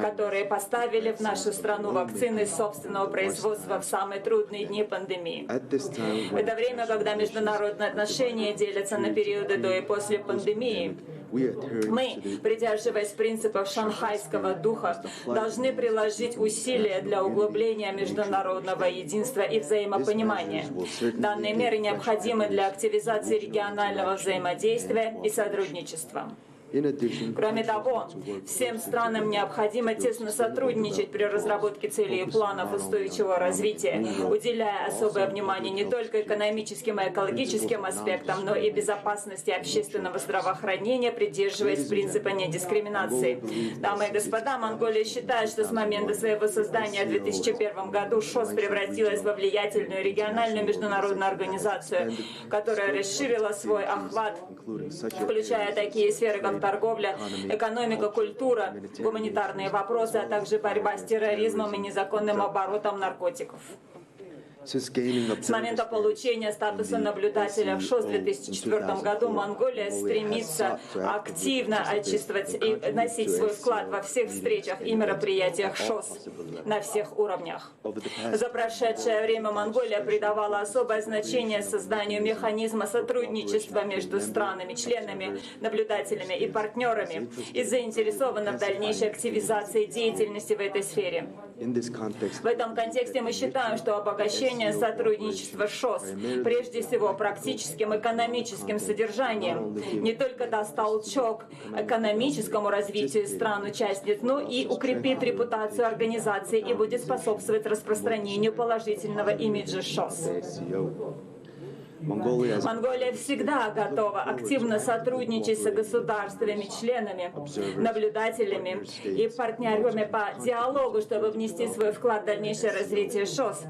которые поставили в нашу страну вакцины собственного производства в самые трудные дни пандемии. В это время, когда международные отношения делятся на периоды до и после пандемии, мы, придерживаясь принципов шанхайского духа, должны приложить усилия для углубления международного единства и взаимопонимания. Данные меры необходимы для активизации регионального взаимодействия и сотрудничества. Кроме того, всем странам необходимо тесно сотрудничать при разработке целей и планов устойчивого развития, уделяя особое внимание не только экономическим и экологическим аспектам, но и безопасности общественного здравоохранения, придерживаясь принципа недискриминации. Дамы и господа, Монголия считает, что с момента своего создания в 2001 году ШОС превратилась во влиятельную региональную международную организацию, которая расширила свой охват, включая такие сферы, как торговля, экономика, культура, гуманитарные вопросы, а также борьба с терроризмом и незаконным оборотом наркотиков. С момента получения статуса наблюдателя в ШОС в 2004 году Монголия стремится активно отчитывать и вносить свой вклад во всех встречах и мероприятиях ШОС на всех уровнях. За прошедшее время Монголия придавала особое значение созданию механизма сотрудничества между странами, членами, наблюдателями и партнерами и заинтересована в дальнейшей активизации деятельности в этой сфере. В этом контексте мы считаем, что обогащение сотрудничества ШОС, прежде всего практическим экономическим содержанием, не только даст толчок экономическому развитию стран-участниц, но и укрепит репутацию организации и будет способствовать распространению положительного имиджа ШОС. Монголия всегда готова активно сотрудничать с государствами-членами, наблюдателями и партнерами по диалогу, чтобы внести свой вклад в дальнейшее развитие ШОС,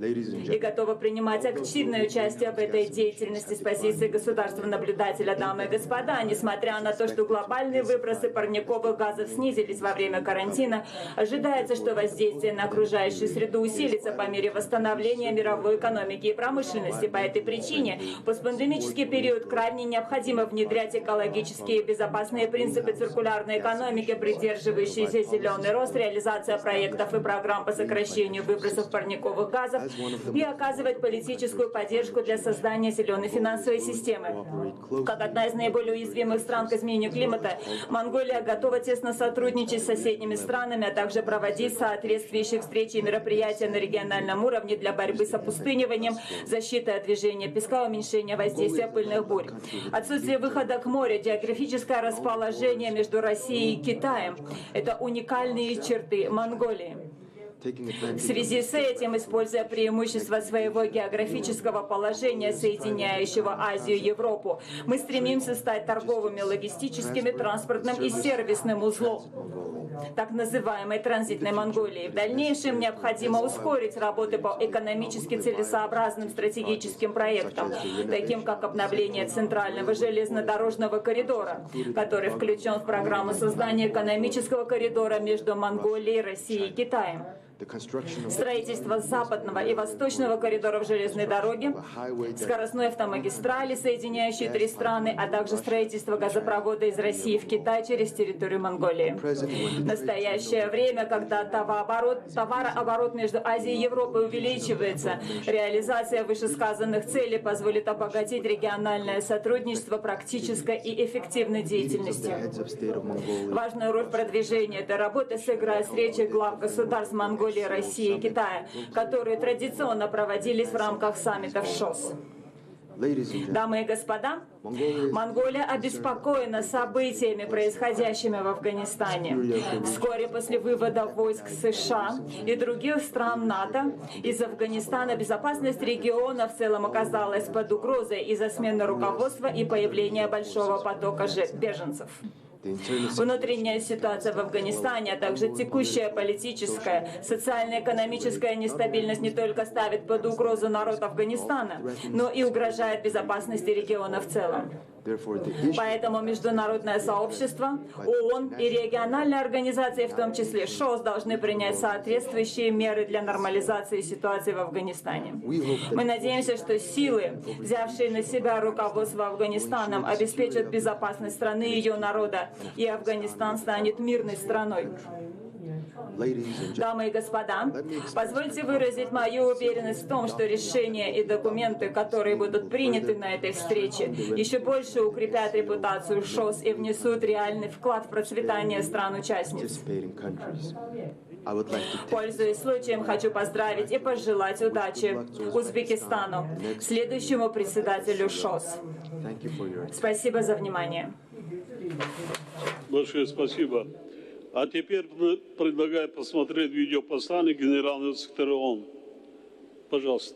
и готова принимать активное участие в этой деятельности с позиции государства-наблюдателя. Дамы и господа, несмотря на то, что глобальные выбросы парниковых газов снизились во время карантина, ожидается, что воздействие на окружающую среду усилится по мере восстановления мировой экономики и промышленности. По этой причине в постпандемический период крайне необходимо внедрять экологические и безопасные принципы циркулярной экономики, придерживающиеся зеленый рост, реализация проектов и программ по сокращению выбросов парниковых газов и оказывать политическую поддержку для создания зеленой финансовой системы. Как одна из наиболее уязвимых стран к изменению климата, Монголия готова тесно сотрудничать с соседними странами, а также проводить соответствующие встречи и мероприятия на региональном уровне для борьбы с опустыниванием, защиты от движения песка, уменьшения воздействия пыльных бурь. Отсутствие выхода к морю, географическое расположение между Россией и Китаем – это уникальные черты Монголии. В связи с этим, используя преимущества своего географического положения, соединяющего Азию и Европу, мы стремимся стать торговыми, логистическими, транспортным и сервисным узлом так называемой транзитной Монголии. В дальнейшем необходимо ускорить работы по экономически целесообразным стратегическим проектам, таким как обновление Центрального железнодорожного коридора, который включен в программу создания экономического коридора между Монголией, Россией и Китаем. Строительство западного и восточного коридоров железной дороги, скоростной автомагистрали, соединяющей три страны, а также строительство газопровода из России в Китай через территорию Монголии. В настоящее время, когда товарооборот между Азией и Европой увеличивается, реализация вышесказанных целей позволит обогатить региональное сотрудничество практической и эффективной деятельностью. Важную роль в продвижении этой работы сыграет встреча глав государств Монголии, России и Китая, которые традиционно проводились в рамках саммитов ШОС. Дамы и господа, Монголия обеспокоена событиями, происходящими в Афганистане. Вскоре после вывода войск США и других стран НАТО из Афганистана безопасность региона в целом оказалась под угрозой из-за смены руководства и появления большого потока беженцев. Внутренняя ситуация в Афганистане, а также текущая политическая, социально-экономическая нестабильность не только ставит под угрозу народ Афганистана, но и угрожает безопасности региона в целом. Поэтому международное сообщество, ООН и региональные организации, в том числе ШОС, должны принять соответствующие меры для нормализации ситуации в Афганистане. Мы надеемся, что силы, взявшие на себя руководство Афганистаном, обеспечат безопасность страны и ее народа, и Афганистан станет мирной страной. Дамы и господа, позвольте выразить мою уверенность в том, что решения и документы, которые будут приняты на этой встрече, еще больше укрепят репутацию ШОС и внесут реальный вклад в процветание стран-участниц. Пользуясь случаем, хочу поздравить и пожелать удачи Узбекистану, следующему председателю ШОС. Спасибо за внимание. Большое спасибо. А теперь предлагаю посмотреть видеопослание генерального секретаря ООН. Пожалуйста.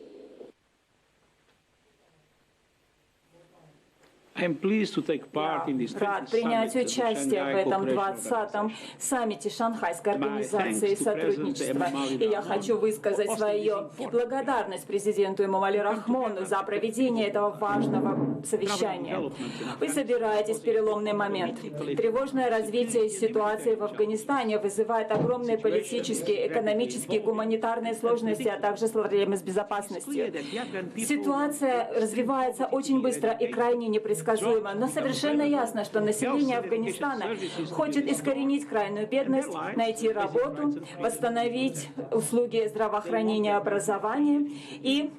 Рад принять участие в этом 20-м саммите Шанхайской организации сотрудничества. И я хочу высказать свою благодарность президенту Эмомали Рахмону за проведение этого важного совещания. Вы собираетесь в переломный момент. Тревожное развитие ситуации в Афганистане вызывает огромные политические, экономические, гуманитарные сложности, а также проблемы с безопасностью. Ситуация развивается очень быстро и крайне непредсказуемо. Но совершенно ясно, что население Афганистана хочет искоренить крайнюю бедность, найти работу, восстановить услуги здравоохранения и образования и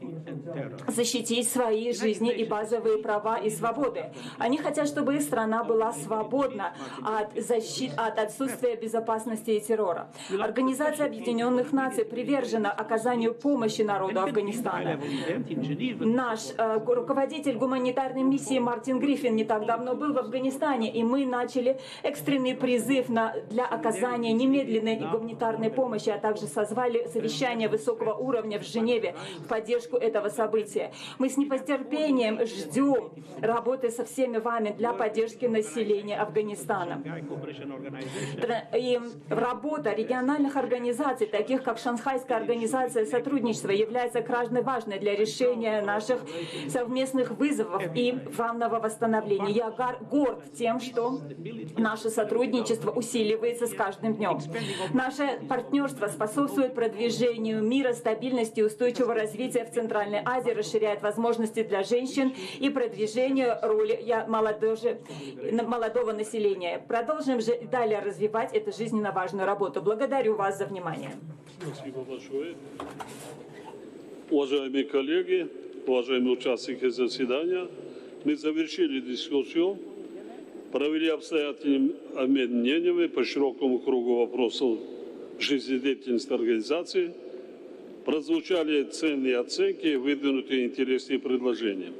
защитить свои жизни и базовые права. права и свободы. Они хотят, чтобы их страна была свободна от отсутствия безопасности и террора. Организация Объединенных Наций привержена оказанию помощи народу Афганистана. Наш руководитель гуманитарной миссии Мартин Гриффин не так давно был в Афганистане, и мы начали экстренный призыв для оказания немедленной гуманитарной помощи, а также созвали совещание высокого уровня в Женеве в поддержку этого события. Мы с нетерпением ждем работы со всеми вами для поддержки населения Афганистана. И работа региональных организаций, таких как Шанхайская организация сотрудничества, является крайне важной для решения наших совместных вызовов и главного восстановления. Я горд тем, что наше сотрудничество усиливается с каждым днем. Наше партнерство способствует продвижению мира, стабильности и устойчивого развития в Центральной Азии, расширяет возможности для женщин и продвижению роли молодежи, молодого населения. Продолжим же далее развивать эту жизненно важную работу. Благодарю вас за внимание. Спасибо большое. Уважаемые коллеги, уважаемые участники заседания, мы завершили дискуссию, провели обстоятельный обмен мнениями по широкому кругу вопросов жизнедеятельности организации, прозвучали ценные оценки и выдвинутые интересные предложения.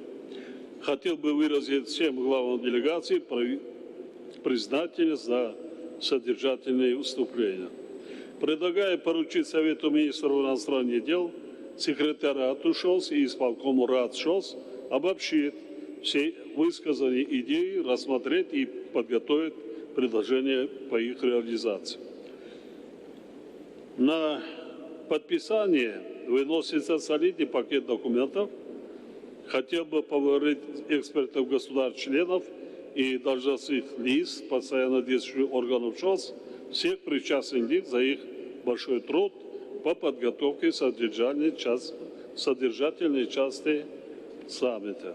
Хотел бы выразить всем главам делегации признательность за содержательные выступления. Предлагаю поручить Совету министров иностранных дел, секретариату ШОС и исполкому РАЦ ШОС обобщить все высказанные идеи, рассмотреть и подготовить предложения по их реализации. На подписание выносится солидный пакет документов. Хотел бы поблагодарить экспертов государств-членов и должностных лиц, постоянно действующих органов ШОС, всех причастных лиц за их большой труд по подготовке содержательной части саммита.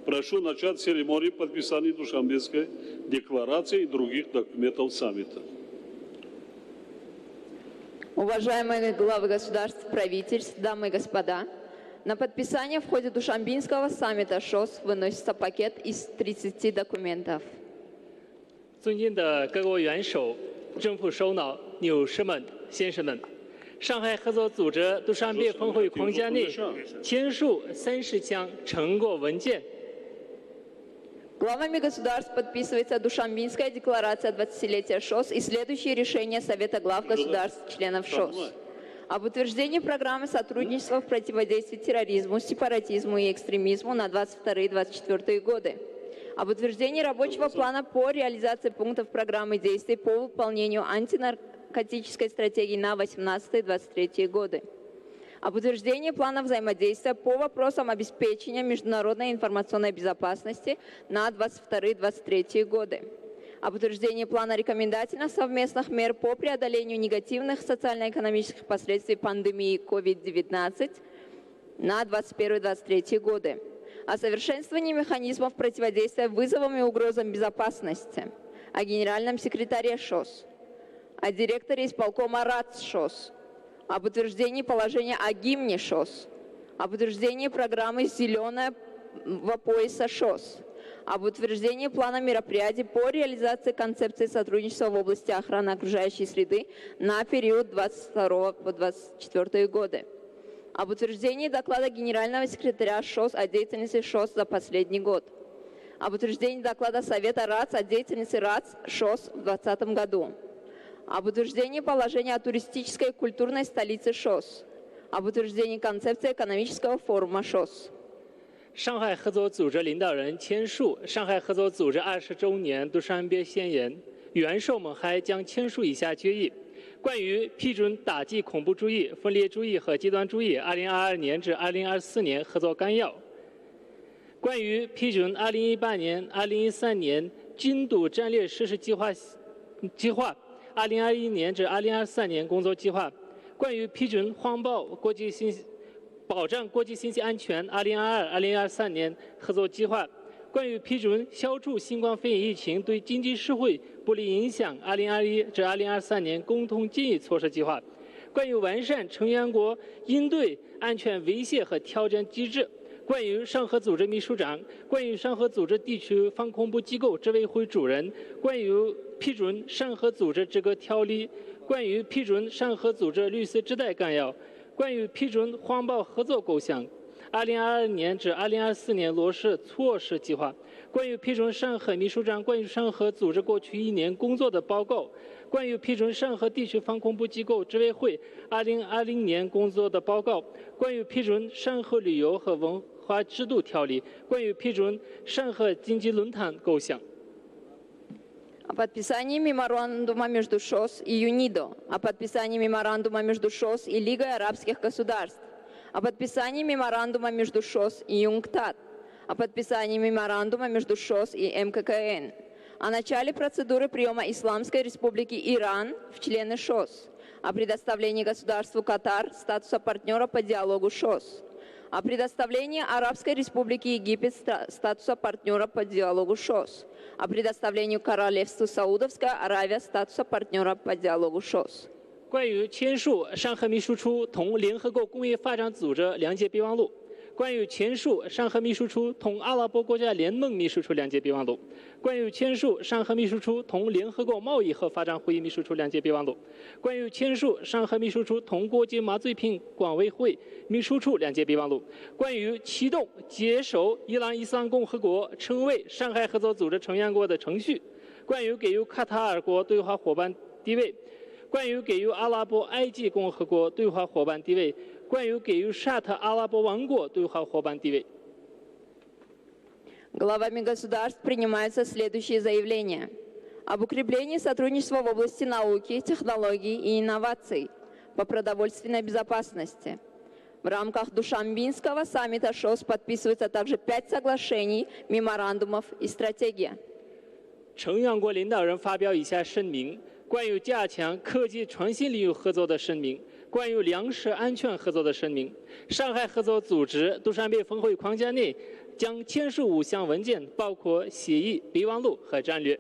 Прошу начать церемонию подписания Душанбинской декларации и других документов саммита. Уважаемые главы государств, правительств, дамы и господа, на подписание в ходе Душанбинского саммита ШОС выносится пакет из 30 документов. 尊敬的各国元首、政府首脑、女士们、先生们，上海合作组织杜尚别峰会框架内签署30项成果文件。 Главами государств подписывается Душанбинская декларация 20-летия ШОС и следующие решения Совета глав государств-членов ШОС. Об утверждении программы сотрудничества в противодействии терроризму, сепаратизму и экстремизму на 22-24 годы. Об утверждении рабочего плана по реализации пунктов программы действий по выполнению антинаркотической стратегии на 18-23 годы. Об утверждении плана взаимодействия по вопросам обеспечения международной информационной безопасности на 22-23 годы. Об утверждении плана рекомендательных совместных мер по преодолению негативных социально-экономических последствий пандемии COVID-19 на 21-23 годы. О совершенствовании механизмов противодействия вызовам и угрозам безопасности. О генеральном секретаре ШОС. О директоре исполкома РАЦ ШОС. Об утверждении положения о гимне ШОС, об утверждении программы «Зеленого пояса ШОС», об утверждении плана мероприятий по реализации концепции сотрудничества в области охраны окружающей среды на период 22 по 24 годы, об утверждении доклада генерального секретаря ШОС о деятельности ШОС за последний год, об утверждении доклада Совета РАЦ о деятельности РАЦ ШОС в 2020 году, об утверждении положения о туристической и культурной столице ШОС, об утверждении концепции экономического форума ШОС. 上海合作组织领导人签署上海合作组织20周年杜尚别宣言，元首们还将签署以下决议：关于批准打击恐怖主义、分裂主义和极端主义2022年至2024年合作纲要；关于批准2018年、2013年禁毒战略实施计划2021年至2023年工作计划；关于批准谎报国际信息、保障国际信息安全2022、2023年合作计划；关于批准消除新冠肺炎疫情对经济社会不利影响2021至2023年共同建议措施计划；关于完善成员国应对安全威胁和挑战机制；关于上合组织秘书长、关于上合组织地区防恐怖机构执委会主任、关于批准上合组织这个条例、关于批准上合组织绿色织带纲要、关于批准环保合作构想2022年至2024年落实措施计划、关于批准上合秘书长关于上合组织过去一年工作的报告、关于批准上合地区防恐怖机构执委会2020年工作的报告、关于批准上合旅游和文化制度条例、关于批准上合经济论坛构想。 О подписании меморандума между ШОС и ЮНИДО, о подписании меморандума между ШОС и Лигой арабских государств, о подписании меморандума между ШОС и ЮНКТАД, о подписании меморандума между ШОС и МККН, о начале процедуры приема Исламской Республики Иран в члены ШОС, о предоставлении государству Катар статуса партнера по диалогу ШОС, о предоставлении Арабской Республики Египет статуса партнера по диалогу ШОС, о предоставлении Королевству Саудовская Аравия статуса партнера по диалогу ШОС. 关于签署上合秘书处同联合国工业发展组织谅解备忘录，关于签署上合秘书处同阿拉伯国家联盟秘书处谅解备忘录，关于签署上合秘书处同联合国贸易和发展会议秘书处谅解备忘录，关于签署上合秘书处同国际麻醉品管委会秘书处谅解备忘录，关于启动接受伊朗伊斯兰共和国成为上海合作组织成员国的程序，关于给予卡塔尔国对话伙伴地位，关于给予阿拉伯埃及共和国对话伙伴地位，关于给予沙特阿拉伯王国对话伙伴地位。 Главами государств принимаются следующие заявления: об укреплении сотрудничества в области науки, технологий и инноваций, по продовольственной безопасности. В рамках Душанбинского саммита ШОС подписываются также 5 соглашений, меморандумов и стратегия. 成员国领导人发表以下声明：关于加强科技创新领域合作的声明，关于粮食安全合作的声明。上海合作组织杜尚别峰会框架内将签署5项文件，包括协议、备忘录和战略。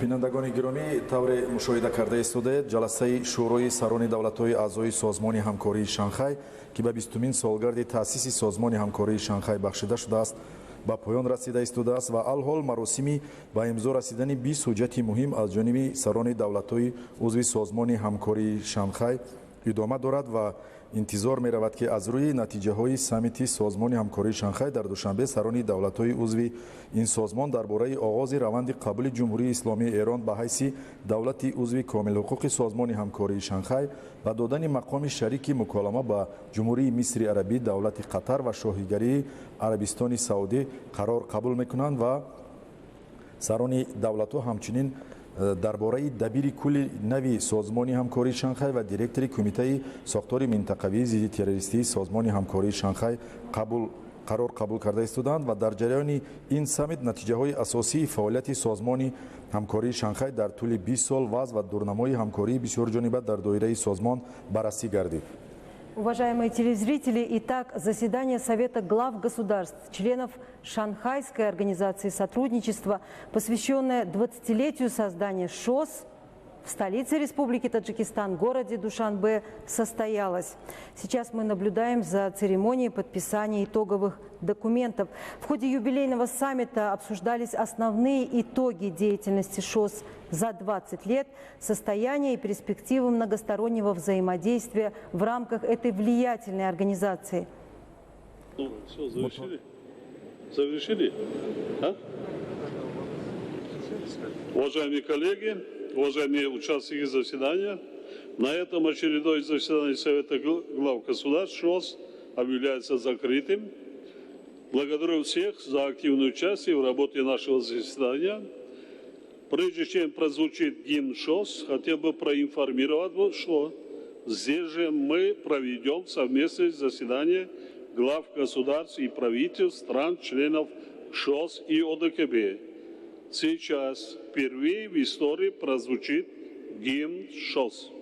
Бинандагони гиромӣ, тавре мушоҳида карда истодаед, ҷаласаи Шӯрои сарони давлатҳои аъзои Созмони ҳамкории Шанхай, ки ба 20-умин солгарди таъсиси Созмони ҳамкории Шанхай бахшида шудааст, ба поён расида истодааст ва алҳол маросими ба имзо расидани 20 ҳуҷҷати муҳим аз ҷониби сарони давлатҳои узви Созмони ҳамкории Шанхай идома дорад ва интизор меравад, ки аз рӯи натиҷаҳои саммити Созмони ҳамкории Шанхай дар Душанбе сарони давлатҳои узви ин созмон дар бораи оғози раванди қабули Ҷумҳурии Исломии Эрон ба ҳайси давлати узви комилҳуқуқи Созмони ҳамкории Шанхай ва додани мақоми шарики муколама ба Ҷумҳурии Мисри Арабӣ, давлати Қатар ва Шоҳигарии Арабистони Саудӣ қарор қабул мекунанд ва сарони давлатҳо ҳамчунин дар бораи дабири кулли нави Созмони ҳамкории Шанхай ва директори Кумитаи сохтори минтақавии зидди террористии Созмони ҳамкории Шанхай қарор қабул карда истоданд ва дар ҷараёни ин саммит натиҷаҳои асосии фаъолияти Созмони ҳамкории Шанхай дар тӯли 20 сол, вазъ ва дурнамои ҳамкории бисёрҷониба дар доираи созмон баррасӣ гардид. Уважаемые телезрители, итак, заседание Совета глав государств, членов Шанхайской организации сотрудничества, посвященное 20-летию создания ШОС, в столице Республики Таджикистан, городе Душанбе, состоялась. Сейчас мы наблюдаем за церемонией подписания итоговых документов. В ходе юбилейного саммита обсуждались основные итоги деятельности ШОС за 20 лет, состояние и перспективы многостороннего взаимодействия в рамках этой влиятельной организации. Ну, все, завершили? Завершили? А? Уважаемые коллеги, уважаемые участники заседания, на этом очередное заседание Совета глав государств ШОС объявляется закрытым. Благодарю всех за активное участие в работе нашего заседания. Прежде чем прозвучит гимн ШОС, хотел бы проинформировать вас, что здесь же мы проведем совместное заседание глав государств и правительств стран-членов ШОС и ОДКБ. Сейчас впервые в истории прозвучит гимн ШОС.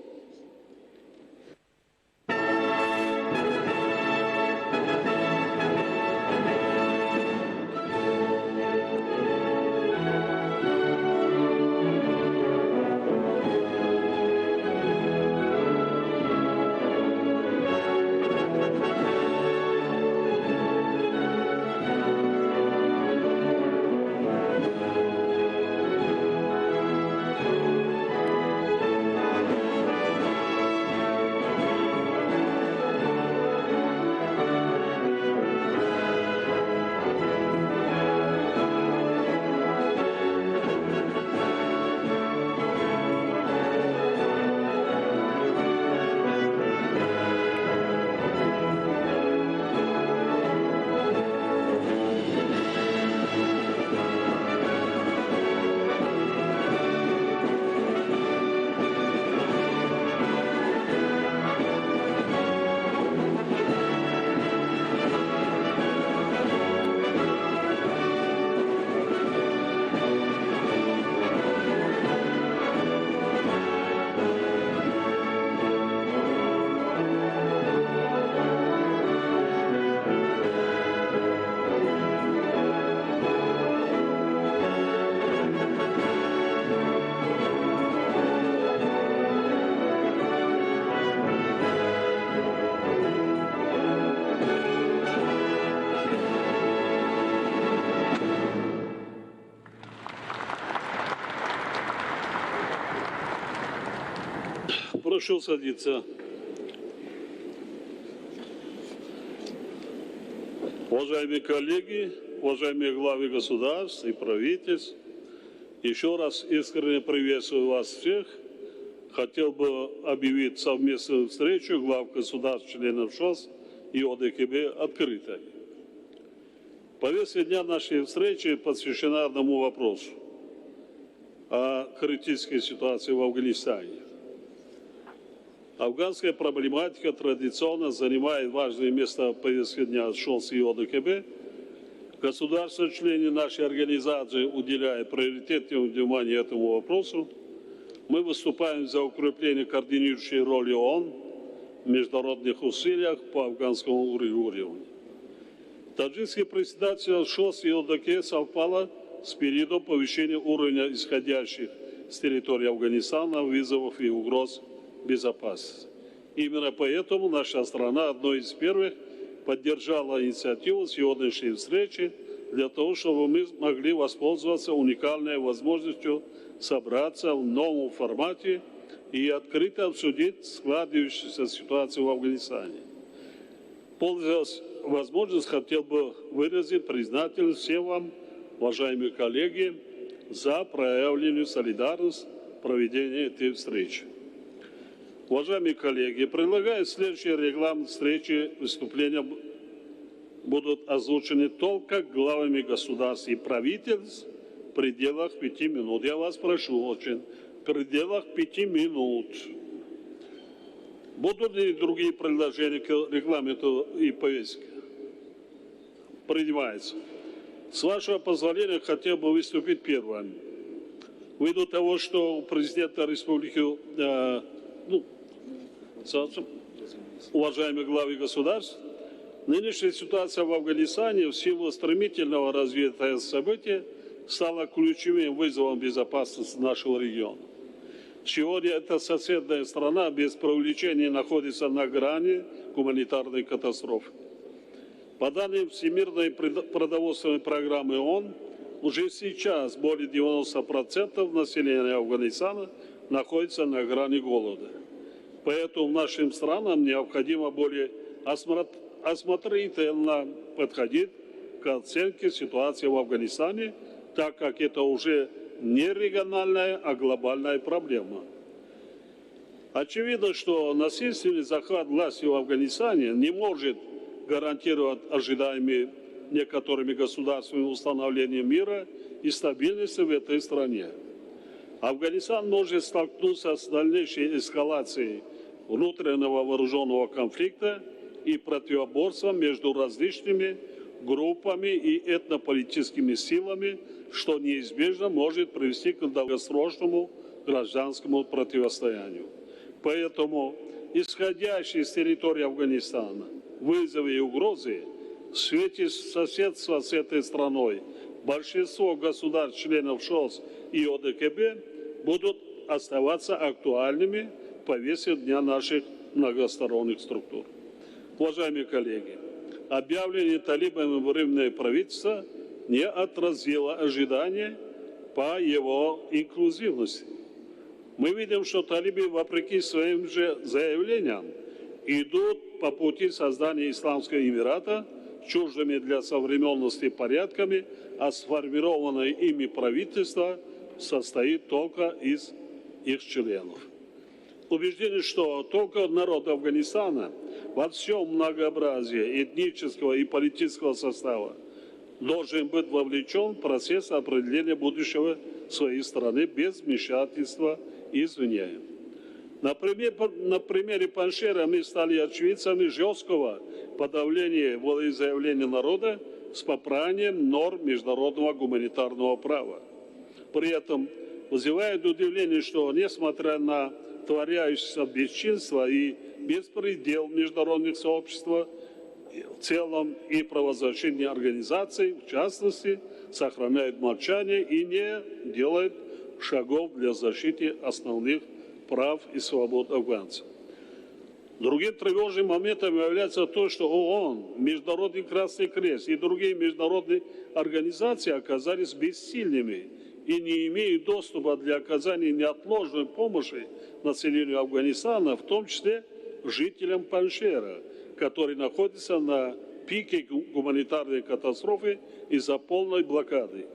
Прошу садиться. Уважаемые коллеги, уважаемые главы государств и правительств, еще раз искренне приветствую вас всех. Хотел бы объявить совместную встречу глав государств, членов ШОС и ОДКБ открытой. Повестка дня нашей встречи посвящена одному вопросу – о критической ситуации в Афганистане. Афганская проблематика традиционно занимает важное место в повестке дня ШОС и ОДКБ. Государства-члены нашей организации уделяют приоритетное внимание этому вопросу. Мы выступаем за укрепление координирующей роли ООН в международных усилиях по афганскому урегулированию. Таджикский председатель ШОС и ОДКБ совпало с периодом повышения уровня исходящих с территории Афганистана вызовов и угроз безопасности. Именно поэтому наша страна одной из первых поддержала инициативу сегодняшней встречи для того, чтобы мы могли воспользоваться уникальной возможностью собраться в новом формате и открыто обсудить складывающуюся ситуацию в Афганистане. Пользуясь возможностью, хотел бы выразить признательность всем вам, уважаемые коллеги, за проявленную солидарность в проведении этой встречи. Уважаемые коллеги, предлагаю следующий регламент встречи. Выступления будут озвучены только главами государств и правительств в пределах 5 минут. Я вас прошу очень, в пределах 5 минут. Будут ли другие предложения к регламенту и повестке? Принимается. С вашего позволения хотел бы выступить первым. Ввиду того, что у президента республики, уважаемые главы государств, нынешняя ситуация в Афганистане в силу стремительного развития событий стала ключевым вызовом безопасности нашего региона. Сегодня эта соседняя страна без преувеличения находится на грани гуманитарной катастрофы. По данным Всемирной продовольственной программы ООН, уже сейчас более 90% населения Афганистана находится на грани голода. Поэтому нашим странам необходимо более осмотрительно подходить к оценке ситуации в Афганистане, так как это уже не региональная, а глобальная проблема. Очевидно, что насильственный захват власти в Афганистане не может гарантировать ожидаемые некоторыми государствами установление мира и стабильности в этой стране. Афганистан может столкнуться с дальнейшей эскалацией внутреннего вооруженного конфликта и противоборством между различными группами и этнополитическими силами, что неизбежно может привести к долгосрочному гражданскому противостоянию. Поэтому исходящие с территории Афганистана вызовы и угрозы в свете соседства с этой страной большинство государств-членов ШОС и ОДКБ будут оставаться актуальными в повестке дня наших многосторонних структур. Уважаемые коллеги, объявление талибами временное правительство не отразило ожидания по его инклюзивности. Мы видим, что талибы, вопреки своим же заявлениям, идут по пути создания Исламского Эмирата чуждыми для современности порядками, а сформированное ими правительство состоит только из их членов. Убеждены, что только народ Афганистана во всем многообразии этнического и политического состава должен быть вовлечен в процесс определения будущего своей страны без вмешательства извне. На примере Панджшера мы стали очевидцами жесткого подавления волеизъявления народа с попранием норм международного гуманитарного права. При этом вызывает удивление, что несмотря на творяющееся бесчинство и беспредел международных сообществ в целом и правозащитные организации, в частности, сохраняют молчание и не делают шагов для защиты основных прав и свобод афганцев. Другим тревожным моментом является то, что ООН, Международный Красный Крест и другие международные организации оказались бессильными и не имеют доступа для оказания неотложной помощи населению Афганистана, в том числе жителям Панджшера, которые находятся на пике гуманитарной катастрофы из-за полной блокады.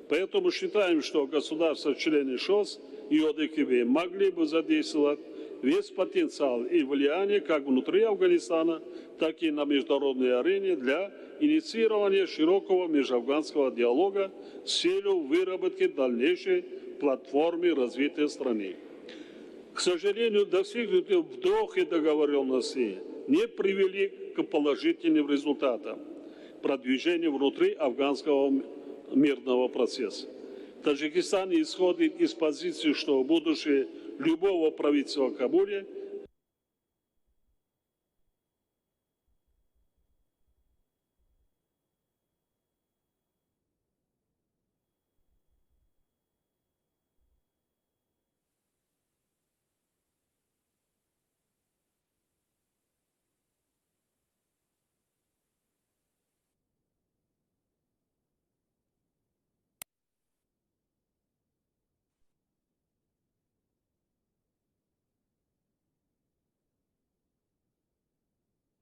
Поэтому считаем, что государства-члены ШОС и ОДКБ могли бы задействовать весь потенциал и влияние как внутри Афганистана, так и на международной арене для инициирования широкого межафганского диалога с целью выработки дальнейшей платформы развития страны. К сожалению, достигнутые в Дохе договоренности не привели к положительным результатам продвижения внутри афганского мирного процесса. Таджикистан исходит из позиции, что будущее любого правительства в Кабуле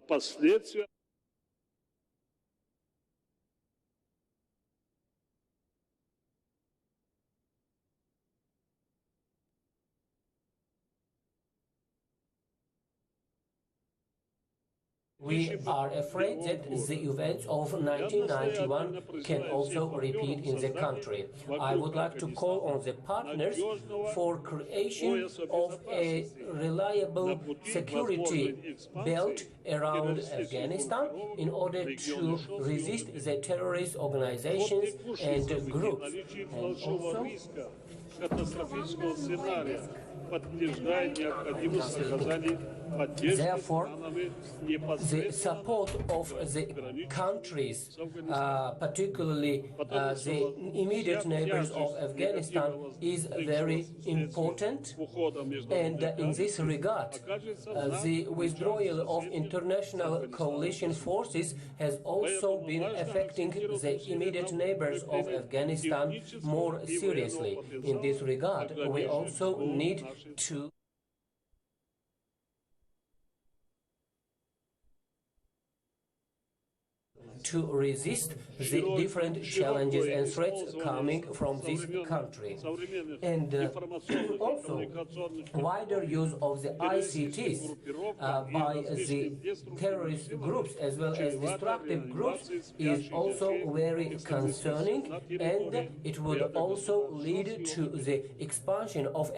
последствия. We are afraid that the events of 1991 can also repeat in the country. I would like to call on the partners for creation of a reliable security belt around Afghanistan in order to resist the terrorist organizations and groups. And also подтверждает необходимость оказания поддержки Therefore, странами the непосредственно support of the countries, particularly the immediate neighbors of Afghanistan, is very important. And in this regard, the withdrawal of international coalition forces has also been affecting the immediate neighbors of Afghanistan more seriously. In this regard, we also need to resist the different challenges and threats coming from this country. And also, wider use of the ICTs by the terrorist groups as well as destructive groups is also very concerning, and it would also lead to the expansion of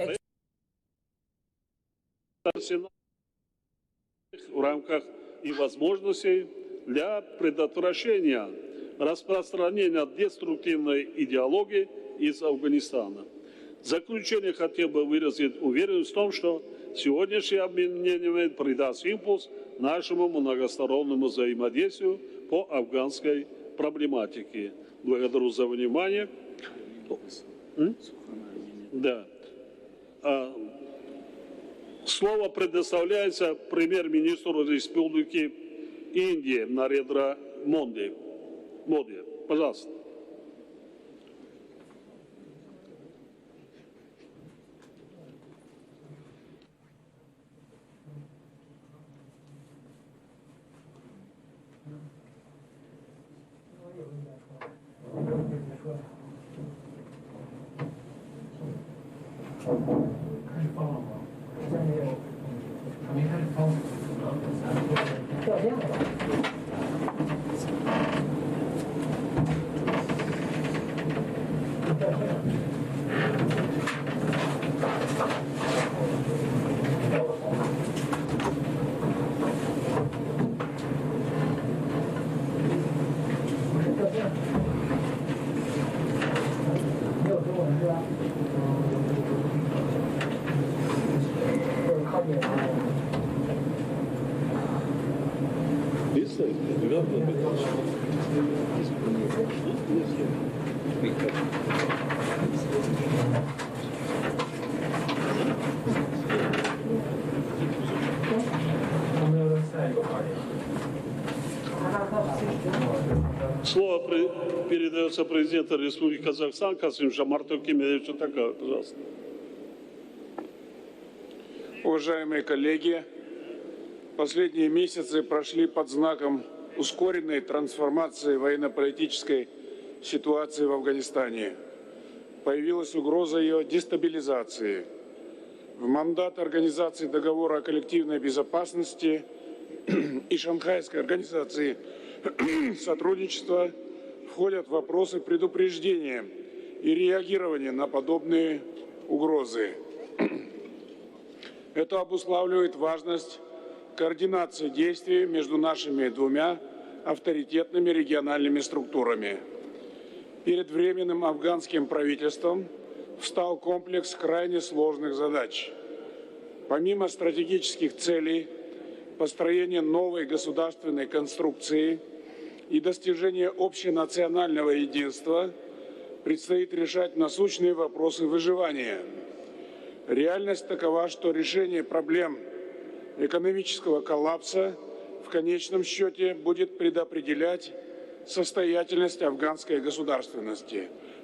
в рамках и возможностей для предотвращения распространения деструктивной идеологии из Афганистана. В заключение хотел бы выразить уверенность в том, что сегодняшний обмен мнениями придаст импульс нашему многостороннему взаимодействию по афганской проблематике. Благодарю за внимание. Да. Слово предоставляется премьер-министру Республики Индии Нарендра Моди. Пожалуйста. Слово передается президенту Республики Казахстан Касым-Жомарту Кемелевичу Токаеву. Пожалуйста. Уважаемые коллеги, последние месяцы прошли под знаком ускоренной трансформации военно-политической ситуации в Афганистане. Появилась угроза ее дестабилизации. В мандат Организации договора о коллективной безопасности и Шанхайской организации сотрудничества входят вопросы предупреждения и реагирования на подобные угрозы. Это обуславливает важность координации действий между нашими двумя авторитетными региональными структурами. Перед временным афганским правительством встал комплекс крайне сложных задач. Помимо стратегических целей построения новой государственной конструкции и достижения общенационального единства, предстоит решать насущные вопросы выживания. Реальность такова, что решение проблем экономического коллапса в конечном счете будет предопределять состоятельность афганской государственности.